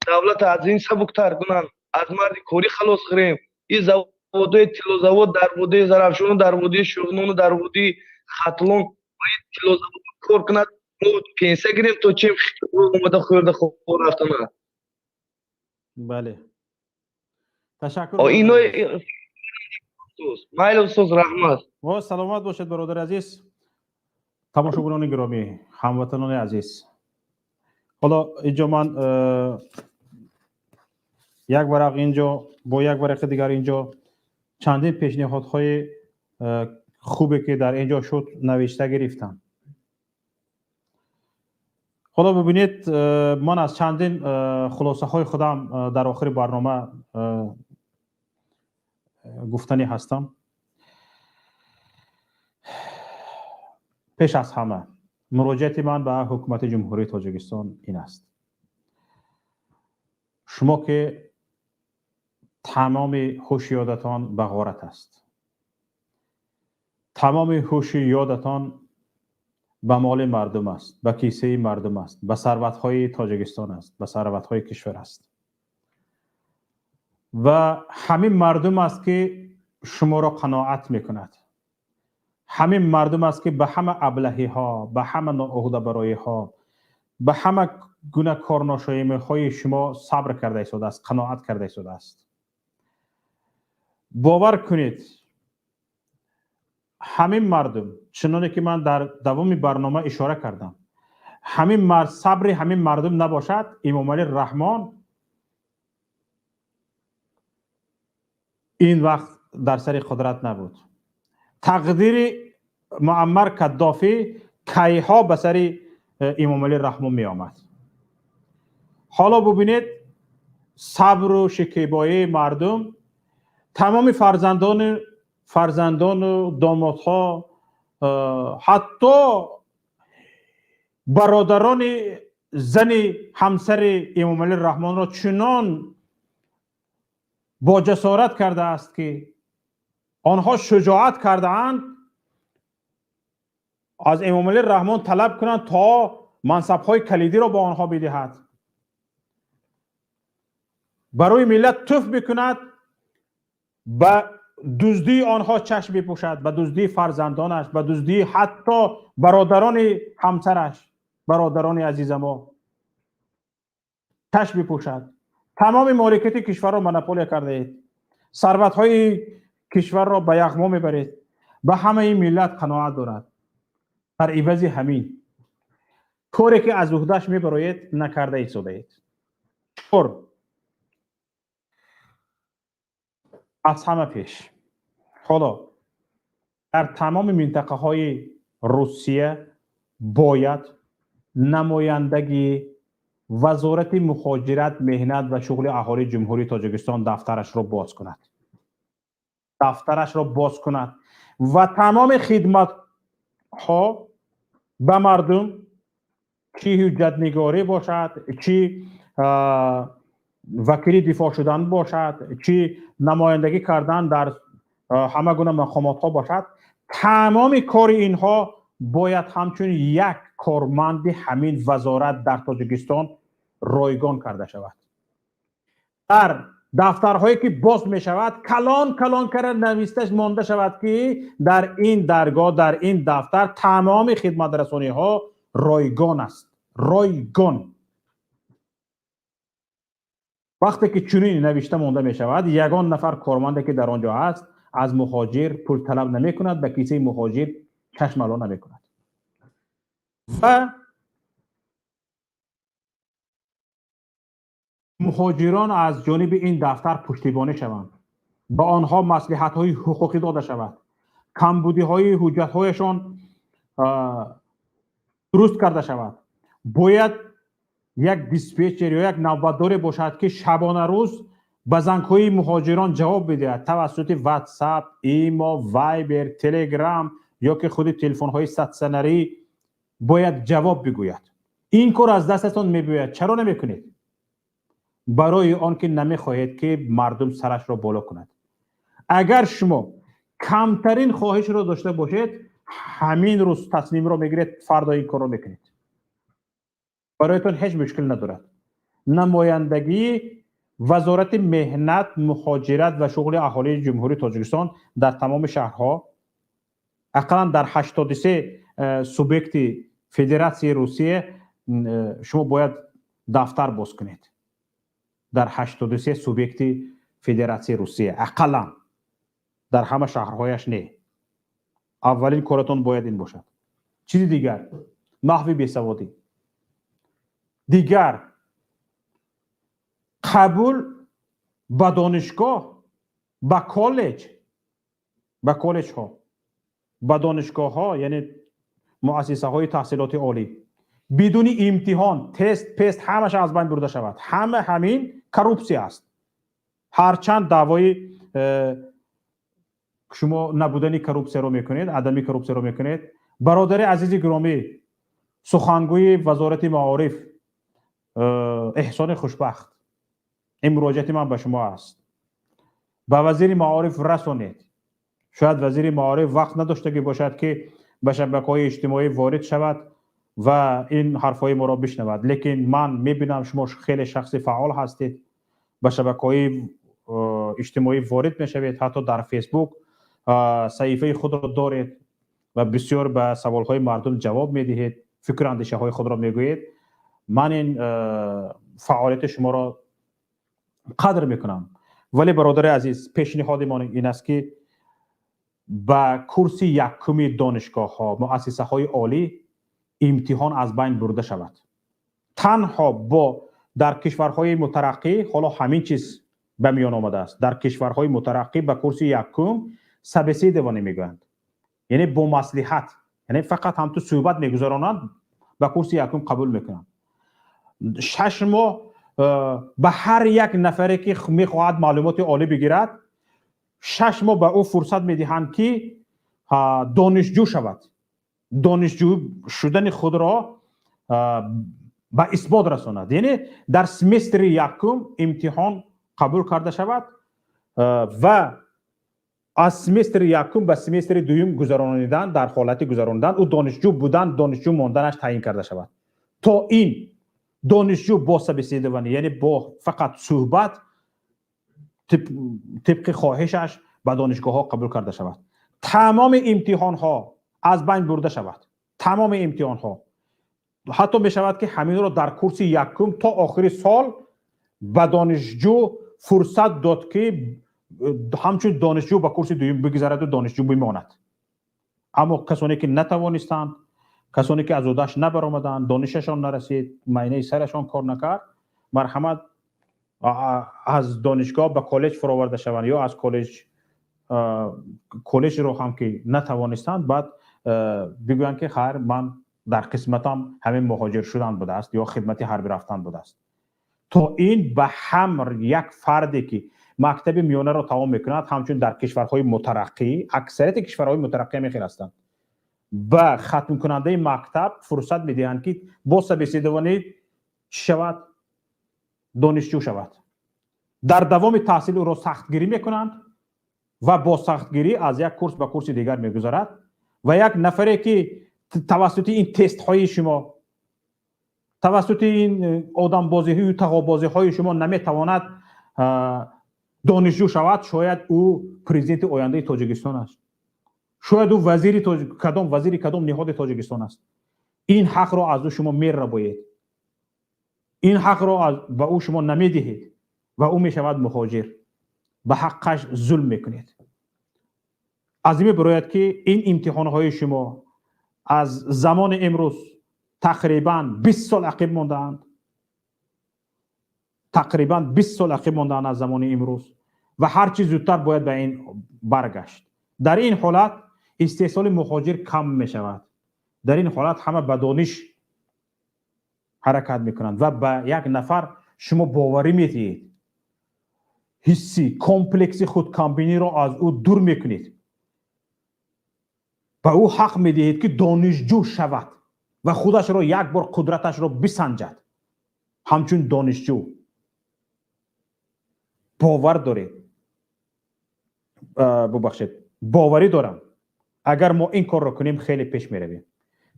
давлата аз ин сабуктар кунанд, аз марди корӣ халос хӯрем. И заводои тиллозавод дар водии Зарафшону, дар водии Шуғнону, дар водии Хатлон тиллозавод кор кунад, мо пенсия гирем, то чем омада хӯрда хор рафтана. Бале, ташаккур. Ино майли, устоз, раҳмат. О, саломат бошед, бародари азиз. Тамошобинони гиромӣ, ҳамватанони азиз, ҳоло инҷо ман як варақ инҷо бо як варақи дигар инҷо чандин пешниҳодҳои хубе, ки дар инҷо шуд, навишта гирифтам. Ҳоло бибинед, ман аз чандин хулосаҳои худам дар охири барнома гуфтанӣ ҳастам. Пеш аз ҳама, муроҷиати ман ба ҳукумати Ҷумҳурии Тоҷикистон ин аст: шумо ки тамоми ҳуши ёдатон ба ғорат аст, тамоми ҳуши ёдатон ба моли мардум аст, ба кисаи мардум аст, ба сарватҳои Тоҷикистон аст, ба сарватҳои кишвар аст ва ҳамин мардум аст, ки шуморо қаноат мекунад. Ҳамин мардум аст, ки ба ҳама аблаҳиҳо, ба ҳама ноуҳдабароиҳо, ба ҳама гуна корношоимиҳои шумо сабр карда истодааст, қаноат карда истодааст. Бовар кунед, ҳамин мардум, чуноне ки ман дар давоми барнома ишора кардам, ҳамин сабри ҳамин мардум набошад, Эмомалӣ Раҳмон ин вақт дар сари қудрат набуд. Тақдири Муаммар Каддофӣ кайҳо ба сари Эмомалӣ Раҳмон меомад. Ҳоло бубинед, сабру шикебоии мардум, тамоми фарзандону домодҳо, ҳатто бародарони зани ҳамсари Эмомалӣ Раҳмонро чунон бо ҷасорат кардааст, ки онҳо шуҷоат кардаанд аз Эмомалӣ Раҳмон талаб кунанд, то мансабҳои калидиро ба онҳо бидиҳад. Барои миллат туф мекунад, ба дуздии онҳо чашм мепӯшад, ба дуздии фарзандонаш, ба дуздии ҳатто бародарони ҳамсараш, бародарони азиза мо чашм мепӯшад. Тамоми моликияти кишварро монополия кардаед, сарватҳои кишварро ба яғмо мебаред. Ба ҳамаи миллат қаноат дорад. Дар ивази ҳамин коре, ки аз уҳдаш мебароед, накарда истодаед. Чор, аз ҳама пеш, ҳоло дар тамоми минтақаҳои Русия бояд намояндагии Вазорати мухоҷират, меҳнат ва шуғли аҳолии Ҷумҳурии Тоҷикистон дафтарашро боз кунад, дафтарашро боз кунад ва тамоми хидматҳо ба мардум, чӣ ҳуҷҷатнигорӣ бошад, чӣ вакили дифоъ шудан бошад, чӣ намояндагӣ кардан дар ҳама гуна мақомотҳо бошад, тамоми кори инҳо бояд ҳамчун як корманди ҳамин вазорат дар Тоҷикистон ройгон карда шавад. Дар дафтарҳое, ки боз мешавад, калон калон карда нависта монда шавад, ки дар ин даргоҳ, дар ин дафтар тамоми хидматрасониҳо ройгон аст, ройгон. Вақте ки чунин навишта монда мешавад, ягон нафар корманде, ки дар он ҷо ҳаст, аз муҳоҷир пул талаб намекунад, ба кисаи муҳоҷир чашмало намекунад. Ва муҳоҷирон аз ҷониби ин дафтар пуштибонӣ шаванд, ба онҳо маслиҳатҳои ҳуқуқӣ дода шавад, камбудиҳои ҳуҷҷатҳояшон дуруст карда шавад. Бояд як диспетчер ё як навбатдоре бошад, ки шабона рӯз ба зангҳои муҳоҷирон ҷавоб бидиҳад тавассути WhatsApp, Имо, Viber, Telegram ё ки худи телефонҳои статсионарӣ бояд ҷавоб бигӯяд. Ин кор аз дастатон мебиёяд, чаро намекунед? Барои он ки намехоҳед, ки мардум сарашро боло кунад. Агар шумо камтарин хоҳишро дошта бошед, Ҳамин рӯз тасмимро мегиред, фардо ин корро мекунед, бароятон ҳеҷ мушкил надорад. Намояндагии Вазорати меҳнат, муҳоҷират ва шуғли аҳолии Ҷумҳурии Тоҷикистон дар тамоми шаҳрҳо, ақаллан дар 83 субъекти Федератсияи Русия шумо бояд дафтар боз кунед. Дар 83 субъекти Федератсияи Русия, ақаллан, дар ҳама шаҳрҳояш не. Аввалин коратон бояд ин бошад. Чизи дигар, маҳви бесаводӣ, дигар қабул ба донишгоҳ, ба коллеҷ, ба коллеҷҳо, ба донишгоҳҳо, яъне муассисаҳои таҳсилоти олӣ, бидуни имтиҳон, тест пест ҳамаша аз байн бурда шавад. Ҳама ҳамин коррупсия аст. Ҳарчанд даъвои шумо набудани коррупсияро мекунед, адами коррупсияро мекунед. Бародари азизи гиромӣ, сухангӯи Вазорати маориф Эҳсони Хушбахт, ин муроҷиати ман ба шумо аст, ба вазири маориф расонед. Шояд вазири маориф вақт надоштагӣ бошад, ки ба шабакаҳои иҷтимоӣ ворид шавад ва ин ҳарфҳои моро бишнавад, лекин ман мебинам, шумо хеле шахси фаъол ҳастед, ба шабакаҳои иҷтимоӣ ворид мешавед, ҳатто дар Фейсбук саҳифаи худро доред ва бисёр ба саволҳои мардум ҷавоб медиҳед, фикру андешаҳои худро мегӯед. Ман ин фаъолияти шуморо қадр мекунам, вале, бародари азиз, пешниҳоди мо ин аст, ки ба курси якуми донишгоҳҳо, муассисаҳои олӣ имтиҳон аз байн бурда шавад. Танҳо бо дар кишварҳои мутараққӣ ҳоло ҳамин чиз ба миён омадааст. Дар кишварҳои мутараққӣ ба курси якум собеседование мегӯянд, яъне бо маслиҳат, яъне фақат ҳамту суҳбат мегузаронанд, ба курси якум қабул мекунанд. 6 моҳ ба ҳар як нафаре, ки мехоҳад маълумоти олӣ бигирад, 6 моҳ ба ӯ фурсат медиҳанд, ки донишҷӯ шавад, донишҷӯ шудани худро ба исбот расонад. Яъне дар семестри якум имтиҳон қабул карда шавад ва аз семестри якум ба семестри дуюм гузаронидан, дар ҳолати гузаронидан ӯ донишҷӯ будан, донишҷӯ монданаш таъин карда шавад. То ин донишҷӯ бо собеседование, яъне бо фақат суҳбат, тибқи хоҳишаш ба донишгоҳҳо қабул карда шавад. Тамоми имтиҳонҳо аз байн бурда шавад, тамоми имтиҳонҳо. Ҳатто мешавад, ки ҳаминро дар курси якум то охири сол ба донишҷӯ фурсат дод, ки ҳамчун донишҷӯ ба курси дуюм бигзараду донишҷӯ бимонад. Аммо касоне ки натавонистанд, касоне ки аз ӯдаш набаромаданд, донишашон нарасид, майнаи сарашон кор накард, марҳамат, аз донишгоҳ ба коллеҷ фуроварда шаванд ё аз коллеҷ, коллеҷро ҳам ки натавонистанд, баъд бигӯянд, ки хайр, ман дар қисматам ҳамин муҳоҷир шудан будааст ё хидмати ҳарбӣ рафтан будааст. То ин ба ҳам як фарде, ки мактаби миёнаро тамом мекунад, ҳамчун дар кишварҳои мутараққӣ, аксарияти кишварҳои мутараққӣ ҳамин хел ҳастанд, ба хатмкунандаи мактаб фурсат медиҳанд, ки бо собеседование чӣ шавад? Донишҷӯ шавад. Дар давоми таҳсил ӯро сахтгирӣ мекунанд ва бо сахтгирӣ аз як курс ба курси дигар мегузарад. Ва як нафаре, ки тавассути ин тестҳои шумо, тавассути ин одамбозиҳою тағобозиҳои шумо наметавонад донишҷӯ шавад, шояд ӯ президенти ояндаи Тоҷикистон аст, шояд ӯ вазири кадом вазири кадом ниҳоди Тоҷикистон аст. Ин ҳақро аз ӯ шумо мерабоед, ин ҳақро ба ӯ шумо намедиҳед ва ӯ мешавад муҳоҷир. Ба ҳаққаш зулм мекунед. Аз ин мебарояд, ки ин имтиҳонҳои шумо аз замони имрӯз тақрибан 20 сол ақиб мондаанд, тақрибан 20 сол ақиб мондаанд аз замони имрӯз ва ҳарчи зудтар бояд ба ин баргашт. Дар ин ҳолат истеҳсоли муҳоҷир кам мешавад. Дар ин ҳолат ҳама ба дониш ҳаракат мекунанд ва ба як нафар шумо боварӣ медиҳед, ҳисси комплекси худкамбиниро аз ӯ дур мекунед, ба ӯ ҳақ медиҳед, ки донишҷӯ шавад ва худашро як бор қудраташро бисанҷад ҳамчун донишҷӯ. Бовар доред, бубахшед, боварӣ дорам. Агар мо ин корро кунем, хеле пеш меравем,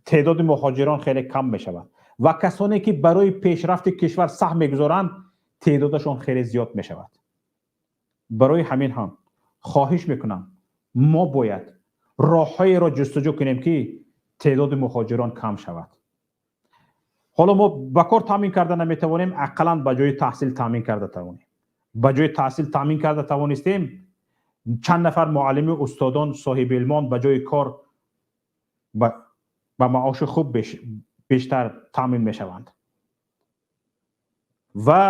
теъдоди муҳоҷирон хеле кам мешавад ва касоне ки барои пешрафти кишвар саҳм мегузоранд, теъдодашон хеле зиёд мешавад. Барои ҳамин ҳам хоҳиш мекунам, мо бояд роҳҳоеро ҷустуҷӯ кунем, ки теъдоди муҳоҷирон кам шавад. Ҳоло мо ба кор таъмин карда наметавонем, ақаллан ба ҷои таҳсил таъмин карда тавонем. Ба ҷои таҳсил таъмин карда тавонистем, чанд нафар муаллими, устодон, соҳиби илмон ба ҷои кор ба маоши хуб бештар таъмин мешаванд ва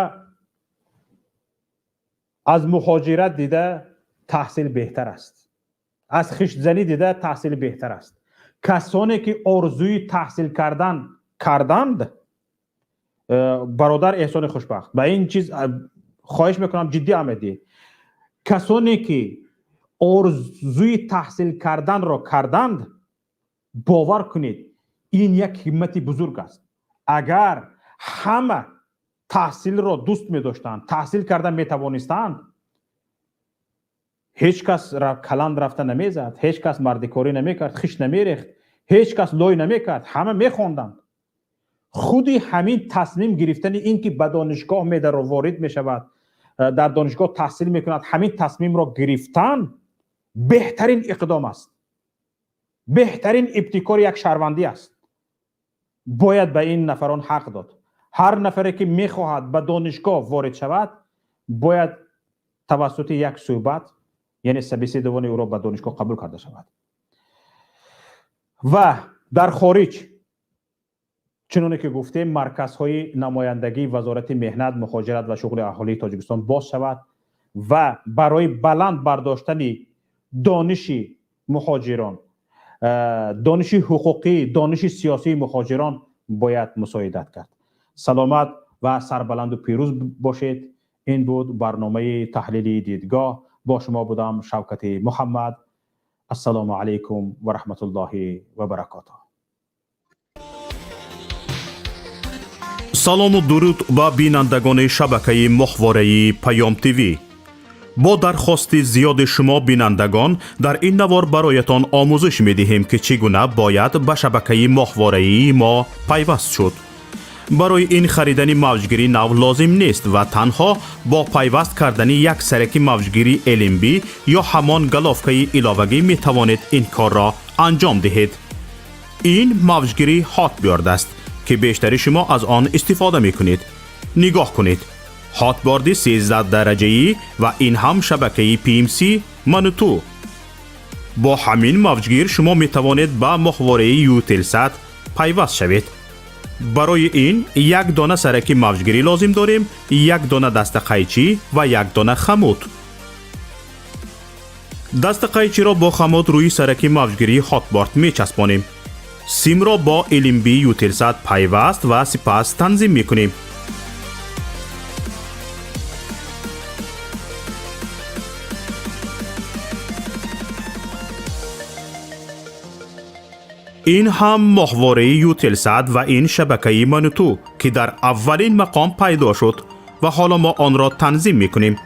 аз муҳоҷират дида таҳсил беҳтар аст, аз хиштзанӣ дида таҳсил беҳтар аст. Касоне ки орзуи таҳсил кардан карданд, бародар Эҳсони Хушбахт, ба ин чиз хоҳиш мекунам ҷиддӣ аҳамият диҳед, касоне ки орзуи таҳсил карданро карданд, бовар кунед, ин як ҳиммати бузург аст. Агар ҳама таҳсилро дӯст медоштанд, таҳсил карда метавонистанд, ҳеҷ кас каланд рафта намезад, ҳеҷ кас мардикорӣ намекард, хишт намерехт, ҳеҷ кас лой намекард, ҳама мехонданд. Худи ҳамин тасмим гирифтани ин ки ба донишгоҳ медаро, ворид мешавад, дар донишгоҳ таҳсил мекунад, ҳамин тасмимро гирифтан беҳтарин иқдом аст, беҳтарин ибтикори як шаҳрвандӣ аст. Бояд ба ин нафарон ҳақ дод. Ҳар нафаре ки мехоҳад ба донишгоҳ ворид шавад, бояд тавассути як суҳбат, яъне собеседование, ӯро ба донишгоҳ қабул карда шавад. Ва дар хориҷ, чуноне ки гуфтем, марказҳои намояндагии Вазорати меҳнат, муҳоҷират ва шуғли аҳолии Тоҷикистон боз шавад ва барои баланд бардоштани дониши муҳоҷирон, дониши ҳуқуқӣ, дониши сиёсии муҳоҷирон бояд мусоидат кард. Саломат ва сарбаланду пирӯз бошед. Ин буд барномаи таҳлили дидгоҳ. Бо шумо будам Шавкати Муҳаммад. Ассалому алайкум ва раҳматуллоҳи ва баракотуҳ. Салому дуруд ба бинандагони шабакаи моҳвораи Паём ТВ. Бо дархости зиёди шумо бинандагон, дар ин навор бароятон омӯзиш медиҳем, ки чӣ гуна бояд ба шабакаи моҳвораии мо пайваст шуд. Барои ин харидани мавҷгири нав лозим нест ва танҳо бо пайваст кардани як сараки мавҷгири LNB ё ҳамон головкаи иловагӣ метавонед ин корро анҷом диҳед. Ин мавҷгири Hotbird аст, ки бештари шумо аз он истифода мекунед. Нигоҳ кунед, Hotbird и 13 дараҷаӣ ва ин ҳам шабакаи PMC Мануту. Бо ҳамин мавҷгир шумо метавонед ба моҳвораи Eutelsat пайваст шавед. Барои ин як дона сараки мавҷгирӣ лозим дорем, як дона дастақайчӣ ва як дона хомут. Дастақайчиро бо хомут рӯи сараки мавҷгирии Hotbird мечаспонем, симро бо LNB Eutelsat пайваст ва сипас танзим мекунем. Ин ҳам моҳвораи Eutelsat ва ин шабакаи Мануту, ки дар аввалин мақом пайдо шуд ва ҳоло мо онро танзим мекунем.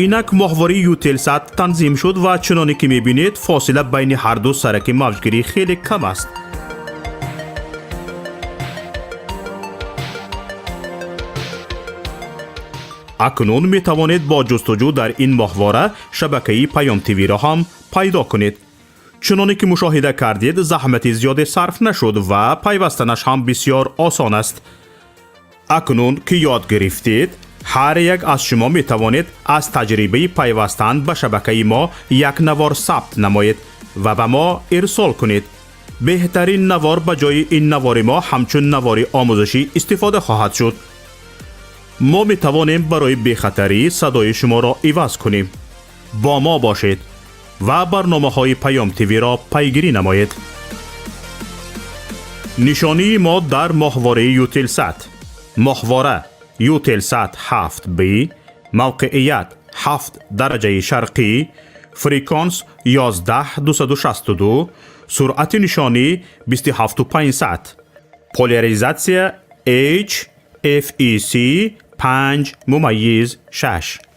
Инак моҳвораи Eutelsat танзим шуд ва чуноне ки мебинед, фосила байни ҳарду сараки мавҷгирӣ хеле кам аст. Акнун метавонед бо ҷустуҷӯ дар ин моҳвора шабакаи Паём ТВ-ро ҳам пайдо кунед. Чуноне ки мушоҳида кардед, заҳмати зиёде сарф нашуд ва пайвастанаш ҳам бисёр осон аст. Акнун ки ёд гирифтед, ҳар як аз шумо метавонед аз таҷрибаи пайвастан ба шабакаи мо як навор сабт намоед ва ба мо ирсол кунед. Беҳтарин навор ба ҷои ин навори мо ҳамчун навори омӯзишӣ истифода хоҳад шуд. Мо метавонем барои бехатарӣ садои шуморо иваз кунем. Бо мо бошед ва барномаҳои Паём ТВ-ро пайгирӣ намоед. Нишонии мо дар моҳвораи Eutelsat: моҳвора Eutelsat 7B, мавқеият 7 дараҷаи шарқӣ. Фреквенс 11262, суръати нишонӣ 275. Поляризатсия H FEC 5.6.